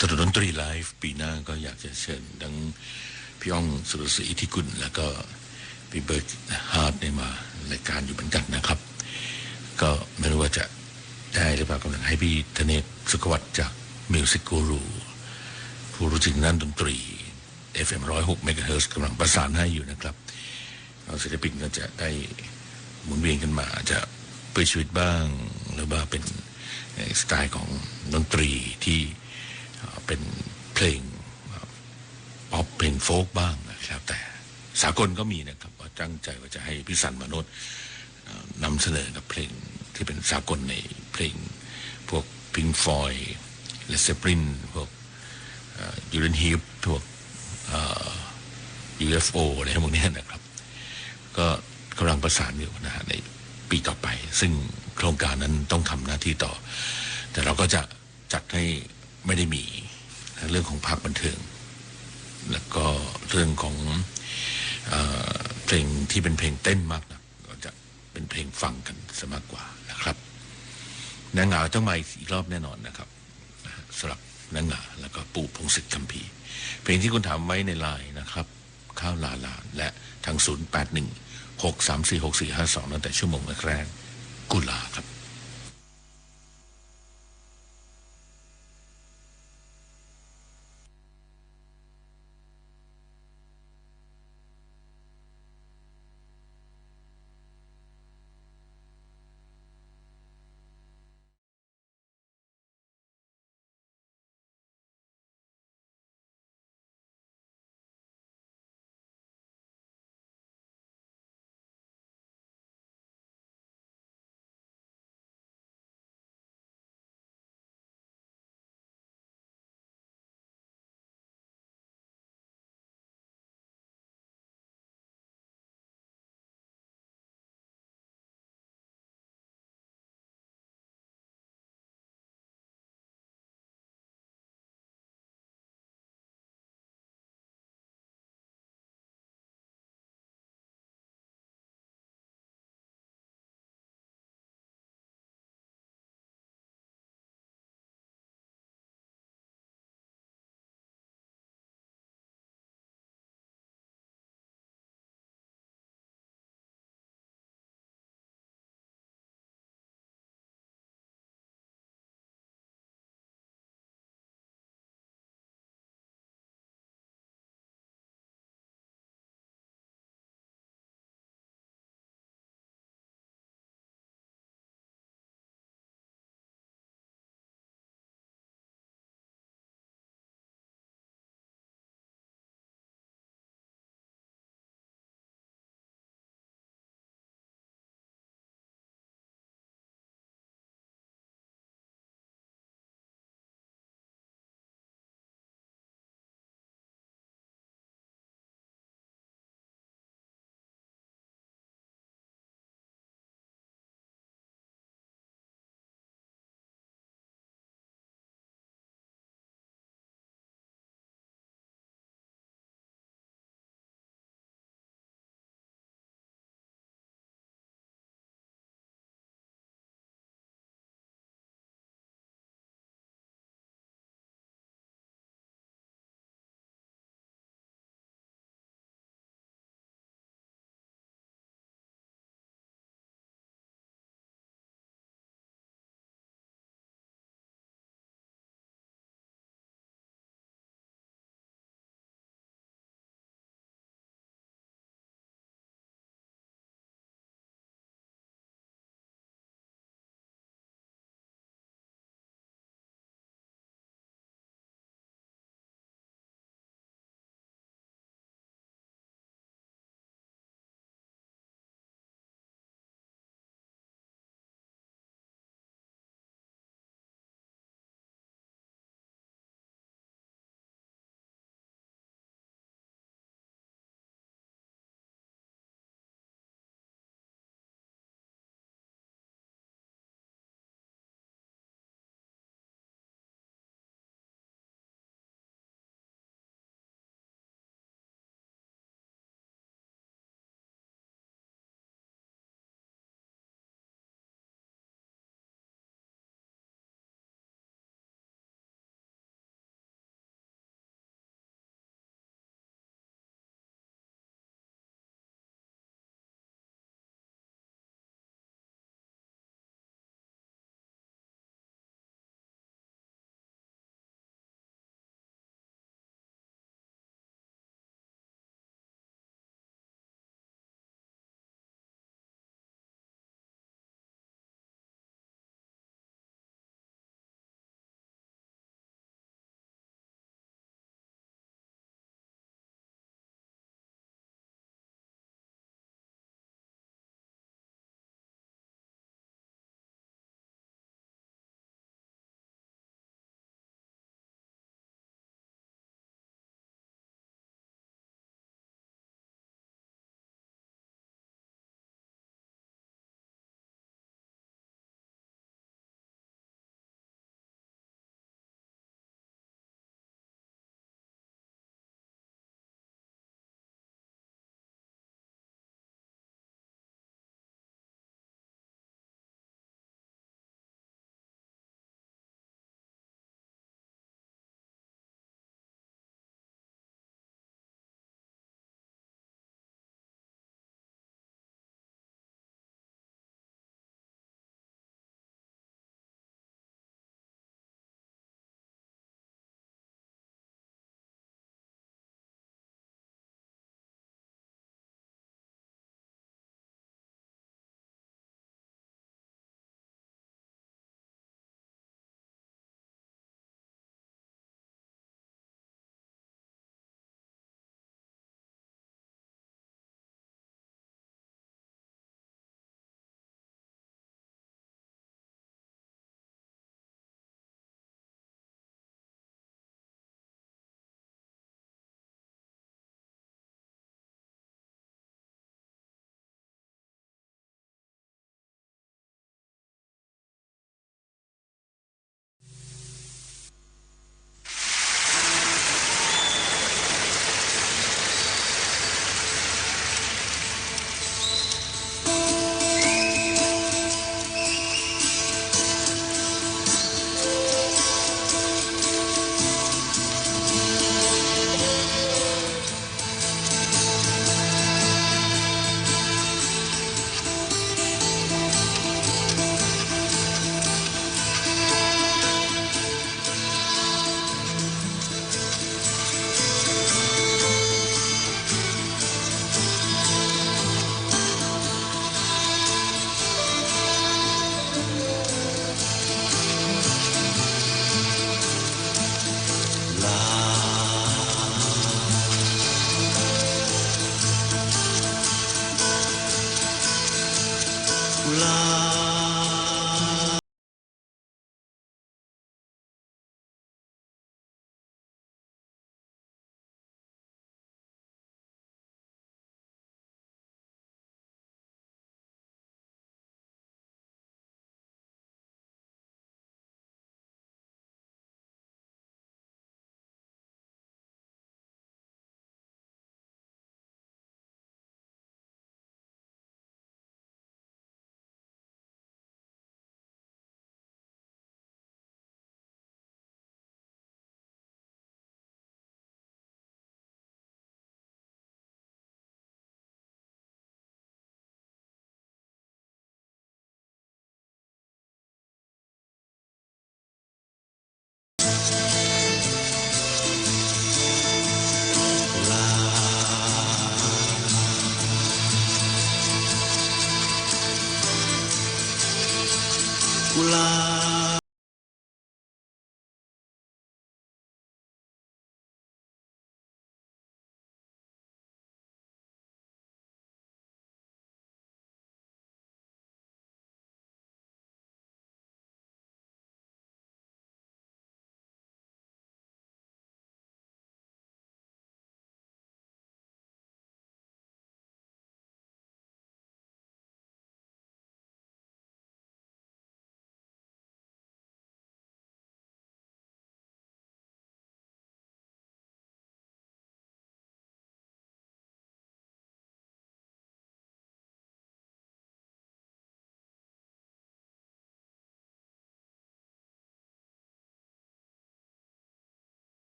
ถนนดนตรีไลฟ์ปีหน้าก็อยากจะเชิญทั้งพี่อ้อง สุรศรี อิทธิกุล แล้วก็พี่เบิร์ต ฮาร์ท เนี่ยมารายการอยู่เหมือนกันนะครับ ก็ไม่รู้ว่าจะได้หรือเปล่ากำลังให้พี่ธเนศ สุขวัฒน์ จาก Music Guru ผู้รู้จริงด้านดนตรี เอฟเอ็ม ร้อยหก เมกะเฮิรตซ์ กำลังประสานให้อยู่นะครับ เราศิลปินก็จะได้หมุนเวียนกันมา อาจจะเพื่อชีวิตบ้าง หรือว่าเป็นในสไตล์ของดนตรีที่เอ่อเป็นเพลงป๊อป เพลงโฟล์กบ้างนะ แล้วแต่ สากลก็มีนะครับ ว่าตั้งใจว่าจะให้พิสันต์ มาโนช นำเสนอกับเพลงที่เป็นสากลในเพลงพวก Pink Floyd และ Zeppelin พวก Uriah Heep พวก ยูเอฟโอ อะไรพวกนี้นะครับ ก็กำลังประสานอยู่นะฮะ ในปีต่อไป ซึ่งโครงการนั้นต้องทำหน้าที่ต่อ แต่เราก็จะจัดให้ไม่ได้มีเรื่องของภาคบันเทิง แล้วก็เรื่องของเอ่อเพลงที่เป็นเพลงเต้นมากนัก ก็จะเป็นเพลงฟังกันซะมากกว่านะครับ นางหงาต้องมาอีกรอบแน่นอนนะครับ สำหรับนางหงาแล้วก็ปู่พงษ์สิทธิ์ คัมภีร์ เพลงที่คุณถามไว้ในไลน์นะครับ ข้าวลาลา และทาง ศูนย์แปดหนึ่ง หกสามสี่ หกสี่ห้าสอง ตั้งแต่ชั่วโมงแรกๆ กุลาครับ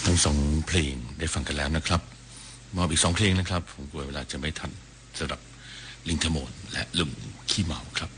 ทั้งสองเพลงได้ฟังกันแล้วนะครับ มอบอีกสองเพลงนะครับ ผมกลัวเวลาจะไม่ทัน สำหรับลิงทมนและลุงขี้เมาครับ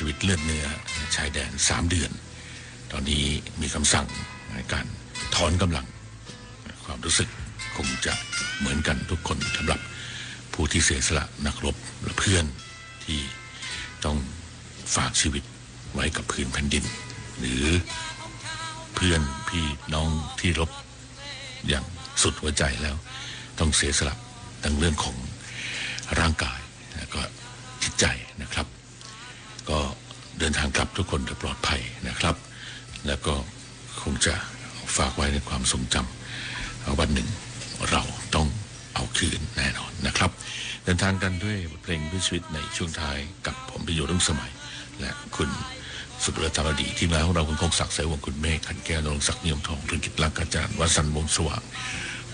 ชีวิตเลือดเนื้อชายแดนสามเดือน ตอนนี้มีคำสั่งการถอนกำลัง ความรู้สึกคงจะเหมือนกันทุกคนสำหรับผู้ที่เสียสละนักรบและเพื่อนที่ต้องฝากชีวิตไว้กับพื้นแผ่นดิน หรือเพื่อนพี่น้องที่รบอย่างสุดหัวใจแล้ว ต้องเสียสละทั้งเรื่องของร่างกายและก็จิตใจนะครับ ก็เดินทางกลับทุกคนโดยปลอดภัยนะครับ แล้วก็คงจะฝากไว้ในความทรงจำ วันหนึ่งเราต้องเอาคืนแน่นอนนะครับ เดินทางกันด้วยบทเพลงเพื่อชีวิตในช่วงท้ายกับผมพิโยรุ่งสมัย และคุณสุภเลิศ ธารดี ทีมงานของเรา คุณคงศักดิ์ สายวงศ์ คุณเมฆ ขันแก้ว นรงค์ศักดิ์ นิยมทอง ธุรกิจรัก อาจารย์วสันต์ วงศ์สว่าง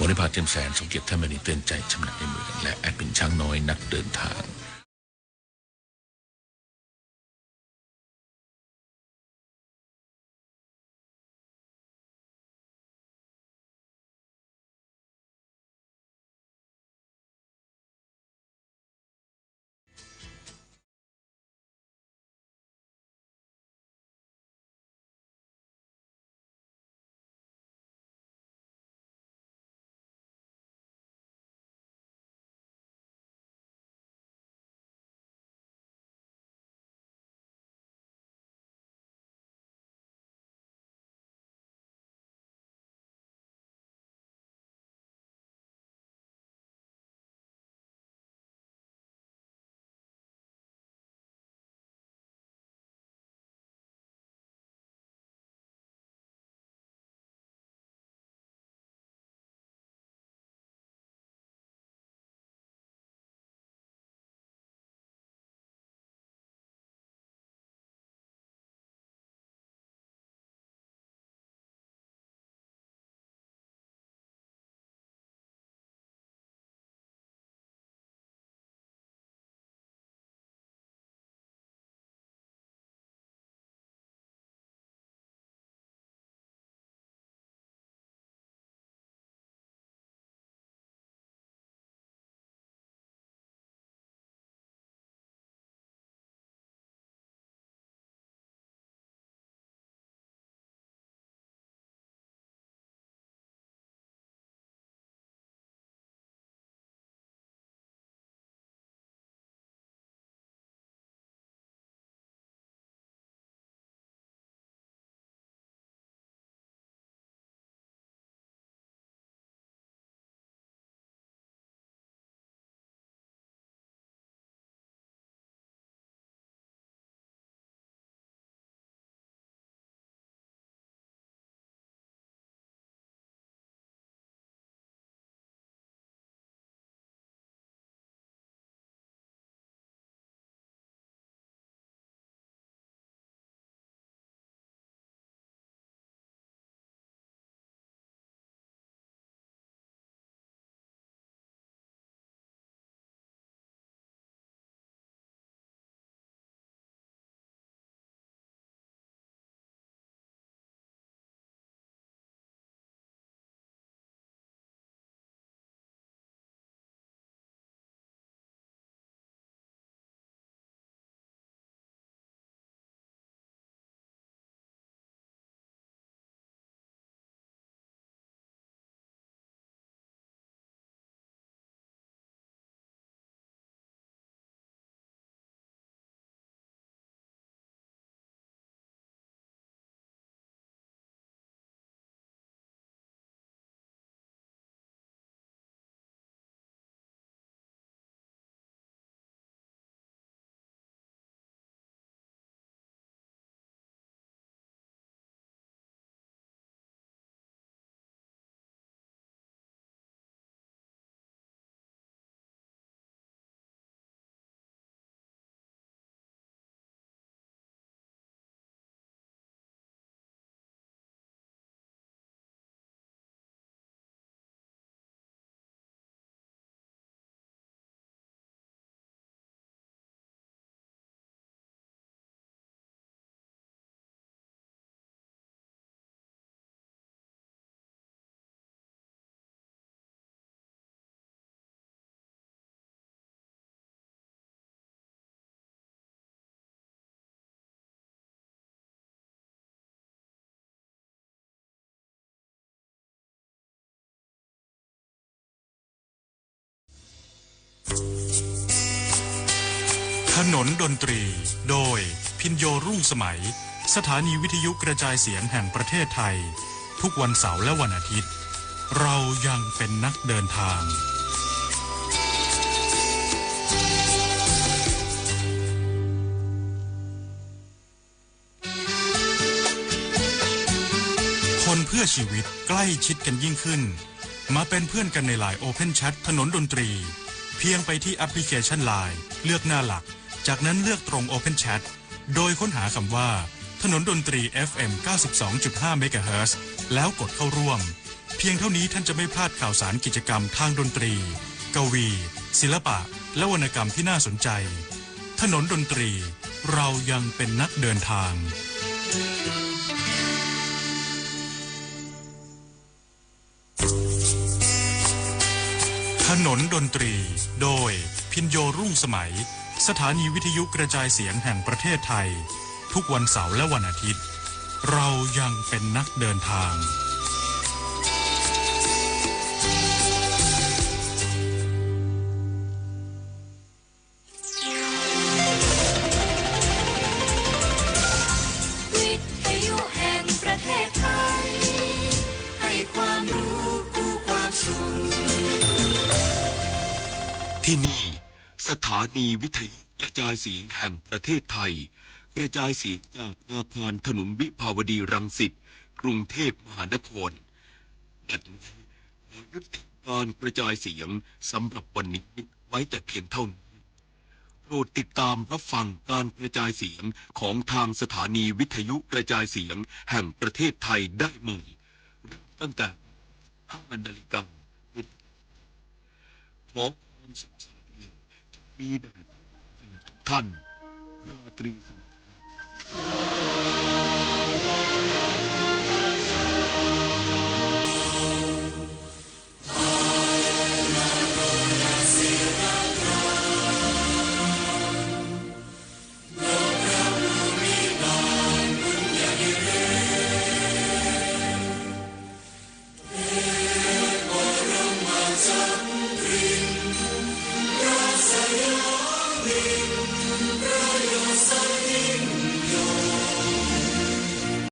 บริพาเทียมแสน สมเกียรติ ท่านมณี เตือนใจ ชำนาญในเมือง และแอดมินช้างน้อยนักเดินทาง ถนนดนตรี โดย พิญโญ รุ่งสมัย สถานีวิทยุกระจายเสียงแห่งประเทศไทย ทุกวันเสาร์และวันอาทิตย์ เรายังเป็นนักเดินทาง คนเพื่อชีวิตใกล้ชิดกันยิ่งขึ้น มาเป็นเพื่อนกันในไลน์ Open Chat ถนนดนตรี เพียงไปที่แอปพลิเคชันไลน์ เลือกหน้าหลัก จากนั้นเลือกตรง Open Chat โดยค้นหาคำว่า ถนนดนตรี เอฟเอ็ม เก้าสิบสองจุดห้า เมกะเฮิรตซ์ แล้วกดเข้าร่วม เพียงเท่านี้ท่านจะไม่พลาดข่าวสารกิจกรรมทางดนตรี กวี ศิลปะ และวรรณกรรมที่น่าสนใจ ถนนดนตรี เรายังเป็นนักเดินทาง ถนนดนตรี โดย พิญโญ รุ่งสมัย สถานีวิทยุกระจายเสียงแห่งประเทศไทย ทุกวันเสาร์และวันอาทิตย์ เรายังเป็นนักเดินทาง วิทยุแห่งประเทศไทย ให้ความรู้คู่ความสุข ที่นี่ สถานีวิทยุกระจายเสียงแห่งประเทศไทย กระจายเสียงจากอาคารถนนวิภาวดีรังสิต กรุงเทพมหานคร บัดนี้ขอยุติการกระจายเสียงสำหรับวันนี้ไว้แต่เพียงเท่านี้ โปรดติดตามรับฟังการกระจายเสียงของทางสถานีวิทยุกระจายเสียงแห่งประเทศไทยได้ใหม่ เริ่มตั้งแต่ ห้านาฬิกา ขอความสุขสวัสดีมีแด่ทุกท่าน ราตรีสวัสดิ์